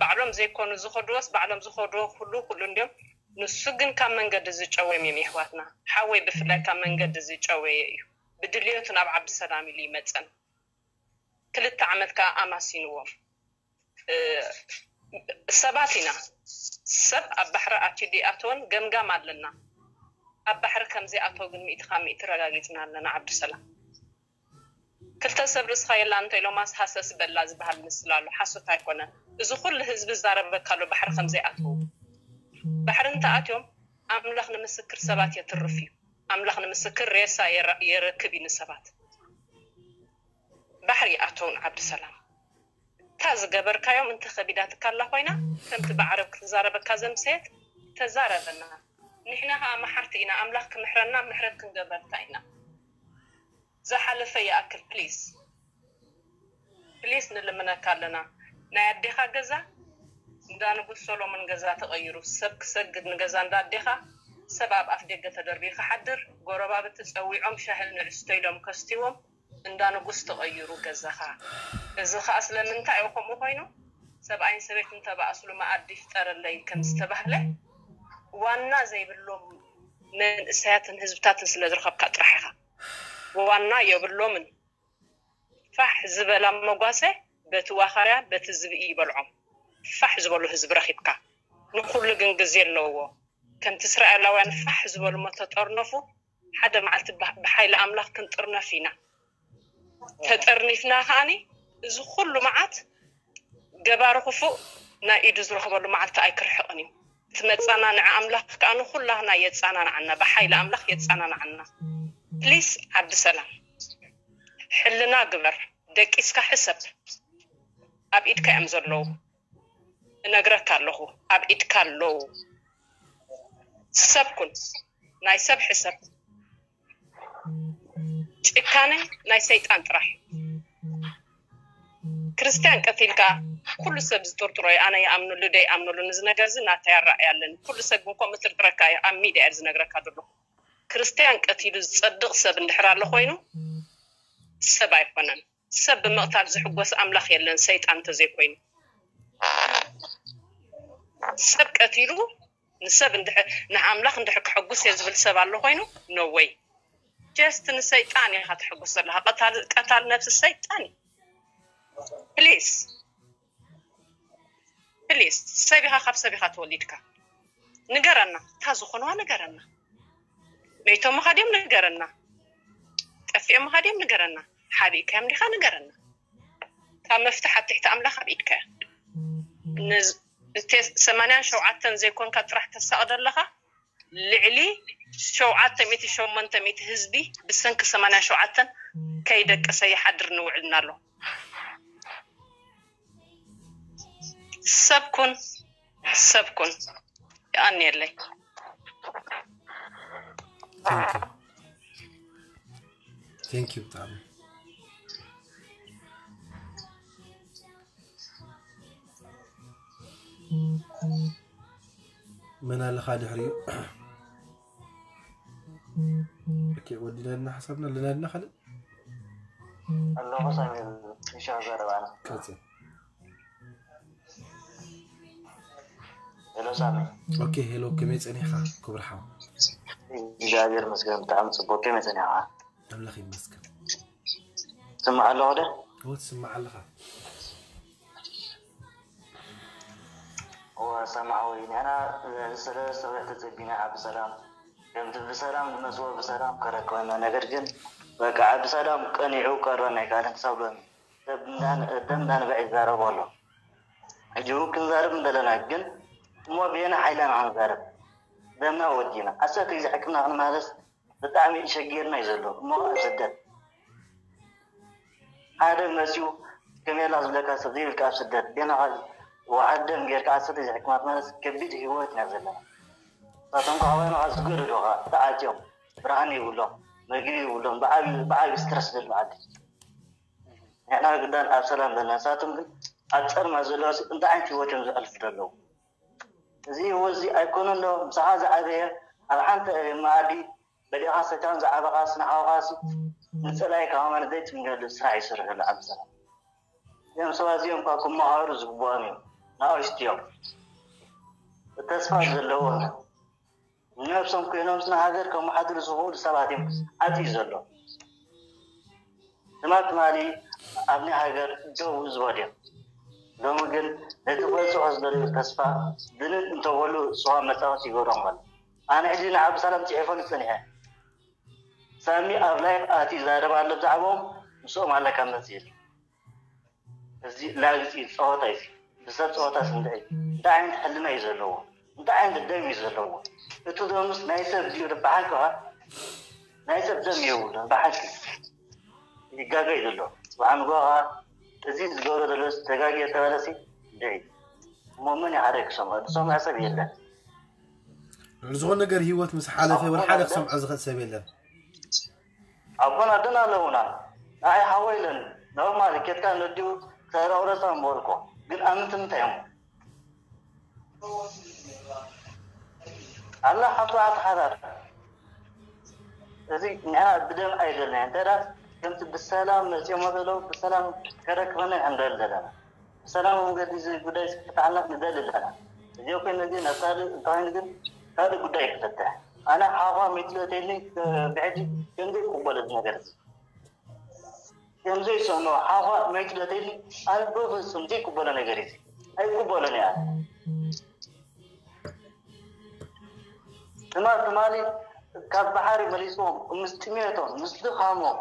ባዕሎም ዘይኮኑ ዝኸድዎስ ባዕሎም ዝኸድዎ ኩሉ ኩሉ እንዲዮም። ንሱ ግን ካብ መንገዲ ዝጨወዮም እዮም የሕዋትና። ሓወይ ብፍላይ ካብ መንገዲ ዝጨወየ እዩ። ብድልዮቱ ናብ ዓብዲ ሰላም ኢሉ ይመፀን። ክልተ ዓመት ከዓ ኣማሲንዎም። ሰባት ኢና። ሰብ ኣብ ባሕሪ ኣትዩ ድኣተወን ገምጋም ኣለና። ኣብ ባሕሪ ከምዘይኣተወ ግን ሚእቲ ካብ ሚእቲ ረጋጊፅና ኣለና። ዓብዲ ሰላም ክልተ ሰብ ርእስኻ የላ እንተ ኢሎማስ ሃሰስ በላ ዝበሃል ምስል ኣሎ። ሓሶት ኣይኮነን። እዚ ኩሉ ህዝቢ ዝዛረበካ ኣሎ ባሕሪ ከምዘይኣተዉ። ባሕሪ እንተኣትዮም ኣምላኽ ንምስክር ሰባት የትርፍ እዩ። ኣምላኽ ንምስክር ሬሳ የረ- የረክብ እዩ ንሰባት። ባሕሪ ይኣተውን ዓብዲ ሰላም እታ ዝገበርካዮም እንተ ከቢዳትካ ኣላ ኮይና ከምቲ ብዓረብ ክትዛረበካ ዘምሰየት ተዛረበና። ንሕና ከዓ መሓርቲ ኢና። ኣምላኽ ክምሕረና ምሕረት ክንገብረልካ ኢና። ዝሓለፈ ይኣክል ፕሊስ ፕሊስ ንልምነካ ኣለና። ናይ ኣዴኻ ገዛ እንዳ ንጉስ ሶሎሞን ገዛ ተቐይሩ ሰብ ክሰግድ ንገዛ እንዳ ኣዴኻ ሰብ ኣብ ኣፍ ደገ ተደርቢዩ ክሓድር ጎረባብቲ ጸዊዖም ሻሂ ንዕስቶ ኢሎም ከስትይዎም እንዳ ንጉስ ተቐይሩ ገዛኻ። እዚ ኸኣ ስለምንታይ እዩ ከምኡ ኮይኑ? ሰብኣይን ሰበይትን ተባእስሉ መኣዲ ይፍጠረለይ ከም ዝተባህለ ዋና ዘይብሎም መንእሰያትን ህዝብታትን ስለ ዝረኸብካ ጥራሕ ኢኻ። ዋና የብሎምን። ፋሕ ዝበላ መጓሰ በቲ ዋኻርያ በቲ ዝብኢ ይበልዖም። ፋሕ ዝበሉ ህዝቢ ረኺብካ። ንኹሉ ግን ግዜ ኣለዎ። ከምቲ እስራኤላውያን ፋሕ ዝበሉ መተጠርነፉ ሓደ መዓልቲ ብሓይሊ ኣምላኽ ክንጥርነፍ ኢና። ተጠርኒፍና ከኣኒ እዚ ኩሉ መዓት ገባሪ ክፉእ ናይ ኢዱ ዝረኽበሉ መዓልቲ ኣይክርሕቕን እዩ። እቲ መጸናንዒ ኣምላኽ ከኣ ንኹላህና የጸናንዓና፣ ብሓይሊ ኣምላኽ የጸናንዓና። ፕሊስ ዓብዲ ሰላም ሕልና ግበር፣ ደቂስካ ሕሰብ። ኣብ ኢድካ እዮም ዘለዉ። እነግረካ ኣለኹ፣ ኣብ ኢድካ ኣለዉ። ሰብ ኩን፣ ናይ ሰብ ሕሰብ። ጭካነ ናይ ሰይጣን ጥራሕ። ክርስትያን ቀቲልካ ኩሉ ሰብ ዝጥርጥሮ እዩ። ኣነ ይኣምነሉ ደይኣምነሉ ንዚ ነገር እዚ ናተይ ኣረኣእያ ኣለኒ። ኩሉ ሰብ ግን ከምኡ ጥርጥረካ እዩ ኣብ ሚድያ እየ ዝነግረካ ዘለኹ። ክርስትያን ቀቲሉ ዝፀድቕ ሰብ እንድሕር ኣሎ ኮይኑ ሰብ ኣይኮነን። ሰብ ብምቕታል ዝሕጎስ ኣምላኽ የለን ሰይጣን እንተዘይኮይኑ። ሰብ ቀቲሉ ንሰብ ንኣምላኽ እንድሕር ከሐጉስ እየ ዝብል ሰብ ኣሎ ኮይኑ no way። Just ንሰይጣን ኢኻ ተሐጉስ ዘለኻ። ቀታል ነብሲ ሰይጣን እዩ። Please please ሰብ ኢኻ ካብ ሰብ ኢኻ ተወሊድካ። ንገረና እታ ዝኾንዋ ንገረና። መይቶምኻ ድዮም ንገረና። ጠፊኦምኻ ድዮም ንገረና። ሓቢእካዮም ዲኻ ንገረና። ካብ መፍትሕ ኣብ ትሕቲ ኣምላኽ ኣብ ኢድካ እያ። ሰማንያን ሸውዓተን ዘይኮንካ ጥራሕ ተሳቕ ዘለኻ ልዕሊ ሸውዓተ ሚእቲ ሸሞንተ ሚእቲ ህዝቢ ብሰንኪ ሰማንያን ሸውዓተን ከይደቀሰ ይሓድር ንውዕልና ኣሎ። ሰብ ኩን ሰብ ኩን። የቐንየለይ። Thank you ብጣዕሚ። መን ኣለኻ ድሕሪኡ? ኦኬ ወዲናልና ሓሳብና ኣለናልና ካልእ ኣለኹ ሳሚ። ኢሻ ዘረባና ቀጽል። ሄሎ ሳሚ። ኦኬ ሄሎ፣ ከመይ ጸኒሕካ ክቡር ሓው? እግዚኣብሔር ይመስገን ብጣዕሚ ጽቡቅ። ከመይ ጸኒሕካ? ኣምላኽ ይመስገን። ትስማዕ ኣለኹ ዶ? እወ ትስማዕ ኣለኻ። እወ ሰማዕወይ ንሕና ንሰለስተ ወርሒ ተጸቢና ዓቢ ሰላም ከምቲ ብሰላም ዝመጽዎ ብሰላም ከረክበና ነገር ግን በቃ ዓቢ ሰላም ቀኒዑ ቀረ ናይ ካልእ ክሳብ ሎሚ ደም እንዳንብዐ ይዛረቦ ኣሎ። ሕጂ እውን ክንዛረብ እንደለና ግን እሞ ብየና ሓይልና ክንዛረብ ደምና ወዲና ዓሰርተ ግዜ ሕክምና ክንመላለስ ብጣዕሚ ሸጊርና እዩ ዘሎ እሞ ኣብ ስደት ሓደ መፅኡ ከመይ ኣላ ዝብለካ ሰብ ዘይብልካ ኣብ ስደት ገና ካብ ወዓደም ጌርካ ዓሰርተ ግዜ ሕክምና ትመለስ ከቢድ ህይወት ኢና ዘለና። ንሳቶም ከዓ ዋይኖ ከዓ ዝገደዱ ከዓ ተዓፅዮም ብርሃን የብሎም መግቢ የብሎም ብዓብዩ ብዓብዩ ስትረስ ዘሎ ዓዲ ንሕና ግዳን ኣብ ሰላም ዘለና ንሳቶም ግን ኣብ ፀልማት ዘለዉ እንታይ ዓይነት ህይወት እዮም ዘሕልፉ ዘለዉ እዚ ህይወት እዚ ኣይኮነን ዶ ምሳኻ ዝዓበየ ኣብ ሓንቲ መኣዲ በሊኻ ሰካን ዝዓበኻስ ንሓውኻሲ ንጸላኢካ ከማን ዘይትምገሉ ስራሕ ይሰርሑ ኣለዉ ዓብሰላ። እዚኦም ሰባት እዚኦም እኳ ክመሃሩ ዝግብኦም እዮም። ንኣሽቱ እዮም። ተስፋ ዘለዎም እዮም። ንነብሶም ኮይኖም ንሃገር ከመሓድሩ ዝኽእሉ ሰባት እዮም ዓጽዩ ዘሎ። ትማል ትማሊ ኣብ ናይ ሃገር ደው ዝበሉ እዮም። ሎሚ ግን ነቲ ክበጽሖ ዝደልዩ ተስፋ ድንን እንተበሉ ስዋ መጻወቲ ይገብሮም ኣሎ። ኣነ ሕጂ ንዓብሰላም ጽሒፈሉ ጸኒሐ። ሳሚ ኣብ ላይፍ ኣትዩ ይዛረብ ኣሎ ብዛዕባኦም፣ ምስኦም ኣለካ መጽእ ኢሉ። እዚ ላግጺ ጸወታ እዩ። ብሰብ ጸወታ ስንድዒ። እንታይ ዓይነት ሕልና እዩ ዘለዎ? እንታይ ዓይነት ደም እዩ ዘለዎ? እቲ ደምስ ናይ ሰብ ድዩ? ብሓቂ ኸ ናይ ሰብ ደም የብሉን። ብሓቂ ይጋገ እዩ ዘሎ። ብሓንጎ ኸ እዚ ዝገብሮ ዘሎ ተጋጊ ተበለሲ እንድዒ። እሞ መን ይሓረ ክሰምዖ? ዝሰምዖ ሰብ የለን። ዝኾነ ነገር ህይወት ምስ ሓለፈ ወላ ሓደ ክሰምዖ ዝኽእል ሰብ የለን። ኣቦን ኣደን ኣለውና። ንዓይ ሓወይ ኢለን ኖርማል ኬድካ ነዲኡ ተረቑረፃ ምበልኮ። ግን ኣምንቲ ምንታይ እዮም? ኣላ ሓቱ ኣትሓዳር። እዚ ንሕና ብደም ኣይደለና። እንተ ደኣ ከምቲ ብሰላም መፂኦም ዘለዉ ብሰላም ከረክበና ንደሊ ዘለና። ብሰላም መንገዲ እዚ ጉዳይ ክፍትሓልና ንደሊ ኣለና። እዚ እኮ ነዚ ናብ ካልእ እንተኾይኑ ግን ካልእ ጉዳይ ክፈትሕ። ኣነ ሓዋ መይትለተኒ ብሕጂ ከምዘይ ክቕበሎ እዚ ነገር እዚ። ከምዘይ ሰምዖ ሓዋ መይትለተኒ ኣነ በፍጹም ዘይቅበሎ ነገር እዩ። ኣይቅበሎን እያ። ትማል ትማሊ ካብ ባሕሪ መሊስዎም ምስ ጥሜቶም ምስ ድኻሞም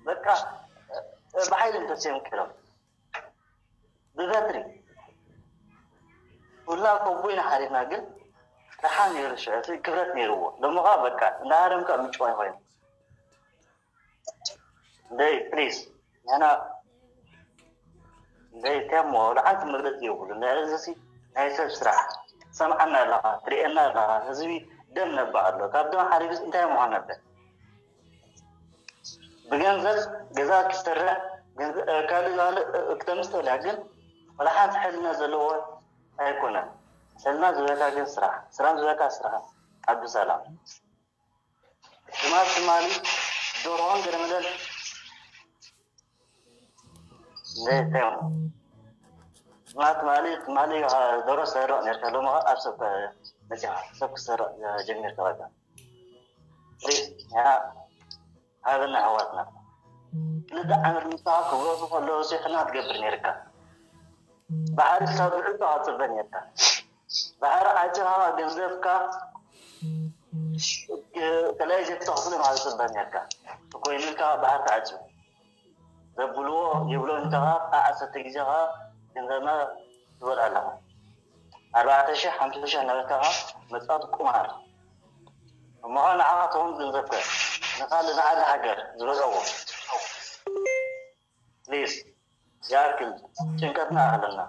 በቃ ብሓይሊ እንተስዮም ክኢሎም ብበትሪ ኩላ ከቦ ኢና ሓሪድና ግን ደሓን ነይሩ ሽዑ እቲ ክብረት ነይርዎ ሎሚ ከዓ በቃ እንዳሃረምካ ምጭዋይ ኮይኑ እንደይ ፕሊዝ ንሕና እንደይ ከሞ ወላ ሓንቲ መግለፂ የብሉ እዚ ናይ ሰብ ስራሕ ትሰምዓና ኣለኻ ትሪኤና ኣለኻ ህዝቢ ደም ነባ ኣሎ ካብ ደም ሓሪዱስ እንታይ ምዃን ነበር ብገንዘብ ገዛ ክሰርሕ ካልእ ካልእ ክተምስ ተብልያ ግን ወላ ሓንቲ ሕልና ዘለዎ ኣይኮነን ሕልና ዝበካ ግን ስራሕ ስራሕ ዝበካ ስራሕ ዓቢ ሰላም ትማል ትማሊ ዶርሆን ገለመለን ዘይተም ትማል ትማሊ ትማሊ ዶሮ ሰረቕ ነርካ ሎሚ ኣብ ሰብ መፅኻ ሰብ ክሰረቕ ጀሚርካ በቃ ፕሊዝ ንሕና ሃበና ኣሕዋትና ክልተ ዓመት ምሳኻ ክወፁ ከለዉ ሲ ሕልና ትገብር ነርካ ባሕሪ ክሳብ ዝዕፆ ክትፅበ ነርካ ባሕሪ ዓፂኻ ገንዘብካ ተለያይ ዘይተኽፍሎም ክትፅበ ነርካ ኮይኑልካ ባሕሪ ተዓፅዩ ዘብልዎ ይብሎ እንተኻ ከዓ ዓሰርተ ግዜ ከዓ ገንዘብና ትበልዕ ኣለኻ ኣርባዕተ ሺሕ ሓምሳ ሺሕ እናበልካ ከዓ መፃወቲ ቁማር እሞ ከዓ ንዓኻ ትኸውን ገንዘብከ ንኻልእ ንዓዲ ሃገር ዝበልዕዎ ፕሊዝ ይኣክል ጭንቀትና ኣህለና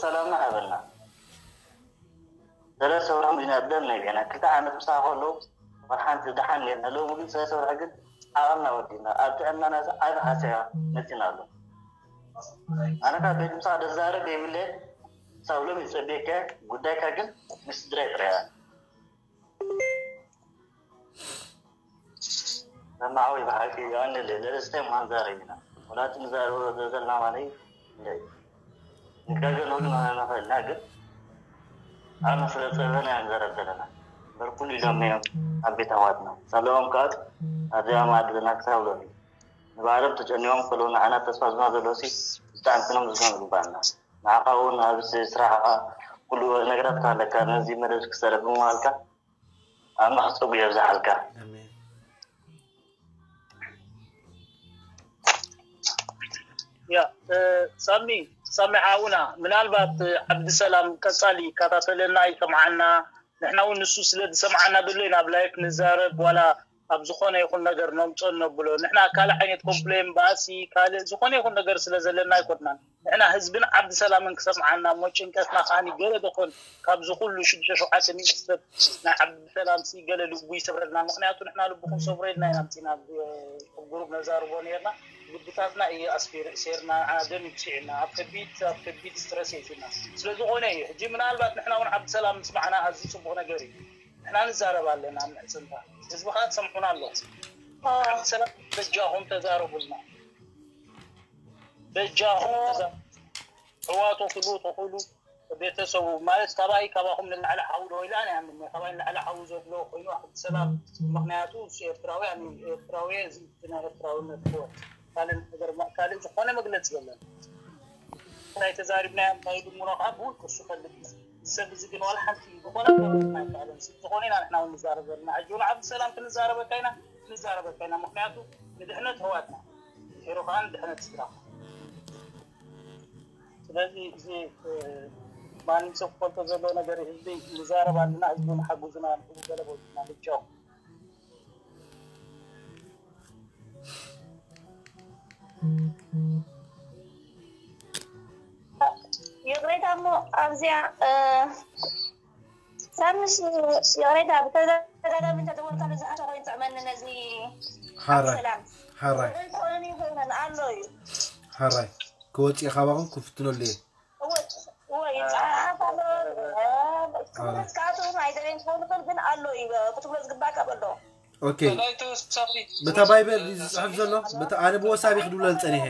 ሰላምና ሃበና ሰለስተ ወርሒ ኢና ደም ነቢዕና ክልተ ዓመት ምሳኻ ከለዉ ወር ሓንቲ ደሓን ኔርና ሎሚ ግን ሰለስተ ወርሒ ግን ዓቐምና ወዲእና ኣብ ጥዕናና ዓቢ ሓሰያ መፂና ኣሎ ኣነ ካብ ቤት ምሳኻ ደዛረብ የብለ ሳብ ሎሚ ዝፀበየካ ጉዳይካ ግን ምስ ስድራይ ጥራይ ሰማዓዊ ብሓቂ ዮኒ ልእልስተ ምዃን ዛረብ ኢና ወላቲ ንዛረቦ ዘለና ማለት ንጋገ ንሁሉ ንኽእልና ግን ኣነ ስለ ፀበና እዮም ዘረብ ዘለና በርኩሉ ኢሎም እዮም ኣብ ቤት ኣዋትና ፀለኦም ከዓ ኣብዚኣ ማዕድና ክሳብ ሎሚ ንባዕሎም ተጨኒቦም ከለዉ ንዓና ተስፋ ዝና ዘለሲ ብጣዕሚ ክነመስግኖም ዝግባኣና ንዓኻ እውን ኣብ ስራሕኻ ኩሉ ነገራት ካለካ ነዚ መደብ ክሰረ ብምባልካ ኣምላኽ ጸጉ የብዝሓልካ። ያ ሳሚ ሳሚ ሓውና ምናልባት ዓብዲ ሰላም ቀጻሊ ይከታተለና ይሰምዓና ንሕና እውን ንሱ ስለ ዝሰምዓና ዘሎ ኢና ኣብ ላይፍ ንዛረብ ዋላ ኣብ ዝኾነ ይኹን ነገር ነምፅኦ ነብሎ ንሕና ካልእ ዓይነት ኮምፕሌን ባእሲ ካልእ ዝኾነ ይኹን ነገር ስለ ዘለና ኣይኮንናን ንሕና ህዝብን ዓዲ ሰላምን ክሰምዓና እሞ ጭንቀትና ከዓኒ ገለ ደኾን ካብዚ ኩሉ ሽዱሽተ ሸውዓተ ሚእቲ ሰብ ናይ ዓዲ ሰላም ሲ ገለ ልቡ ይሰብረልና ምኽንያቱ ንሕና ልብኹም ሰብሮ ኢልና ኢና ምፂና ኣብ ግሩፕ ነዛርቦ ነርና ልብታትና እዩ ኣስፊሩ እሴርና ንዓና ደም ይብስዕና ኣብ ከቢድ ኣብ ከቢድ ስትረስ የእትና ስለዝኾነ እዩ ሕጂ ምናልባት ንሕና እውን ዓዲ ሰላም ምስማዕና ኣዝዩ ፅቡቕ ነገር እዩ ንሕና ንዛረብ ኣለና ኣብ ምሕጽንታ፣ ህዝቢ ከዓ ትሰምዑና ኣለኹም። ሰላም በጃኹም ተዛረቡልና። በጃኹም ተዛ- ሕዋቶ ክሉ ተኽእሉ ቤተሰቡ ማለት ካባይ ካባኹም ንላዕሊ ሓው ዶ ኢላ እያ ምነ ካባይ ንላዕሊ ሓው ዘብሎ ኮይኑ ዓዲ ሰላም። ምኽንያቱ እሱ ኤርትራውያን ኤርትራዊ እዚ ናይ ኤርትራውነት እኮ ካልእ ነገር ካልእ ዝኾነ መግለፂ የለን። ናይ ተዛሪብናዮ እንታይ ድምሮ ካብ ውልቁ እሱ ፈልጥ እዩ። ሰብ እዚ ግን ዋላ ሓንቲ ዝኾነ ክገብረልና ኣይከኣለን። ስለዝኾነ ኢና ንሕና እውን ንዛረብ ዘለና። ሕጂ እውን ዓዲ ሰላም ክንዛረበካ ኢና ክንዛረበካ ኢና። ምኽንያቱ ንድሕነት ኣሕዋትና ድሒሩ ከዓ ንድሕነት ስድራ። ስለዚ እዚ ማንም ሰብ ክፈልጦ ዘለዎ ነገር ህዝቢ ንዛረብ ኣለና። ህዝቢ ንሓጉዝና ንሕቡ ገለ በሉና ልጃው። ይቕሬታ እሞ ኣብዚኣ ሳምሽ ይቕሬታ ብተደጋጋሚ እንተደወልካ ብዝሓሸ ኮይኑ ጥዕመኒ ነዚ ሓራይ ሰላም ሓራይ ይቕሬታ ኦሮሚ ኮይነን ኣሎ እዩ ሓራይ ክወፅእ ካባኹም ክፍትነሉ እየ ወይ ይፀሓሓፍ ኣሎ ክትብለስ ከኣትውን ኣይደለይን ክኸውን ይኽእል ግን ኣሎ እዩ ክትብሎ ዝግባእ ካብ ኣሎ ኦኬ ካልኣይ ተወሳኺ በታ ባይበር ድዩ ዝፅሕፍ ዘሎ በታ ኣነ ብወሳቢ ክድውለል ፀኒሐ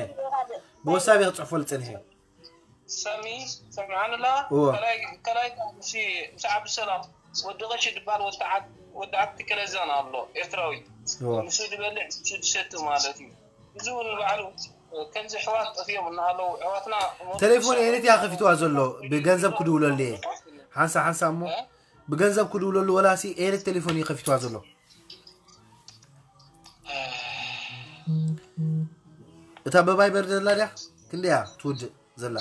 ብወሳቢ ክፅሕፈሉ ፀኒሐ ሰሚ ሰምዓንላ እወ። ካልኣይ ምስ ዓብዱሰላም ወዲ ቀሺ ድባል ወዲ ዓዲ ከለዛን ኣሎ ኤርትራዊ እወ። ንሱ ዝበልዕ ንሱ ዝሰቲ ማለት እዩ እዚ እውን ባዕሉ ከምዚ ኣሕዋት ጠፊኦም እናሃለዉ ኣሕዋትና ቴሌፎን ኤነት እያ ከፊትዋ ዘሎ ብገንዘብ ክድውለሉ እየ ሓንሳ ሓንሳ እሞ ብገንዘብ ክድውለሉ ወላሲ ኤነት ቴሌፎን እዩ ከፊትዋ ዘሎ እታ ብቫይበር ዘላ ድያ ክንደያ ትውድእ ዘላ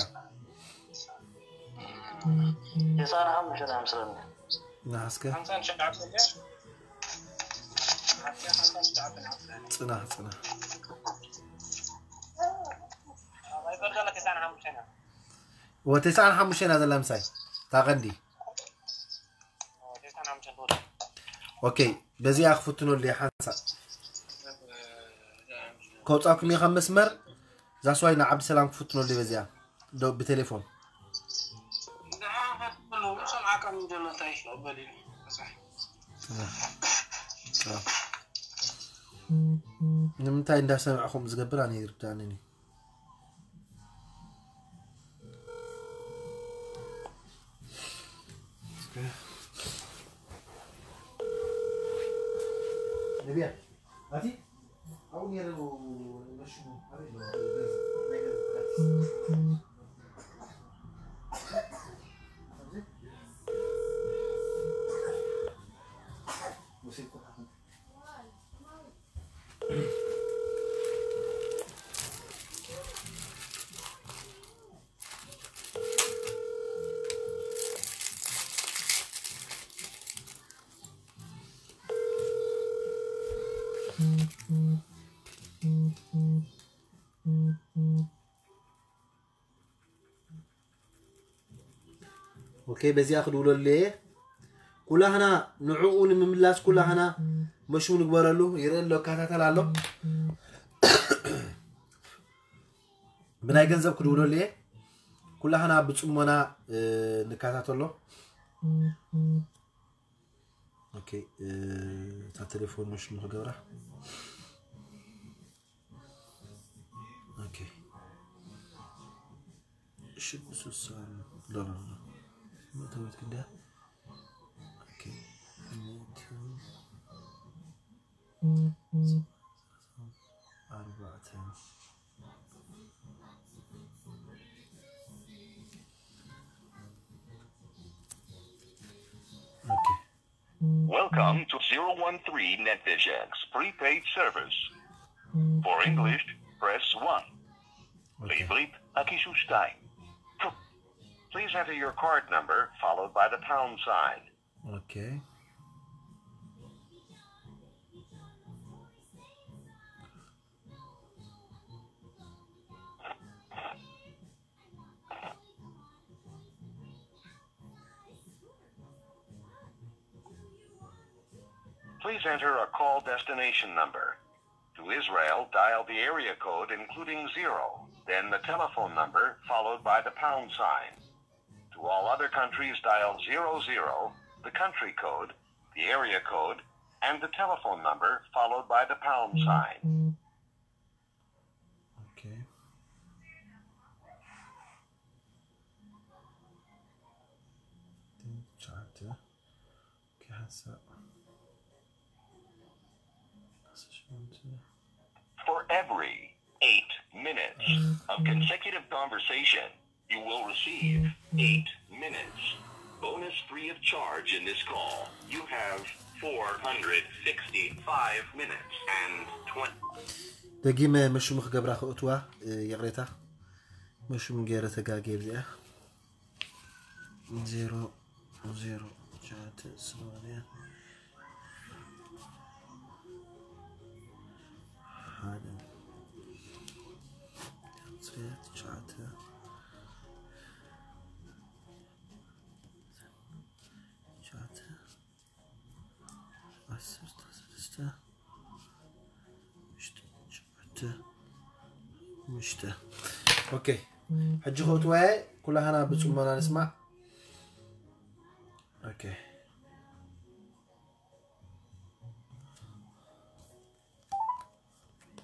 የሳን ሓሙሽተ ናይ ምስለኒ ናስከ ሓምሳን ሸዓብተን ድያ ሓምሳን ሸዓብተን ፅናሕ ፅናሕ ቫይበር ዘላ ተስዓን ሓሙሽተን እያ ወተስዓን ሓሙሽተን እያ ዘላ ምሳይ ታቐንዲ ተስዓን ሓሙሽተን ትወድእ ኦኬ በዚኣ ክፍትነሉ እየ ሓንሳእ ከውፃኩም እየ ካብ መስመር ዛስዋይ ንዓብዲ ሰላም ክፍትነሉ እየ በዚኣ ዶ ብቴሌፎን ንዓኻ ትብሎ ንሶም ዓቃም እንጀሎ እንታይ ይቕበል እዩ ንምንታይ እንዳሰምዐኹም ዝገብር ኣነ ይርዳእንን እዩ ነቢያ ኣቲ ኣብኡ ነይሩ መሽሙ ኣበይ ኣሎ? ናይ ገዛ ኣርቲስት። ኣብዚ? ወሲድኩ ሓንቲ። ኦኬ በዚኣ ክድውለሉ እየ ኩላህና ንዕኡ ንምምላስ ኩላህና መሽሙ ንግበረሉ ይርኢ ኣሎ ይከታተል ኣሎ ብናይ ገንዘብ ክድውለሉ እየ ኩላህና ብፅሞና ንከታተሎ ኦኬ እታ ቴሌፎን መሽሙ ክገብራ ኦኬ ሽዱሽተ ስሳ ዶላር ነው መእተዊት ክንደያ ኦኬ ኣርባዕተ ኦኬ Welcome to zero one three NetVision's prepaid service. For English, press one. ኦኬ בעברית, הקישו שתיים. Please enter your card number followed by the pound sign. ኦኬ Please enter a call destination number. To Israel, dial the area code including zero, then the telephone number followed by the pound sign. To all other countries, dial zero zero, the country code, the area code, and the telephone number followed by the pound sign. Okay. Then chat. Okay, hands up. Message on to For every eight minutes of consecutive conversation, you will receive eight minutes bonus free of charge in this call. You have four hundred sixty-five minutes and twenty. ደጊመ መሹም ክገብራ ክእትዋ እ፣ ይቕሬታ መሹም ገይረ ተጋግየ ብዚኣ ዜሮ ዜሮ ትሽዓተ ሰማንያ ሓደ ትሽዓተ ትሽዓተ ዓሰርተ ሰለስተ ምሽተ ሸውዓተ ምሽተ ኦኬ ሕጂ ክእትወያ ኩላህና ብፅሞና ንስማዕ ኦኬ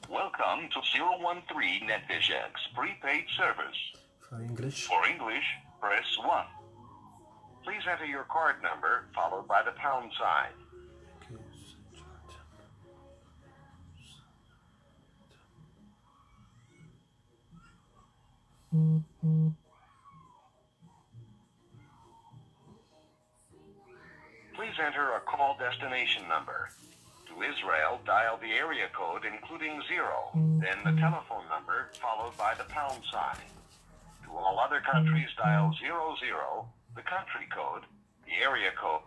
Welcome to zero one three NetVision's prepaid service. for English For English, press one. Please enter your card number followed by the pound sign. okay. Please enter a call destination number. To Israel, dial the area code including zero, then the telephone number followed by the pound sign. To all other countries, dial zero zero, the country code, the area code.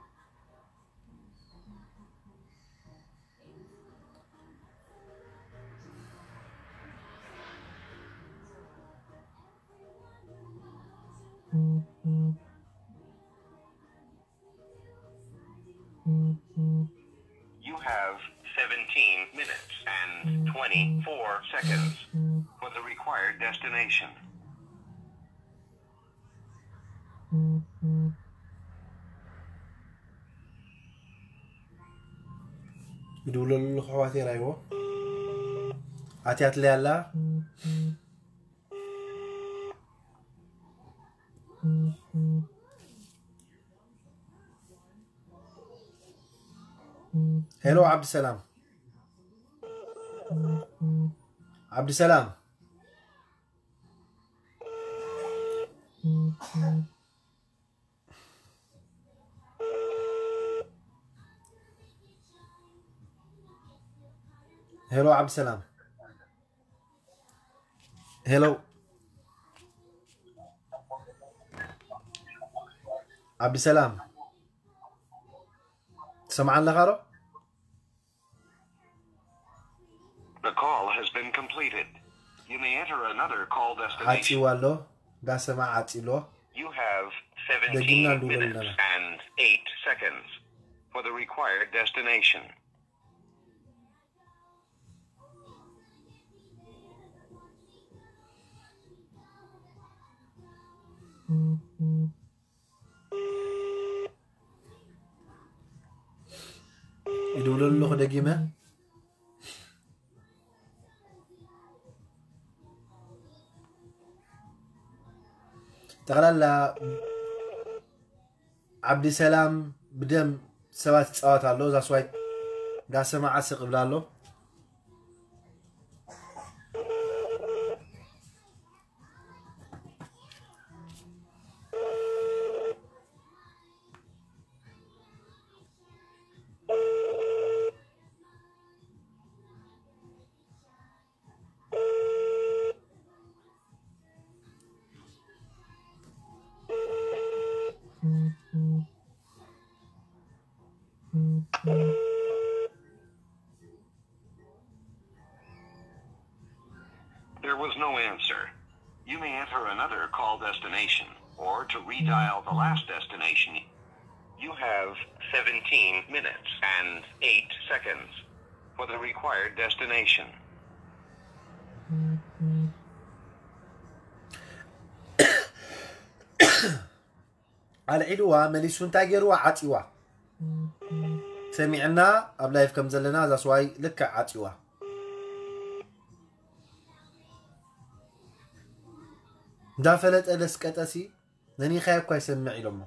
You have seventeen minutes and twenty-four seconds for the required destination. ይድውለሉ ኣለኹ ኣሕዋት የራይዎ ኣትያትለይ ኣላ ሄሎ ዓብድሰላም ዓብድሰላም ሄሎ ዓብድሰላም ሄሎ ዓብድሰላም ትሰምዓ ኣለኻ ዶ The call has been completed. You may enter another call destination. ዓፂዋ ኣሎ እንዳሰማዕ ዓፂሎ You have ደግምና seventeen ንድውለሉ minutes ኣለና and eight seconds for the required destination. ይድውለሉ ኣለኹ ደጊመ ጠቕላላ ዓብዲ ሰላም ብደም ሰባት ይፃወት ኣሎ እዛ ስዋይ እንዳሰማዓ ስቕ ብላ ኣሎ There was no answer. You may enter another call destination or to redial the last destination. You have seventeen minutes and eight seconds for the required destination. ኣልዒልዋ መሊሱ እንታይ ገይርዋ ዓፂዋ ሰሚዕና ኣብ ላይፍ ከም ዘለና እዛ ስዋይ ልክዕ ዓጽዋ እንዳፈለጠ ለስቀጠሲ ነኒኻዮ እኳ ይሰምዕ ኢሎሞ።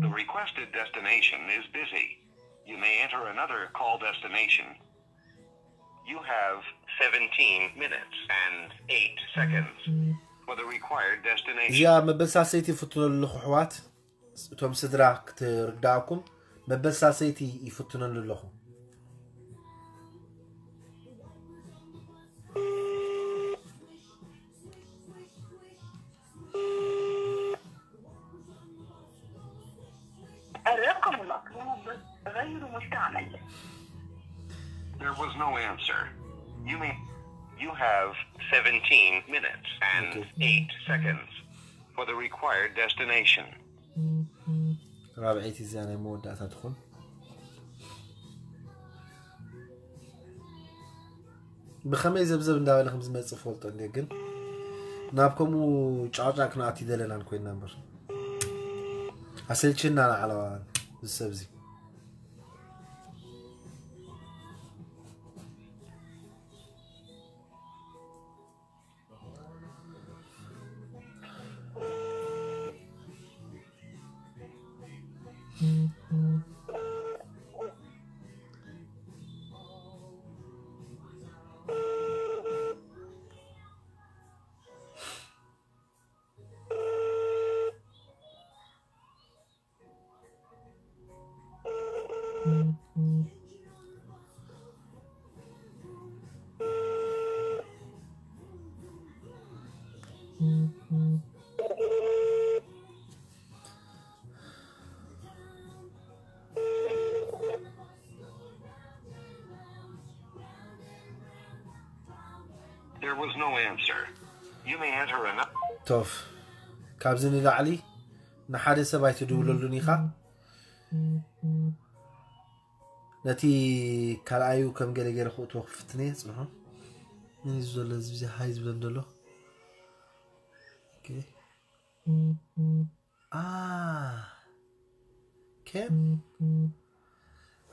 The requested destination is busy. You may enter another call destination. You have seventeen minutes and eight seconds for the required destination. እዚኣ መበሳሰይቲ ፍትነሉ ኣለኹ ኣሕዋት፣ እቶም ስድራ ክትርዳእኩም መበሳሰይቲ ይፍትነሉ ኣለኹ። الرقم المطلوب غير مستعمل. There was no answer. You may. You have seventeen minutes and eight seconds for the required destination. ራብዐይቲ እዚኣ ናይ መወዳእታ ትኹን። ብኸመይ ዘብዘብ እንዳበለ ከም ዝመጽእ ፈልጦ እንዴ፣ ግን ናብ ከምኡ ጫጫ ክንኣት ይደለናን ኮይና እምበር ኣሰልችና ንዓለዋን ዝሰብዚ። There was no answer. You may enter another. ቶፍ ካብዚ ንላዕሊ ንሓደ ሰብ ኣይትድውለሉን ኢኻ። ነቲ ካልኣዩ ከም ገለ ገይረ ክእትዎ ክፍትን እየ። ጽንሑ። ምን እዩ ዘሎ እዚ ብዚ ሃይ ዝብለን ዘሎ? ኦኬ። አ ኬን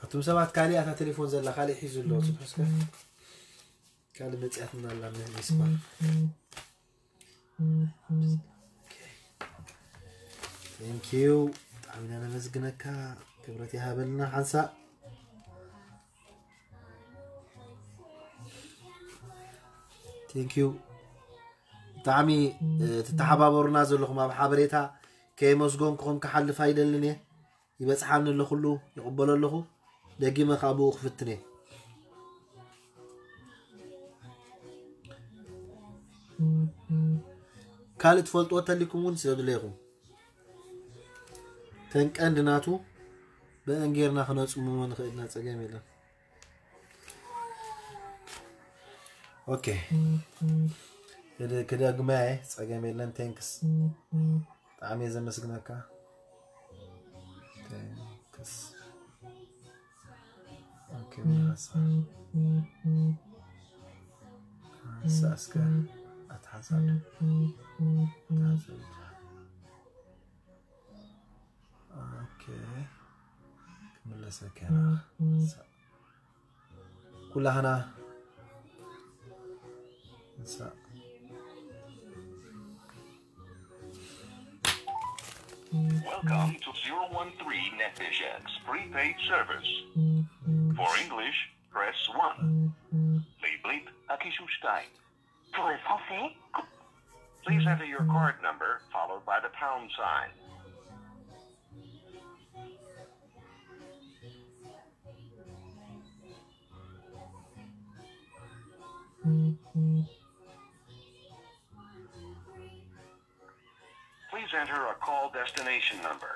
ኣቱም ሰባት ካሊእ ኣታ ቴሌፎን ዘላ ካሊእ ሒዙ ኣሎ። ጽንሑ እስከ ካልእ መጽያትና ኣላ ሚስኳ። Thank you። ብጣዕሚ ኢና ነመስግነካ። ክብረት ይሃበልና ሓንሳእ። Thank you። ብጣዕሚ ትተሓባበሩና ዘለኹም ኣብ ሓበሬታ ከየመስገንኩኹም ክሓልፍ ኣይደልን እየ። ይበጽሓኒ ኣሎ ኩሉ ይቕበሎ ኣለኹ። ደጊመ ካብ ብኡ ክፍትን እየ። ካልእ ትፈልጥዎ ተሊኩም እውን ስለ ድለይኹም ተን ቀንዲ ናቱ ብአን ጌርና ክነጽምሞ ንኽእልና ጸገም የለን። ኦኬ ክደግመ ጸገም የለን። ቴንክስ ብጣዕሚ እየ ዘመስግነካ። ቴንክስ ኦኬ ምን ሓሳብ ሓንሳእ እስከ ኣትሓንሳእ ዶ ኣትሓንሳእ ዶ ኦኬ ክምለሰካ ኢና ኩላህና ንሳ Welcome to zero one three Net Vision's prepaid service. For English, press one. Leblib Akisushtai. Pour le français, please enter your card number followed by the pound sign. Please enter a call destination number.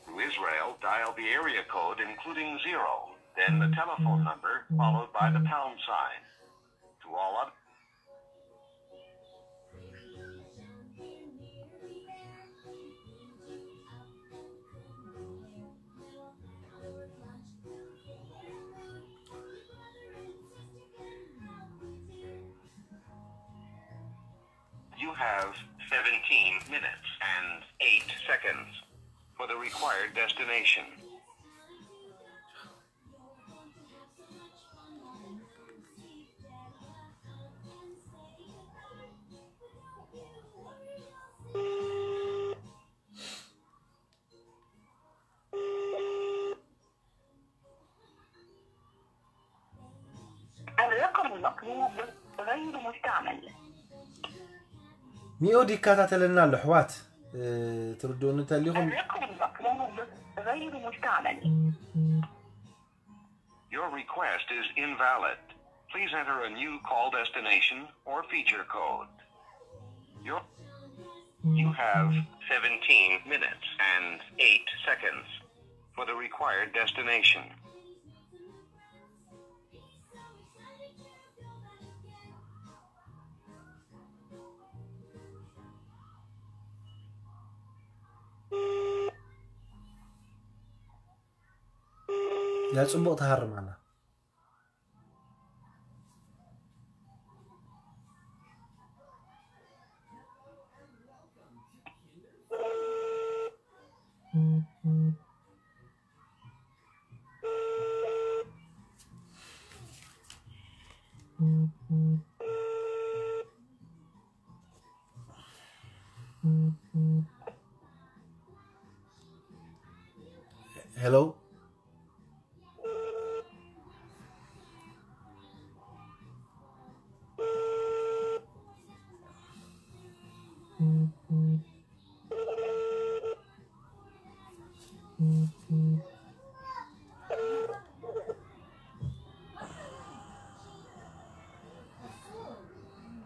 To Israel, dial the area code including zero, then the telephone number followed by the pound sign. To all other You have seventeen minutes and eight seconds for the required destination. الرقم المطلوب غير مستعمل. ሚኦድ ይከታተለና ኣሎ ኣሕዋት፣ ትርድኡኒ እንተሊኹም። الرقم المطلوب غير مستعمل. Your request is invalid. Please enter a new call destination or feature code. Your, you have seventeen minutes and eight seconds for the required destination. ያ ጽቡቕ ትሃርም ኣላ። Hello.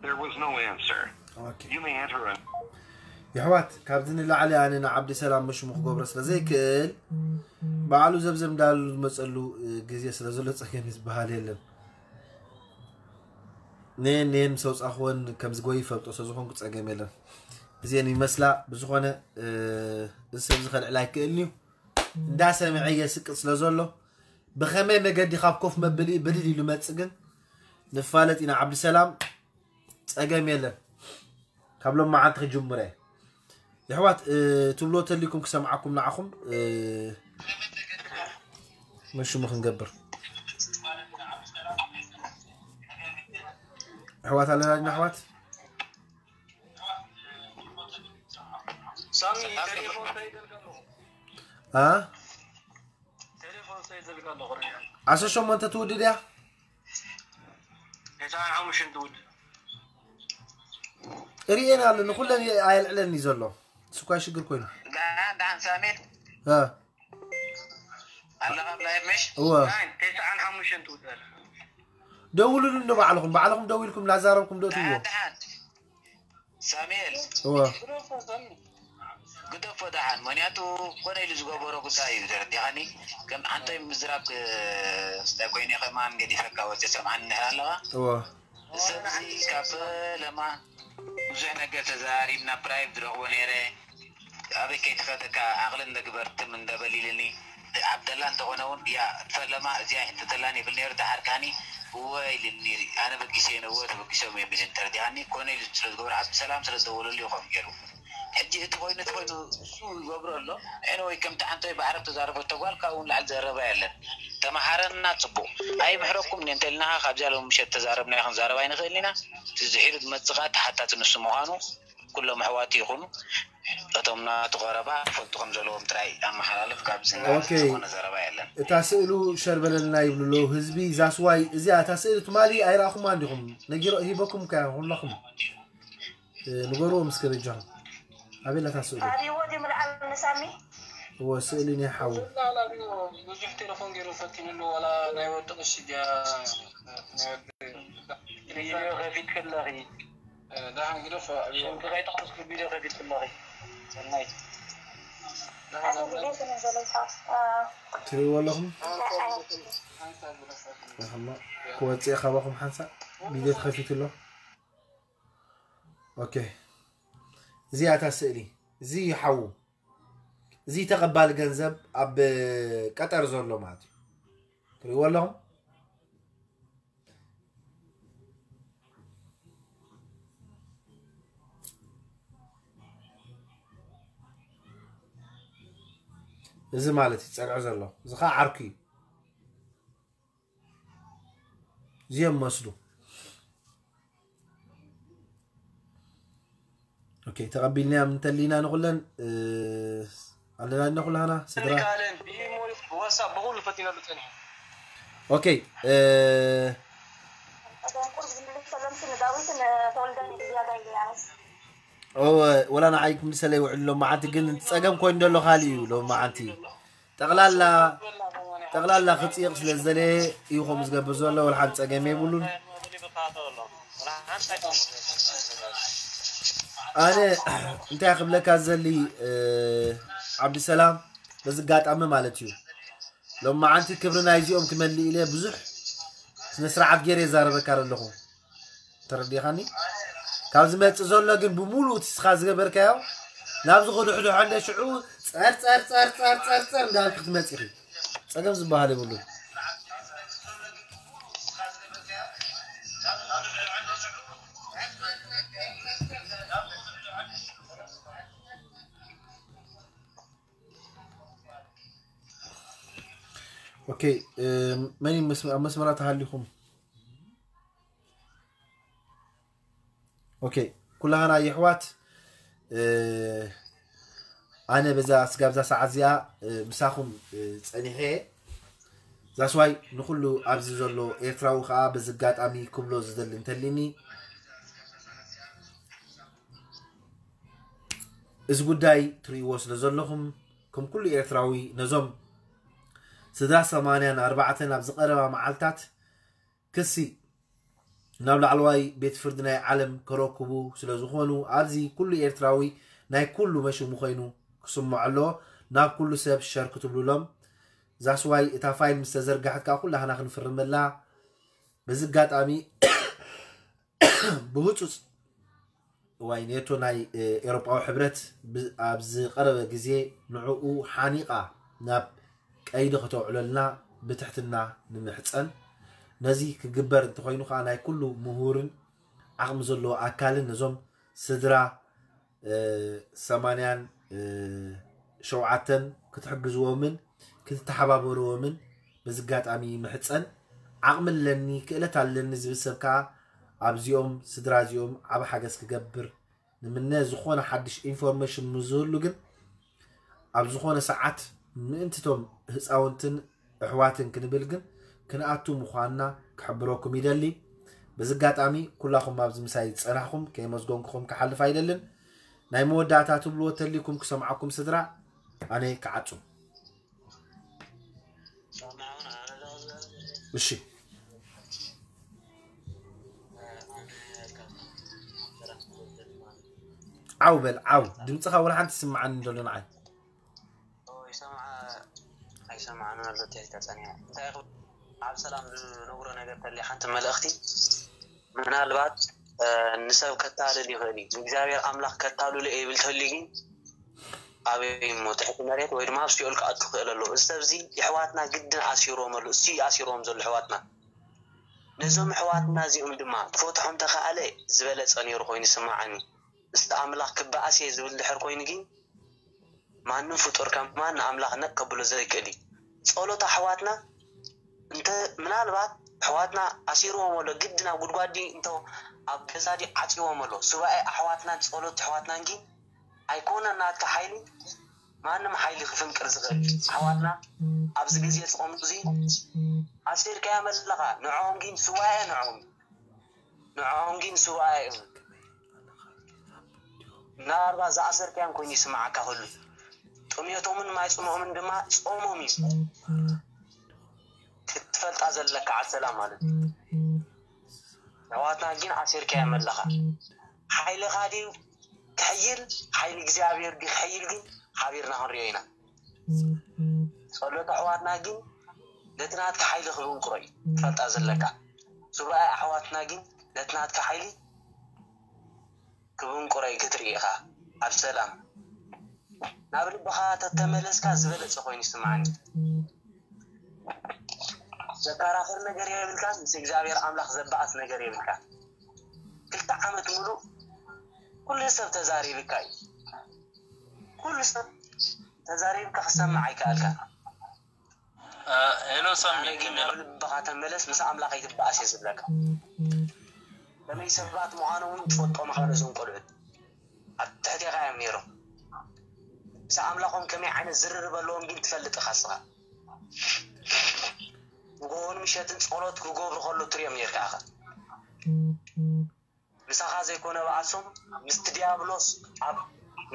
There was no answer. Okay. You may enter a የሕዋት ካብዚ ንላዕሊ ኣነ ንዓብዲ ሰላም ምሽሙ ክገብሮ ስለ ዘይክእል ባዕሉ ዘብዘብ እንዳሉ ዝመፀሉ ግዜ ስለ ዘሎ ፀገም ዝበሃል የለን። ኔን ኔን ምስ ኣውፃእኽወን ከም ዝጎይ ይፈልጦ ስለ ዝኾንኩ ፀገም የለን። እዚአን ይመስላ። ብዝኾነ እዚ ሰብ እዚ ከልዕል ኣይክእልን እዩ። እንዳሰምዐ የስቅጥ ስለ ዘሎ ብኸመይ መገዲ ካብ ኮፍ መበሊ ብድድ ኢሉ መጽእ ግን ንፋለጥ ኢና። ዓብዲ ሰላም ፀገም የለን። ካብ ሎማዓንቲ ክጅምረ የሕዋት ትብሎ ተሊኩም ክሰምዓኩም ንዓኹም መሽሙ ክንገብር ኣሕዋት ኣለና ዲና ኣሕዋት ሳሚ ቴሌፎን ሰይደልካ ኣለኹ። ኣ ቴሌፎን ሰይደልካ ኣለኹ። ርያ ዓሰርተ ሸሞንተ ትውድድ እያ። ተስዓን ሓሙሽተን ትውድድ። ርእየን ኣሎ ንኩለን ኣየልዕለኒ ዘሎ ስኳ ሽግር ኮይኑ ደሓን ደሓን ሳሜል እ ኣለኻ ኣብ ላይቭ ምሽ? እወ ተስዓን ሓሙሽተን ትውድድ። ደውሉሉ እንዶ ባዕልኹም ባዕልኹም ደዊልኩም ላዛረብኩም ዶ ትዎ ደሓን ደሓን ሳሜል እወ ግደፎ ደሓን ምክንያቱ ኮነ ኢሉ ዝገበሮ ጉዳይ እዩ ተረዲኻኒ። ከም ሓንታይ ምዝራብ እንታይ ኮይኑ ከማን ገዲፈካ ወፂ ሰምዓኒ ኣለኻ እወ ሰብዚ ካብ ፈለማ ብዙሕ ነገር ተዘራሪብና ፕራይቭ ዝረኽቦ ነይረ ኣበይ ከይትኸደካ ዓቕልን መግበርትም እንደበሊልኒ ዓብደላ እንተኾነ እውን ያ ፈለማ እዚኣ ኣይሕተተላን ይብል ነይሩ ተሓርካኒ እወ ኢልኒ ኣነ በጊሰ እየ ነወ ተበጊሶም እዮም ኢልን ተረዲኻኒ ኮነ ኢሉ ስለ ዝገብሮ ዓብዲ ሰላም ስለ ዝደወለሉ ይኾን ገይሩ ሕጂ እቲ ኮይኑ እቲ ኮይኑ እሱ ይገብሮ ኣሎ ኤንወይ ከምቲ ሓንቶይ ብዓረብ ተዛረበቶ ጓል ካብኡ ንላዕሊ ዘረባ የለን ተመሃረና ፅቡቕ ኣይምሕረኩም እኔ እንተልናኻ ካብዚኣ ሎም ምሸት ተዛረብናዮ ክንዛረብ ኣይንኽእል ኢና እቲ ዝሒሉ ዝመፅእ ከዓ ተሓታቲ ንሱ ምዃኑ ኩሎም ኣሕዋቱ ይኹኑ እቶም ናቱ ቀረባ ክፈልጡ ከም ዘለዎም ጥራይ ኣመሓላልፍ ካብዚ ንላዕሊ ዝኾነ ዘረባ የለን እታ ስእሉ ሸር በለልና ይብሉ ኣለዉ ህዝቢ ዛስዋይ እዚኣ እታ ስእሊ ትማሊ ኣይረኣኹማ እንዲኹም ነጊሮ ሂበኩም ከ ኩላኹም ንገርዎም እስከ በጃኹም ኣበይ ኣላ እታ ስእሉ ኣሪዎ ድዩ ምልዓል ንሳሚ እወ ስእሊ ናይ ሓዉ ብዙሕ ቴሌፎን ገይሩ ፈቲኑ ኣሎ ዋላ ናይ ወዲ ቅሺ ድያ ናይ ወዲ ቪድዮ ከፊትክለኺ። ደሓን ግደፎ። ሽምኪ ከይጠቐስኩ ቪድዮ ከፊትክለኺ። ሰናይት። ትሪእዎ ኣለኹም? ክወፅእ ካባኹም ሓንሳእ ቪድዮ ተኸፊቱ ኣሎ። ኦኬ፣ እዚኣ እታ ስእሊ፣ እዚ እዩ ሓዉ። እዚ ተቐባሊ ገንዘብ ኣብ ቀጠር ዘሎ ማለት እዩ። ትሪእዎ ኣለኹም? እዚ ማለት እዩ ጸግዒ ዘሎ። እዚ ኸዓ ዓርኩ እዩ። እዚኦም መስሉ። ኦኬ፣ ተቐቢልናዮም እንተሊና ንኹለን ኣለና ዲና ኩላህና ስድራ። ሚካኤልን ብኢሞ ብዋትሳፕ ብኹሉ ፈቲነሉ ጸኒሑ። ኦኬ፣ ደንቁር ዝምልስ ሰለምቲ ንዳዊትን ተወልደን ዝያዳ ኢሉ ያነስ እወ፣ ወላ ንዓይ ክምልሰለይ ውዕል ሎመዓንቲ ግን ጸገም ኮይኑ ዘሎ ካልእ እዩ። ሎመዓንቲ ጠቕላላ ጠቕላላ ክፅይቕ ስለ ዝደለየ እዩ ከምኡ ዝገብር ዘሎ። ወላ ሓንቲ ፀገም የብሉን። ኣነ እንታይ ክብለካ ዝደሊ ዓብዲሰላም፣ በዚ ኣጋጣሚ ማለት እዩ ሎመዓንቲ ክብሪ ናይዚኦም ክመልእ ኢለ ብዙሕ ስነ ስርዓት ገይረ ይዛረበካ ዘለኹ። ተረዲኻኒ? ካብ ዝመፅእ ዘሎ ግን ብምሉእ እቲ ስኻ ዝገበርካዮ ናብ ዝኽድሕድሖ እንደ ሽዑ ፀር ፀር ፀር ፀር ፀር ፀር እንዳበልክ ክትመፅ ኢኺ። ፀገም ዝበሃል የብሉን። ኦኬ፣ መን እዩ መስመ- ኣብ መስመራ ተሃሊኹም? ኦኬ፣ ኩላህና የሕዋት፣ ኣነ በዛ ስጋብ ዛ ሰዓት እዚኣ ምሳኹም ጸኒሐ። ዛስዋይ ንኹሉ ኣብዚ ዘሎ ኤርትራዊ ከዓ በዚ ኣጋጣሚ ክብሎ ዝደሊ እንተሊኒ፣ እዚ ጉዳይ ትርእይዎ ስለ ዘለኹም፣ ከም ኩሉ ኤርትራዊ ነዞም ስድራ ሰማንያን ኣርባዕተን ኣብ ዝቐረባ መዓልታት ክሲ ናብ ላዕለዋይ ቤት ፍርዲ ናይ ዓለም ከረክቡ ስለ ዝኾኑ፣ ኣብዚ ኩሉ ኤርትራዊ ናይ ኩሉ መሽሙ ኮይኑ ክስምዖ ኣለዎ። ናብ ኩሉ ሰብ ሸር ክትብሉሎም። ዛስዋይ እታ ፋይል ምስ ተዘርጋሐት ከዓ ኩላህና ክንፍርመላ። በዚ ኣጋጣሚ ብህፁፅ እዋይ ኔቶ ናይ ኤውሮጳዊ ሕብረት ኣብ ዝቐረበ ግዜ ንዕኡ ሓኒቓ ናብ ቀይዲ ከተውዕለልና ብትሕትና ንምሕጸን። ነዚ ክግበር እንተኾይኑ ከኣ ናይ ኩሉ ምሁርን ዓቕሚ ዘለዎ ኣካልን ነዞም ስድራ ሰማንያን ሸውዓተን ክትሕግዝዎምን ክትተሓባበርዎምን በዚ ኣጋጣሚ ይምሕጸን። ዓቕሚ ኣለኒ ክእለት ኣለኒ ዝብል ሰብ ከኣ ኣብዚኦም ስድራ እዚኦም ዓቢ ሓገዝ ክገብር ንምነ። ዝኾነ ሓድሽ ኢንፎርሜሽን ምስ ዝህሉ ግን ኣብ ዝኾነ ሰዓት ምእንቲ እቶም ህፃውንትን ኣሕዋትን ክንብል ግን ክንኣቱ ምዃንና ክሕብረኩም ይደሊ። በዚ ኣጋጣሚ ኩላኹም ኣብዚ ምሳይ ዝፀናሕኹም ከየመስገንኩኹም ክሓልፍ ኣይደልን። ናይ መወዳእታ ትብልዎ ተሊኩም ክሰምዓኩም ስድራ ኣነ ክዓጹ። እሺ ዓው በል ዓው፣ ድምፅኻ ወላ ሓንቲ ስምዓኒ ዘሎ ንዓይ። ይሰምዓ ኣይሰምዓን ኣሎ እንታይ ተፀኒሐ እንታይ ይኽብል? ኣብ ሰላም ዝነግሮ ነገር ተሊ ሓንቲ መልእኽቲ ምናልባት ንሰብ ከታልል ይኽእል እዩ። እግዚኣብሔር ኣምላኽ ከታልሎ እየ ይብል ተልዩ ግን ኣበይ እሞ ትሕቲ መሬት ወይ ድማ ኣብ ሲኦል ክኣቱ ክእል ኣለዎ። እዚ ሰብ እዚ የሕዋትና ግድን ኣሲሮም ኣሎ እሱ ኣሲሮም ዘሎ ኣሕዋትና ነዞም ኣሕዋትና እዚኦም ድማ ክፈትሖም ተኸኣለ ዝበለፀ ነይሩ ኮይኑ ይስምዓኒ። ምስቲ ኣምላኽ ክበኣስ እየ ዝብል ድሕር ኮይኑ ግን ማንም ፍጡር ከማን ንኣምላኽ ነቕ ከብሎ ዘይክእል እዩ። ጸሎት ኣሕዋትና እንተ ምናልባት ኣሕዋትና ኣሲርዎም ኣሎ ግዲ ናብ ጉድጓድ ድዩ እንተ ኣብ ገዛ ድዩ ዓጽዎም ኣሎ ሱባኤ ኣሕዋትናን ጸሎት ኣሕዋትናን ግን ኣይኮነን ናትካ ሓይሊ ማንም ሓይሊ ክፍንቅር ዝኽእል ኣሕዋትና ኣብዚ ግዜ ጽቐኑ እዚ ኣሲርካዮም ኣለኻ ንዕኦም ግን ሱባኤ ንዕኦም ንዕኦም ግን ሱባኤ እዮም ምናልባት ዝኣሰርካዮም ኮይኑ ይስምዓካ ከሉ ጥምየቶምን ማይ ፅምኦምን ድማ ፆሞም እዩ ክትፈልጣ ዘለካ ዓሰላ ማለት እዩ ኣሕዋትና ግን ኣሲርካዮም ኣለኻ። ሓይልኻ ድዩ ክሕይል፣ ሓይሊ እግዚኣብሔር ድዩ ክሕይል ግን ሓቢርና ክንሪኦ ኢና። ጸሎት ኣሕዋትና ግን ነቲ ናትካ ሓይሊ ክብንቁሮ እዩ ትፈልጣ ዘለካ። ሱባኤ ኣሕዋትና ግን ነቲ ናትካ ሓይሊ ክብንቁሮ እዩ ክትርኢ ኢኻ። ኣብ ሰላም ናብ ልብኻ ተተመለስካ ዝበለጸ ኮይኑ ይስምዓኒ። ዘከራኽር ነገር የብልካን፣ ምስ እግዚኣብሔር ኣምላኽ ዘበኣስ ነገር የብልካን። ክልተ ዓመት ሙሉእ ኩሉ ሰብ ተዛሪብካ እዩ። ኩሉ ሰብ ተዛሪብካ ክሰምዕ ኣይከኣልካን። ሄሎ ሳሚ፣ ኣነ ግን ናብ ልብኻ ተመለስ፣ ምስ ኣምላኽ ኣይትበኣስ እየ ዝብለካ። ከመይ ሰባት ምዃኖም እውን ትፈልጦም ኢኻ ነዞም ቆልዑት። ኣብ ትሕቴኻ እዮም ነይሮም። ምስ ኣምላኾም ከመይ ዓይነት ዝርርብ ኣለዎም ግን ትፈልጥ ኢኻ እስኻ። ንግሆን ምሸትን ጸሎት ክገብሩ ከሎ ትሪኦም ነይርካ ኢኻ። ምሳኻ ዘይኮነ በኣሶም ምስቲ ዲያብሎስ ኣብ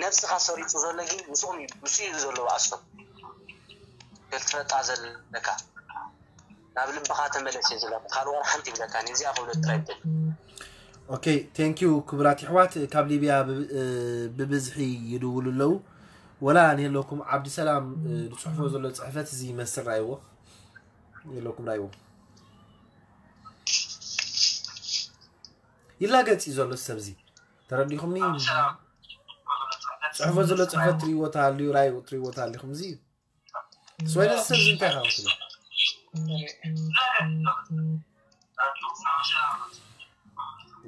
ነብስኻ ሰሪጹ ዘሎ ግን ምስኦም እዩ፣ ምስ እዩ ዘሎ በኣሶም። ገልትፈጣ ዘለካ ናብ ልብኻ ተመለስ እየ ዝብለካ። ካልእ ዋላ ሓንቲ ይብለካ ነዚኣ ክብሎ ጥራይ ይደሊ። ኦኬ፣ ቴንክ ዩ ክቡራት ይሕዋት። ካብ ሊብያ ብብዝሒ ይድውሉ ኣለዉ። ወላ ንየለኩም ዓብዲ ሰላም ዝፅሕፎ ዘሎ ፅሕፈት እዚ ይመስል ራይዎ የለኩም ራይዎ ይላገፅ እዩ ዘሎ ሰብ እዚ ተረዲኹምኒ? ፅሕፎ ዘሎ ፅሕፈት ትሪእዎ ተሃልዩ ራይ ትሪእዎ ተሃሊኹም እዚ እዩ። ስወይነ ሰብ እዚ እንታይ ኢኻ ክትብል?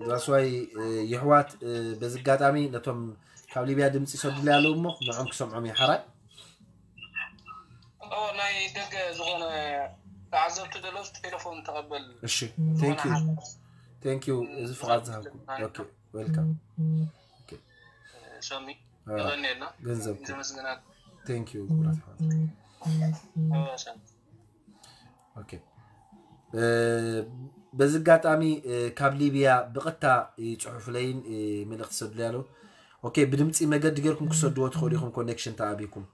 ዛስዋይ ይሕዋት በዚ ኣጋጣሚ ነቶም ካብ ሊብያ ድምፂ ይሰዱለይ ኣለዉ እሞ ንዕኦም ክሰምዖም እዩ ሓራይ። ናይ ደገ ዝኾነ ተዓዘብቲ ደለስ ቴሌፎን ተቐበል። እሺ፣ thank you thank you። እዚ ፍቓድ ዝሃብኩም። ኦኬ፣ welcome። ሰሚ ይቐንየልና። ገንዘብ ዘመስግናት። Thank you ክቡራት ኣሕዋት። ኣዋሳን ኦኬ፣ በዚ ኣጋጣሚ ካብ ሊብያ ብቐጥታ ይፅሑፍለይን መልእኽቲ ይሰዱለይ ኣለዉ። ኦኬ፣ ብድምፂ መገዲ ጌርኩም ክሰድዎ ትኽእሉ ኢኹም፣ ኮኔክሽን ተኣቢኩም።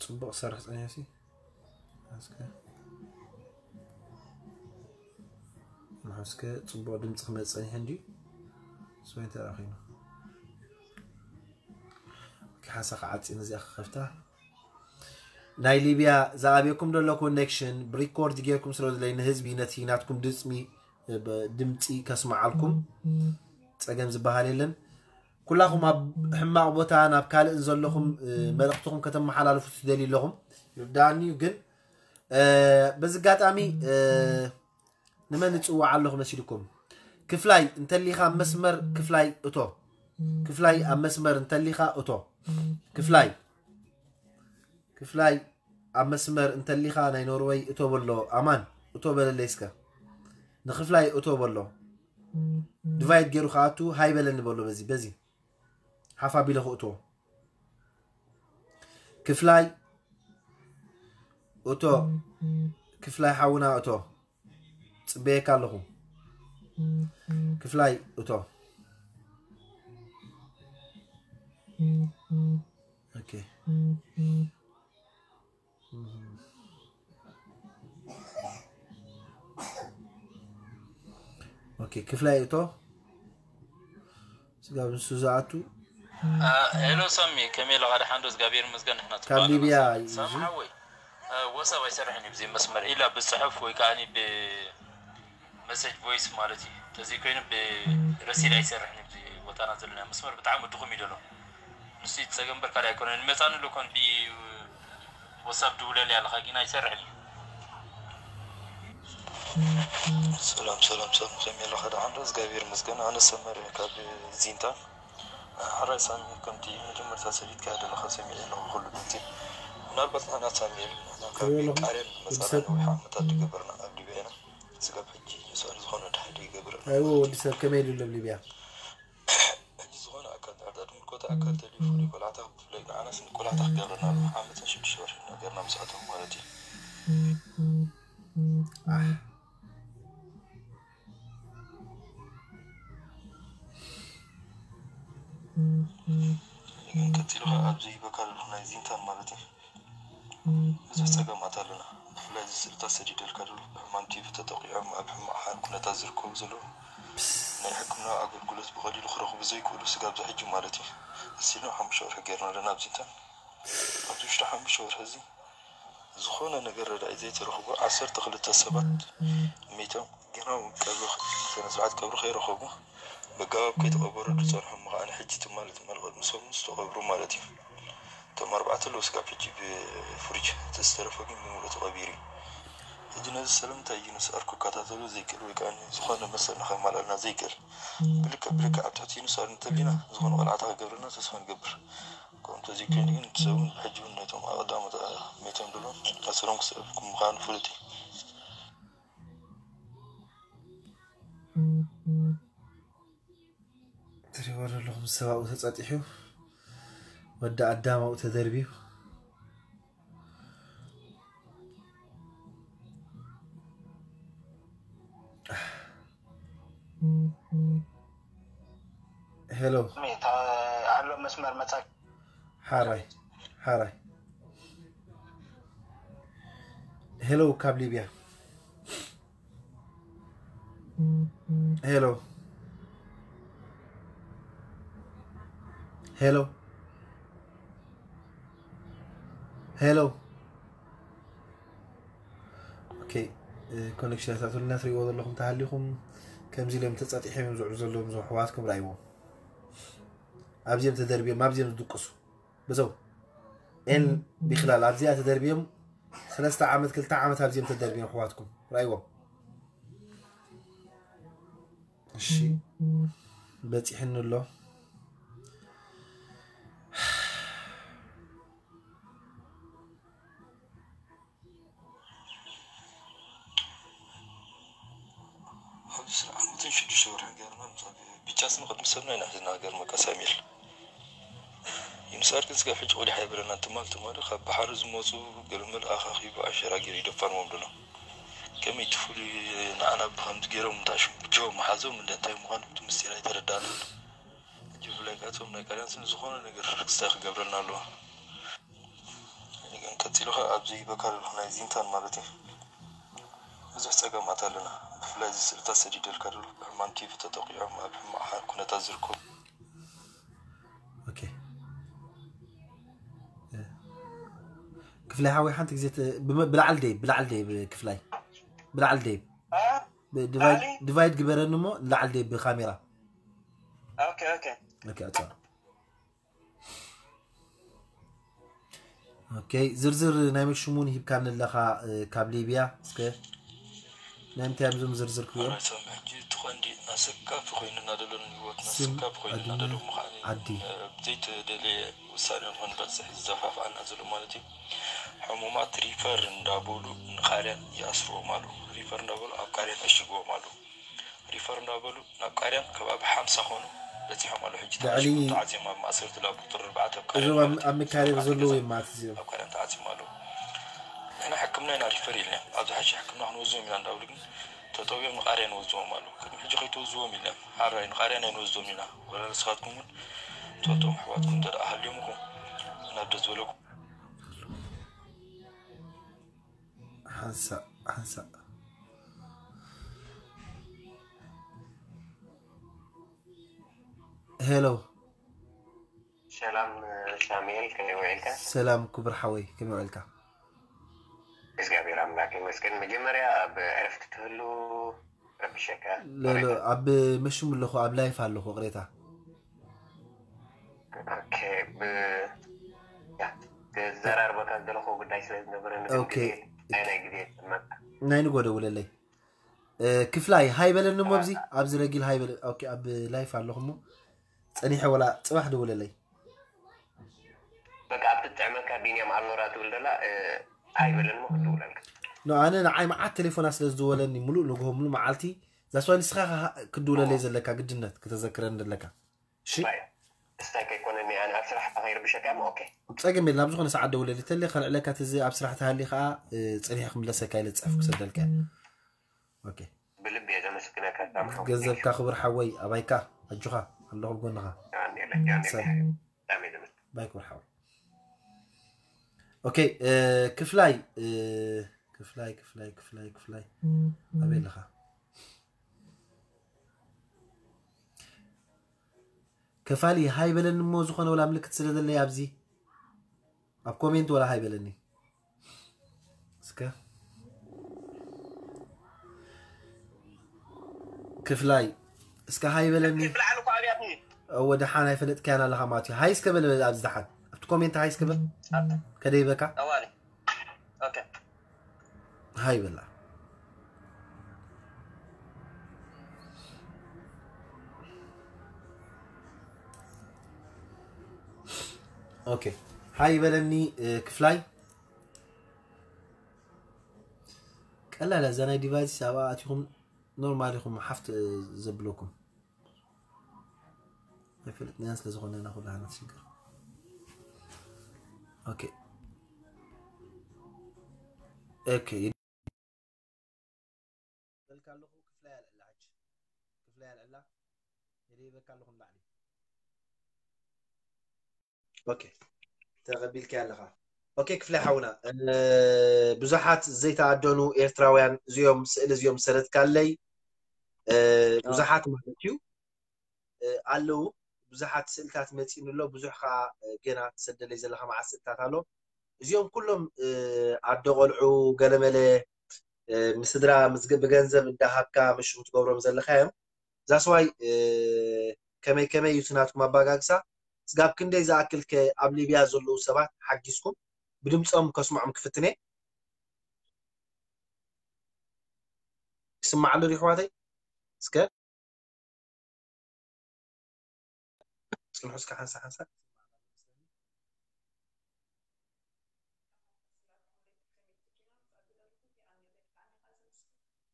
ፅቡቕ ሰርሕ ፀኒሑ ሲ እስከ ንሓስከ ፅቡቕ ድምፂ ክመፅእ ፀኒሑ እንድዩ። ስወይ እንታይ ደኣ ኮይኑ ሓንሳ ክዓፂ ነዚኣ ክኸፍታ። ናይ ሊብያ ዝኣብየኩም ዘሎ ኮኔክሽን ብሪኮርድ ጌርኩም ስለ ዝለይ ንህዝቢ ነቲ ናትኩም ድፅሚ ድምፂ ከስምዓልኩም ፀገም ዝበሃል የለን። ኩላኹም ኣብ ሕማቕ ቦታ ናብ ካልእን ዘለኹም መልእኽትኹም ከተመሓላልፉ ትደልዩ ኣለኹም ይርዳኣኒ እዩ። ግን በዚ ኣጋጣሚ ንመን እፅዋዕ ኣለኹ መሲልኩም? ክፍላይ እንተሊኻ ኣብ መስመር ክፍላይ እቶ። ክፍላይ ኣብ መስመር እንተሊኻ እቶ። ክፍላይ ክፍላይ ኣብ መስመር እንተሊኻ ናይ ኖርወይ እቶ በሎ። ኣማን እቶ በለለይ እስከ ንክፍላይ እቶ በሎ። ድቫይድ ገይሩ ክኣቱ ሃይ በለኒ በሎ። በዚ በዚ ሓፍ ኣቢለ ክእትዎ። ክፍላይ እቶ። ክፍላይ ሓውና እቶ። ፅበየካ ኣለኹ። ክፍላይ እቶ። ኦኬ። ኦኬ፣ ክፍላይ እቶ ስጋብ ንሱ ዝኣቱ። ሄሎ ሳሚ፣ ከመይ ኣለኻ? ደሓን ዶ? እግዚኣብሔር ይመስገን፣ ንሕና ካብ ሊብያ እዩ ሳሚ እዚ። ሓወይ። ወሳብ ኣይሰርሕን እዩ ብዚ መስመር፣ ኢላ ብፅሑፍ ወይ ከዓ ብመሴጅ ቮይስ ማለት እዩ። ተዘይ ኮይኑ ብረሲድ ኣይሰርሕን እዩ። ብዚ ቦታና ዘለና መስመር ብጣዕሚ ድኹም እዩ ዘሎ። ንሱ እዩ እቲ ፀገም እምበር ካልእ ኣይኮነን። ይመፃኒ ኣሎ ኮን ብወሳብ ድውለለይ ኣለኻ ግን ኣይሰርሕን እዩ። ሰላም ሰላም ሰላም፣ ከመይ ኣለኻ? ደሓን ዶ? እግዚኣብሔር ይመስገን። ኣነ ሰመር እየ ካብ ዚንታ። ሕራይ ሳሚ፣ ከምቲ መጀመርታ ሰዲድካዮ ዘለኻ ሰሚዐ ኣለኹ ኩሉ ድምፂ። ምናልባት ንሕና ሳሚ ኢሉ ንሕና ካብ ከመይ ኣለኹም? ቃርያን ወዲ መፃና ሰብ? ነዊሕ ዓመታት ዝገበርና ኣብ ሊብያ ኢና። ስጋብ ሕጂ ንስእሊ ዝኾነ ድሓ ይገብር። ኣይዎ ወዲ ሰብ ከመይ ኢሉ ኣብ ሊብያ? ሕጂ ዝኾነ ኣካል ዳርዳር ምልኮት ኣካል ተልዩ ፍሉይ ቆላሕታ ክፍለይ ንዓናስ ንቆላሕታ ክገብረና ኣሎ። ዓመትን ሽዱሽተ ወርሒ ነገርና ምስኣቶም ማለት እዩ። ኣሕ። ግን ቀፂሉ ከዓ ኣብዚ ይበካ ኣለኹ ናይ ዚንታን ማለት እዩ። ብዙሕ ፀገማት ኣለና። እዚ ስእልታት ሰዲደልካ ዘሎ ብሕማም ቲቪ ተጠቒዖም ኣብ ሕማቕ ሓ- ኩነታት ዝርከቡ ዘለዉ ናይ ሕክምና ኣገልግሎት ብቐሊሉ ክረኽቡ ዘይክእሉ ስጋብ ዝሕጂ ማለት እዩ። ኣሲሎም ሓሙሽተ ወርሒ ገይርና ኣለና ኣብዚ እንተን ኣብዚ ውሽጢ ሓሙሽተ ወርሒ እዚ ዝኾነ ነገር ረዳኢ ዘይተረኽቡ ዓሰርተ ክልተ ሰባት ሜቶም ገና እውን ቀብሪ ስነ ስርዓት ቀብሪ ከይረኸቡ በጋባብ ከይተቐበሩ ዝፀንሑ ምዃኑ ሕጂ ትማሊ ትማሊ ቅድሚ ሰሙን ዝተቐብሩ ማለት እዩ። እቶም ኣርባዕተ ኣለዉ ስጋብ ሕጂ ብፍሪጅ እቲ ዝተረፈ ግን ብምሉእ ተቐቢሩ እዩ። ሕጂ ነዚ ስለምንታይ እዩ ንስኣር ክከታተሎ ዘይክእል ወይ ከዓ ዝኾነ መሰልና ከማላልና ዘይክእል ብልክዕ ብልክዕ ኣብ ትሕቲ ዩኒሳር እንተሊና ዝኾነ ቆልዓታ ክገብረልና ተስፋ ንገብር። ከምኡ እንተዘይኮይኑ ግን እቲ ሰብ እውን ብሕጂ እውን ነቶም ኣቐዳሞት ሜቶም ድሎ ኣሰሮም ክስዕብ ምዃኑ ፍሉጥ እዩ። ትሪእዎ ዘለኹም ሰብ ኣብኡ ተጸጢሑ ወዲ ኣዳም ኣብኡ ተደርብዩ። ሄሎ ኣሎ መስመር መጻ ሓራይ ሓራይ ሄሎ ካብ ሊብያ ሄሎ ሄሎ ሄሎ ኦኬ ኮኔክሽን ኣታቱልና ትሪእዎ ዘለኹም ተሃሊኹም ከምዚ ኢሎም ተፃጢሖም እዮም ዝውዕሉ ዘለዎም እዞም ኣሕዋትኩም ረኣይዎም ኣብዚኦም ተደርብዮም ኣብዚኦም ዝድቅሱ ብዘው ኤን ቢክላል ኣብዚኣ ተደርብዮም ሰለስተ ዓመት ክልተ ዓመት ኣብዚኦም ተደርብዮም ኣሕዋትኩም ረኣይዎም እሺ በፂሕኒ ኣሎ ኣብዚ ስራሕ ዓመትን ሽዱሽተ ወርሒ ገርና ብቻ ስንኸት ምሰብና ኢና ሒዝና ገርመካ ሳሚል ይምሳር ግን ስጋብ ሕጂ ቆሊሕ ኣይበለና ትማል ትማል ካብ ባሕሪ ዝመፁ ገለመል ኣኻኺቡ ኣሸራ ገይሩ ይደፋንዎም ደሎ ከመይ እቲ ፍሉይ ንዓና ብከምዚ ገይሮም እንዳ ሽም ብጅሆ መሓዞም እንደ እንታይ ምዃኑ እቲ ምስጢር ኣይተረዳእናን ሕጂ ብፍላይ ከዓ እቶም ናይ ቃልያን ስም ዝኾነ ነገር ክስታይ ክገብረልና ኣለዎ ግን ቀፂሉ ከዓ ኣብዚ በካል ናይ ዚንታን ማለት እዩ ብዙሕ ፀገማት ኣለና ብፍላይ እዚ ስእልታት ሰዲደልካ ደሎ ብሕማም ቲቪ ተጠቂዖም ኣብ ሕማቕ ኩነታት ዝርከቡ ኦኬ ክፍላይ ሓወይ ሓንቲ ግዜ ብላዕሊ ደይ ብላዕሊ ደይ ክፍላይ ብላዕሊ ደይ ዲቫይድ ግበረኒ እሞ ላዕሊ ደይ ብካሜራ ኦኬ ኦኬ ኦኬ ዝርዝር ናይ መሽሙን ሂብካኒ ኣለኻ ካብ ሊብያ እስከ ናይ ምንታይ እዮም ዝርዝር ክብኦም ሕጂ እቲ ቀንዲ ኣሰካፊ ኮይኑና ዘሎ ንህይወትና ኣሰካፊ ኮይኑና ዘሎ ምዃኑ ዓዲ ዘይተደለየ ውሳኔ ንክንበፅሕ ዝዘፋፍኣና ዘሎ ማለት እዩ ሕሙማት ሪፈር እንዳበሉ ንቃልያን ይኣስርዎም ኣለዉ ሪፈር እንዳበሉ ኣብ ቃልያን የሽግዎም ኣለዉ ሪፈር እንዳበሉ ናብ ቃልያን ከባቢ ሓምሳ ኮኑ በፂሖም ኣለዉ ሕጂ ተዓፂም ኣብ ማእሰርቲ ላቡ ቁፅሪ ኣርባዕተ ኣብ ቃልያን ኣብ ሚካኤል ዘለዉ እዮም ማለት እዚኦም ኣብ ቃልያን ተዓፂም ኣለዉ ንሕና ሕክምና ኢና ሪፈር ኢልና ኣብዚ ሓሺ ሕክምና ክንወዝዎም ኢና እንዳብሉ ግን ተጠውዮም ንቃርያ ንወዝዎም ኣለዉ ቅድሚ ሕጂ ከይትወዝዎም ኢልና ሓራይ ንቃርያ ናይ ንወዝዎም ኢና ወላ ንስኻትኩም እውን ትፈልጦም ኣሕዋትኩም እንተ ደኣ ሃልዮም እኹ ናብ ደስ ዝበለኩም ሓንሳእ ሓንሳእ ሄሎ ሰላም ሳሙኤል ከመይ ውዒልካ? ሰላም ክቡር ሓወይ ከመይ ውዒልካ? እግዚኣብሔር ኣምላክ ይመስገን። መጀመርያ ኣብ ዕረፍቲ ትህሉ ረብሸካ ሎሎ ኣብ መሽሙ ኣለኹ ኣብ ላይፍ ኣለኹ ቅሬታ ኦኬ ብ ያ፣ ክዘራርበካ ዝደለኹ ጉዳይ ስለ ዝነበረ ኦኬ። ናይ ናይ ግዜ መጣ ናይ ንጎ ደውለለይ እ፣ ክፍላይ ሃይ በለኒ እሞ ኣብዚ ኣብዚ ረጊል ሃይ በለ ኦኬ ኣብ ላይፍ ኣለኹ እሞ ጸኒሐ ወላ ጽባሕ ደውለለይ በቃ ኣብ ትጥዕመካ ቢንያም ኣሎራ ትብል ደላ እ፣ ሃይ በለኒ ሞ ክድውለልካ ኖ ኣነ ንዓይ መዓት ቴሌፎና ስለ ዝደወለኒ ሙሉእ ንግሆ ሙሉእ መዓልቲ ዛስዋይ ንስኻ ክድውለለይ ዘለካ ግድነት ክተዘክረኒ ዘለካ እሺ ባይ እስታይ ከይኮነኒ ኣነ ኣብ ስራሕ ከይርብሸካ ሞ ኦኬ ጸገም የለን ኣብ ዝኾነ ሰዓት ደውለሊ ተለ ከልዕለካ ተዚ ኣብ ስራሕ ተሃሊ ከዓ እ፣ ጸኒሐ ክምለሰካ ኢለ ዝጸሕፍ ክሰደልካ እየ። ኦኬ ብልቢ እየ ዘመስግነካ ሳምሓው ገንዘብካ ክብር ሓወይ ኣባይካ ኣጆኻ ኣለኹ ኣብ ጎንኻ ያን የለ ያን የለ ሰላም። ብጣዕሚ እየ ዘመስግን ባይ ክብር ሓወይ ኦኬ እ፣ ክፍላይ እ፣ ክፍላይ ክፍላይ ክፍላይ ክፍላይ ኣበይ ኣለኻ? ከፋሊ ሃይ በለኒ እሞ ዝኾነ ወላ ምልክት ስለ ዘለይ ኣብዚ ኣብ ኮሜንት ወላ ሃይ በለኒ እስከ። ክፍላይ እስከ ሃይ በለኒ። ክፍሊ ዓሉ እኮ ኣብያትኒ። እወ ደሓን ኣይፈለጥካያን ኣለኻ ማለት እዩ። ሃይ እስከ በል ኣብዚ ደሓን ኣብቲ ኮሜንት ሃይ እስከ በል። ከደይበካ ጠዋሊ። ኦኬ። ሃይ በላ። ኦኬ። ሃይ በለኒ። ክፍላይ ቀላል እዛ ናይ ዲቫይስ ኣብኣ ኣቲኹም ኖርማል ኢኹም ሓፍት ዘብለኩም ኣይፈልጥናያን ስለ ዝኾነ ኢና ኩሉ ሓነት ሽግር። ኦኬ። ኦኬ። በልካ ኣለኹ። ክፍላይ ኣልዕላ ሕጂ። ክፍላይ ኣልዕላ። የደይበካ ኣለኹ ንባዕሊ። ኦኬ። ተቐቢልካ ኣለኻ። ኦኬ። ክፍላይ ሓውና፣ ብዙሓት ዘይተኣደኑ ኤርትራውያን እዚኦም ስእሊ እዚኦም ሰደትካለይ። ብዙሓት ማለት እዩ። ኣለዉ። ብዙሓት ስእልታት መፂኡኒ ኣሎ። ብዙሕ ከዓ ገና ትሰደለይ ዘለኻ መዓት ስእልታት ኣሎ። እዚኦም ኩሎም ኣደ ቆልዑ፣ ገለመለ፣ ምስድራ ብገንዘብ እንዳሃብካ ምሽ ትገብሮም ዘለካ እዮም። ዛስዋይ ከመይ ከመይ እዩ ናትኩም ኣባጋግሳ? ስጋብ ክንደይ ዝኣክል ከ ኣብ ሊብያ ዘለዉ ሰባት ሓጊዝኩም? ብድምፆም ከስምዖም ክፍትነ። ይስማዕ ኣሎ ድዩ ኣሕዋተይ? እስከ ጽንሑ እስከ ሓንሳ ሓንሳ።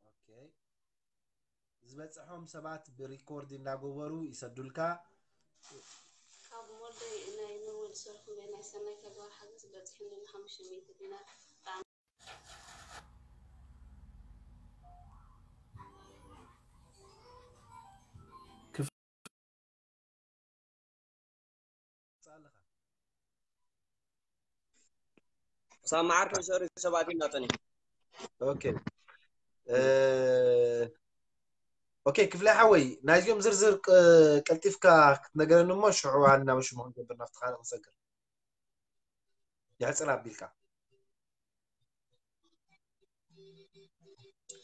ኦኬ። ዝበጽሖም ሰባት ብሪኮርድ እናገበሩ ይሰዱልካ። ካብ ሞልደይ ናይ ምን ወዲ ሰርኩም ናይ ሰናይ ተግባር ሓገዝ በጽሕኒ ን ሓሙሽተ ሚእቲ ዲናር። ሳብ መዓርከይ ዝሰሩ ሰባት ይናጠኒ። ኦኬ። ኦኬ ክፍላይ ሓወይ፣ ናይዚኦም ዝርዝር ቀልጢፍካ ክትነገረኒ እሞ ሽዑ ዋና ምሽ ምኹን ገብር ናብቲ ካልእ ክንሰግር። የሕጽር ኣቢልካ።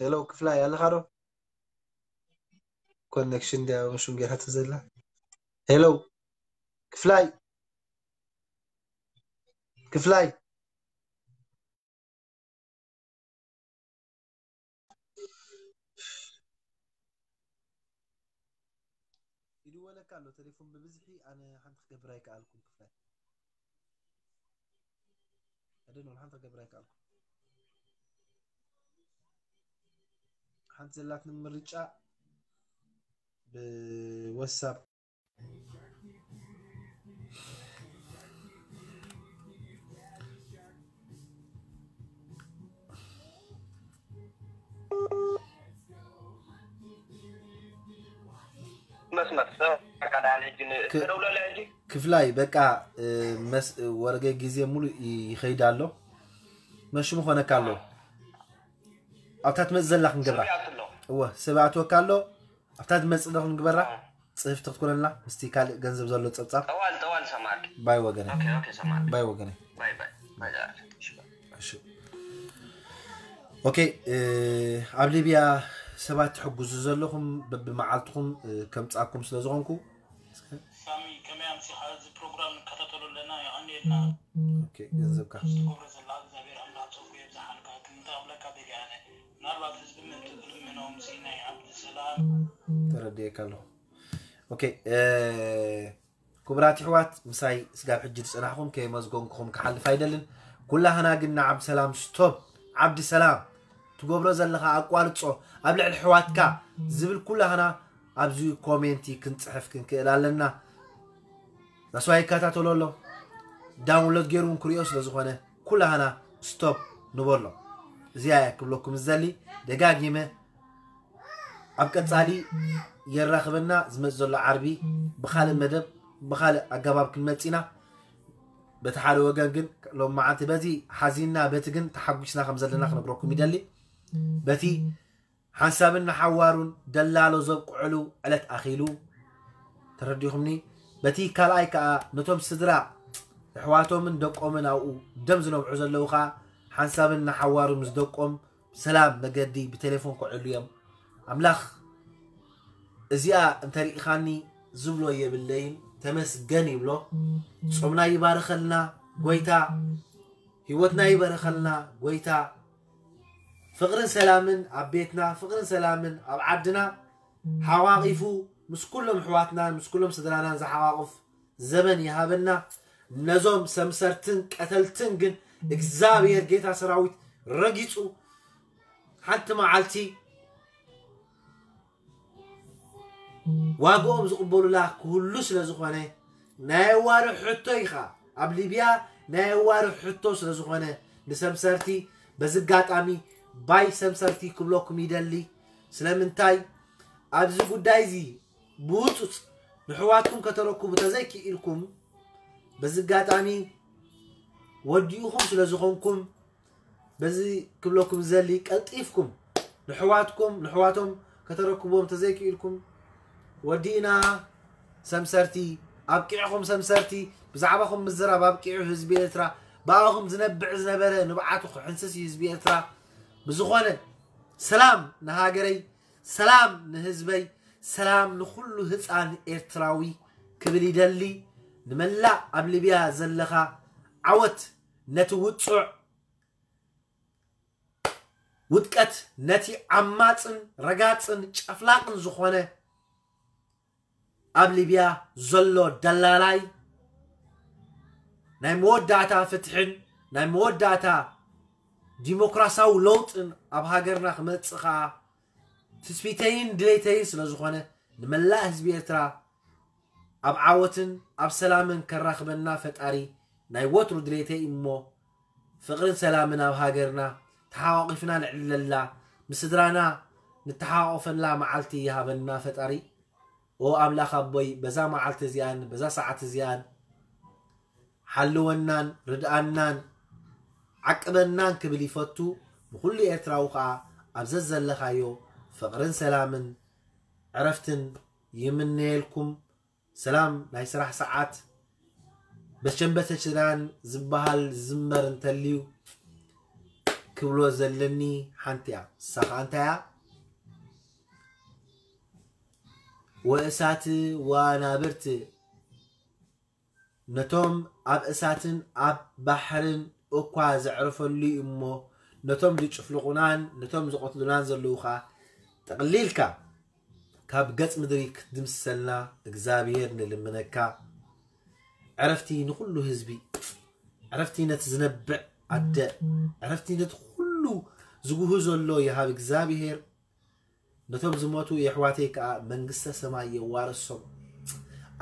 ሄሎ ክፍላይ ኣለኻ ዶ? ኮኔክሽን ድያ ምሹም ጌራቶ ዘላ? ሄሎ ክፍላይ፣ ክፍላይ። ይድወለካ ኣሎ ቴሌፎን ብብዝሒ፣ ኣነ ሓንቲ ክገብር ኣይከኣልኩን ክፍላይ። ኣደን ሓንቲ ክገብር ኣይከኣልኩን። ሓንቲ ዘላትኒ ምርጫ ብወሳብ መስመር ሰብ ኣካዳሚ ሕጂ ን- ክ- ተደውለለ ሕጂ ክፍላይ በቃ መስ ወረገ ግዜ ሙሉ ይኸይድ ኣሎ። መሽሙ ኾነካ ኣሎ። ኣብታ ትመጽእ ዘላ ክንገብራ። ሰብ ይኣቱ ኣሎ። እወ ሰብ ኣትወካ ኣሎ። ኣብታ ትመጽእ ዶ ክንግበራ? ጽህፍቲ ክትኮነልና ምስቲ ካልእ ገንዘብ ዘሎ ጸብጻብ። ጠዋል ጠዋል ሰማዕክ። ባይ ወገነ። ኦኬ ኦኬ ሰማዕክ። ባይ ወገነ። ባይ ባይ ባይ ዳር። እሺ ባይ። እሺ። ኦኬ። ኣብ ሊብያ ሰባት ትሕግዙ ዘለኹም በብመዓልትኹም ከምጻኩም ስለ ዝኾንኩ ሳሚ ከመይ ኣምሲኻ እዚ ፕሮግራም ንከታተሎ ኣለና የቐንየልና። ኦኬ ገንዘብካ ትገብሮ ዘለኻ እግዚኣብሔር ኣምላኽ ጸጉ የብዝሓልካ። ክምንታይ ክብለካ ደልየ ኣነ ምናልባት ህዝቢ ምእንቲ ክልምኖም ሲ ናይ ዓብዲ ሰላም ተረድኤካ ኣለኹ። ኦኬ። ክቡራት ኣሕዋት ምሳይ ስጋብ ሕጂ ዝጸናሕኩም ከየመስገንኩኹም ክሓልፍ ኣይደልን። ኩላህና ግን ንዓብዲ ሰላም ስቶፕ ዓብዲ ሰላም ትገብሮ ዘለኻ ኣቋርጾ ኣብ ልዕሊ ኣሕዋትካ ዝብል ኩላህና ኣብዚ ኮሜንቲ ክንጽሕፍ ክንክእል ኣለና። ዛስዋ ይከታተሎ ኣሎ ዳውንሎድ ገይሩ እውን ክሪኦ ስለ ዝኾነ ኩላህና ስቶፕ ንበሎ። እዚኣ እያ ክብለኩም ዝደሊ ደጋጊመ ኣብ ቀጻሊ የራኽበና ዝመጽእ ዘሎ ዓርቢ ብኻልእ መደብ ብኻልእ ኣገባብ ክንመጽእ ኢና። በቲ ሓደ ወገን ግን ሎም መዓልቲ በዚ ሓዚንና በቲ ግን ተሓጒስና ከም ዘለና ክነግረኩም ይደሊ። በቲ ሓንሳብን ንሓዋሩን ደላሎ ዘብቅዕሉ ዕለት ኣኺሉ፣ ተረዲኹምኒ? በቲ ካልኣይ ከኣ ነቶም ስድራ ኣሕዋቶምን ደቆምን ኣብኡ ደም ዝነብዑ ዘለዉ ከኣ ሓንሳብን ንሓዋሩ ምስ ደቆም ብሰላም መገዲ ብቴሌፎን ክዕሉ እዮም። ኣምላኽ እዚኣ እንተሪኢኻኒ ዝብሎ የብለይን፣ ተመስገን ይብሎ። ጾምና ይባርኸልና ጎይታ፣ ህይወትና ይባርኸልና ጎይታ። ፍቕርን ሰላምን ኣብ ቤትና፣ ፍቕርን ሰላምን ኣብ ዓድና ሓዋቒፉ ምስ ኩሎም ኣሕዋትናን ምስ ኩሎም ስድራናን ዝሓቋቑፍ ዘበን ይሃበና። ነዞም ሰምሰርትን ቀተልትን ግን እግዚኣብሔር ጌታ ሰራዊት ረጊጹ ሓንቲ መዓልቲ ዋግኦም ዝቕበሉላ ክህሉ ስለ ዝኾነ ናይ ኣዋርሕ ሕቶ ኢኻ። ኣብ ሊብያ ናይ ኣዋርሕ ሕቶ ስለ ዝኾነ ንሰምሰርቲ በዚ ኣጋጣሚ ባይ ሰምሰርቲ ክብለኩም ይደሊ። ስለምንታይ ኣብዚ ጉዳይ እዚ ብውጹጽ ንሕዋትኩም ከተረክቡ ተዘይክኢልኩም በዚ ኣጋጣሚ ወዲኡኹም ስለ ዝኾንኩም በዚ ክብለኩም ዘሊ ቀልጢፍኩም ንሕዋትኩም ንሕዋቶም ከተረክብዎም ተዘይክኢልኩም ወዲእና ሰምሰርቲ ኣብቂዕኹም ሰምሰርቲ ብዛዕባኹም ምዝራብ ኣብቂዑ ህዝቢ ኤርትራ ብኣኹም ዝነብዕ ዝነበረ ንብዓቱ ክሕንስስ እዩ ህዝቢ ኤርትራ ብዝኾነ ሰላም ንሃገረይ ሰላም ንህዝበይ ሰላም ንኹሉ ህፃን ኤርትራዊ ክብል ይደሊ ንመላእ ኣብ ሊብያ ዘለኻ ዓወት ነቲ ውፁዕ ውድቀት ነቲ ዓማፅን ረጋፅን ጨፍላቕን ዝኾነ ኣብ ሊብያ ዘሎ ደላላይ ናይ መወዳእታ ፍትሕን ናይ መወዳእታ ዲሞክራሲያዊ ለውጥን ኣብ ሃገርና ክመፅእ ከዓ ትስፊተይን ድሌተይን ስለ ዝኾነ ንመላእ ህዝቢ ኤርትራ ኣብ ዓወትን ኣብ ሰላምን ከራኽበና ፈጣሪ ናይ ወትሩ ድሌተይ እሞ ፍቕርን ሰላምን ኣብ ሃገርና ተሓቋቒፍና ንዕለላ ምስ ስድራና ንተሓቋቆፈላ መዓልቲ ይሃበና ፈጣሪ። ኦ ኣምላኽ ኣቦይ በዛ መዓልቲ እዚኣን በዛ ሰዓት እዚኣን ሓልወናን ርድኣናን ዓቅበናን ክብል ይፈቱ። ንኹሉ ኤርትራዊ ከዓ ኣብ ዘዘለኻዮ ፍቕርን ሰላምን ዕረፍትን ይምነየልኩም። ሰላም ናይ ስራሕ ሰዓት በሸንበተችናን ዝበሃል ዝዝመር እንተልዩ ክብሎ ዘለኒ ሓንቲ እያ። ንሳ ከዓ እንታይ እያ? ወእሳት ወኣናብርት ነቶም ኣብ እሳትን ኣብ ባሕርን እኳ ዘዕርፈሉ እዩ እሞ ነቶም ዝጭፍልቑናን ነቶም ዝቐትሉናን ዘለዉ ኸኣ ጠቕሊልካ ካብ ገጽ ምድሪ ክትድምስሰልና እግዚኣብሔር ንልምነካ። ዕረፍቲ ንኹሉ ህዝቢ፣ ዕረፍቲ ነቲ ዝነብዕ ኣደ፣ ዕረፍቲ ነቲ ኩሉ ዝጉህ ዘሎ ይሃብ እግዚኣብሔር። ነቶም ዝሞቱ የሕዋተይ ከኣ መንግስተ ሰማይ የዋርሶም።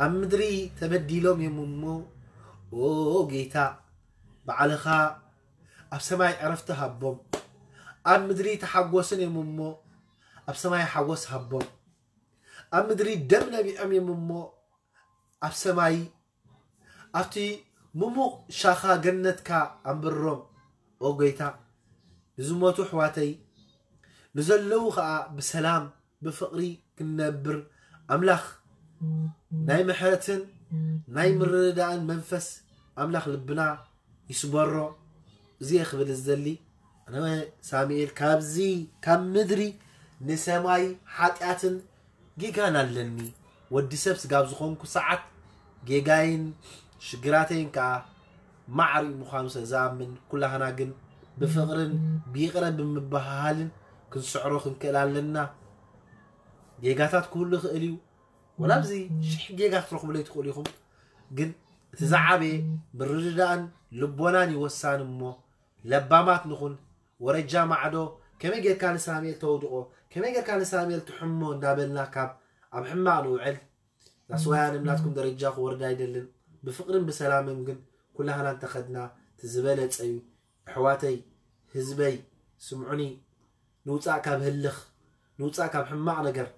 ኣብ ምድሪ ተበዲሎም እዮም እሞ፣ ኦ ጌታ፣ ባዕልኻ ኣብ ሰማይ ዕረፍቲ ሃቦም። ኣብ ምድሪ ተሓጎስን እዮም እሞ፣ ኣብ ሰማይ ሓጎስ ሃቦም። ኣብ ምድሪ ደም ነቢዖም እዮም እሞ፣ ኣብ ሰማይ ኣብቲ ምሙቕ ሻኻ ገነትካ ኣንብሮም። ኦ ጎይታ፣ ንዝሞቱ ኣሕዋተይ፣ ንዘለዉ ኸኣ ብሰላም ብፍቕሪ ክንነብር ኣምላኽ ናይ ምሕረትን ናይ ምርድዳእን መንፈስ ኣምላኽ ልብና ይስበሮ። እዚ እየ ክብል ዝደሊ። ኣነ ሳሙኤል ካብዚ ካብ ምድሪ ንሰማይ ሓጢኣትን ጌጋን ኣለኒ። ወዲ ሰብ ስጋብ ዝኾንኩ ሰዓት ጌጋይን ሽግራተይን ከኣ ማዕሪ ምዃኑ ስለ ዝኣምን፣ ኩላህና ግን ብፍቕርን ብይቕረ ብምብህሃልን ክንስዕሮ ክንክእል ኣለና። ጌጋታት ክህሉ ይኽእል እዩ። ወላ ኣብዚ ሽሕ ጌጋ ክትረኽቡለይ ትኽእሉ ኢኹም። ግን እቲ ዝዓበየ ምርድዳእን ልቦናን እዩ ወሳኒ እሞ ለባማት ንኹን። ወረጃ ማዕዶ ከመይ ጌርካ ንሳሙኤል ተውድቖ፣ ከመይ ጌርካ ንሳሙኤል ትሕሞ እንዳበልና ካብ ኣብ ሕማቕ ንውዕል። ዛስዋይ ኣነ ናትኩም ደረጃ ክወርድ ኣይደልን። ብፍቕርን ብሰላምን ግን ኩላህና እንተኸድና እቲ ዝበለጸ እዩ። ኣሕዋተይ፣ ህዝበይ፣ ስምዑኒ። ንውጻእ ካብ ህልኽ፣ ንውጻእ ካብ ሕማቕ ነገር።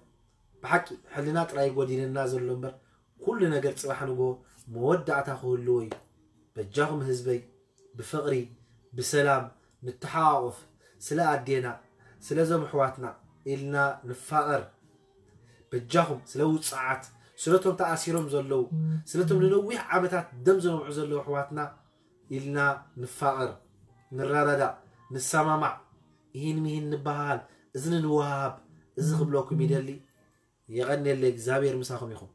ብሓቂ ሕልና ጥራይ ጎዲለና ዘሎ እምበር ኩሉ ነገር ጽባሕ ንግሆ መወዳእታ ክህልዎ እዩ። በጃኹም ህዝበይ ብፍቕሪ ብሰላም ንተሓቋቖፍ፣ ስለ ኣዴና ስለዞም ኣሕዋትና ኢልና ንፋቐር። በጃኹም ስለ ውፅዓት ስለቶም ተኣሲሮም ዘለዉ ስለቶም ንነዊሕ ዓመታት ደም ዘነብዑ ዘለዉ ኣሕዋትና ኢልና ንፋቐር፣ ንረዳዳእ፣ ንሰማማዕ። ይህን ምሂን ንበሃል፣ እዝኒ ንወሃብ። እዚ ክብለኩም ይደሊ። የቐንየለይ፣ እግዚኣብሔር ምሳኹም ይኹን።